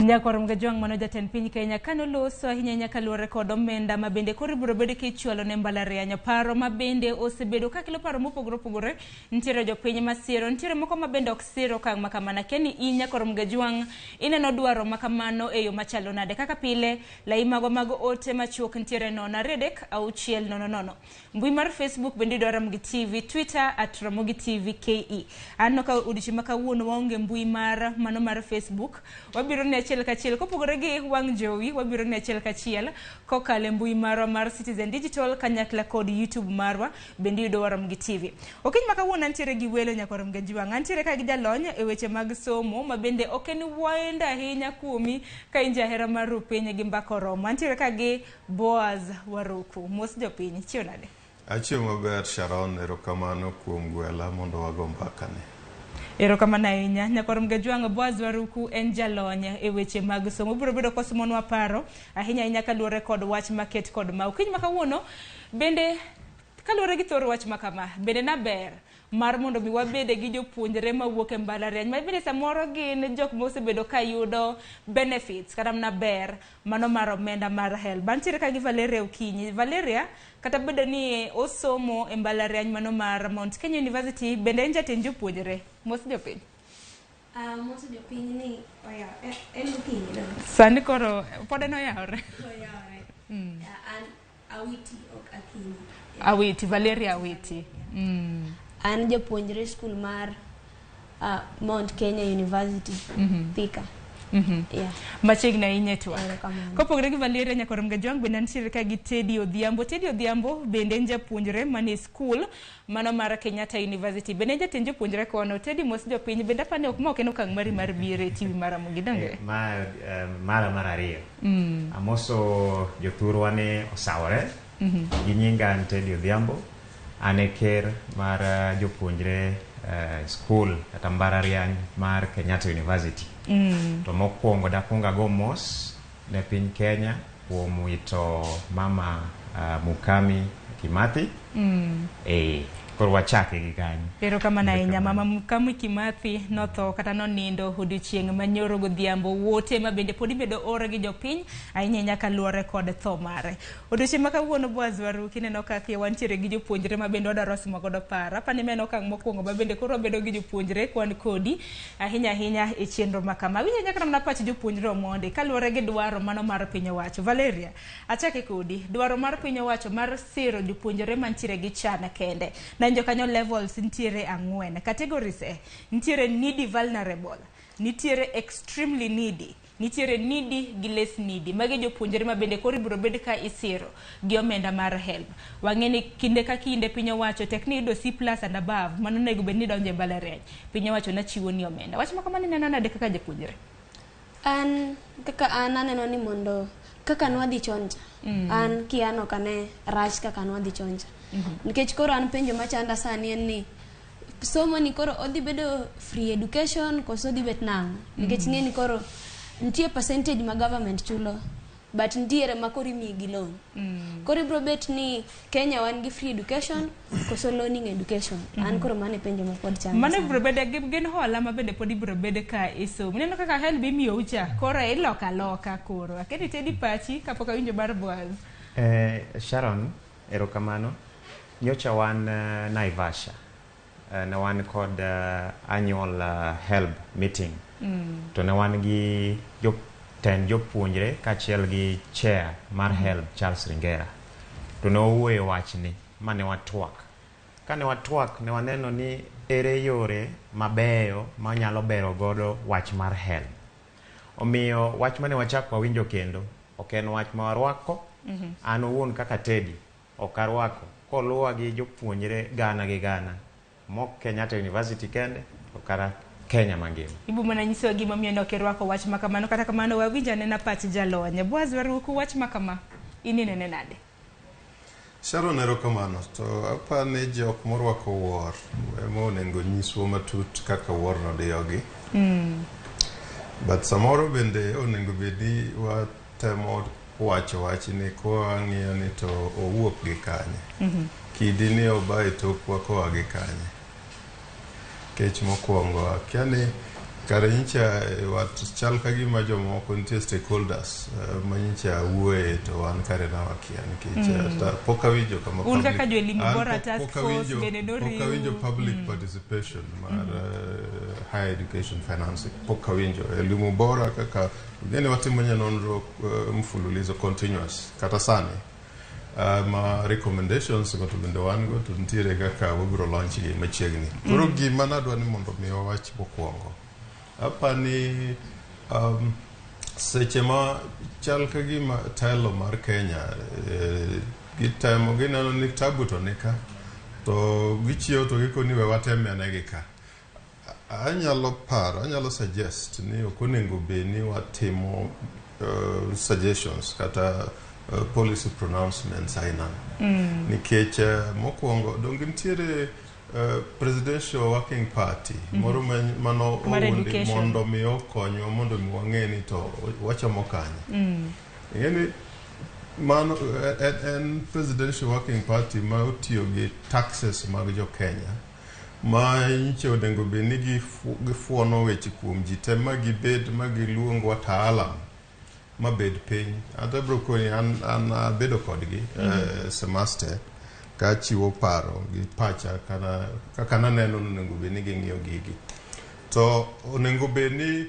Nyakwar Mgejwang' mano jatend piny Kenya kanoloso ahinya ahinya kaluwore kod omenda ma bende koro ibiro bed kichwalo ne mbalariany. Paro ma bende osebedo kakelo paro mopogore opogore, nitiere jopiny masiero, nitiere moko ma bende ok siro okang' ma kamano. Akia ni in Nyakwar Mgejwang' ineno dwaro ma kamano e yo machalo nade? Kaka pile, lai magwa mag ote machuok nitiere 0 2 3 6 0 0. Mbui mar Facebook bende yudo Ramogi TV, Twitter @Ramogi TV KE. Aneno ka odiochieng' ma kawuono waonge mbui mar mano mar Facebook, wabiro ne achiel kachiel kopogore gi wang' jowi, wabiro ne achiel kachiel kokalo e mbui marwa mar Citizen Digital kanyakla kod YouTube marwa bende yudo Ramogi TV. Okinyi ma kawuono antiere gi welo Nyakwar Mgejwang', antiere ka gi jalony e weche mag somo ma bende ok en wendo ahinya kuomi ka in jahera mar rupiny gi Mbaka Oromo. Antiere ka gi Boaz Waruku. Mos jopiny, chiew nade? Achiew maber Sharon, erokamano kuom gwela mondo wago mbakani. Erokamano ahinya. Nyakwar Mgejwang', Boaz Waruku en jalony e weche mag somo. Obiro bedo kosomonwa paro ahinya ahinya kaluwore kod wach maket kod ma. Okinyi ma kawuono bende kaluwore gi thor wach ma kama, bende naber mar mondo mi wabede gi jopuonjre mawuok e mbalariany ma bende samoro gin jok mosebedo ka yudo benefits kata mana ber mano mar omenda mar HELB. Antiere ka gi Valeria Okinyi. Valeria kata bedo ni osomo e mbalariany mano mar Mount Kenya University, bende en jatend jopuonjre. Mos jopiny. Mos jopiny ni oyaw, en okinyi no. Sani koro pod en oyawore. Oyawore. An Awiti ok Akinyi. Awiti, Valeria Awiti. An japuonjre skul mar Mount Kenya University, Thika. Yeah. Machiegni ahinya e twak. Erokamano. Kopogore gi Valeria Nyakwar Mgejwang' bende antiere ka gi Teddy Odhiambo. Teddy Odhiambo bende en japuonjre manie skul mano mar Kenyatta University. Bende en jatend jopuonjre kono. Teddy, mos jopiny. Bende apani ok ma ok en okang' mari mar biro e TV mar Ramogi, donge? Ma mara mar ariyo. Amoso jothurwa ni osawore. Gi nyinga an Teddy Odhiambo. An e ker mar jopuonjre School kata mbalariany mar Kenyatta University. To mokwongo dakwong ago mos ne piny Kenya kuom wito mama Mukami Kimathi. Koro wachake gi kanyo. Erokamano ahinya. Mama Mukami Kimathi notho kata nonindo odiochieng' manyoro godhiambo. Wuote ma bende pod ibedo ore gi jopiny ahinya ahinya kaluwore kod tho mare. Odiochieng' ma kawuono Boaz Waruki ineno kaka wantiere gi jopuonjre ma bende wadwaro simo godo paro. Apani ma en okang' mokwongo ma bende koro wabedo gi jopuonjre kwan kodi ahinya ahinya e chenro ma kama. Awinjo nyaka mana pach jopuonjre Omondi kaluwore gi dwaro mano mar piny owacho. Valeria, achake kodi. Dwaro mar piny owacho mar siro jopuonjre mantiere gi chan kende. Nawinjo kanyo levels nitiere 4. Categories nitiere needy vulnerable, nitiere extremely needy, nitiere needy gi less needy. Magi jopuonjre ma bende koro ibiro bed ka isiro gi omenda mar HELB. Wang'e ni kinde ka kinde piny owacho tek ni iyudo C+ and above, mano onego bed ni idonjo e mbalariany. Piny owacho nachiwo ni omenda. Wach ma kamano ineno nade kaka japuonjre? An kaka an aneno ni mondo kaka nwadhi chon cha. An kian ok ane rach kaka nwadhi chon cha. Nikech koro an penjo machanda sani en ni somo ni koro odhi bedo free education koso odhi bet nang'o? Nikech ng'e ni koro nitie percentage ma government chulo but nitiere ma koro imiyi gi loan. Koro ibiro bet ni Kenya wan gi free education koso loaning education. An koro mano e penjo ma pod chanda. Mano ibiro bedo gin hola ma bende pod ibiro bedo ka isomo. Ineno kaka HELB imiyou cha, koro iloka aloka koro. Aketi tedi pachi kapok awinjo mar Boaz. Sharon, erokamano. Nyocha wan Naivasha. Ne wan kod annual HELB meeting. To ne wan gi jotend jopuonjre kaachiel gi chair mar HELB Charles Ringera. To ne wawuoyo e wachni ma ne watwak. Kane watwak ne waneno ni ere yore mabeyo manyalo bero godo wach mar HELB. Omiyo wach mane wachako wawinjo kendo ok en wach ma warwako. An owuon kaka Teddy ok arwako koluwa gi jopuonjre gana gi gana mok Kenyatta University kende to kata Kenya mangima. Ibo mana nyisowa gimomiyo ne ok irwako wach ma kamano. Kata kamano wawinj anena pach jalony. Boaz Waruku, wach ma kama in inene nade? Sharon, erokamano. To apani jok morwako wuor ema onego nyiswa matut kaka wuorno diyogi. But samoro bende onego bed ni watemo wacho wachni kwang'iyo ni to owuok gi kanye. Kidi ni oba e tokwa koa gi kanye. Kech mokwongo akia ni kare nyicha wat chal ka gima jomoko nitie stakeholders ma nyicha wuoye to wan kare na wakia nikech pok awinjo kama Un kaka jo Elimu Bora Task Force bende noriw. Pok awinjo public participation mar higher education financing. Pok awinjo Elimu Bora kaka ng'eni watimo nonro mfululizo continuous kata sani ma recommendations go to bende wan go to nitiere kaka wabiro launch gi machiegni. Koro gima nadwa ni mondo mi wawach mokwongo, apani seche ma chal ka gima telo mar Kenya gitemo gineno ni tabu to nika to gichiewo to gikoni we wateme ane gi ka. Anyalo paro, anyalo suggest ni ok onego bed ni watimo suggestions kata policy pronouncements aina nikech mokwongo donge nitiere presidential working party moro mano owuondi mondo mi okonywa mondo mi wang'e ni to wachomo kanye. Ing'e ni mano en presidential working party ma otiyo gi taxes mag jo Kenya ma nyicha onego bed ni gifuono weche kuom ji te ma gibed ma giluong wataalam mabed piny. Ata bro koni an abedo kodgi semester ka chiwo paro gi pacha kaka naneno onego bed ni ging'iyo gigi. To onego bed ni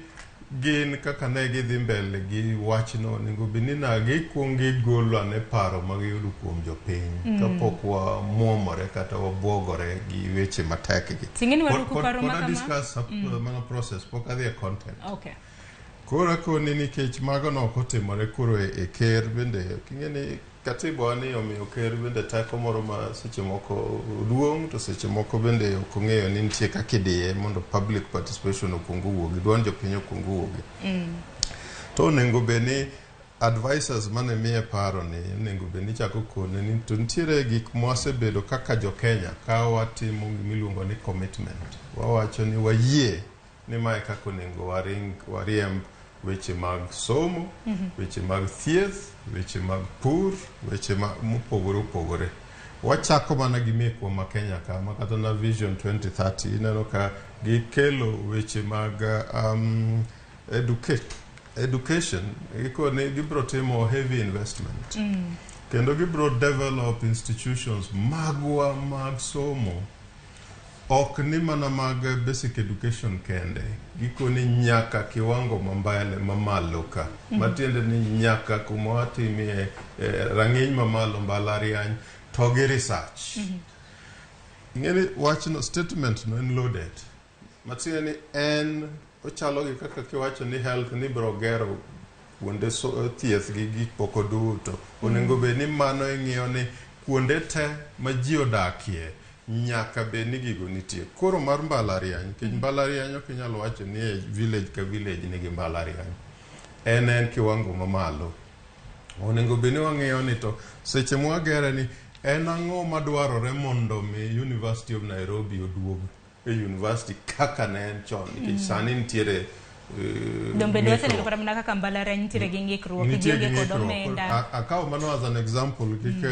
gin kaka ne gidhi mbele gi wachno onego bed ni na gikuong gigolo ane paro ma giyudo kuom jopiny kapok wamuomore kata wabuogore gi weche matek gi. Ting'eni Waruku paro ma Pod kama? discuss mana process pok adhi e content. Okay. Koro akoni nikech mago no ok otimore koro e ker bende king'e ni katiba ni omiyo ker bende teko moro ma seche moko duong' to seche moko bende ok ong'eyo ni nitie kaka idiye mondo public participation okuong owuogi, duond jopiny okuong owuogi. To onego bed ni Advisors mane miye paro ni onego bed ni chako kone ni to nitiere gik mwasebedo kaka jo Kenya ka watimo gimiluongo ni commitment. Wawacho ni wayie ni mae kaka onego waring wariemb weche mag somo, weche mag thieth, weche mag pur, weche ma mopogore opogore. Wachako mana gi mekwa ma Kenya ka ma kata na Vision 2030 ineno ka gikelo weche mag education gikone gibiro timo heavy investment kendo gibiro develop institutions magwa mag somo ok ni mana mag basic education kende gikoni nyaka kiwango mambele mamalo ka matiende ni nyaka kuma watimie rang'iny mamalo mbalariany to gi research. Ing'eni wachno statement no en loaded matiende ni en ochalo gi kaka kiwacho ni health ni biro gero kuonde thieth gi gik moko duto onego bed ni mano ing'iyo ni kuonde te ma ji odakie nyaka bed ni gigo nitie. Koro mar mbalariany nikech mbalariany ok inyal wacho ni e village ka village nigi mbalariany en kiwango mamalo onego bed ni wang'iyo ni to seche mwagere ni en ang'o madwarore mondo mi University of Nairobi oduog e university kaka ne en chon nikech sani nitiere Dombe dwa ng'ikruok. seneno kata mana kaka mbalariany nitiere gi ng'ikruok Nitie gi gionge kod ng'ikruok. omenda. Akawo mano as an example kik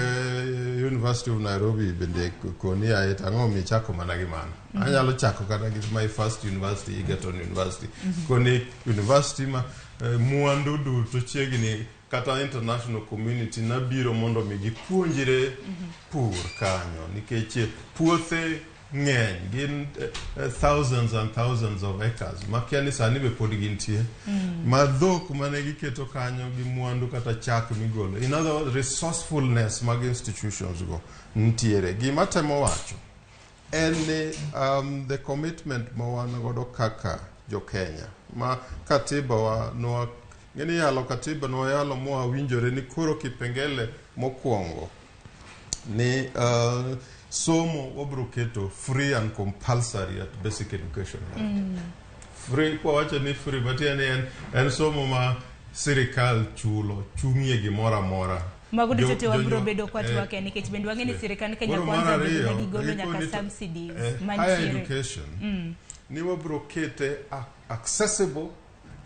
University of Nairobi bende koni aye to ang'o omiyo ichako mana gi mano. Anyalo chako kata gi my first university Egerton University. Koni university ma mwandu duto chiegni kata international community nabiro mondo mi gipuonjre pur kanyo nikech puothe ng'eny gin thousands and thousands of acres makia ni sani be pod gintie ma dhok mane giketo kanyo gi mwandu kata chak migolo in other words resourcefulness mag institutions go nitiere gima temo wacho en ni the commitment ma wan godo kaka jo Kenya ma katiba wa nwa ng'eni yalo katiba nwayalo mwawinjore ni koro kipengele mokwongo ni somo wabro keto free and compulsory at basic education level. Free kwawacho ni free matiende ni en somo ma sirikal chulo chung'ie gimoro amora. Mago duto te wabiro bedo kwa twake nikech bende wang'e ni sirikand Kenya Koro mar Kwanza bende ariyo, ne gigolo gikoni nyaka to- subsidies higher mantiere. education ni wabro kete accessible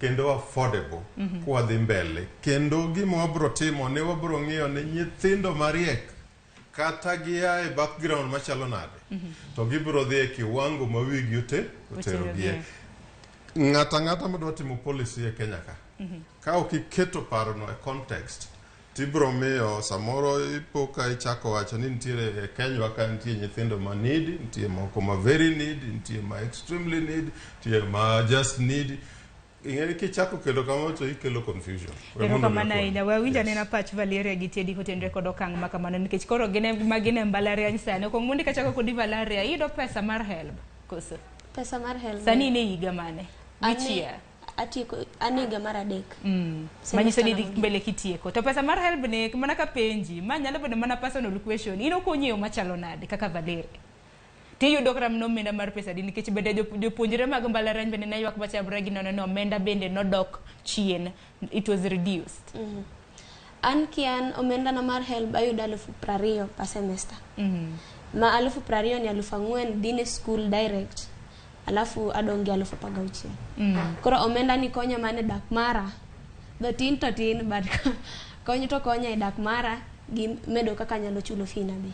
kendo affordable kwadhi mbele kendo gima wabro timo ni wabro ng'iyo ni nyithindo mariek kata gia e background machalo nade to gibiro dhi e kiwango ma wigi oterogie. Ng'ato ang'ata madwa timo policy e Kenya ka ka ok iketo parono e context tibro miyo samoro ipo ka ichako wacho ni nitiere e Kenya ka nitie nyithindo ma need, nitie moko ma very need, nitie ma extremely need, nitie ma just need. Ing'eni kichako kelo kamano to ikelo confusion. We mondo mi Erokamano akony. ahinya. Wawinj anena pach Valeria gi Teddy kotenore kod okang' ma kamano nikech koro gin e ma gin e mbalariany sani. Okuong mondi kachako kodi Valeria, iyudo pesa mar HELB koso? Pesa mar HELB. Sani in e higa mane? Which year? Atieko an e higa mar 3. Semester Manyiso ni idhi na mbele kitieko. To pesa mar HELB ni mana ka penji, ma nyalo bedo mana personal question. In okonyi e yo machalo nade kaka Valeria? Tiyudo kata mana omenda mar pesa adi nikech bende jopuonjre mag mbalariany bende ne ywak machalre gi nono ni omenda bende nodok chien. It was reduced. An kian omenda na mar HELB ayudo 20,000 per semester. Ma 20,000 ni 4,000 dhi ne school direct. Alafu adong' gi 16,000. Koro omenda ni konya mana e dak mara. Dho tin to tin but konyo to konya e dak mara gi medo kaka anyalo chulo fee na be.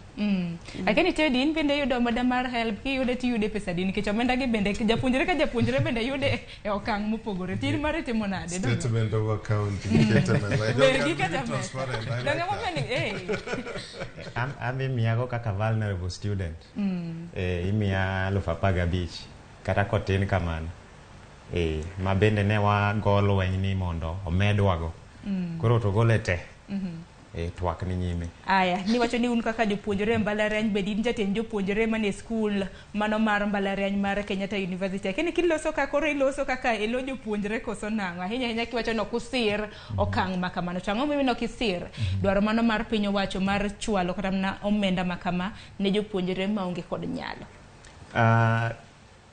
Lakini Teddy, in bende iyudo omenda mar HELB, kiyude tiyude pesa adi nikech omenda gi bende japuonjre ka japuonjre bende yude e okang' mopogore. Tin mari timo nade? Donge? Statement of account ikete mesa. Be Don't giketo be mesa. transparent. I like Donge that. momiyo ni An imiyago kaka vulnerable student. Imiya 15,000 kata kotin kamano. Ma bende ne wago lweny ni mondo omedwago. Koro to gole te. Twak ni nyime. Aya, niwacho ni un kaka jopuonjre e mbalariany bende in jatend jopuonjre manie skul mano mar mbalariany mar Kenyatta University. Lakini kiloso ka koro iloso kaka elo jopuonjre koso nang'o? Ahinya ahinya kiwacho ni ok usir okang' ma kamano. To ang'o momiyo ne ok isir dwaro mano mar piny owacho mar chwalo kata mana omenda ma kama ne jopuonjre maonge kod nyalo?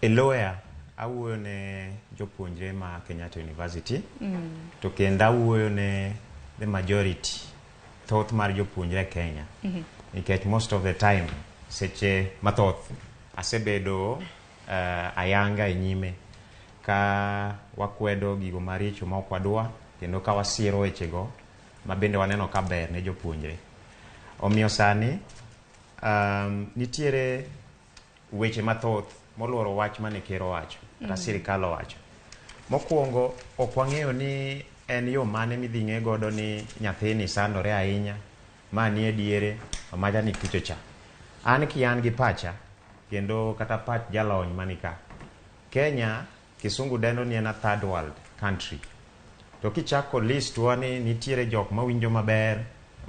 E loya awuoyo ne jopuonjre ma Kenyatta University to kendo awuoyo ne the majority, thoth mar jopuonjre e Kenya. Nikech most of the time, seche mathoth, asebedo ayanga e nyime ka wakwedo gigo maricho ma ok wadwa kendo ka wasiro wechego ma bende waneno ka ber ne jopuonjre. Omiyo sani nitiere weche mathoth moluoro wach mane ker owacho kata sirikal owacho. Mokwongo ok wang'eyo ni en yo mane midhi ng'e godo ni nyathini sandore ahinya, ma nie diere, to macha ni kucho cha. An kian gi pacha kendo kata pach jalony mani ka. Kenya kisungu dendo ni en a third world country. To kichako list wa ni nitiere jok mawinjo maber,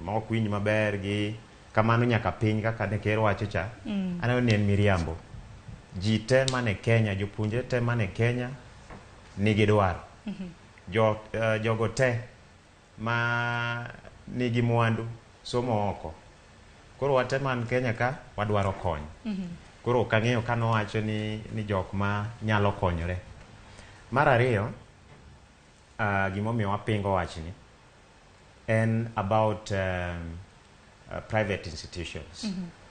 ma ok winj maber gi kamano nyaka piny kaka ne ker wacho cha. Aneno ni en miriambo. Ji te mane Kenya, jopuonjre te mane Kenya nigi dwaro. Jogo te ma nigi mwandu somo oko. Koro wate man Kenya ka wadwaro kony. Koro ok ang'eyo ka nowacho ni jok ma nyalo konyore. Mar ariyo, gimomiyo wapingo wachni en about private institutions.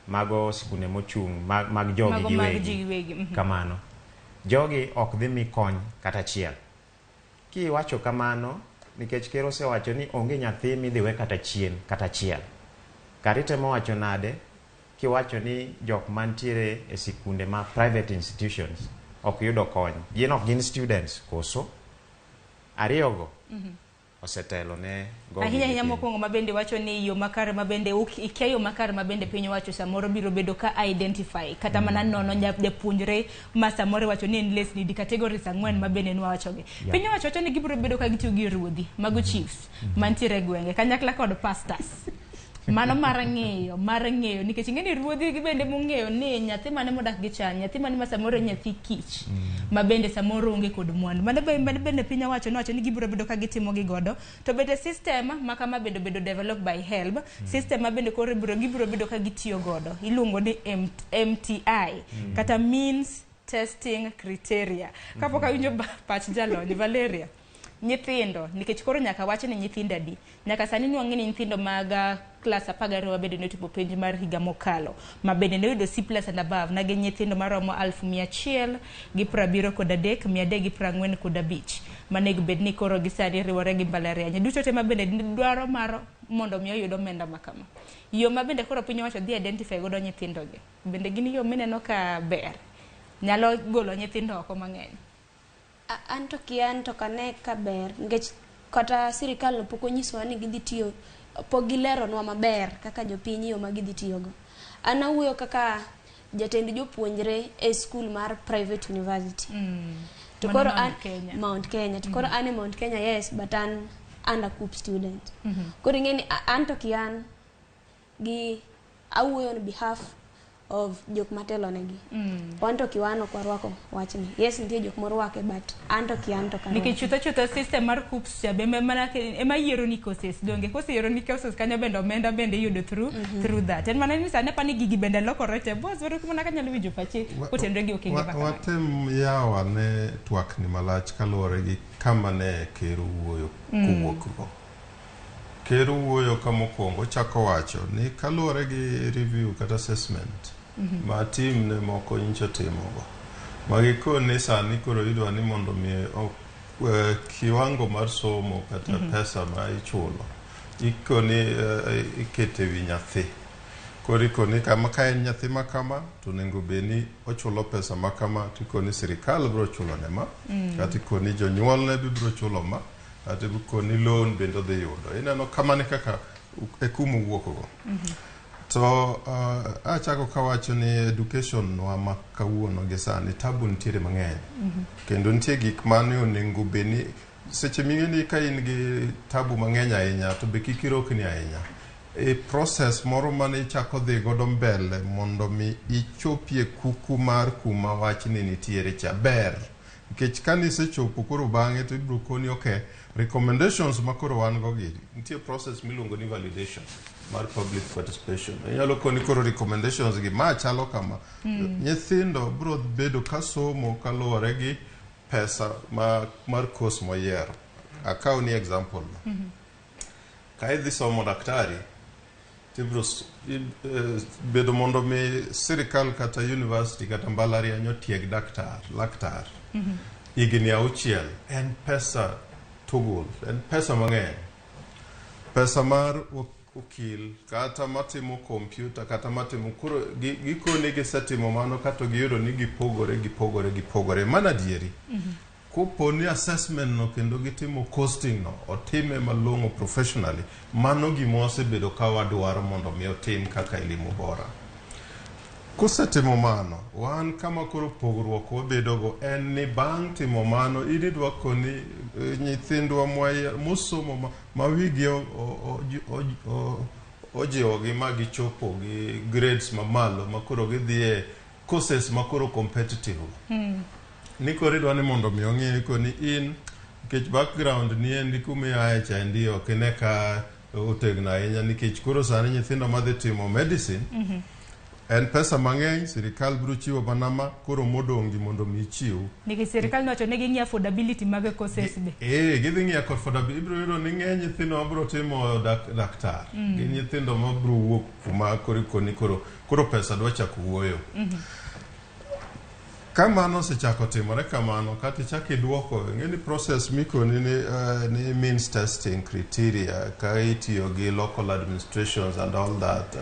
Mago sikunde mochung' mag jogi Mago mag giwegi. ji giwegi. Kamano. Jogi ok dhi mi kony kata achiel. Kiwacho kamano, nikech ker osewacho ni onge nyathi midhi we kata chien kata achiel. Kar itemo wacho nade kiwacho ni jok mantiere e sikunde ma private institutions ok yudo kony. Gin ok gin students koso? Ariyogo osetelo ne go Ahinya gigi ahinya piny. Mokwongo ma bende wacho ni yo makare ma bende ikia yo makare ma bende piny owacho samoro biro bedo ka identify kata mana nono japuonjre ma samoro iwacho ni en less needy categories ang'wen ma bende nwawachogi. Piny owacho wacho ni gibiro bedo ka gitiyo gi ruodhi mago chiefs mantiere e gwenge kanyakla kod pastors. Mano mar ng'eyo nikech ing'e ni ruodhi gi bende mong'eyo ni nyathi mane modak gi chan, nyathi mane ma samoro en nyathi kich ma bende samoro onge kod mwandu mano bende piny owacho nowacho ni gibiro bedo ka gitimo gi godo. To bende system ma kama bende obedo developed by HELB, system ma bende koro gibiro bedo ka gitiyo godo iluongo ni MTI kata means testing criteria. Kapok awinjo pach jalony Valeria, nyithindo, nikech koro nyaka wach ni nyithindo adi nyaka sani nwang'e ni nyithindo mag klas 12 bende notimo penj mar higa mokalo ma bende noyudo C plus and above na gin nyithindo maromo 173,345 manego bed ni koro gisani riwore gi mbalariany duto te ma bende dwaro mar mondo mi oyud omenda ma kama. Yo ma bende koro piny owacho dhi identify godo nyithindogi bende gin yo mineno ka ber nyalo golo nyithindo oko mang'eny? An to kia, an to ok ane ka ber nikech kata sirikal no pok onyisowa ni gidhi tiyo, pok gileronwa maber kaka jopiny yo ma gidhi tiyogo. An awuoyo kaka jatend jopuonjre e skul mar private university. To Mano koro Mount an Kenya. Mount Kenya. To koro an e Mount Kenya, yes, but an under KUCCPS student. Koro ing'e ni an to kia an gi awuoyo on behalf of jok matelonegi. Wan to kiwan ok warwako wachni. Yes, nitie jok morwake, but an to kia an to ok arwake. Nikech chutho chutho system mar KUCCPS cha be mana ema yiero ni courses donge koseyiero ni courses kanyo bende omenda bende iyudo through through that. En mana ni sani apani gigi bende lokore te boss waro mana kanyalo winjo pachi kotenore gi okenge ma kamago. Watem yawo ane twakni malach kaluwore gi kama ne ker owuoyo kowuok go. Ker owuoyo ka mokwongo ochako wacho ni kaluwore gi review kata assessment ma team ne moko nyocha otimogo ma gikone sani koro idwa ni mondo mi kiwango mar somo kata pesa ma ichulo ikoni ikete wi nyathi. Koro ikoni kama ka en nyathi ma kama to onego bed ni ochulo pesa ma kama, to ikoni sirikal biro chulo ne ma kata ikoni jonyuolne be biro chulo ma, kata ikoni loan bende odhi yudo. Ineno kamano e kaka e kuma owuok go. To achako kawacho ni education wa ma kawuono gi sani tabu nitiere mang'eny kendo nitie gik mane onego bed ni seche ming'e ni ka in gi tabu mang'eny ahinya to be kik irokni ahinya e process moro mane ichako dhi godo mbele mondo mi ichopie kuku mar kuma wachni nitiere cha ber, nikech kanisechopo koro bang'e to ibiro koni okay, recommendations ma koro wan go gi nitie process miluongo ni validation mar public participation. Inyalo koni koro recommendations gi ma chalo kama. Nyithindo biro bedo ka somo kaluwore gi pesa ma, mar course moyiero. Akaw ni example no. Ka idhi somo daktari, tibiro bedo mondo mi sirikal kata university kata mbalariany otieg daktar, laktar higni 6 en pesa tugul, en pesa mang'eny. Pesa mar okil kata matimo kompyuta kata matimo koro gikone gisetimo mano kato giyudo ni gipogore gipogore gipogore. Mano adieri. Kopo ni assessment no kendo gitimo costing no otime malong'o professionally, mano gima wasebedo ka wadwaro mondo mi otim kaka Elimu Bora. Kusetimo mano, wan kama koro pogruok wabedogo en ni bang' timo mano in idwa koni nyithindwa mosomo ma wigi ojiwogi ma gichopo gi grades mamalo ma koro gidhi e courses ma koro competitive. Ni koro idwa ni mondo mi ong'e koni in nikech background ni endi kuma iaye cha endi ok ine ka otegno ahinya nikech koro sani nyithindo madhi timo medicine en pesa mang'eny, sirikal biro chiwo mana ma koro modong' gi mondo mi ichiw. Nikech sirikal nowacho ni ging'iyo affordability mag courses be. Gidhi ng'iyo affordability, ibiro yudo ni ng'eny nyithindo mabiro timo daktar gin nyithindo mabiro wuok kuma koro ikoni koro pesa dwa chako wuoyo. Ka mano osechako timore kamano, kata ichako iduoko, ing'e ni process mikoni ni means testing criteria ka itiyo gi local administrations and all that,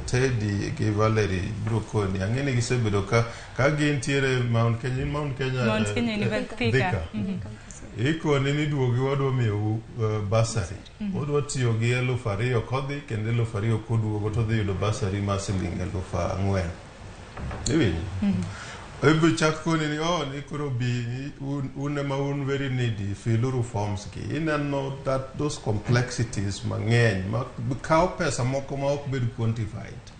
Teddy gi Valerie biro koni, ang'e ni gisebedo ka gintiere Mount Kenya, in Mount Kenya, Mount Kenya University, Thika. Ikoni ni duogi wadwa miyou bursary. Wadwa tiyo gi 2,000 kodhi kendo 2,000 koduogo to dhi yudo bursary mar siling 4,000. Iwinjo? Ibiro chak koni ni oh ni koro bi ni un ema un very needy, filuru forms gi. Ineno that those complexities mang'eny ma kawo pesa moko ma ok bed quantified.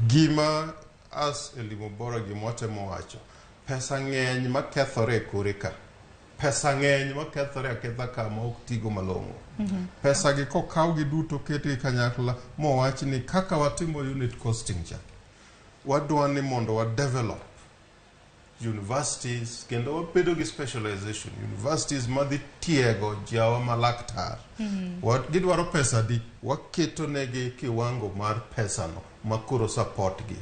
Gima as Elimu Bora gima watemo wacho, pesa ng'eny makethore e kore ka. Pesa ng'eny makethore aketha ka ma ok tigo malong'o. Pesa gi kokaw gi duto ketgi kanyakla mowach ni kaka watimo unit costing cha, wadwa ni mondo wa develop universities kendo wabedo gi specialization universities madhi tiego jawa ma laktar. Gidwaro pesa di, waketo negi kiwango mar pesano ma koro support gi.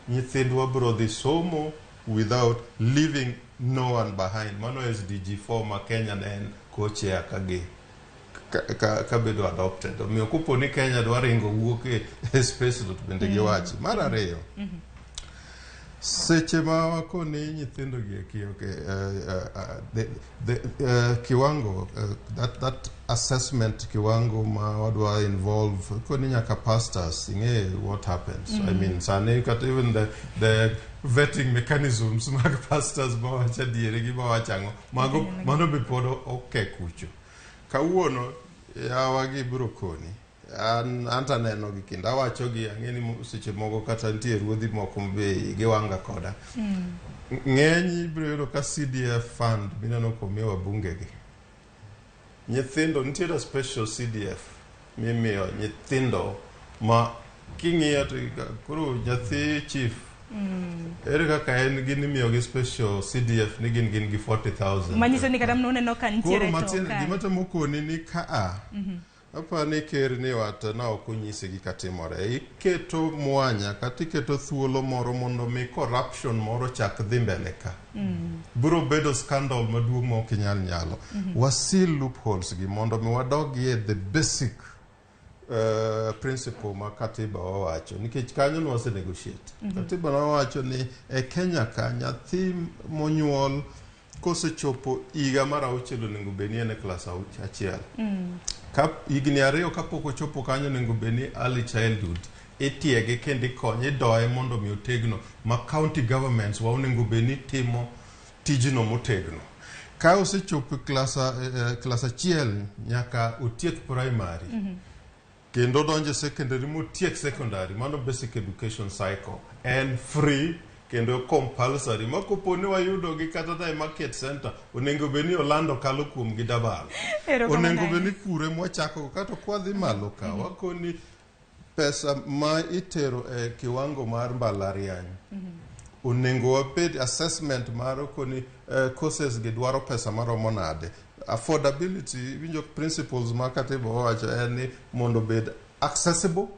Nyithindwa biro dhi somo without leaving no one behind. Mano SDG 4 ma Kenya ne en co-chair ka bedo adopted. Omiyo kopo ni Kenya dwa ringo wuok e space no to bende giwachi. Mar ariyo, seche ma wakoni nyithindo gi eki, okay, the kiwango, that assessment kiwango ma wadwa involve koni nyaka pastors, ing'e what happens. I mean, sani kata even the vetting mechanisms mag pastors ma wacho adieri gi ma wacho ang'o, mago mano be pod oke kucho. Kawuono yawa gi biro koni an to aneno gi kendo awacho gi ang'e ni seche moko kata nitie ruodhi moko be giwanga koda. Ng'eny ibiro yudo ka CDF fund mineno komi wabunge gi. Nyithindo nitiere special CDF mimiyo nyithindo ma king'iyo to koro nyathi chief ere kaka en gin imiyo gi special CDF ni gin gi 40,000. Manyiso ni kata uneno ka nitiere Koro to matin ka. gima temo koni ni ka a apa ni ker ni wato na ok onyisi gika timore. Iketo mwanya kata iketo thuolo moro mondo mi corruption moro chak dhi mbele ka. Biro bedo scandal maduong' ma ok inyal nyalo. Wasil loopholes gi mondo mi wadogie the basic principle ma katiba owacho nikech kanyo ne wase negotiate. Katiba nowacho ni e Kenya ka nyathi monyuol kosechopo higa mar 6 onego bed ni en e klas 1. Ka higni 2 kapok ochopo kanyo onego bed ni early childhood itiege kendo ikonye idoye mondo mi otegno ma county governments wa onego bed ni timo tijno motegno. Ka osechopo klas 1 nyaka otiek primary kendo donjo secondary motiek secondary, mano basic education cycle en free kendo compulsory ma kopo ni wayudo gi kata e market center onego bed ni olando kalo kuom gi dabal. Onego bed ni kure mwachako kata kwadhi malo ka wakoni pesa ma itero e kiwango mar mbalariany onego wabed assessment mar koni courses gi dwaro pesa maromo nade. Affordability, winjo principles ma katiba owacho en ni mondo obed accessible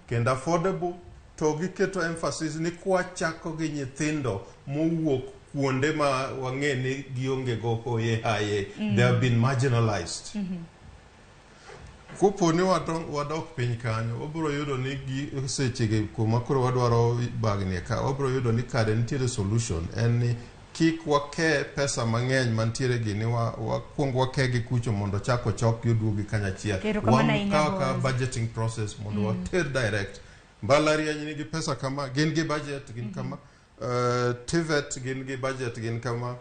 kendo affordable, to giketo emphasis ni kwachako gi nyithindo mowuok kuonde ma wang'e ni gionge go hoye haye, they have been marginalized. Kopo ni wadok piny kanyo, wabiro yudo ni gi sechegi kuma koro wadwaro bagni ka, wabiro yudo ni kare nitiere solution en ni kik wake pesa mang'eny mantiere gi ni wakuong wake gi kucho mondo chak ochok gi oduogi kanyachiel. Erokamano ahinya, Wakaw ka Boaz. budgeting process mondo water direct. Mbalariany nigi pesa kama, gin gi budget gin kama, TVET gin gi budget gin kama,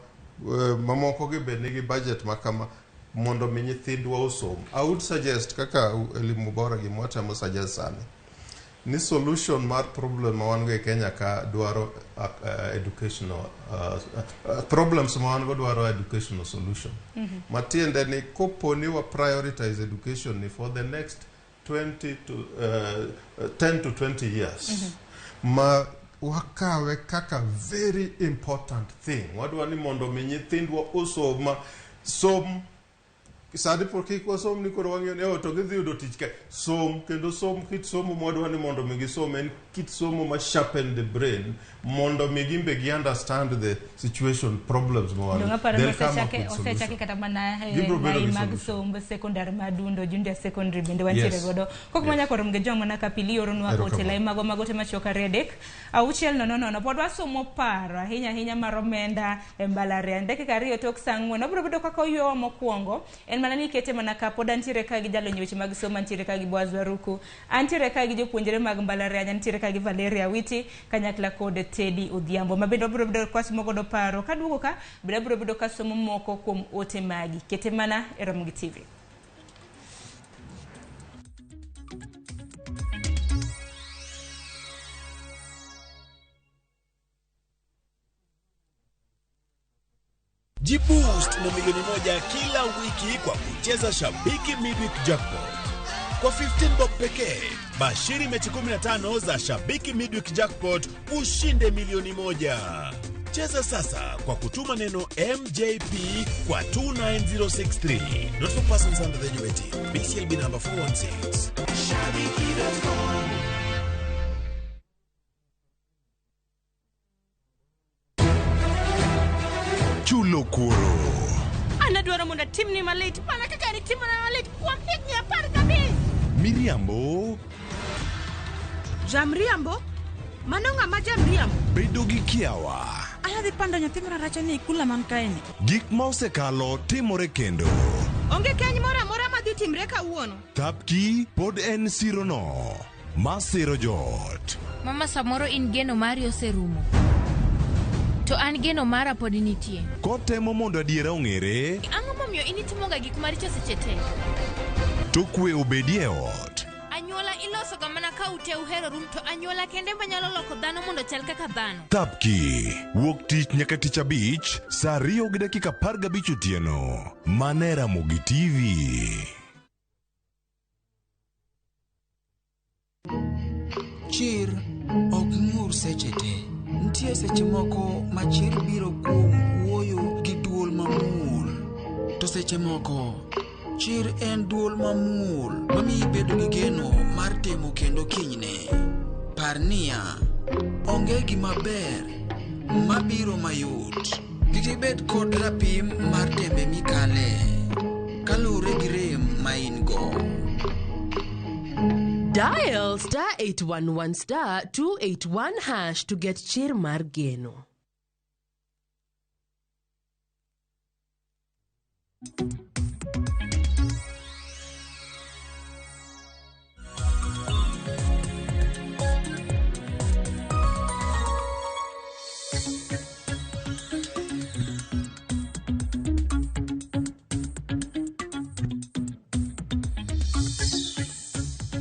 mamoko gi be nigi budget ma kama mondo mi nyithindwa osom. I would suggest kaka Elimu Bora gima watemo suggest sani ni solution mar problem ma wan go e Kenya ka dwaro educational problems ma wan go dwaro educational solution. Matiende ni kopo ni wa prioritize education ni for the next 20 to 10 to 20 years, ma wakawe kaka very important thing, wadwa ni mondo mi nyithindwa osom ma som sani pod kik wasom ni koro wang'iyo ni, "Oh, to gidhi yudo tich kae." Som kendo som kit somo mwadwa ni mondo mi gisom en kit somo ma sharpen the brain mondo mi gimbe gi understand the situation, problems ma wan Dong' aparo ni They'll come up osechake with osechake solution. kata mana e Gibiro bedo lai gi mag solution. somb sekondar madundo, junior secondary bende wantiere godo. Kok manya koro mge jong mana kapili oronwa Erokamano. ote lai magwa mag ote machuok 2 3 6 0 0. Pod wasomo paro ahinya ahinya mar omenda e mbalariany. Dakika 2 tok saa 4 wabiro bedo kaka oywewa mokwongo en mana ni ikete mana ka pod antiere ka gi jalony weche mag somo, antiere ka gi Boaz Waruku, antiere ka gi jopuonjre mag mbalariany, antiere ka gi Valeria Witi kanyakla kod Teddy Odhiambo ma bende wabiro bedo kwasomo godo paro kaduogo ka bende abiro bedo kasomo moko kuom ote magi. Kete mana e Ramogi TV. Jiboost na 1 milioni kila wiki kwa kucheza Shabiki Midweek Jackpot. Kwa 15 bob pekee, bashiri mechi 15 za Shabiki Midweek Jackpot ushinde 1 milioni. Cheza sasa kwa kutuma neno MJP kwa 29063. Not for persons under the age of 18. BCLB number 416. Shabiki.com. Chulo kuoro. An adwaro mondo atimni malit mana kaka nitimona malit kuom higni 15. Miriambo. Jamriambo? Mano ng'ama jamriambo? Bedo gi kiawa. Anadhi pando nyathi mararacha ni e kula man kaeni. Gik ma osekalo timore kendo. Onge keny moro amora madhi timre kawuono. Thapki pod en sirono ma siro joot. Mama, samoro in geno mari oserumo. To an geno mara pod nitie. Kotemo mondo adiera ong'ere, Ang'o momiyo in itimoga gik maricho seche te? To kwe obedie e ot. Anyuola ilosoga mana ka ute uheroru to anyuola kende manyalo loko dhano mondo chal kaka dhano. Thapki wuok tich nyaka tich abich saa 2:15 otieno. Mana e Ramogi TV. Chir ok ng'ur seche te. Nitie seche moko ma chir biro kuom wuoyo gi duol mamuol. To seche moko, chir en duol mamuol mamiyi bedo gi geno mar temo kendo kinyne. Par niya, onge gima ber mabiro mayot. Kik ibed kod rapim mar tembe mikale, kaluwore gi rem ma in go. Dial star 811 star 281 hash to get chir mar geno.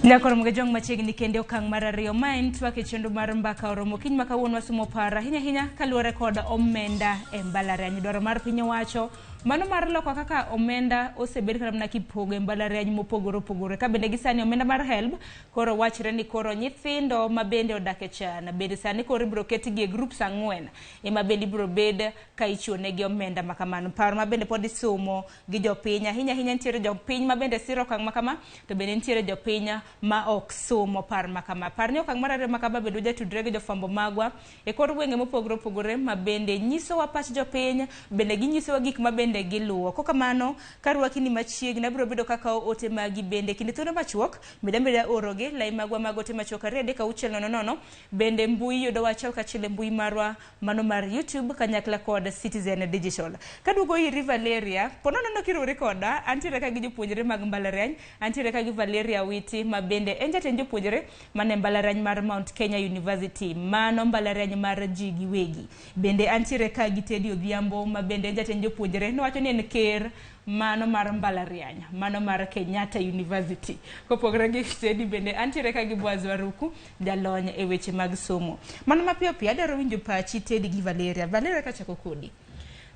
Nyakoro mgejong machiegni kende okang' mar ariyo ma en twak e chenro mar mbaka oromo kiny ma kawuono wasomo paro ahinya ahinya kaluwore kod omenda e mbalariany. Dwaro mar piny owacho Mano mar loko kaka omenda osebed kata mana kipogo e mbalariany mopogore opogore. Ka bende gi sani omenda mar HELB koro wachre ni koro nyithindo ma bende odak e chan bende sani koro ibiro ketgi e groups 4 ema bende ibiro bed ka ichiwo negi omenda ma kamano. Paro ma bende pod isumo gi jopiny ahinya ahinya, nitiere jopiny ma bende siro okang' ma kama, to bende nitiere jopiny ma ok sumo par ma kama. Par ni okang' mar ariyo ma kama bende ujatudre gi jofwambo magwa e kor gwenge mopogore opogore ma bende nyisowa pach jopiny, bende ginyisowa gik ma bende giluwo. Kokamano, karwaki ni machiegni, abiro bedo kakawo ote magi bende kinde thuolo machuok, meda meda orogi lai magwa mag ote machuok 2 3 6 0 0. Bende mbui yudowa achiel kachiel e mbui marwa mano mar YouTube kanyakla kod Citizen Digital. Kaduogo iri Valeria, ponono kiruri koda, antiere ka gi jopuonjre mag mbalariany, antiere ka gi Valeria Witi ma bende en jatend jopuonjre mane mbalariany mar Mount Kenya University, mano mbalariany mar ji giwegi. Bende antiere ka gi Teddy Odhiambo ma bende en jatend jopuonjre, nowacho ni en ker mano mar mbalariany, mano mar Kenyatta University. Kopogore gi Teddy bende antiere ka gi Boaz Waruku, jalony e weche mag somo. Mano mapiyo piyo adwaro winjo pachi Teddy gi Valeria. Valeria, kachako kodi.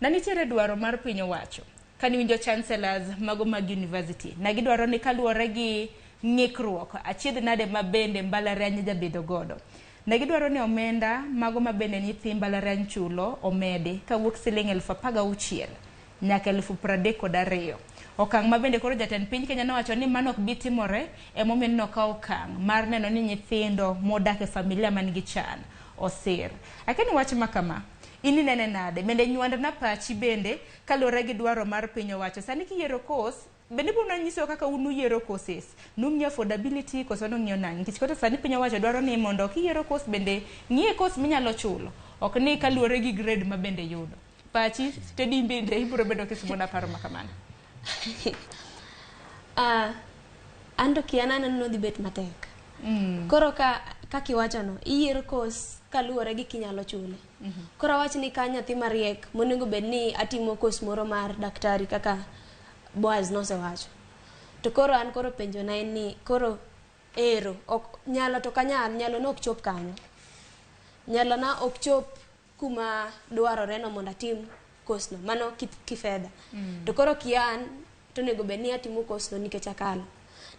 Na nitiere dwaro mar piny owacho kaniwinjo chancellors mago mag university na gidwaro ni kaluwore gi ng'ikruok achiedh nade ma bende mbalariany jabedo godo, ne gidwaro ni omenda mago ma bende nyithi mbalariany chulo omedi kawuok siling 16,000 nyaka 32,000. Okang' ma bende koro jatend piny Kenya nowacho ni mano ok bi timore, emomiyo nokawo okang' mar neno ni nyithindo modak e familia man gi chan osir. Akia ni wach ma kama in inene nade? Bende nywand na pachi bende kaluwore gi dwaro mar piny owacho. Sani kiyiero course, bende ibiro nyiso kaka un uyiero courses, nung'iyo affordability koso nung'iyo nang'o? Nikech kata sani piny owacho dwaro ni mondo kiyiero course bende ng'iye course minyalo chulo, ok ni kaluwore gi grade ma bende yudo. Pachi Teddy bende ibiro bedo kisumona paro ma kamano. An to kia naneno nodhi bet matek. Koro ka kakiwachono, iyiero course kaluwore gi kinyalo chule. Koro awach ni ka nyathi mariek monego bed ni atimo course moro mar daktari kaka Boaz nosewacho. To koro an koro penjo na en ni koro ero ok nyalo to kanyal nyalo no ok chop kanyo. Nyalo na ok chop kuma dwarore no mondo atim course no mano kifedha. To koro kian to onego bed ni atimo course no nikech akalo.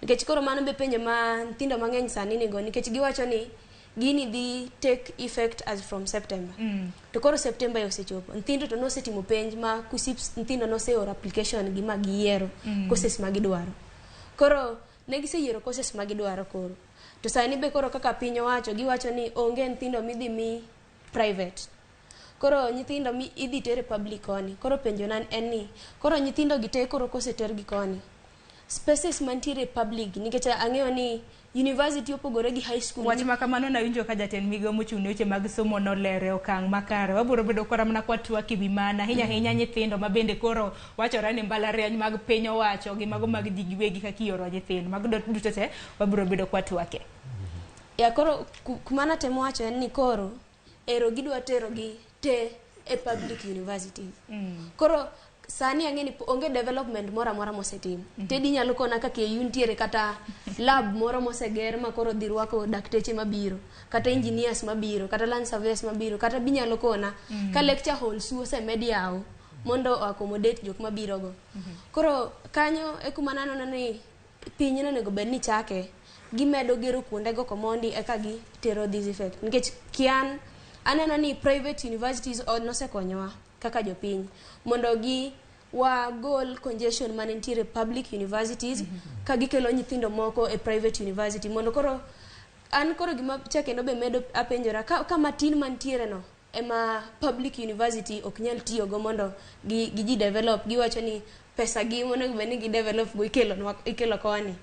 Nikech koro mano be penjo ma nyithindo mang'eny sani nigo nikech giwacho ni gini dhi take effect as from September. To koro September e osechopo. Nyithindo to nosetimo penj ma KUCCPS, nyithindo noseoro application gi ma giyiero courses ma gidwaro. Koro ne giseyiero courses ma gidwaro koro. To sani be koro kaka piny owacho giwacho ni onge nyithindo midhi mi private. Koro nyithindo mi idhi ter e public koni. Koro penjo na en ni koro nyithindo gi te koro koseter gi koni, spaces mantiere e public, nikech ang'eyo ni university opogore gi high school. Wach ma kamano nawinjo ka jatend migawo mochung' ne weche mag somo nolere okang' makare. Wabiro bedo kora mana kwatwak ewi mana ahinya ahinya nyithindo ma bende koro wachore ni mbalariany mag piny owacho gi mago mag ji giwegi kaka ioro nyithindo. Mago duto te wabiro bedo kwatwake. Ya koro kuma natemo wacho en ni koro ero gidwa tero gi te e public universities. Koro sani ang'e ni onge development moro amora mosetim. Teddy nyalo kona ka KU nitiere kata lab moro moseger ma koro dhi rwako dakteche mabiro, kata engineers mabiro, kata land surveyors mabiro, kata binyalo kona ka lecture halls osemed yaw mondo o accommodate jok mabiro go. Koro kanyo e kuma naneno ni piny onego bed ni chake gimedo gero kuonde go komondi eka gitero this effect. Nikech kian aneno ni private universities nosekonyowa kaka jopiny mondo gi wagol congestion mane nitiere public universities ka gikelo nyithindo moko e private university mondo koro an koro gima cha kendo be medo apenjora ka matin mantiere no ema public university ok nyal tiyogo mondo gi ji develop. Giwacho ni pesa gi monego bed ni gi develop go ikelo ikelo koni.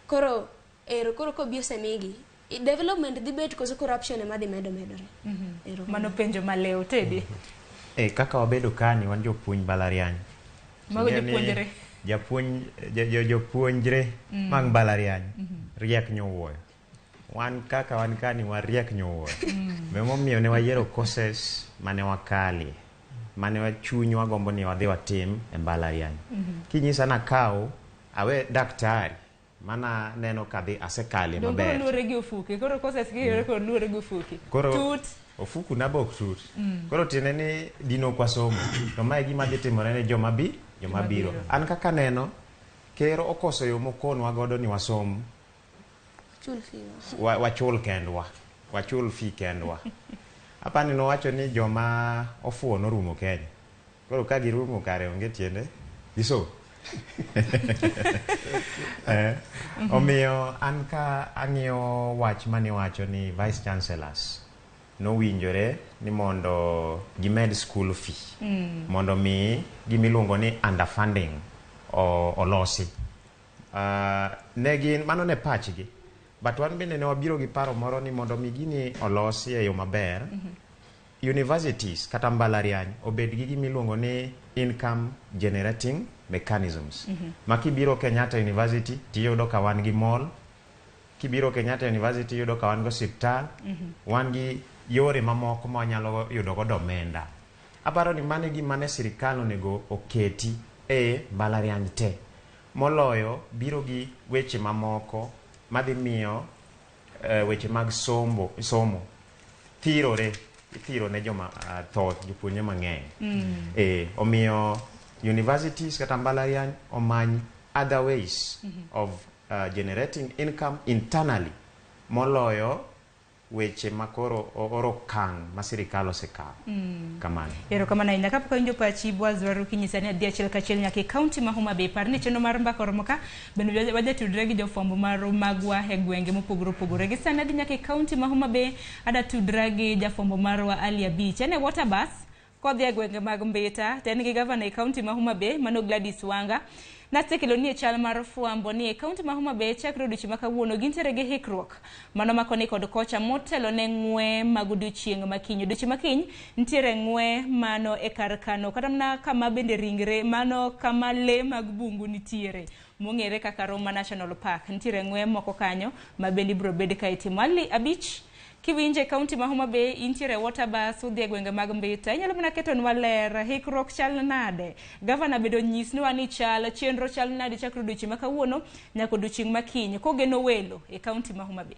Koro ero koro kobi osemigi development dhi bet koso corruption ema dhi medo medore. Ero. Mano penjo malew Teddy. Kaka wabedo kani wan jopuonj mbalariany. Mago jopuonjre. Japuonj jopuonjre mag mbalariany riek nyowuoyo. Wan kaka wan kani wariek nyowuoyo. Emomiyo ne wayiero courses mane wakalie, mane chunywa gombo ni wadhi watim e mbalariany. Kinyisa nakaw awe daktari Mana neno kadhi asekale Dong koro maber. luwore gi ofuke. Koro courses kiyudo koro luwore gi ofuke. Koro Tut. ofuku na be ok tut. Koro tiende ni dino ok wasomo. To mae e gima dhi timore ne joma bi, joma Joma biro. biro. An kaka neno, ker okoso yo mokonwa godo ni wasom Chul fee. Wachul kendwa. Wachul fee kendwa. Apani nowacho ni joma ofuwo norumo Kenya. Koro ka girumo kare onge tiende gisom. Omiyo an ka ang'iyo wach maniwacho ni vice chancellors nowinjore ni mondo gimed school fee mondo mi gimiluongo ni underfunding olosi. Ne gin mano ne pachgi but wan bende ne wabiro gi paro moro ni mondo mi gini olosi e yo maber universities kata mbalariany obed gi gimiluongo ni income generating mechanisms ma kibiro Kenyatta University tiyudo ka wan gi mall kibiro Kenyatta University iyudo ka wan gi osiptal wan gi yore mamoko ma wanyalo yudo godo omenda aparo ni mano e gima ne sirikal onego oketi e mbalariany te moloyo biro gi weche mamoko madhi miyo weche mag somo thirore ithiro ne joma thoth jopuonjre mang'eny omiyo universities kata mbalariany omany other ways of generating income internally moloyo weche makoro oro okang' ma sirikal osekawo kamano. Erokamano ahinya. Kapok awinjo pachi Boaz Waruki nyisa ni adhi achiel kachiel nyaka e kaunti ma Homa Bay. Par ni chenro mar mbaka oromo ka bende wajatudre gi jofwambo magwa e gwenge mopogore opogore. Gi sani adhi nyaka e kaunti ma Homa Bay adatudra gi jafwambo marwa Ali Abich. En e water bus kodhi e gwenge mag Mbita to en gi gavana e kaunti ma Homa Bay mano Gladys Wanga. Nasekelo ni e chal mar fwambo ni e kaunti ma Homa Bay chakre odiochieng' ma kawuono gintiere gi hikruok mano makoni kod kocha motelo ne ng'we mag odiochieng' makiny. Odiochieng' makiny nitiere ng'we mano e kar kano kata mana kama bende ringre mano kama lee mag bungu nitiere mong'ere kaka Roma National Park. Nitiere ng'we moko kanyo ma bende ibiro bed ka itimo. Ali Abich kiwinje kaunti ma Homa Bay intiere water bus udhi e gwenge mag Mbita inyalo mana ketonwa ler hikruok chal nade gavana bende onyisnwa ni chal chenro chal nade chakre odiochieng' ma kawuono nyaka odiochieng' ma kiny kogeno welo e kaunti ma Homa Bay.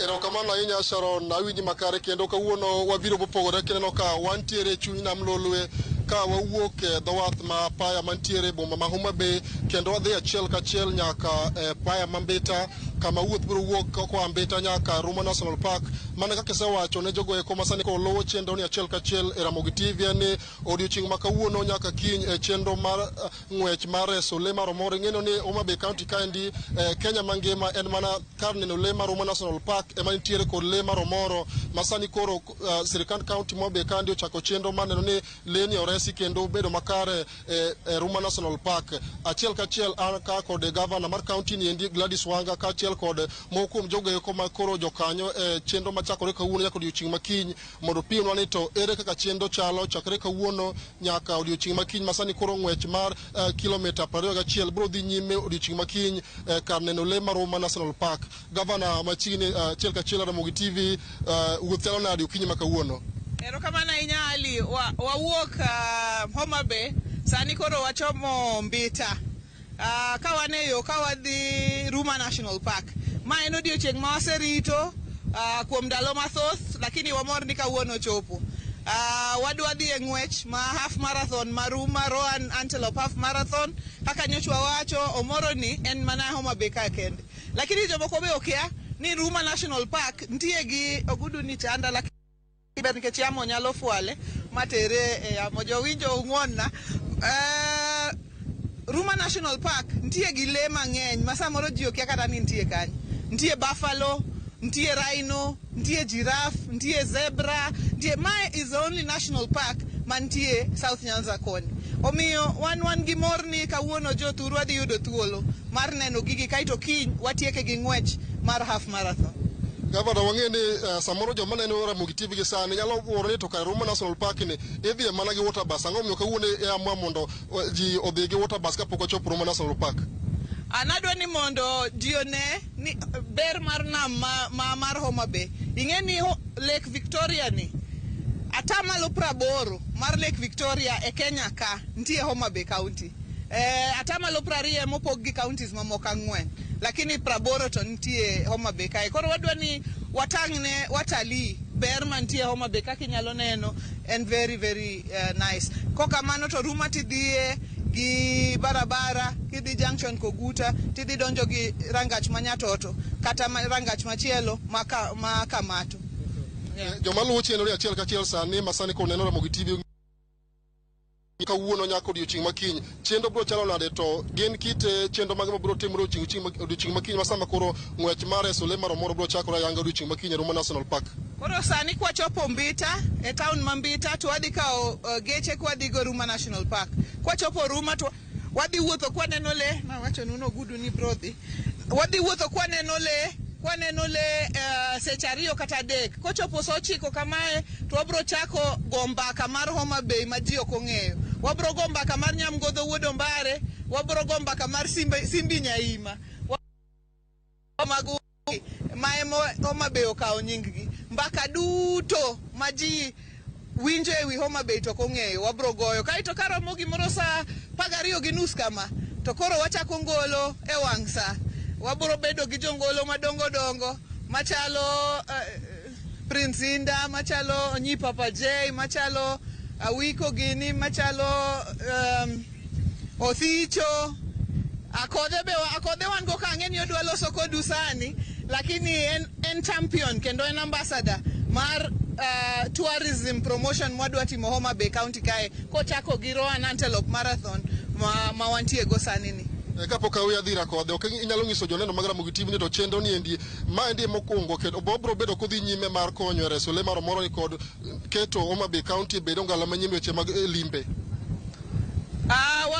Erokamano ahinya Sharon, awinji makare kendo kawuono wabiro mopogore kineno ka wantiere e chuny nam Lolwe ka wawuok e dho wath ma Paya mantiere e boma ma Homa Bay kendo wadhi achiel kachiel nyaka e Paya ma Mbita kama wuoth biro wuok koa Mbita nyaka Ruma National Park. Mana kaka isewacho ne jogo eko masani koro luwo chenro ni achiel kachiel e Ramogi TV en ni odiochieng' ma kawuono nyaka kiny e chenro mar ng'wech mar reso lee mar Omoro. Ing'eyo ni Homa Bay County kaendi Kenya mangima en mana kar neno lee mar Ruma National Park ema nitiere kod lee mar Omoro ma sani koro sirikand county ma Homa Bay kaendi ochako chenro mar neno ni lee ni oresi kendo obedo makare e Ruma National Park. Achiel kachiel an ka kod gavana mar county ni endi Gladys Wanga kaachiel kod moko kuom jogo eko ma koro jokanyo e chenro machakore kawuono nyaka odiochieng' makiny mondo pimnwa ni to ere kaka chenro chalo chakre kawuono nyaka odiochieng' makiny ma sani koro ng'wech mar kilomita 21 biro dhi nyime odiochieng' makiny kar neno lee mar Ruma National Park. Gavana machiegni achiel kachiel Ramogi TV wuoth chalo nade okinyi ma kawuono? Erokamano ahinya Ali, wawuok Homa Bay, sani koro wachomo Mbita. Ka wan e yo ka wadhi Ruma National Park. Ma en odiochieng' ma waserito kuom ndalo mathoth, lakini wamor ni kawuono ochopo. Wadwa dhi e ng'wech ma half marathon ma Ruma Roan Antelope half marathon. Kaka nyocha wawacho, Omoro ni en mana Homa Bay ka kende. Lakini jomoko be okia ni Ruma National Park nitie gi ogudu ni chanda lakini ber nikech yamo nyalo fwale matere e yamo. Jowinjo ung'wonna. Ruma National Park nitie gi lee mang'eny ma samoro ji okia kata ni nitie kanyo. Nitie buffalo, nitie rhino, nitie giraffe, nitie zebra, nitie mae is the only national park mantie South Nyanza koni. Omiyo wan gi mor ni kawuono jothurwa dhi yudo thuolo mar neno gigi kaeto kiny watieke gi ng'wech mar half marathon. Gavana wang'e ni samoro joma neno Ramogi TV gi sani nyalo wuoro ni to kare Ruma National Park ni idhiye mana gi water bus. Ang'o momiyo kawuono e amua mondo ji odhi gi water bus kapok ochopo Ruma National Park? An adwa ni mondo ji one ni ber mar nam mar Homa Bay. Ing'e ni Lake Victoria ni 80% mar Lake Victoria e Kenya ka nitie Homa Bay County. 20% mopog gi counties mamoko 4, lakini 80 to nitie Homa Bay kae. Koro wadwa ni watang'ne watalii ber mantie Homa Bay kaka inyalo neno en very very nice. Kokamano to Ruma tidhiye gi barabara kidhi junction Koguta tidhi donjo gi rangach ma Nyatoto kata rangach machielo ma Kamato. Joma luwo chenro ni achiel kachiel sani masani koro neno Ramogi TV kawuono nyaka odiochieng' makiny, chenro biro chalo nade to gin kit chenro mage mabiro timore odiochieng' makiny ma sama koro ng'wech mar reso le mar Omoro biro chakore ayanga odiochieng' makiny e Ruma National Park. Koro sani kwachopo Mbita, e town ma Mbita, to wadhi kawo geche kwadhi go Ruma National Park. Kwachopo Ruma to wadhi wuotho kwaneno le, mawachonu nogudu ni bro dhi. Wadhi wuotho kwaneno le seche 2 kata 3. Kochopo saa 9 kamae to wabro chako go mbaka mar Homa Bay ma ji ok ong'eyo. Wabro go mbaka mar Nyamgodho wuod Ombare, wabro go mbaka mar Simbi Nyaima. Mago ma Homa Bay okawo nying-gi. Mbaka duto ma ji winjo ewi Homa Bay to ok ong'eyo, wabro goyo. Kaeto karomo gimoro saa 12:30 kama, to koro wachako ngolo e wang' sa. Wabro bedo gi jongolo madongo dongo machalo Prince Inda, machalo Onyi Papa J, machalo Awiko gini, machalo Othicho. Akodhe wan go ka ang'e ni odwa loso kodu sani, lakini en champion kendo en ambassador mar tourism promotion mwadwa timo Homa Bay County kae, kochako gi Roan Antelope Marathon ma wantie go sani ni. Kapok aweyo adhira kode, ok inyalo nyiso joneno mag Ramogi TV ni to chenro ni endi ma endi mokwongo kendo biro bedo kodhi nyime mar konyo e reso le mar Omoro ni kod keto Homa Bay County bedo ngala manyime weche mag limbe.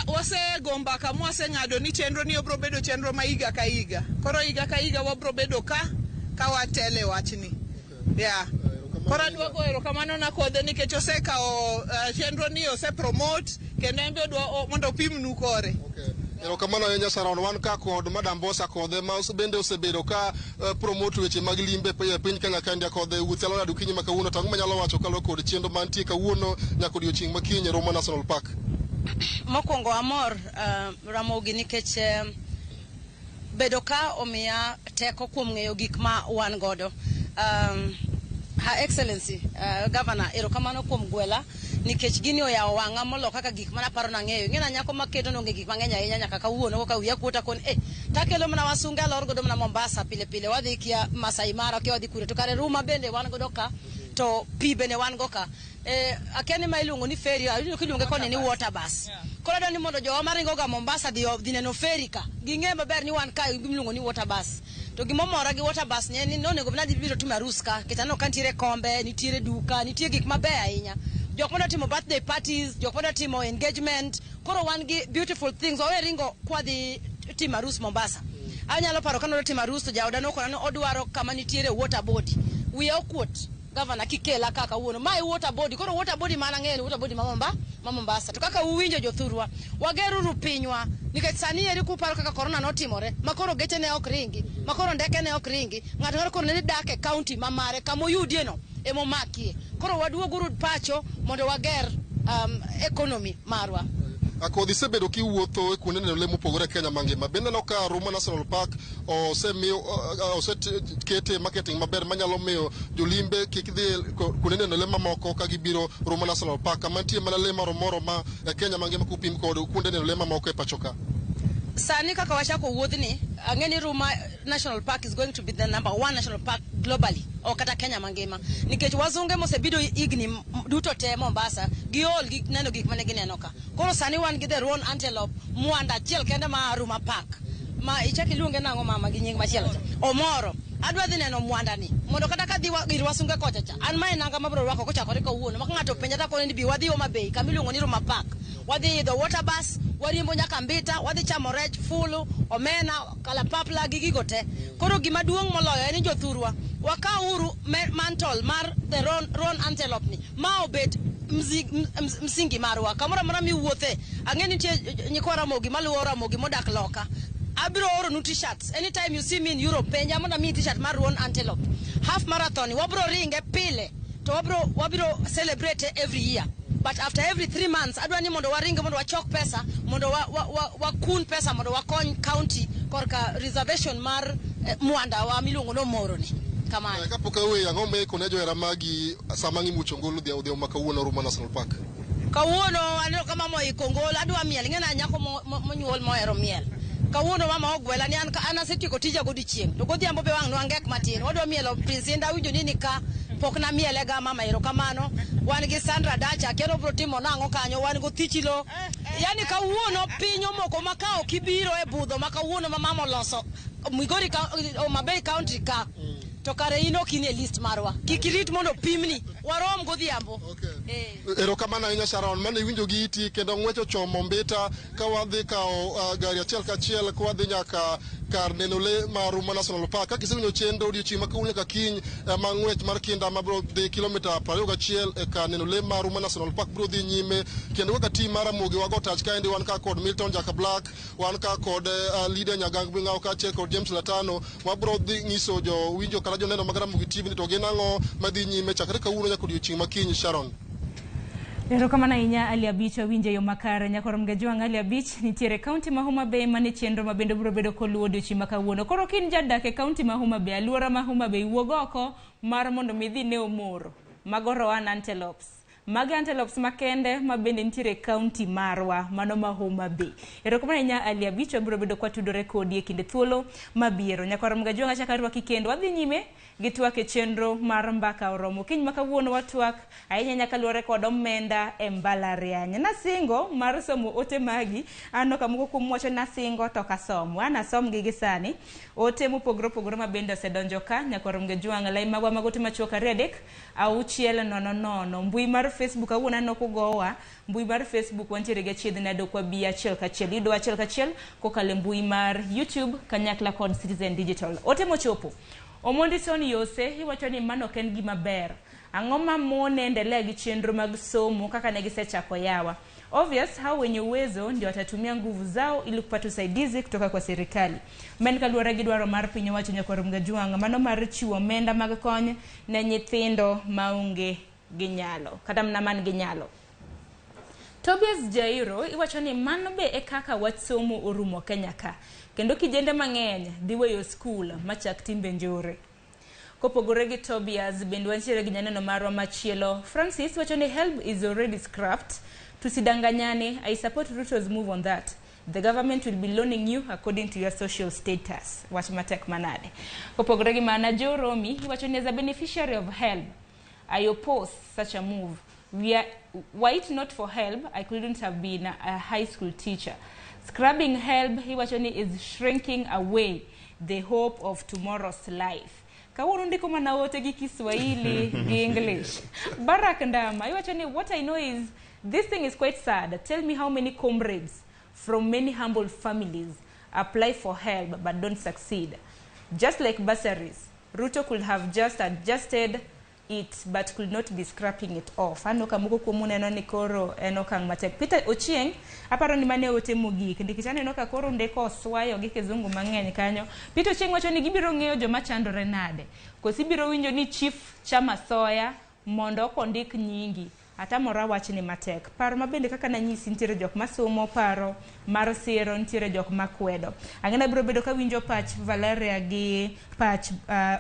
Wasego mbaka mwaseng'ado ni chenro ni obro bedo chenro ma higa ka higa. Koro higa ka higa wabro bedo ka watele wachni. Yeah. Koro adwa goyo erokamano na Kodhe nikech osekawo chenro ni ose promote kendo en be odwa mondo opimnu kore. Erokamano ahinya Sharon, wan ka kod Madam Bosa Kodhe ma bende osebedo ka promote weche mag limbe e piny Kenya kaendi. Akodhe, wuoth chalo nade okinyi ma kawuono to ang'o manyalo wacho kaluwore kod chenro mantie kawuono nyaka odiochieng' makiny e Ruma National Park? Mokwongo amor Ramogi nikech bedo ka omiya teko kuom ng'eyo gik ma wan godo. Her Excellency Governor, erokamano kuom gwela nikech gini oyawo wang'a molo kaka gik mana paro nang'eyo. Ing'e na nyako maketo nonge gik mang'eny ahinya nyaka kawuono koka wiya kuota kon takelo mana wasunge alor godo mana Mombasa pile pile wadhi kia Masai Mara kia wadhi kure to kare Ruma bende wan godo ka to pi bende wan go ka. Akia ni ma iluongo ni ferry, awinjo kiluonge koni ni water bus. Koro adwa ni mondo jowa maringo ga Mombasa dhi neno ferry ka ging'e maber ni wan kae gimiluongo ni water bus. To gimomora gi water bus ni en ni nonego bed ni biro timo arus ka nikech aneno ka nitiere kombe, nitiere duka, nitie gik mabeyo ahinya. Jok madwa timo birthday parties, jok madwa timo engagement. Koro wan gi beautiful things. Wawe ringo kwadhi timo arus Mombasa. Anyalo paro ka nodwa timo arus to jaoda nokona ni odwaro kama nitiere water body. Wiya okuot Governor kikela kaka kawuono. Mae water body. Koro water body mana ng'eyo ni water body ma Mombasa. To kaka uwinjo jothurwa, wageruru pinywa nikech sani eri kuparo kaka corona notimore, ma koro geche ne ok ringi, ma koro ndeke ne ok ringi, ng'ato koro ne dak e county ma mare kamoyudie no emomakie. Koro waduoguru pacho mondo wager economy marwa. Akodhi isebedo kiwuotho e kuonde neno le mopogore e Kenya mangima. Bende aneno ka Ruma National Park osemiyo osekete marketing maber manyalo miyo jolimbe kik dhi kuonde neno le mamoko ka gibiro Ruma National Park kama nitie mana le mar Omoro ma e Kenya mangima kopim kod kuonde neno le mamoko e pacho ka. Sani kaka wachako wuodhni, ang'e ni Ruma National Park is going to be the number 1 national park globally, o kata Kenya mangima. Nikech wazunge mosebedo higni duto te Mombasa, giol gi neno gik mane gineno ka. Koro sani wan gi the Roan Antelope, mwanda achiel kende ma Ruma Park. Ma ichak iluonge nang'o mama gi nying machielo cha? Omoro. Adwa dhi neno mwanda ni mondo kata ka dhi ir wasunge kocha cha, an mae nanga mabro rwako kochakore kawuono. Maka ng'ato penja takone ni bi wadhi Homa Bay kama iluongo ni Ruma Park. Wadhi idho water bus, wariembo nyaka Mbita, wadhi chamo rech, fulu, omena, kalapapla gi gigo te. Koro gima duong' moloyo en ni jothurwa, wakawuru mantle mar the Roan Antelope ni ma obet msingi marwa. Kamoro amora miwuothe, ang'e ni nitie nyikwa Ramogi maluwo Ramogi modak loka. Abiro oronu t-shirts. Anytime you see me in Europe, penja mondo amiyi t-shirt mar Roan Antelope. Half marathon, wabro ringe pile, to wabro celebrate every year. But after every 3 months adwa ni mondo waringe mondo wachok pesa mondo wakun pesa mondo wakony county korka reservation mar mwanda wa miluongo ni Omoro ni. Kamano. Kapok aweyo, ang'o ma ikone johera magi sama ngimucho ngolo odhiambo ma kawuono Ruma National Park? Kawuono aneno ka mama oiko ngolo, adwa miel, ing'e ni nyako monyuol mohero miel. Kawuono mama ogwela ni an asetieko tija godiochieng', to godhiambo be wang' nwangek matin. Wadwa mielo Prince Indah, awinjo ni nika pok namiele ga mama, erokamano. Wan gi Sandra Dacha, akia ni obiro timo nang'o kanyo, wan go Thichilo. Yani kawuono piny omoko ma ka ok ibiro e budho ma kawuono ma mama oloso Migori Homa Bay County ka, to kare in ok in e list marwa. Kik irit mondo pimni, warom godhiambo. Erokamano ahinya Sharon, mane iwinjo gi iti kendo ng'wech ochomo Mbita ka wadhi kawo gari achiel kachiel ka wadhi nyaka kar neno le mar Ruma National Park. Kaka isewinjo chenro odiochieng' ma kawuono nyaka kiny ma ng'wech mar kinda mabiro dhi kilomita 21 e kar neno le mar Ruma National Park biro dhi nyime, kendo kaka tim mar Ramogi wago tach kaendi wan ka kod Milton Jaka Black, wan ka kod Lydia Nyagang Bing'ao kaachiel kod James Latano, wabiro dhi nyiso jowinjo kata joneno mag Ramogi TV ni to gin ang'o madhi nyime chakre kawuono nyaka odiochieng' ma kiny. Sharon. Erokamano ahinya Ali Abich, wawinjo e yo makare. Nyakoro Mgajwang' Ali Abich nitiere kaunti ma Homa Bay mane chenro ma bende biro bedo koluwo odiochieng' ma kawuono. Koro ka in jadak e kaunti ma Homa Bay, alwora ma Homa Bay, wuog oko mar mondo mi idhi ne Omoro. Mago Roan Antelopes. Mago antelopes makende ma bende nitiere e kaunti marwa, mano ma Homa Bay. Erokamano ahinya Ali Abich, wabiro bedo kwatudore kodi e kinde thuolo mabiro. Nyakwar Mgajwang' achako arwaki kendo wadhi nyime gi twak e chenro mar Mbaka Oromo. Kiny ma kawuono watwak ahinya nyaka luwore kod omenda e mbalariany. Nasingo mar somo ote magi, aneno ka moko kuom wacho nasingo to ok asom. An asom gi sani. Ote mopogore opogore ma bende osedonjo ka, nyakwar Mgajwang', lai magwa mag ote machuok 2 3 6 0 0. Mbui mar Facebook awuono aneno kugowa. Mbui mar Facebook wantiere gi achiedh nade ok wabi achiel kachiel. Yudo achiel kachiel kokalo e mbui mar YouTube kanyakla kod Citizen Digital. Ote mochopo. Omondi Son Yose iwacho ni mano ok en gima ber. Ang'o ma mone endelea gi chenro mag somo kaka ne gisechako yawa? Obvious hao wenye uwezo ndio watatumia nguvu zao ili kupata usaidizi kutoka kwa serikali. Men kaluwore gi dwaro mar piny owacho nyakwar Mgajwang' mano mar chiwo omenda mag kony ne nyithindo maonge gi nyalo kata mana man gi nyalo. Tobias Jairo iwacho ni mano be e kaka wach somo orumo Kenya ka. Kendo kijende mang'eny dhi weyo skul machak timbe njore. Kopogore gi Tobias, bende wantiere gi nyaneno marwa machielo. Francis wacho ni HELB is already scrapped. Tusidanganyane, I support Ruto's move on that. The government will be loaning you according to your social status. Wach matek manade. Kopogore gi mana Joe Romi, iwacho ni as a beneficiary of HELB, I oppose such a move. Were it not for HELB, I couldn't have been a high school teacher. Scrubbing HELB, iwacho ni is shrinking away the hope of tomorrow's life. Kawuono ndiko mana ote gi Kiswahili gi English. Barak Ndama, iwacho ni what I know is this thing is quite sad. Tell me how many comrades from many humble families apply for help but don't succeed. Just like bursaries, Ruto could have just adjusted it but could not be scrapping it off. Aneno ka moko kuomu neno ni koro en okang' matek. Peter Ochieng, aparo ni mane ote mogik nikech aneno ka koro ndiko oswayo gi kizungu mang'eny kanyo. Peter Ochieng wacho ni gibiro ng'eyo joma chandore nade. Koso ibiro winjo ni chief chama soya mondo ok ondik nyingi. Atamora wachni matek. Paro mabende kaka nanyisi nitiere jok masomo paro mar siro, nitiere jok makwedo. Ang'e biro bedo kawinjo pach Valeria gi pach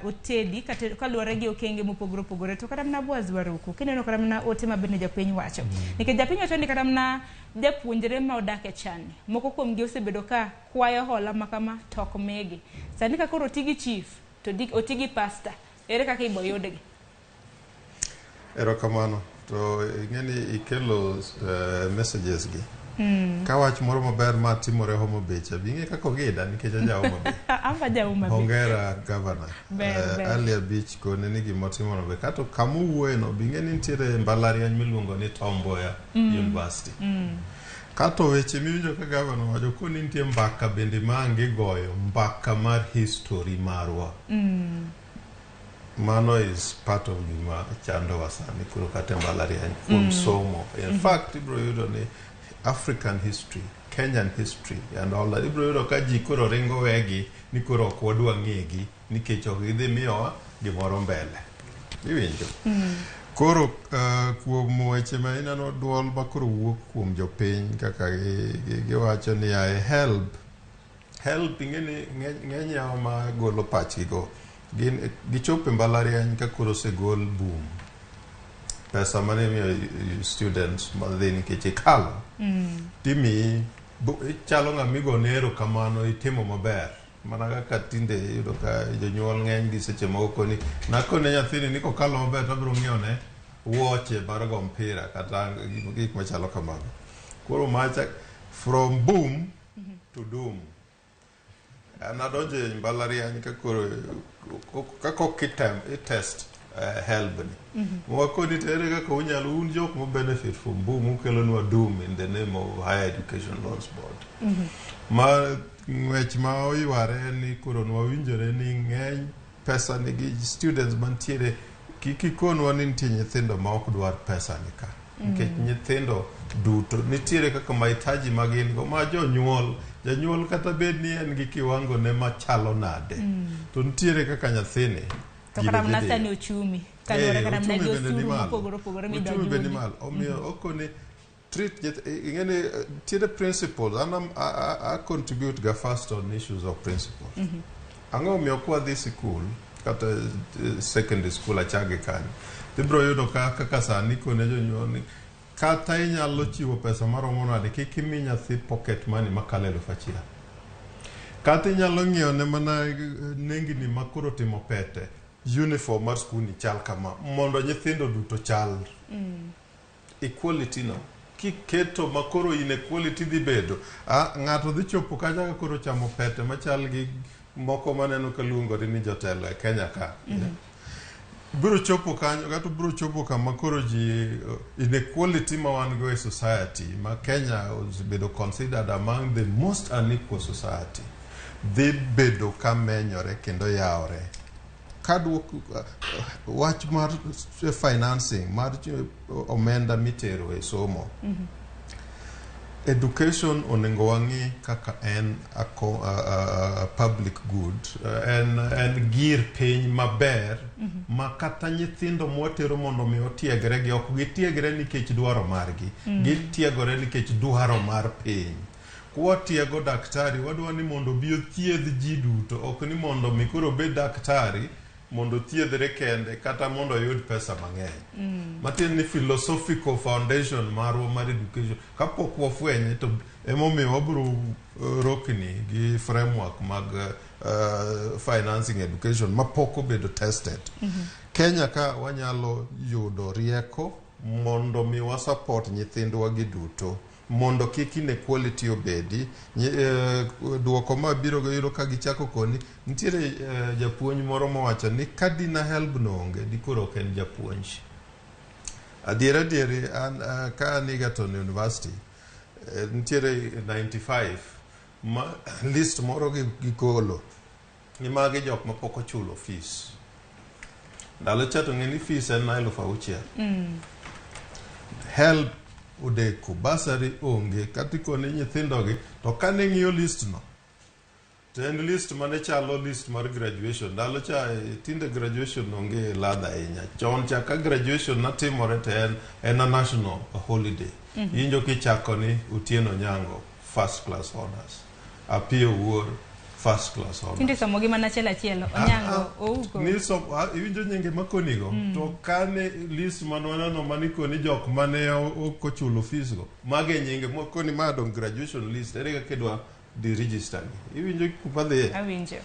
Otedi kaluwore gi okenge mopogore opogore. To kata mana Boaz Waruku, kineno kata mana ote mabende jopiny wacho. Nikech japiny wacho ni kata mana japuonjre ma odak e chan, moko kuom gi osebedo ka kwayo hola makama to ok migi. Sani ka koro oti gi chief, to oti gi pastor, ere kaka ibo yudgi? Erokamano. To ing'eni ikelo messages gi. Ka wach moro maber ma timore Homa Bay cha, bi ing'e kaka ogida nikech aja Homa Bay. Amba ja Homa Bay. Hongera governor. Ber, ber. Ali Abich kone ni gimotimo no be kato kama owuoye no bi ing'e ni nitiere mbalariany miluongo ni Tom Mboya University. Kato weche miwinjo ka governor wacho koni nitie mbaka bende ma ang' gigoyo, mbaka mar history marwa. Mano is part of gima chandowa sani koro kata e mbalariany kuom somo. In fact, ibiro yudo ni African history, Kenyan history and all that, ibiro yudo ka ji koro ringo wegi ni koro ok wadwa ng'egi nikech ok gidhi miyowa gimoro mbele. Iwinjo? Koro kuom weche ma ineno duol ma koro wuok kuom jopiny kaka giwacho ni ae HELB. HELB ing'e ni ng'eny yawa ma golo pachgi go gin gichopo e mbalariany ka koro osegol boom. Pesa mane imiyo students madhi nikech ikalo timiyi ichalo ng'ama igone erokamano itimo maber. Mana kaka tinde iyudo ka jonyuol ng'eny gi seche moko koni nakone nyathini ni kokalo maber to abiro ng'iewo wuoche mar go mpira kata gik machalo kamago. Koro macha from boom to doom. An adonjo e mbalariany ka koro ka kok item i-test HELB ni. Wakoni to ere kaka unyalo un jok ma benefit from boom ukelonwa doom in the name of Higher Education Loans Board. Ma ng'wech ma oyware ni koro nwawinjore ni ng'eny pesa nigi students mantiere kik ikonwa ni nitie nyithindo ma ok dwar pesa ni ka nikech nyithindo duto nitiere kaka mahitaji ma gin go ma jonyuol janyuol kata bed ni en gi kiwango ne machalo nade to nitiere kaka nyathini To gino kata mana dhi sani dhiyo. ochumi kaluwore kata mana Uchumi gi bende ni osuru malo. mopogore opogore midwa Uchumi bende ni juli. malo. Omiyo okoni treat ing'e ni nitiere principles an I contribute ga first on issues of principle. Ang'o omiyo kwadhi sikul kata secondary school achage kanyo tibiro yudo ka kaka sani kone jonyuol ni kata inyalo chiwo pesa maromo nade kik imi nyathi pocket money makalo 1000 kata inyalo ng'iewo ne mana nengni ma koro timo pete uniform mar skul ni chal kama mondo nyithindo duto chal equality no kiketo makoro inequality dhi bedo ng'ato dhi chopo kacha ka koro chamo pete machal gi moko maneno ka luongore ni jotelo e Kenya ka biro chopo kanyo kata biro chopo kama koro ji inequality ma wan go e society ma Kenya osebedo considered among the most unequal society dhi bedo ka menyore kendo yawore kaduok wach mar financing mar omenda mitero e somo education onego wang'i kaka en a public good en gir piny maber ma kata nyithindo mwatero mondo mi otiegre gi ok gitiegre nikech dwaro margi gitiegore nikech dwaro mar piny kwatiego daktari wadwa ni mondo obi othiedh ji duto ok ni mondo mi koro obed daktari mondo othiedhre kende kata mondo oyud pesa mang'eny matiende ni philosophical foundation marwa mar education kapok wafwenye to emomiyo wabiro rokni gi framework mag financing education mapok obedo tested Kenya ka wanyalo yudo rieko mondo mi wa support nyithindwa gi duto mondo kik inequality obedi duoko mabiro go yudo ka gichako koni nitiere japuonj moro mowacho ni ka dina HELB no onge dikoro ok en japuonj adier adieri an ka an Egerton University nitiere 95 ma list moro gigolo ni magi jok mapok ochulo fees ndalo cha to ng'e ni fees en 6,000 HELB odeko bursary onge kata ikone nyithindogi to kane ng'iyo list no to en list mane chalo list mar graduation ndalo cha tinde graduation onge ladha ahinya chon cha ka graduation natimore to en a national holiday Iwinjo kichako ni Otieno Nyango first class honors Apiyo Wuor first class honors Tinde somo gi mana achiel achiel Onyango Ouko ni so iwinjo nyinge makonigo to kane list mane waneno manikoni jok mane ok ochulo fees go mage nyinge makoni ma dong graduation list ere kaka idwa di register gi iwinjo kuma dhiye awinjo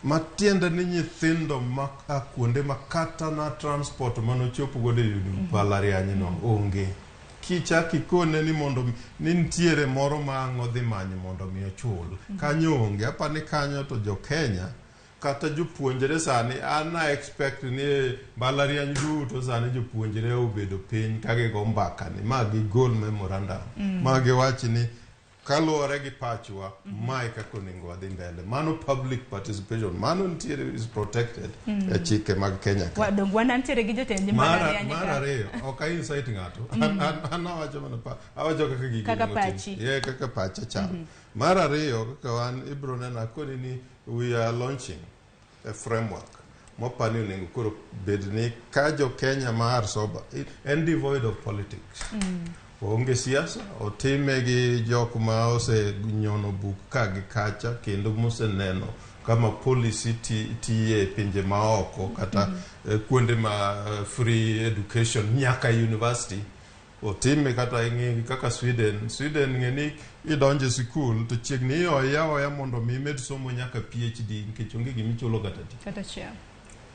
matiende ni nyithindo ma a kuonde ma kata na transport manochop godo e yudo mbalariany no onge kichak ikone ni mondo ni nitiere moro ma ang' odhi manyo mondo mi ochul kanyo onge apani kanyo to jo Kenya kata jopuonjre sani an na expect ni mbalariany duto sani jopuonjre obedo piny ka gigo mbaka ni ma gigol memorandum ma giwach ni kaluwore gi pachwa mae kaka onego wadhi mbele mano public participation mano nitiere is protected e chike mag Kenya ka Wadong wan ntiere gi jotend mbalariany mar ka. ariyo ok a incite ng'ato an awacho mana awacho kaka gigi Kaka onego tim. pachi. Yeah, kaka pacha chal mar ariyo kaka wan ibro neno akoni ni we are launching a framework Mwapani onego koro bed ni ka jo Kenya ma are sober, en devoid of politics. Onge siasa, otime gi jok ma osenyono buk ka gi kacha kendo moseneno kama policy tiye e pinje maoko kata kuonde ma free education nyaka university otime kata ing'e kaka Sweden. Sweden ng'e ni idonjo e sikul to chiegni iyoye aoya mondo mi imed somo nyaka PhD nikech onge gimichulo kata tich. Kata achiel.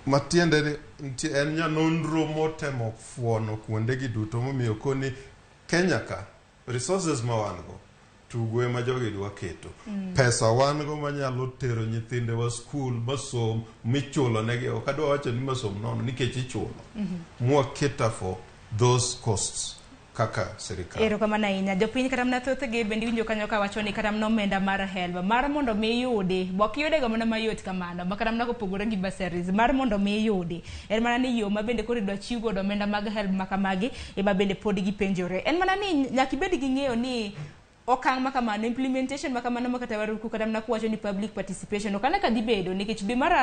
Matiende ni nitie en nyanonro motemo fuono kuonde gi duto momiyo koni Kenya ka resources ma wan go tugo ema jogi dwa keto. Pesa wan go manyalo tero nyithindewa skul masom michulo negi ok adwa wacho ni masom nono nikech ichulo. Mwa cater for those costs kaka sirikal. Erokamano ahinya. Jopiny kata mana thothgi bende iwinjo kanyo kawacho ni kata mana omenda mar HELB mar mondo mi iyudi ok iyude ga mana mayot kamano ma kata mana kopogore gi bursaries mar mondo mi iyudi en mana ni yo ma bende koro idwa chiw godo omenda mag HELB ma kamagi ema bende pod gipenjore. En mana ni nyaka ibed gi ng'eyo ni okang' ma kamano implementation ma kamano ma kata waruku kata mana kuwacho ni public participation ok ane ka dhi bedo nikech dwe mar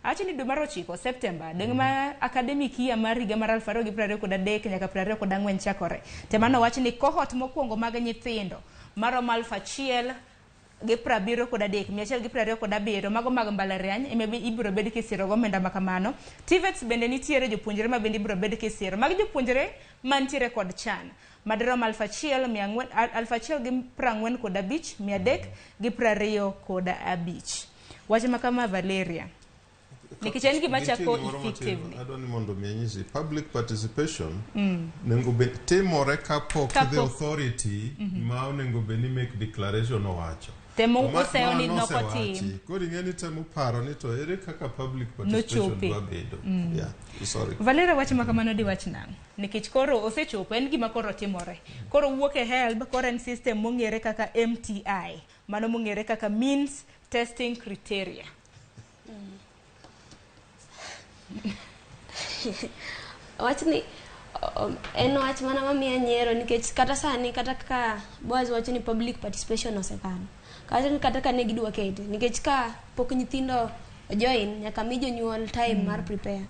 awacho ni dwe mar 9 September dong ma academic year mar higa mar 2023 nyaka 24 chakore te mano wach ni cohort mokwongo mag nyithindo maromo 1073,127 mago mag mbalariany ema ibiro bed kisiro go omenda ma kamano. TVETs bende nitiere jopuonjre ma bende ibiro bed kisiro. Magi jopuonjre mantiere kod chan madirom 1400 1045,325. Wach ma kama Valeria, nikech en gima Nitie chako gimoro matin effectively. Adwa ni mondo mi anyisi public participation onego bed timore kapok the authority ma onego bed ni make declaration owacho. Temo To useyo ni ma nokotim. nosewachi. Koro ing'e ni temo paro ni to ere kaka public participation Nochopi. dwa bedo. Yeah, sorry. Valera wach ma kamano diwach nang'o? Nikech koro osechopo, en gima koro timore. Koro wuok e HELB, koro en system mong'ere kaka MTI, mano mong'ere kaka means testing criteria. Wachni en wach mana mamiya nyiero nikech kata sani kata kaka Boaz wacho ni public participation osekalo. Kawacho ni kata ka ne gidwa kete nikech ka pok nyithindo join nyaka mi jonyuol time mar prepare.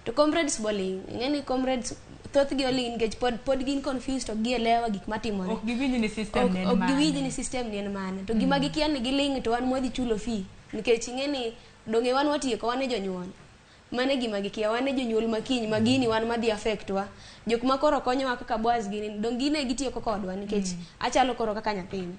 To comrades boling, ing'e ni comrades thothgi oling nikech pod gin confused ok gielewa gik matimore. Ok giwinj ni system ne en Ok mane. giwinj ni system ni en mane. To gima gikia ni giling to wan mwadhi chulo fee nikech ing'e ni donge wan watieko wan e jonyuol. Mano e gima gikia wan e jonyuol makiny ma gini wan madhi affect wa. Jok ma koro konyowa kaka Boaz gini dong gine gitieko kodwa nikech achalo koro kaka nyathini.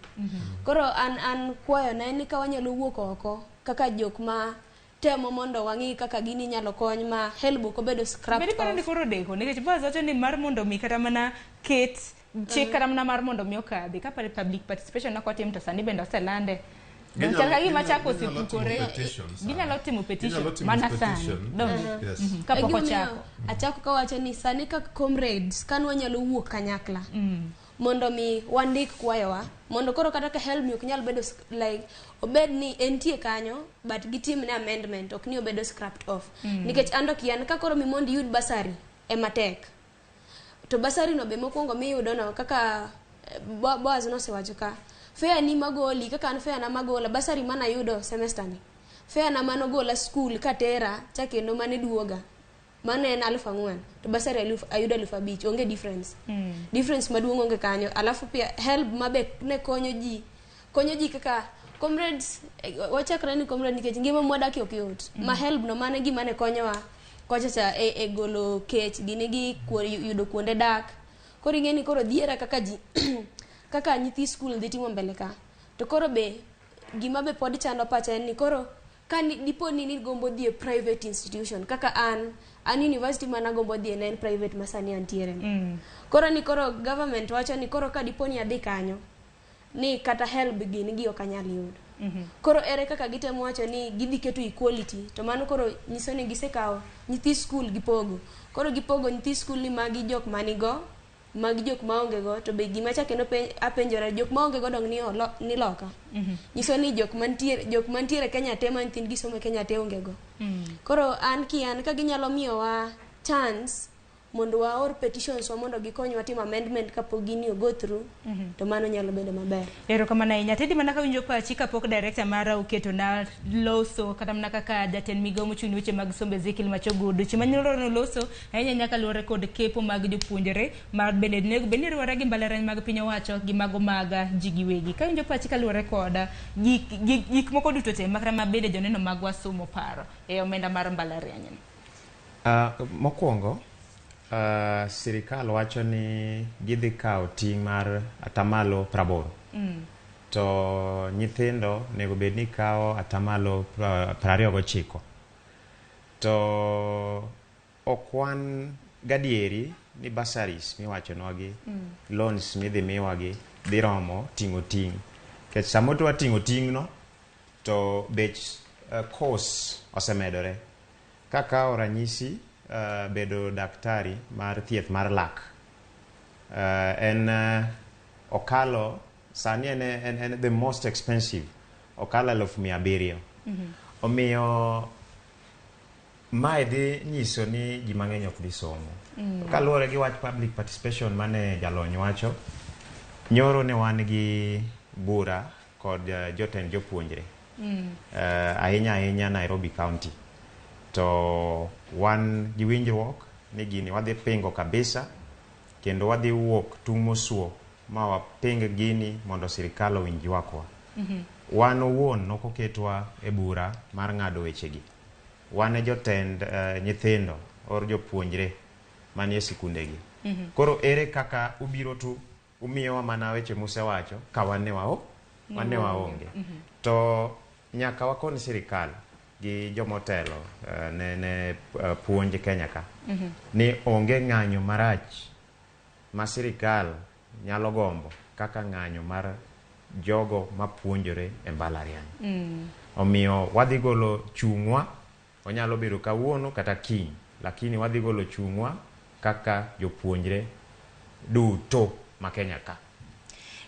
Koro an kwayo na en ni ka wanyalo wuok oko kaka jok ma temo mondo wang'i kaka gini nyalo kony ma HELB ok obedo scrapped Bende iparo ni off. koro deko nikech Boaz wacho ni mar mondo mi kata mana ket chik kata mana mar mondo mi okadhi ka public participation ok otim to sani bende oselande. Ginyalo- Chal ka gima ginyalo- chako ginyalo timo osepukore. petition sani. Ginyalo timo petition Ginyalo timo mana sani. petition. Donge? Yes. Kapok E gimomiyo ochako. Achako kawacho ni sani kaka comrades kan wanyalo wuok kanyakla mondo mi wandik kwayowa mondo koro kata ka HELB ok nyal bedo like obed ni entie kanyo but gitimne amendment ok ni obedo scrapped off. Nikech an to kian ka koro mi mondo iyud bursary ema tek. To bursary no be mokwongo miyudo no kaka Boaz nosewacho ka fare ni magoli kaka an fare na magola bursary manayudo semester ni fare na manogola school katera cha kendo mane duoga mano en 4,000 to bursary ayudo 5,000 onge difference. Difference maduong' onge kanyo. Alafu pia HELB mabe ne konyo ji kaka comrades wachakre ni comrade nikech ngima mwadakie ok yot. Ma HELB no mane gima ne konyowa kocha cha e golo kech gini gi yudo kuonde dak. Koro ing'e ni koro dhiera kaka ji kaka nyithi skul dhi timo mbele ka. To koro be gima be pod chando pacha en ni koro ka dipo ni nigombo dhi e private institution kaka an university mana gombo dhi ne en private ma sani antiere ni. Koro ni koro government wacho ni koro ka dipo ni adhi kanyo ni kata HELB gini gi ok anyal yudo. Koro ere kaka gitemo wacho ni gidhi keto equality to mano koro nyiso ni gisekawo nyithi skul gipogo. Koro gipogo nyithi skul ni magi jok manigo magi jok maonge go to be gima chak kendo apenjora jok maonge go dong ni loka. Nyiso ni jok mantiere Kenya te ma nyithindgi somo Kenya te onge go. Koro an kian ka ginyalo miyowa chance mondo waor petitions wa mondo gikonywa timo amendment kapok gini o go through, to mano nyalo bedo maber. Erokamano ahinya. Teddy, mana kawinjo pachi kapok director mara oketo na loso kata mana kaka jatend migao mochung' ne weche mag sombe Ezekiel Machogu odiochieng' manyoro noloso ahinya ahinya kaluwore kod kepo mag jopuonjre ma bende onego bed ni riwore gi mbalariany mag piny owacho gi mago mag ji giwegi. Kawinjo pachi kaluwore kod gik moko duto te makata ma bende joneno magwa somo paro e omenda mar mbalariany ni. Mokwongo, sirikal wacho ni gidhi kawo ting' mar atamalo 80. To nyithindo onego bed ni kawo atamalo 29. To ok wan gadieri ni bursaries miwachonwagi, loans midhi miwagi dhi romo ting'o ting'. Nikech sama odwa ting'o ting'no, to bech course osemedore. Kakawo ranyisi, bedo daktari mar thieth mar lak. En okalo sani en the most expensive, okalo 700,000. Omiyo mae dhi nyiso ni ji mang'eny ok dhi somo. Kaluwore gi wach public participation mane jalony wacho, nyoro ne wan gi bura kod jotend jopuonjre. Ahinya ahinya Nairobi County. To wan gi winjruok ni gini wadhi pingo kabisa kendo wadhi wuok tung' mosuo ma waping gini mondo sirikal owinj ywakwa. Wan owuon nokoketwa e bura mar ng'ado wechegi. Wan e jotend nyithindo or jopuonjre manie sikundegi. Koro ere kaka ubiro tu umiyowa mana weche musewacho ka wan ne waonge. To nyaka wakon sirikal gi jomotelo ne puonj Kenya ka ni onge ng'anyo marach ma sirikal nyalo gombo kaka ng'anyo mar jogo mapuonjore e mbalariany. Omiyo wadhi golo chung'wa, onyalo bedo kawuono kata kiny, lakini wadhi golo chung'wa kaka jopuonjre duto ma Kenya ka.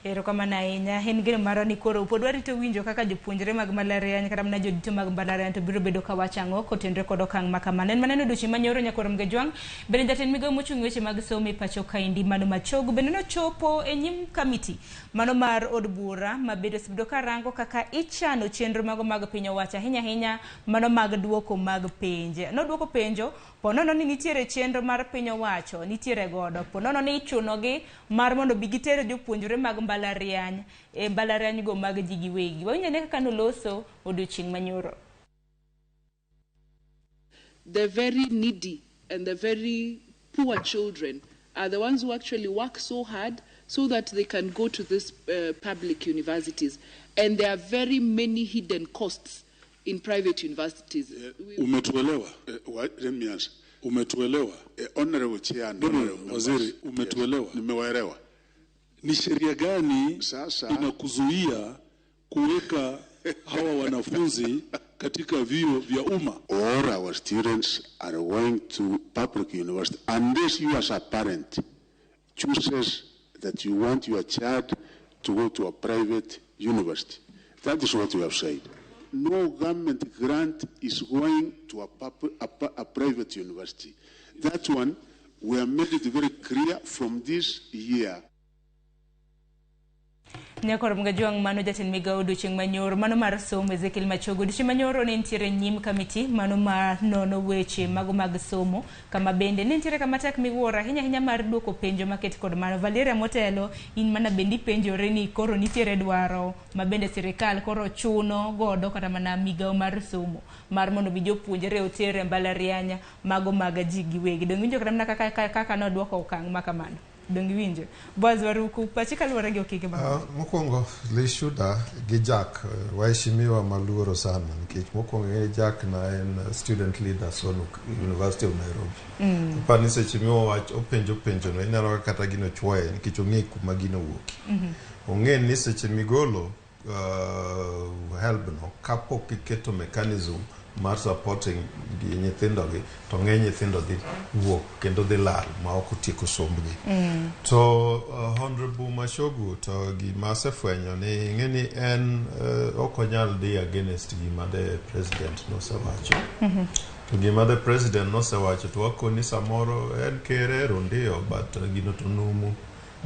Erokamano ahinya. En geno marwa ni koro pod warito winjo kaka jopuonjre mag mbalariany kata mana jodito mag mbalariany to biro bedo ka wacho ang'o kotenore kod okang' ma kamano. En maneno odiochieng' manyoro nyakoro Mgejwang' bende jatend migao mochung' weche mag somo e pacho kaendi mano Machogu bende nochopo e nyim kamiti mano mar od bura ma bende osebedo ka rango kaka ichano chenro mago mag piny owacho ahinya ahinya mano mag duoko mag penj. Noduoko penjo ponono ni nitiere chenro mar piny owacho nitiere godo ponono ni ichunogi mar mondo bi giter jopuonjre mag mbalariany e mbalariany go mag ji giwegi. Wawinjo ane kaka noloso odiochieng' manyoro. The very needy and the very poor children are the ones who actually work so hard so that they can go to these public universities. And there are very many hidden costs in private universities. Umetuelewa? Let me answer. Umetuelewa? Honorable Chair and No, no, honorable members. Waziri, umetuelewa? Yes, nimewaelewa. Ni sheria gani Sasa inakuzuia kuweka hawa wanafunzi katika vyuo vya umma? All our students are going to public university unless you as a parent chooses that you want your child to go to a private university. That is what we have said. No government grant is going to a private university. That one, we have made it very clear from this year. Nyakoro Mgajwang' mano jatend migao odiochieng' manyoro mano mar somo Ezekiel Machogu. Odiochieng' manyoro ne nitiere nyim kamiti mano mar nono weche mago mag somo kama bende ne nitiere kama tek miwuoro ahinya ahinya mar duoko penjo maket kod mano. Valeria Motelo, in mana bende ipenjore ni koro nitiere dwaro ma bende sirikal koro chuno godo kata mana migao mar somo mar mondo mi jopuonjre oter e mbalariany mago mag ji giwegi. Donge iwinjo kata mana kaka nodwoko okang' ma kamano? Donge iwinjo? Boaz Waruku, pachi kaluwore gi okenge mag Mokwongo Lishuda gi Jack, waheshimiwa maluoro sana nikech mokwongo ng'e Jack na en student leader Sonu University of Nairobi. Apani seche miwach openjo penjo no ineno ka kata gino chwoye nikech ong'e kuma gino wuokie. Ong'e ni seche migolo helb no kapok iketo mechanism mar supporting gi nyithindo gi to ng'eny nyithindo dhi wuok kendo dhi lal ma ok otieko sombgi. To Honorable Machogu to gima asefwenyo ni ing'e ni en ok onyal dhi against gima the president nosewacho. To gima the president nosewacho to wakoni samoro en ker ero ndio but gino to numu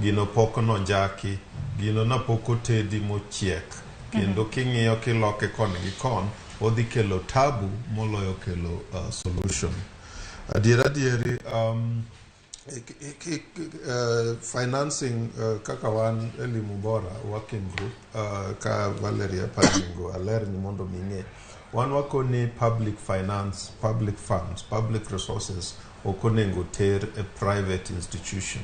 gino pok nonjaki gino na pok otedi mochiek kendo king'iyo kiloke kon gi kon odhi kelo tabu moloyo kelo solution. Adier adieri financing kaka wan Elimu Bora working group ka Valeria Paringo aler ni mondo ming'e wan wakoni public finance, public funds, public resources ok onego ter e private institution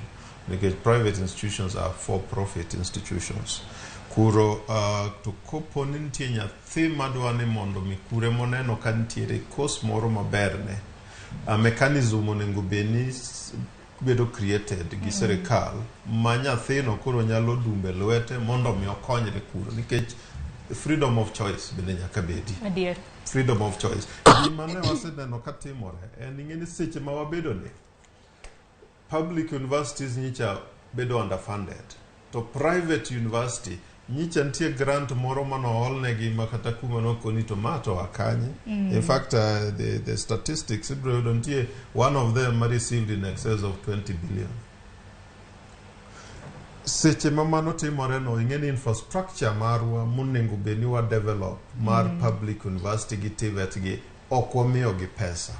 nikech private institutions are for profit institutions. Kuro to kopo ni nitie nyathi madwa ni mondo mi kure moneno ka nitiere course moro maberne mechanism onego bed ni bedo created gi sirikal ma nyathino koro nyalo dumbe lwete mondo mi okonyre kuro nikech freedom of choice bende nyaka bedi. Adier. Freedom of choice. Gima ne waseneno ka timore en ing'e ni seche ma wabedo ni public universities nyicha bedo underfunded to private university nyicha nitie grant moro manoolnegi ma kata kuma nokoni to ma to akanye. In fact the statistics ibiro yudo nitie one of them ma received in excess of 20 billion. Seche ma mano timore no ing'e ni infrastructure marwa monego bed ni wa develop mar public university gi TVET gi ok wamiyo gi pesa.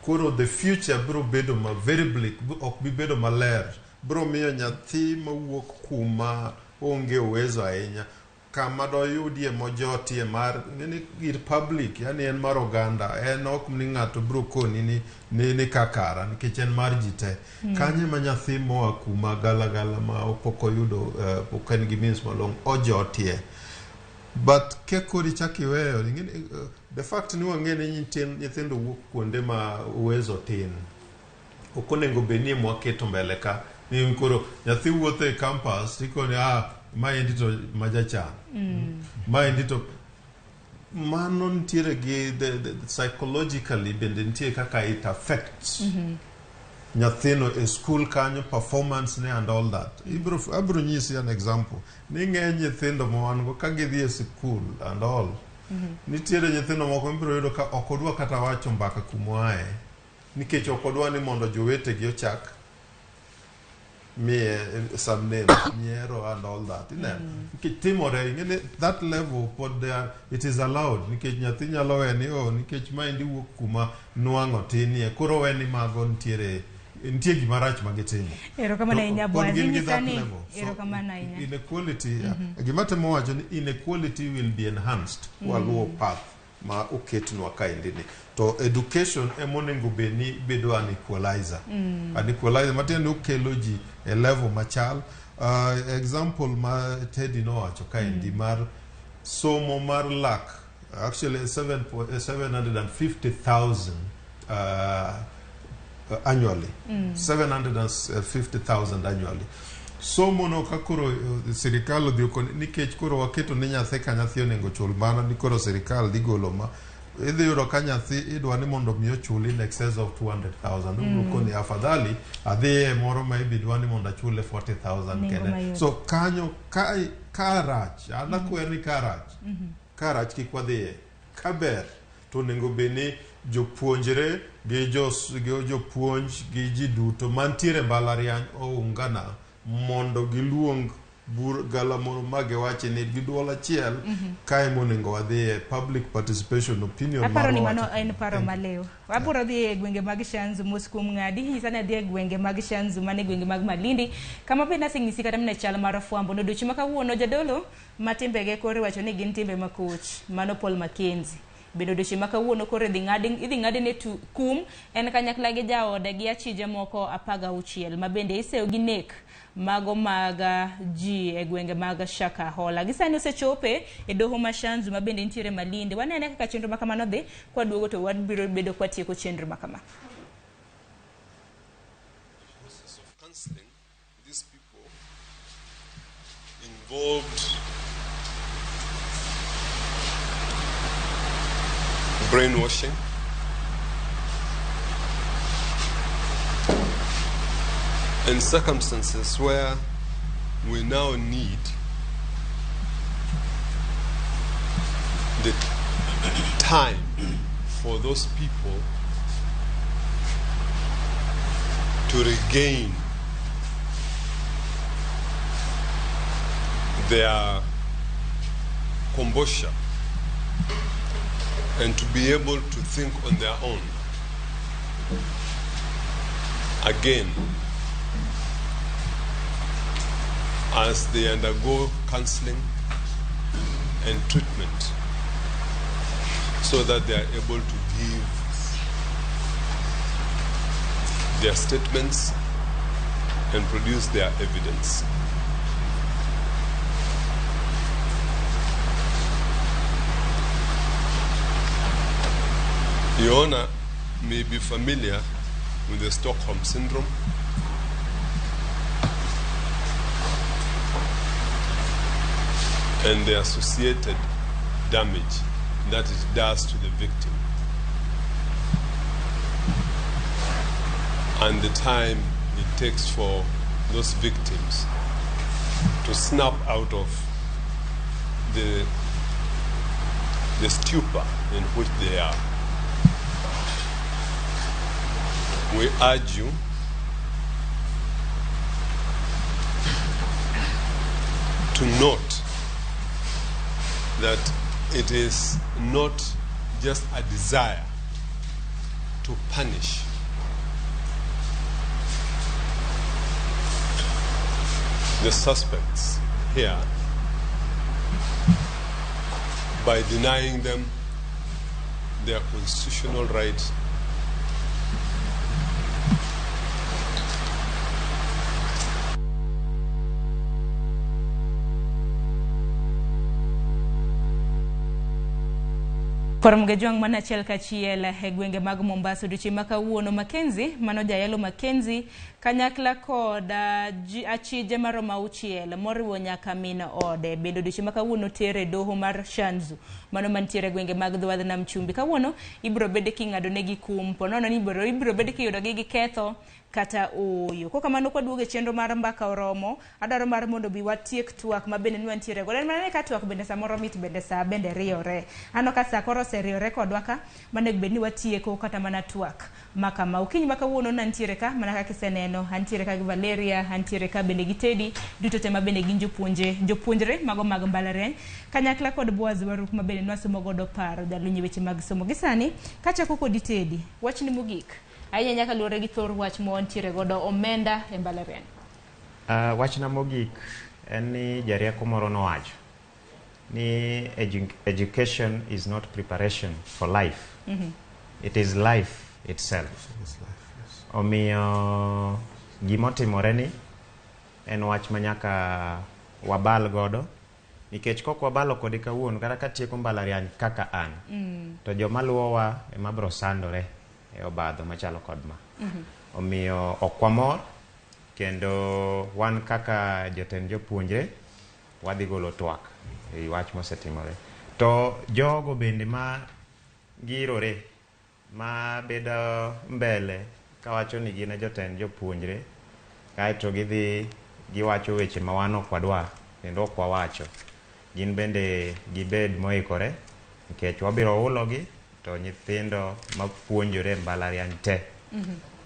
Koro the future biro bedo ma very bleak, ok bi bedo maler. Biro miyo nyathi mawuok kuma onge uwezo ahinya kama doyudie mojotie mar ng'eni gir public yani en mar oganda en ok ni ng'ato biro koni ni kakara nikech en mar ji te. Kanye ma nyathi moa kuma galagala ma pok oyudo pok en gi means malong'o ojotie. But ke koro ichak iweyo the fact ni wang'e ni nyithindo wuok kuonde ma uwezo tin ok onego bed ni mwaketo mbele ka ni koro nyathi wuotho e campus ikoni maendi to majachan maendi to mano nitiere gi the psychologically bende nitie kaka it affects nyathino e school kanyo performance ne and all that. Abiro nyisi an example ni ng'eny nyithindo ma wan go ka gidhi e school and all nitiere nyithindo moko mibiro yudo ka ok odwa kata wacho mbaka kumoaye nikech ok odwa ni mondo jowetegi ochak miye some names nyiero and all that ineno nikech timore ing'e ni that level pod it is allowed nikech nyathi nyalo we ni nikech maendi wuok kuma nwang'o tinie koro we ni mago nitiere nitie gima rach ma gitimo. Erokamano ahinya Pod bwana. gin gi Inyisa that ni level. So, erokamano ahinya. inequality gima temo wacho ni inequality will be enhanced waluwo path ma oketnwa kaendi ni to education emonego bed ni bedo an equalizer. An equalizer matiende ni okelo ji e level machal. Example ma Teddy nowacho kaendi mar somo mar lak actually 750,000 annually. 750,000 annually. Somo no ka koro sirikal odhi okoni nikech koro waketo ni nyathi ka nyathi onego chul mano ni koro sirikal dhi golo ma idhi yudo ka nyathi idwa ni mondo mi ochul in excess of 200,000 obiro koni afadhali adhiye moro ma ibidwa ni mondo achule 40,000 Nengo kende. mayot. So kanyo ka rach an akwer ni ka rach ka rach kik wadhiye ka ber to onego bed ni jopuonjre gi jopuonj gi ji duto mantiere mbalariany oungana mondo giluong bur gala moro ma giwachi ni gi duol achiel kae monego wadhiye public participation opinion Aparo ni marwa mano wacho. en paro malew. Wabiro dhi e gwenge mag Shanzu mos kuom ng'adi. Nyisa ni adhi e gwenge mag Shanzu mane gwenge mag Malindi. Kama bende asenyisi kata mana chal mar fwambo. Odiochieng' ma kawuono jadolo ma timbege koro iwacho ni gin timbe makoch. Mano Paul Mackenzie. Bende odiochieng' ma kawuono koro idhi ng'adi ne kum en kanyakla gi jaode gi achije moko 16 ma bende iseyo gi nek mago mag ji e gwenge mag Shakahola. Gisani osechope e doho ma Shanzu ma bende nitiere Malindi. Wanene kaka chenro ma kamano dhi, kwaduogo to wabiro bedo kwatieko chenro ma kama. Process of counseling these people involved brainwashing, and circumstances where we now need the time for those people to regain their composure and to be able to think on their own again as they undergo counseling and treatment so that they are able to give their statements and produce their evidence. Your Honor may be familiar with the Stockholm Syndrome. And the associated damage that it does to the victim, and the time it takes for those victims to snap out of the stupor in which they are. We urge you to note that it is not just a desire to punish the suspects here by denying them their constitutional right Koro Mgejwang' mana achiel kachiel e gwenge mag Mombasa odiochieng' ma kawuono Mackenzie mano jayalo Mackenzie kanyakla kod achije maromo 6 moriwo nyaka min ode bende odiochieng' ma kawuono tere doho mar Shanzu mano mantiere e gwenge mag dho wadh nam chumbi. Kawuono ibiro bed king'ado negi kum ponono ni ibiro bed kiyudogi gi ketho kata ooyo. Kokamano kwaduogo e chenro mar mbaka oromo, adwaro mar mondo bi watiek twak ma bende nwantiere godo. En mana ni ka twak bende samoro mit bende saa bende riyore. Aneno ka saa koro oseriyore kodwa ka, manego bed ni watieko kata mana twak ma kama. Okinyi ma kawuono nantiere ka, mana kaka iseneno, antiere ka gi Valeria, antiere ka bende gi Teddy, duto te ma bende gin jopuonjre mago mag mbalariany, kanyakla kod Boaz Waruk ma bende nwasomo godo paro, jalony e weche mag somo. Gi sani, kachako kodi Teddy, wachni mogik. Ahinya nyaka luwore gi thor wach ma wantiere godo omenda e mbalariany. Wachna mogik en ni jarieko moro nowacho ni education is not preparation for life. It is life itself. Omiyo gimotimore ni en wach ma nyaka wabal godo nikech kok wabalo kode kawuono kata katieko mbalariany kaka an to joma luwowa ema biro sandore e obadho machalo kod ma. Omiyo ok wamor kendo wan kaka jotend jopuonjre wadhi golo twak e wach mosetimore. To jogo bende ma girore ma bedo mbele kawacho ni gin e jotend jopuonjre kaeto gidhi giwacho weche ma wan ok wadwar kendo ok wawacho, gin bende gibed moikore nikech wabiro hulogi to nyithindo mapuonjore e mbalariany te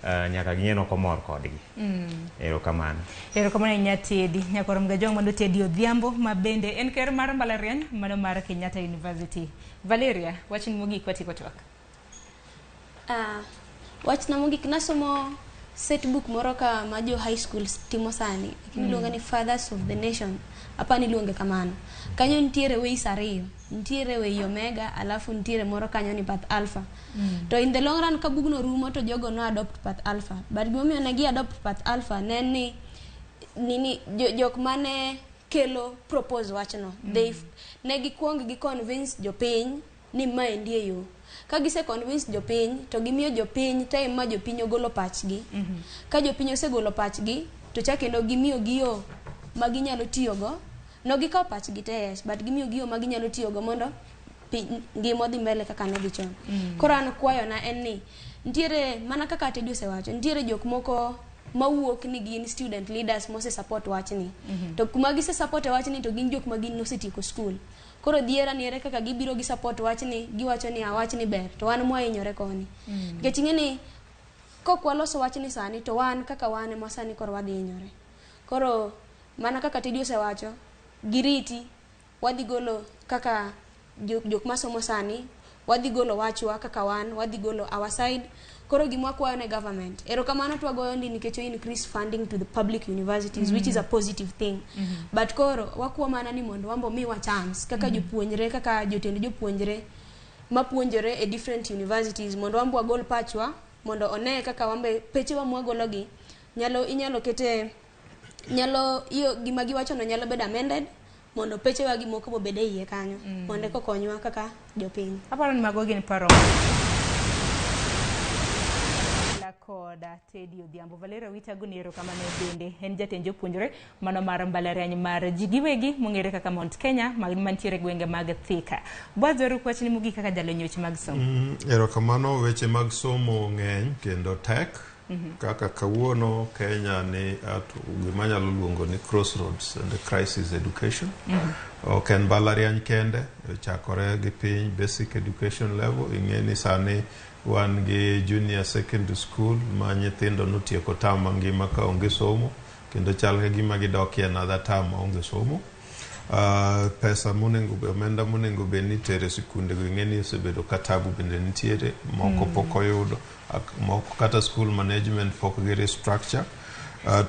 nyaka ging'e ni ok omor kodgi. Erokamano. Erokamano ahinya Teddy. Nyakoro Mgajwang' mondo Teddy Odhiambo ma bende en ker mar mbalariany mano mar Kenyatta University. Valeria, wachni mogik watieko twak. Wachna mogik, nasomo set book moro ka ma jo high school timo sani, lakini iluonge ni Fathers of the Nation, apani iluonge kamano. Kanyo nitiere ways ariyo, nitiere way omega alafu nitiere moro kanyo ni path alpha. To in the long run ka bugno rumo to jogo no adopt path alpha. But gimomiyo ne gi adopt path alpha ne en ni nini jok mane kelo propose wachno. They ne gikuong gi convince jopiny ni maendi e yo. Ka gise convince jopiny to gimiyo jopiny time ma jopiny ogolo pachgi. Ka jopiny osegolo pachgi to chak kendo gimiyo gi yo ma ginyalo tiyogo. No gikawo pachgi te yes, but gimiyo gi yo ma ginyalo tiyogo mondo ngima odhi mbele kaka nodhi chon. Koro an kwayona en ni nitiere mana kaka Teddy osewacho, nitiere jok moko mawuok ni gin student leaders mose support wachni. To kuma gise support wachni to gin jok ma gin nosetieko school. Koro dhiera ni ere kaka gibiro gi support wachni, giwacho ni wachni ber, to wan mwahinyore koni. Nikech ing'e ni Kok waloso wachni sani to wan kaka wan ema sani koro wadhi hinyore. Koro mana kaka Teddy osewacho, giriti wadhi golo kaka jok masomo sani, wadhi golo wachwa kaka wan, wadhi golo our side. Koro gima wakwayo ne government, erokamano to wagoyo ndi nikech o increase funding to the public universities, which is a positive thing. But koro wakwa mana ni mondo wambo miwa chance kaka jopuonjre, kaka jotend jopuonjre mapuonjore e different universities, mondo wambo wagol pachwa mondo one kaka wambe pechewa mwagologi nyalo inyalo kete nyalo iyo gima giwachono nyalo bedo amended mondo pechewa gi moko bobed e iye kanyo mondo eka okonywa kaka jopiny. Aparo ni mago gin paro koda Teddy Odhiambo. Valeria Witago ni erokamano bende en jatend jopuonjre mano mar mbalariany mar ji giwegi mong'ere kaka Mount Kenya mantiere gwenge mag Thika. Boaz weru wachni mogik kaka jalony weche mag somo. Erokamano, weche mag somo ng'eny kendo tek. Kaka kawuono Kenya ni at gima anyalo luongo ni crossroads and the crisis education. Ok en mbalariany kende, ochakore gi piny basic education level. Ing'e ni sani wan gi junior secondary school ma nyithindo notieko term mangima ka onge somo, kendo chal ka gima gidokie another term maonge somo. Pesa monego omenda monego bed ni itere sikunde go ing'e ni osebedo ka tabu bende nitiere moko pok oyudo moko kata school management pok gi restructure.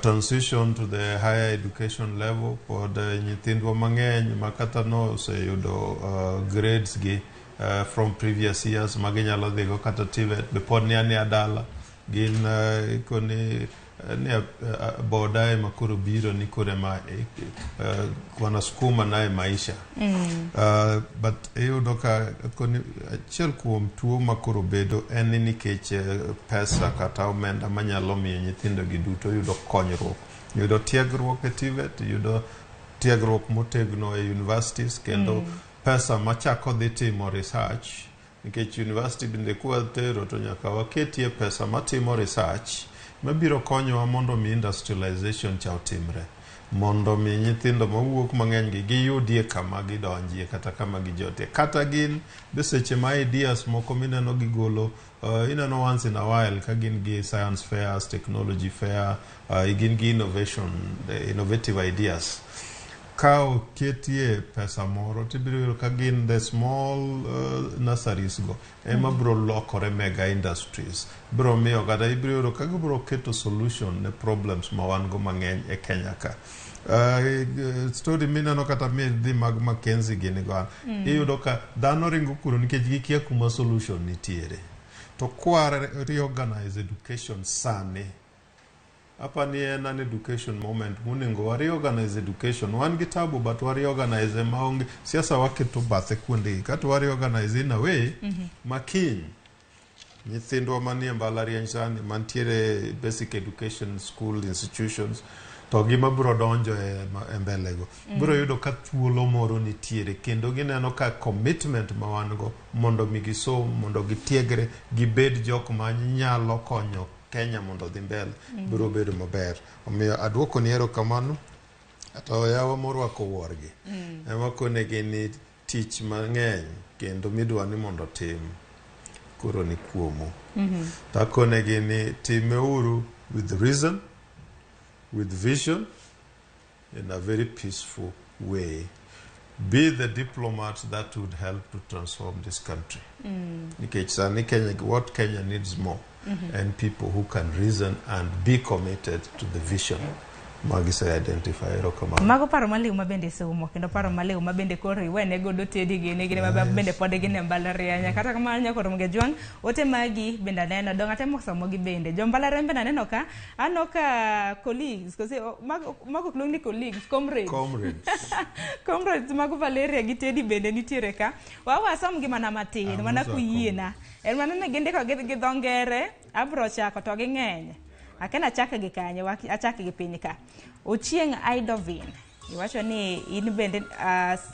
Transition to the higher education level pod nyithindwa mang'eny ma kata no oseyudo grades gi from previous years ma ginyalo dhigo kata TVET be pod ni ania dala gin ikoni ni boda ema koro biro ni koro ema wanasukuma naye maisha. But iyudo ka koni achiel kuom tuo ma koro bedo en ni nikech pesa kata omenda manyalo miyo nyithindo gi duto yudo konyruok, yudo tiegruok e TVET, yudo tiegruok motegno e universities kendo pesa machako dhi timo research, nikech university bende kwatero to nyaka waketie pesa matimo research mabiro konyowa mondo mi industrialization cha otimre, mondo mi nyithindo mawuok mang'eny gi giyudie kama gidonjie kata kama gijotie, kata gin be seche ma ideas moko mineno gigolo ineno once in a while ka gin gi science fairs, technology fair, gin gi innovation, innovative ideas. Ka oketie pesa moro tibiro yudo ka gin the small nurseries go ema biro lokore mega industries, biro miyo kata ibiro yudo ka gibiro keto solution ne problems ma wan go mang'eny e Kenya ka. Story mineno kata midhi mag Mackenzie gini go iyudo ka dhano ringo kuro nikech gikia kuma solution nitiere. To kwa reorganize education sani, apa ni en an education moment monego wa reorganize education. Wan gi tabu but wa reorganize maonge siasa, waketo bathe kuondegi kato wa reorganize in a way ma kiny nyithindwa manie mbalariany sani mantiere basic education school institutions to gima biro donjo e mbele go biro yudo ka thuolo moro nitiere kendo gineno ka commitment ma wan go mondo mi gisom, mondo gitiegre, gibed jok ma nyalo konyo Kenya mondo odhi mbele biro bedo maber. Omiyo aduoko ni erokamano to yawa morwako wuorgi ema konegi ni tich mang'eny kendo midwa ni mondo tim koro ni kuomu. To akonegi ni timeuru with reason, with vision, in a very peaceful way. Be the diplomat that would help to transform this country. Nikech sani Kenya, what Kenya needs more and people who can reason and be committed to the vision magise identify. Erokamano. Mago paro maliw ma bende somo kendo paro maliw ma bende koro iwene godo Teddy gini gini ma bende pod gin e mbalariany. Kata kamano nyakoro Mgejwang' ote magi bende aneno dong atemo somo gi bende jo mbalariany bende aneno ka aneno ka colleagues kose mago ok luong ni colleagues, comrades. Comrades. Comrades mago Valeria gi Teddy bende nitiere ka wawasom gi mana matin mana Amusa. Kuyiena en mana ne gindiko gi dho ngere abro chako to ging'eny akena achak gi kanye achak gi piny ka. Ochieng Idovin iwacho ni in bende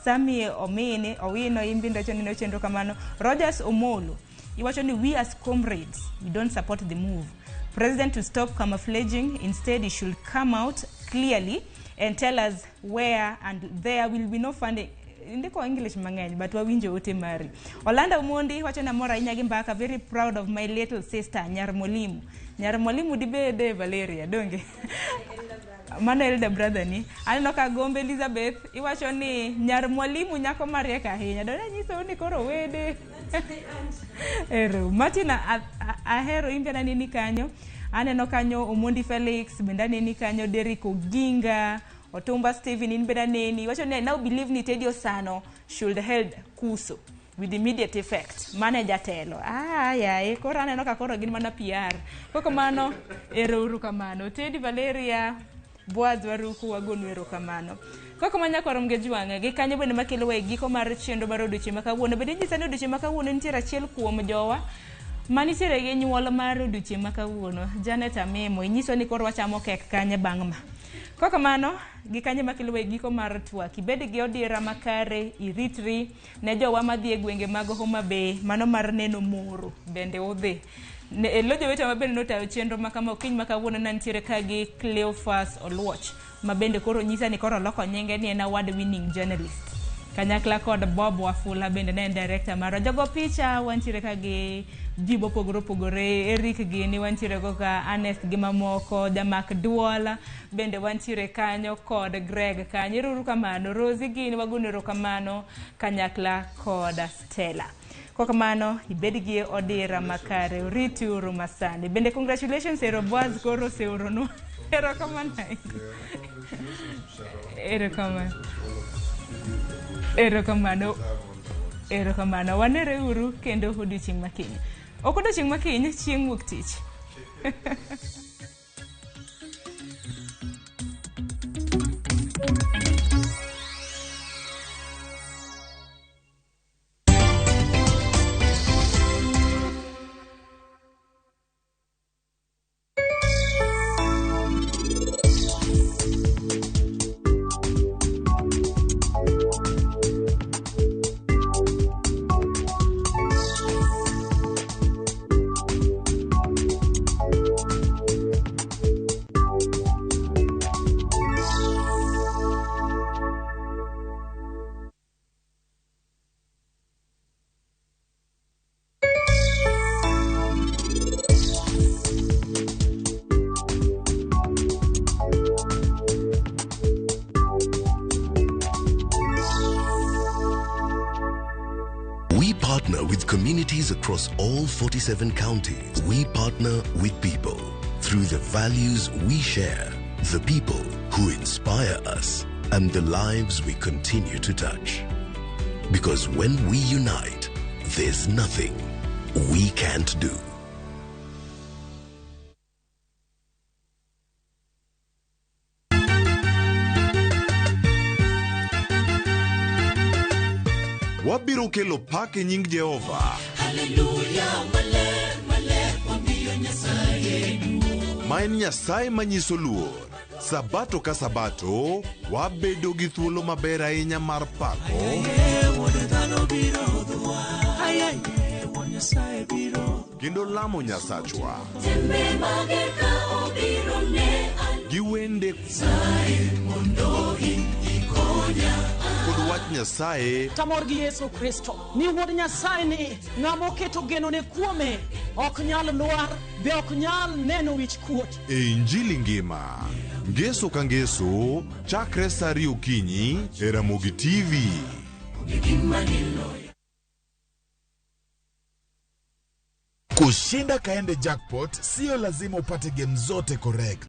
Sami Omini Owino in bende wacho ni nochenro kamano. Rogers Omolo iwacho ni we as comrades, we don't support the move. President to stop camouflaging, instead he should come out clearly and tell us where and there will be no funding. Indiko English mang'eny but wawinjo ote mari. Olanda Omondi wacho ni amor ahinya gi mbaka, very proud of my little sister Nyar Molimu. Nyar mwalimu dibede Valeria donge. Mano elder brother ni. Aneno ka Gombe Elizabeth iwacho ni nyar mwalimu nyako mariek ahinya. Dona nyiso ni koro wede. Ero Martina ahero imbe aneni kanyo. Aneno kanyo Omondi Felix bende aneni kanyo, Derrick Oginga, Otumba Steven in bende aneni. Wacho ni I now believe ni Teddy Osano should held Kuso with immediate effect. Mane jatelo. Yae koro aneno ka koro gin mana PR. Koko mano ero uru kamano. Teddy Valeria Boaz Waruku wagonu ero kamano. Koko manya korom ge jwang'e gi kanyo bende makelo e giko mar chenro mar odiochieng' ma kawuono. Bende nyisa ni odiochieng' ma kawuono nitiere achiel kuom jowa manitiere gi nyuol mar odiochieng' ma kawuono. Janet Amemo inyiso ni koro wachamo kek kanye bang' ma. Koko mano gi kanyo makelo e giko mar twak. Ibed gi odira makare, iritri ne jowa madhi e gwenge mag Homa Bay, mano mar neno moro bende udhi. Elo jowete ma bende notayo chenro ma kama okinyi ma kawuono nantiere ka gi Cleophas Oluoch ma bende koro nyisa ni koro oloko nyinge ni en award winning journalist. Kanyakla kod Bob Wafula bende ne en director marwa. Jogo picha wantiere ka gi ji mopogore opogore, Eric gini wantiere go ka Ernest gi mamoko, Jamak Duola bende wantiere kanyo kod Greg kanyo. Ero uru kamano, Rosie gini wagono erokamano kanyakla kod Stella. Kokamano ibed gi odira makare, oriti uru masani. Bende congratulations ero Boaz koro oseuronwa. Erokamano. Erokamano. Erokamano. Erokamano. Wanere uru kendo odiochieng' makiny. Ok odiochieng' makiny, chieng' wuok tich. Communities across all 47 counties, we partner with people through the values we share, the people who inspire us, and the lives we continue to touch. Because when we unite, there's nothing we can't do. Wabiro kelo pak e nying Jehova. Haleluya, maler, maler, wamiyo Nyasaye duong'. Ma en Nyasaye manyiso luor. Sabato ka sabato, wabedo gi thuolo maber ahinya mar pako. Kendo lamo Nyasachwa. Gi wende kod wach Nyasaye. Tamor gi Yesu Kristo ni wuod Nyasaye ni ng'ama oketo genone kuome ok nyal lwar be ok nyal neno wich kuot. E Injili ngima ngeso ka ngeso chakre saa ariyo okinyi e Ramogi TV. Kushinda Kaende Jackpot sio lazima upate game zote correct.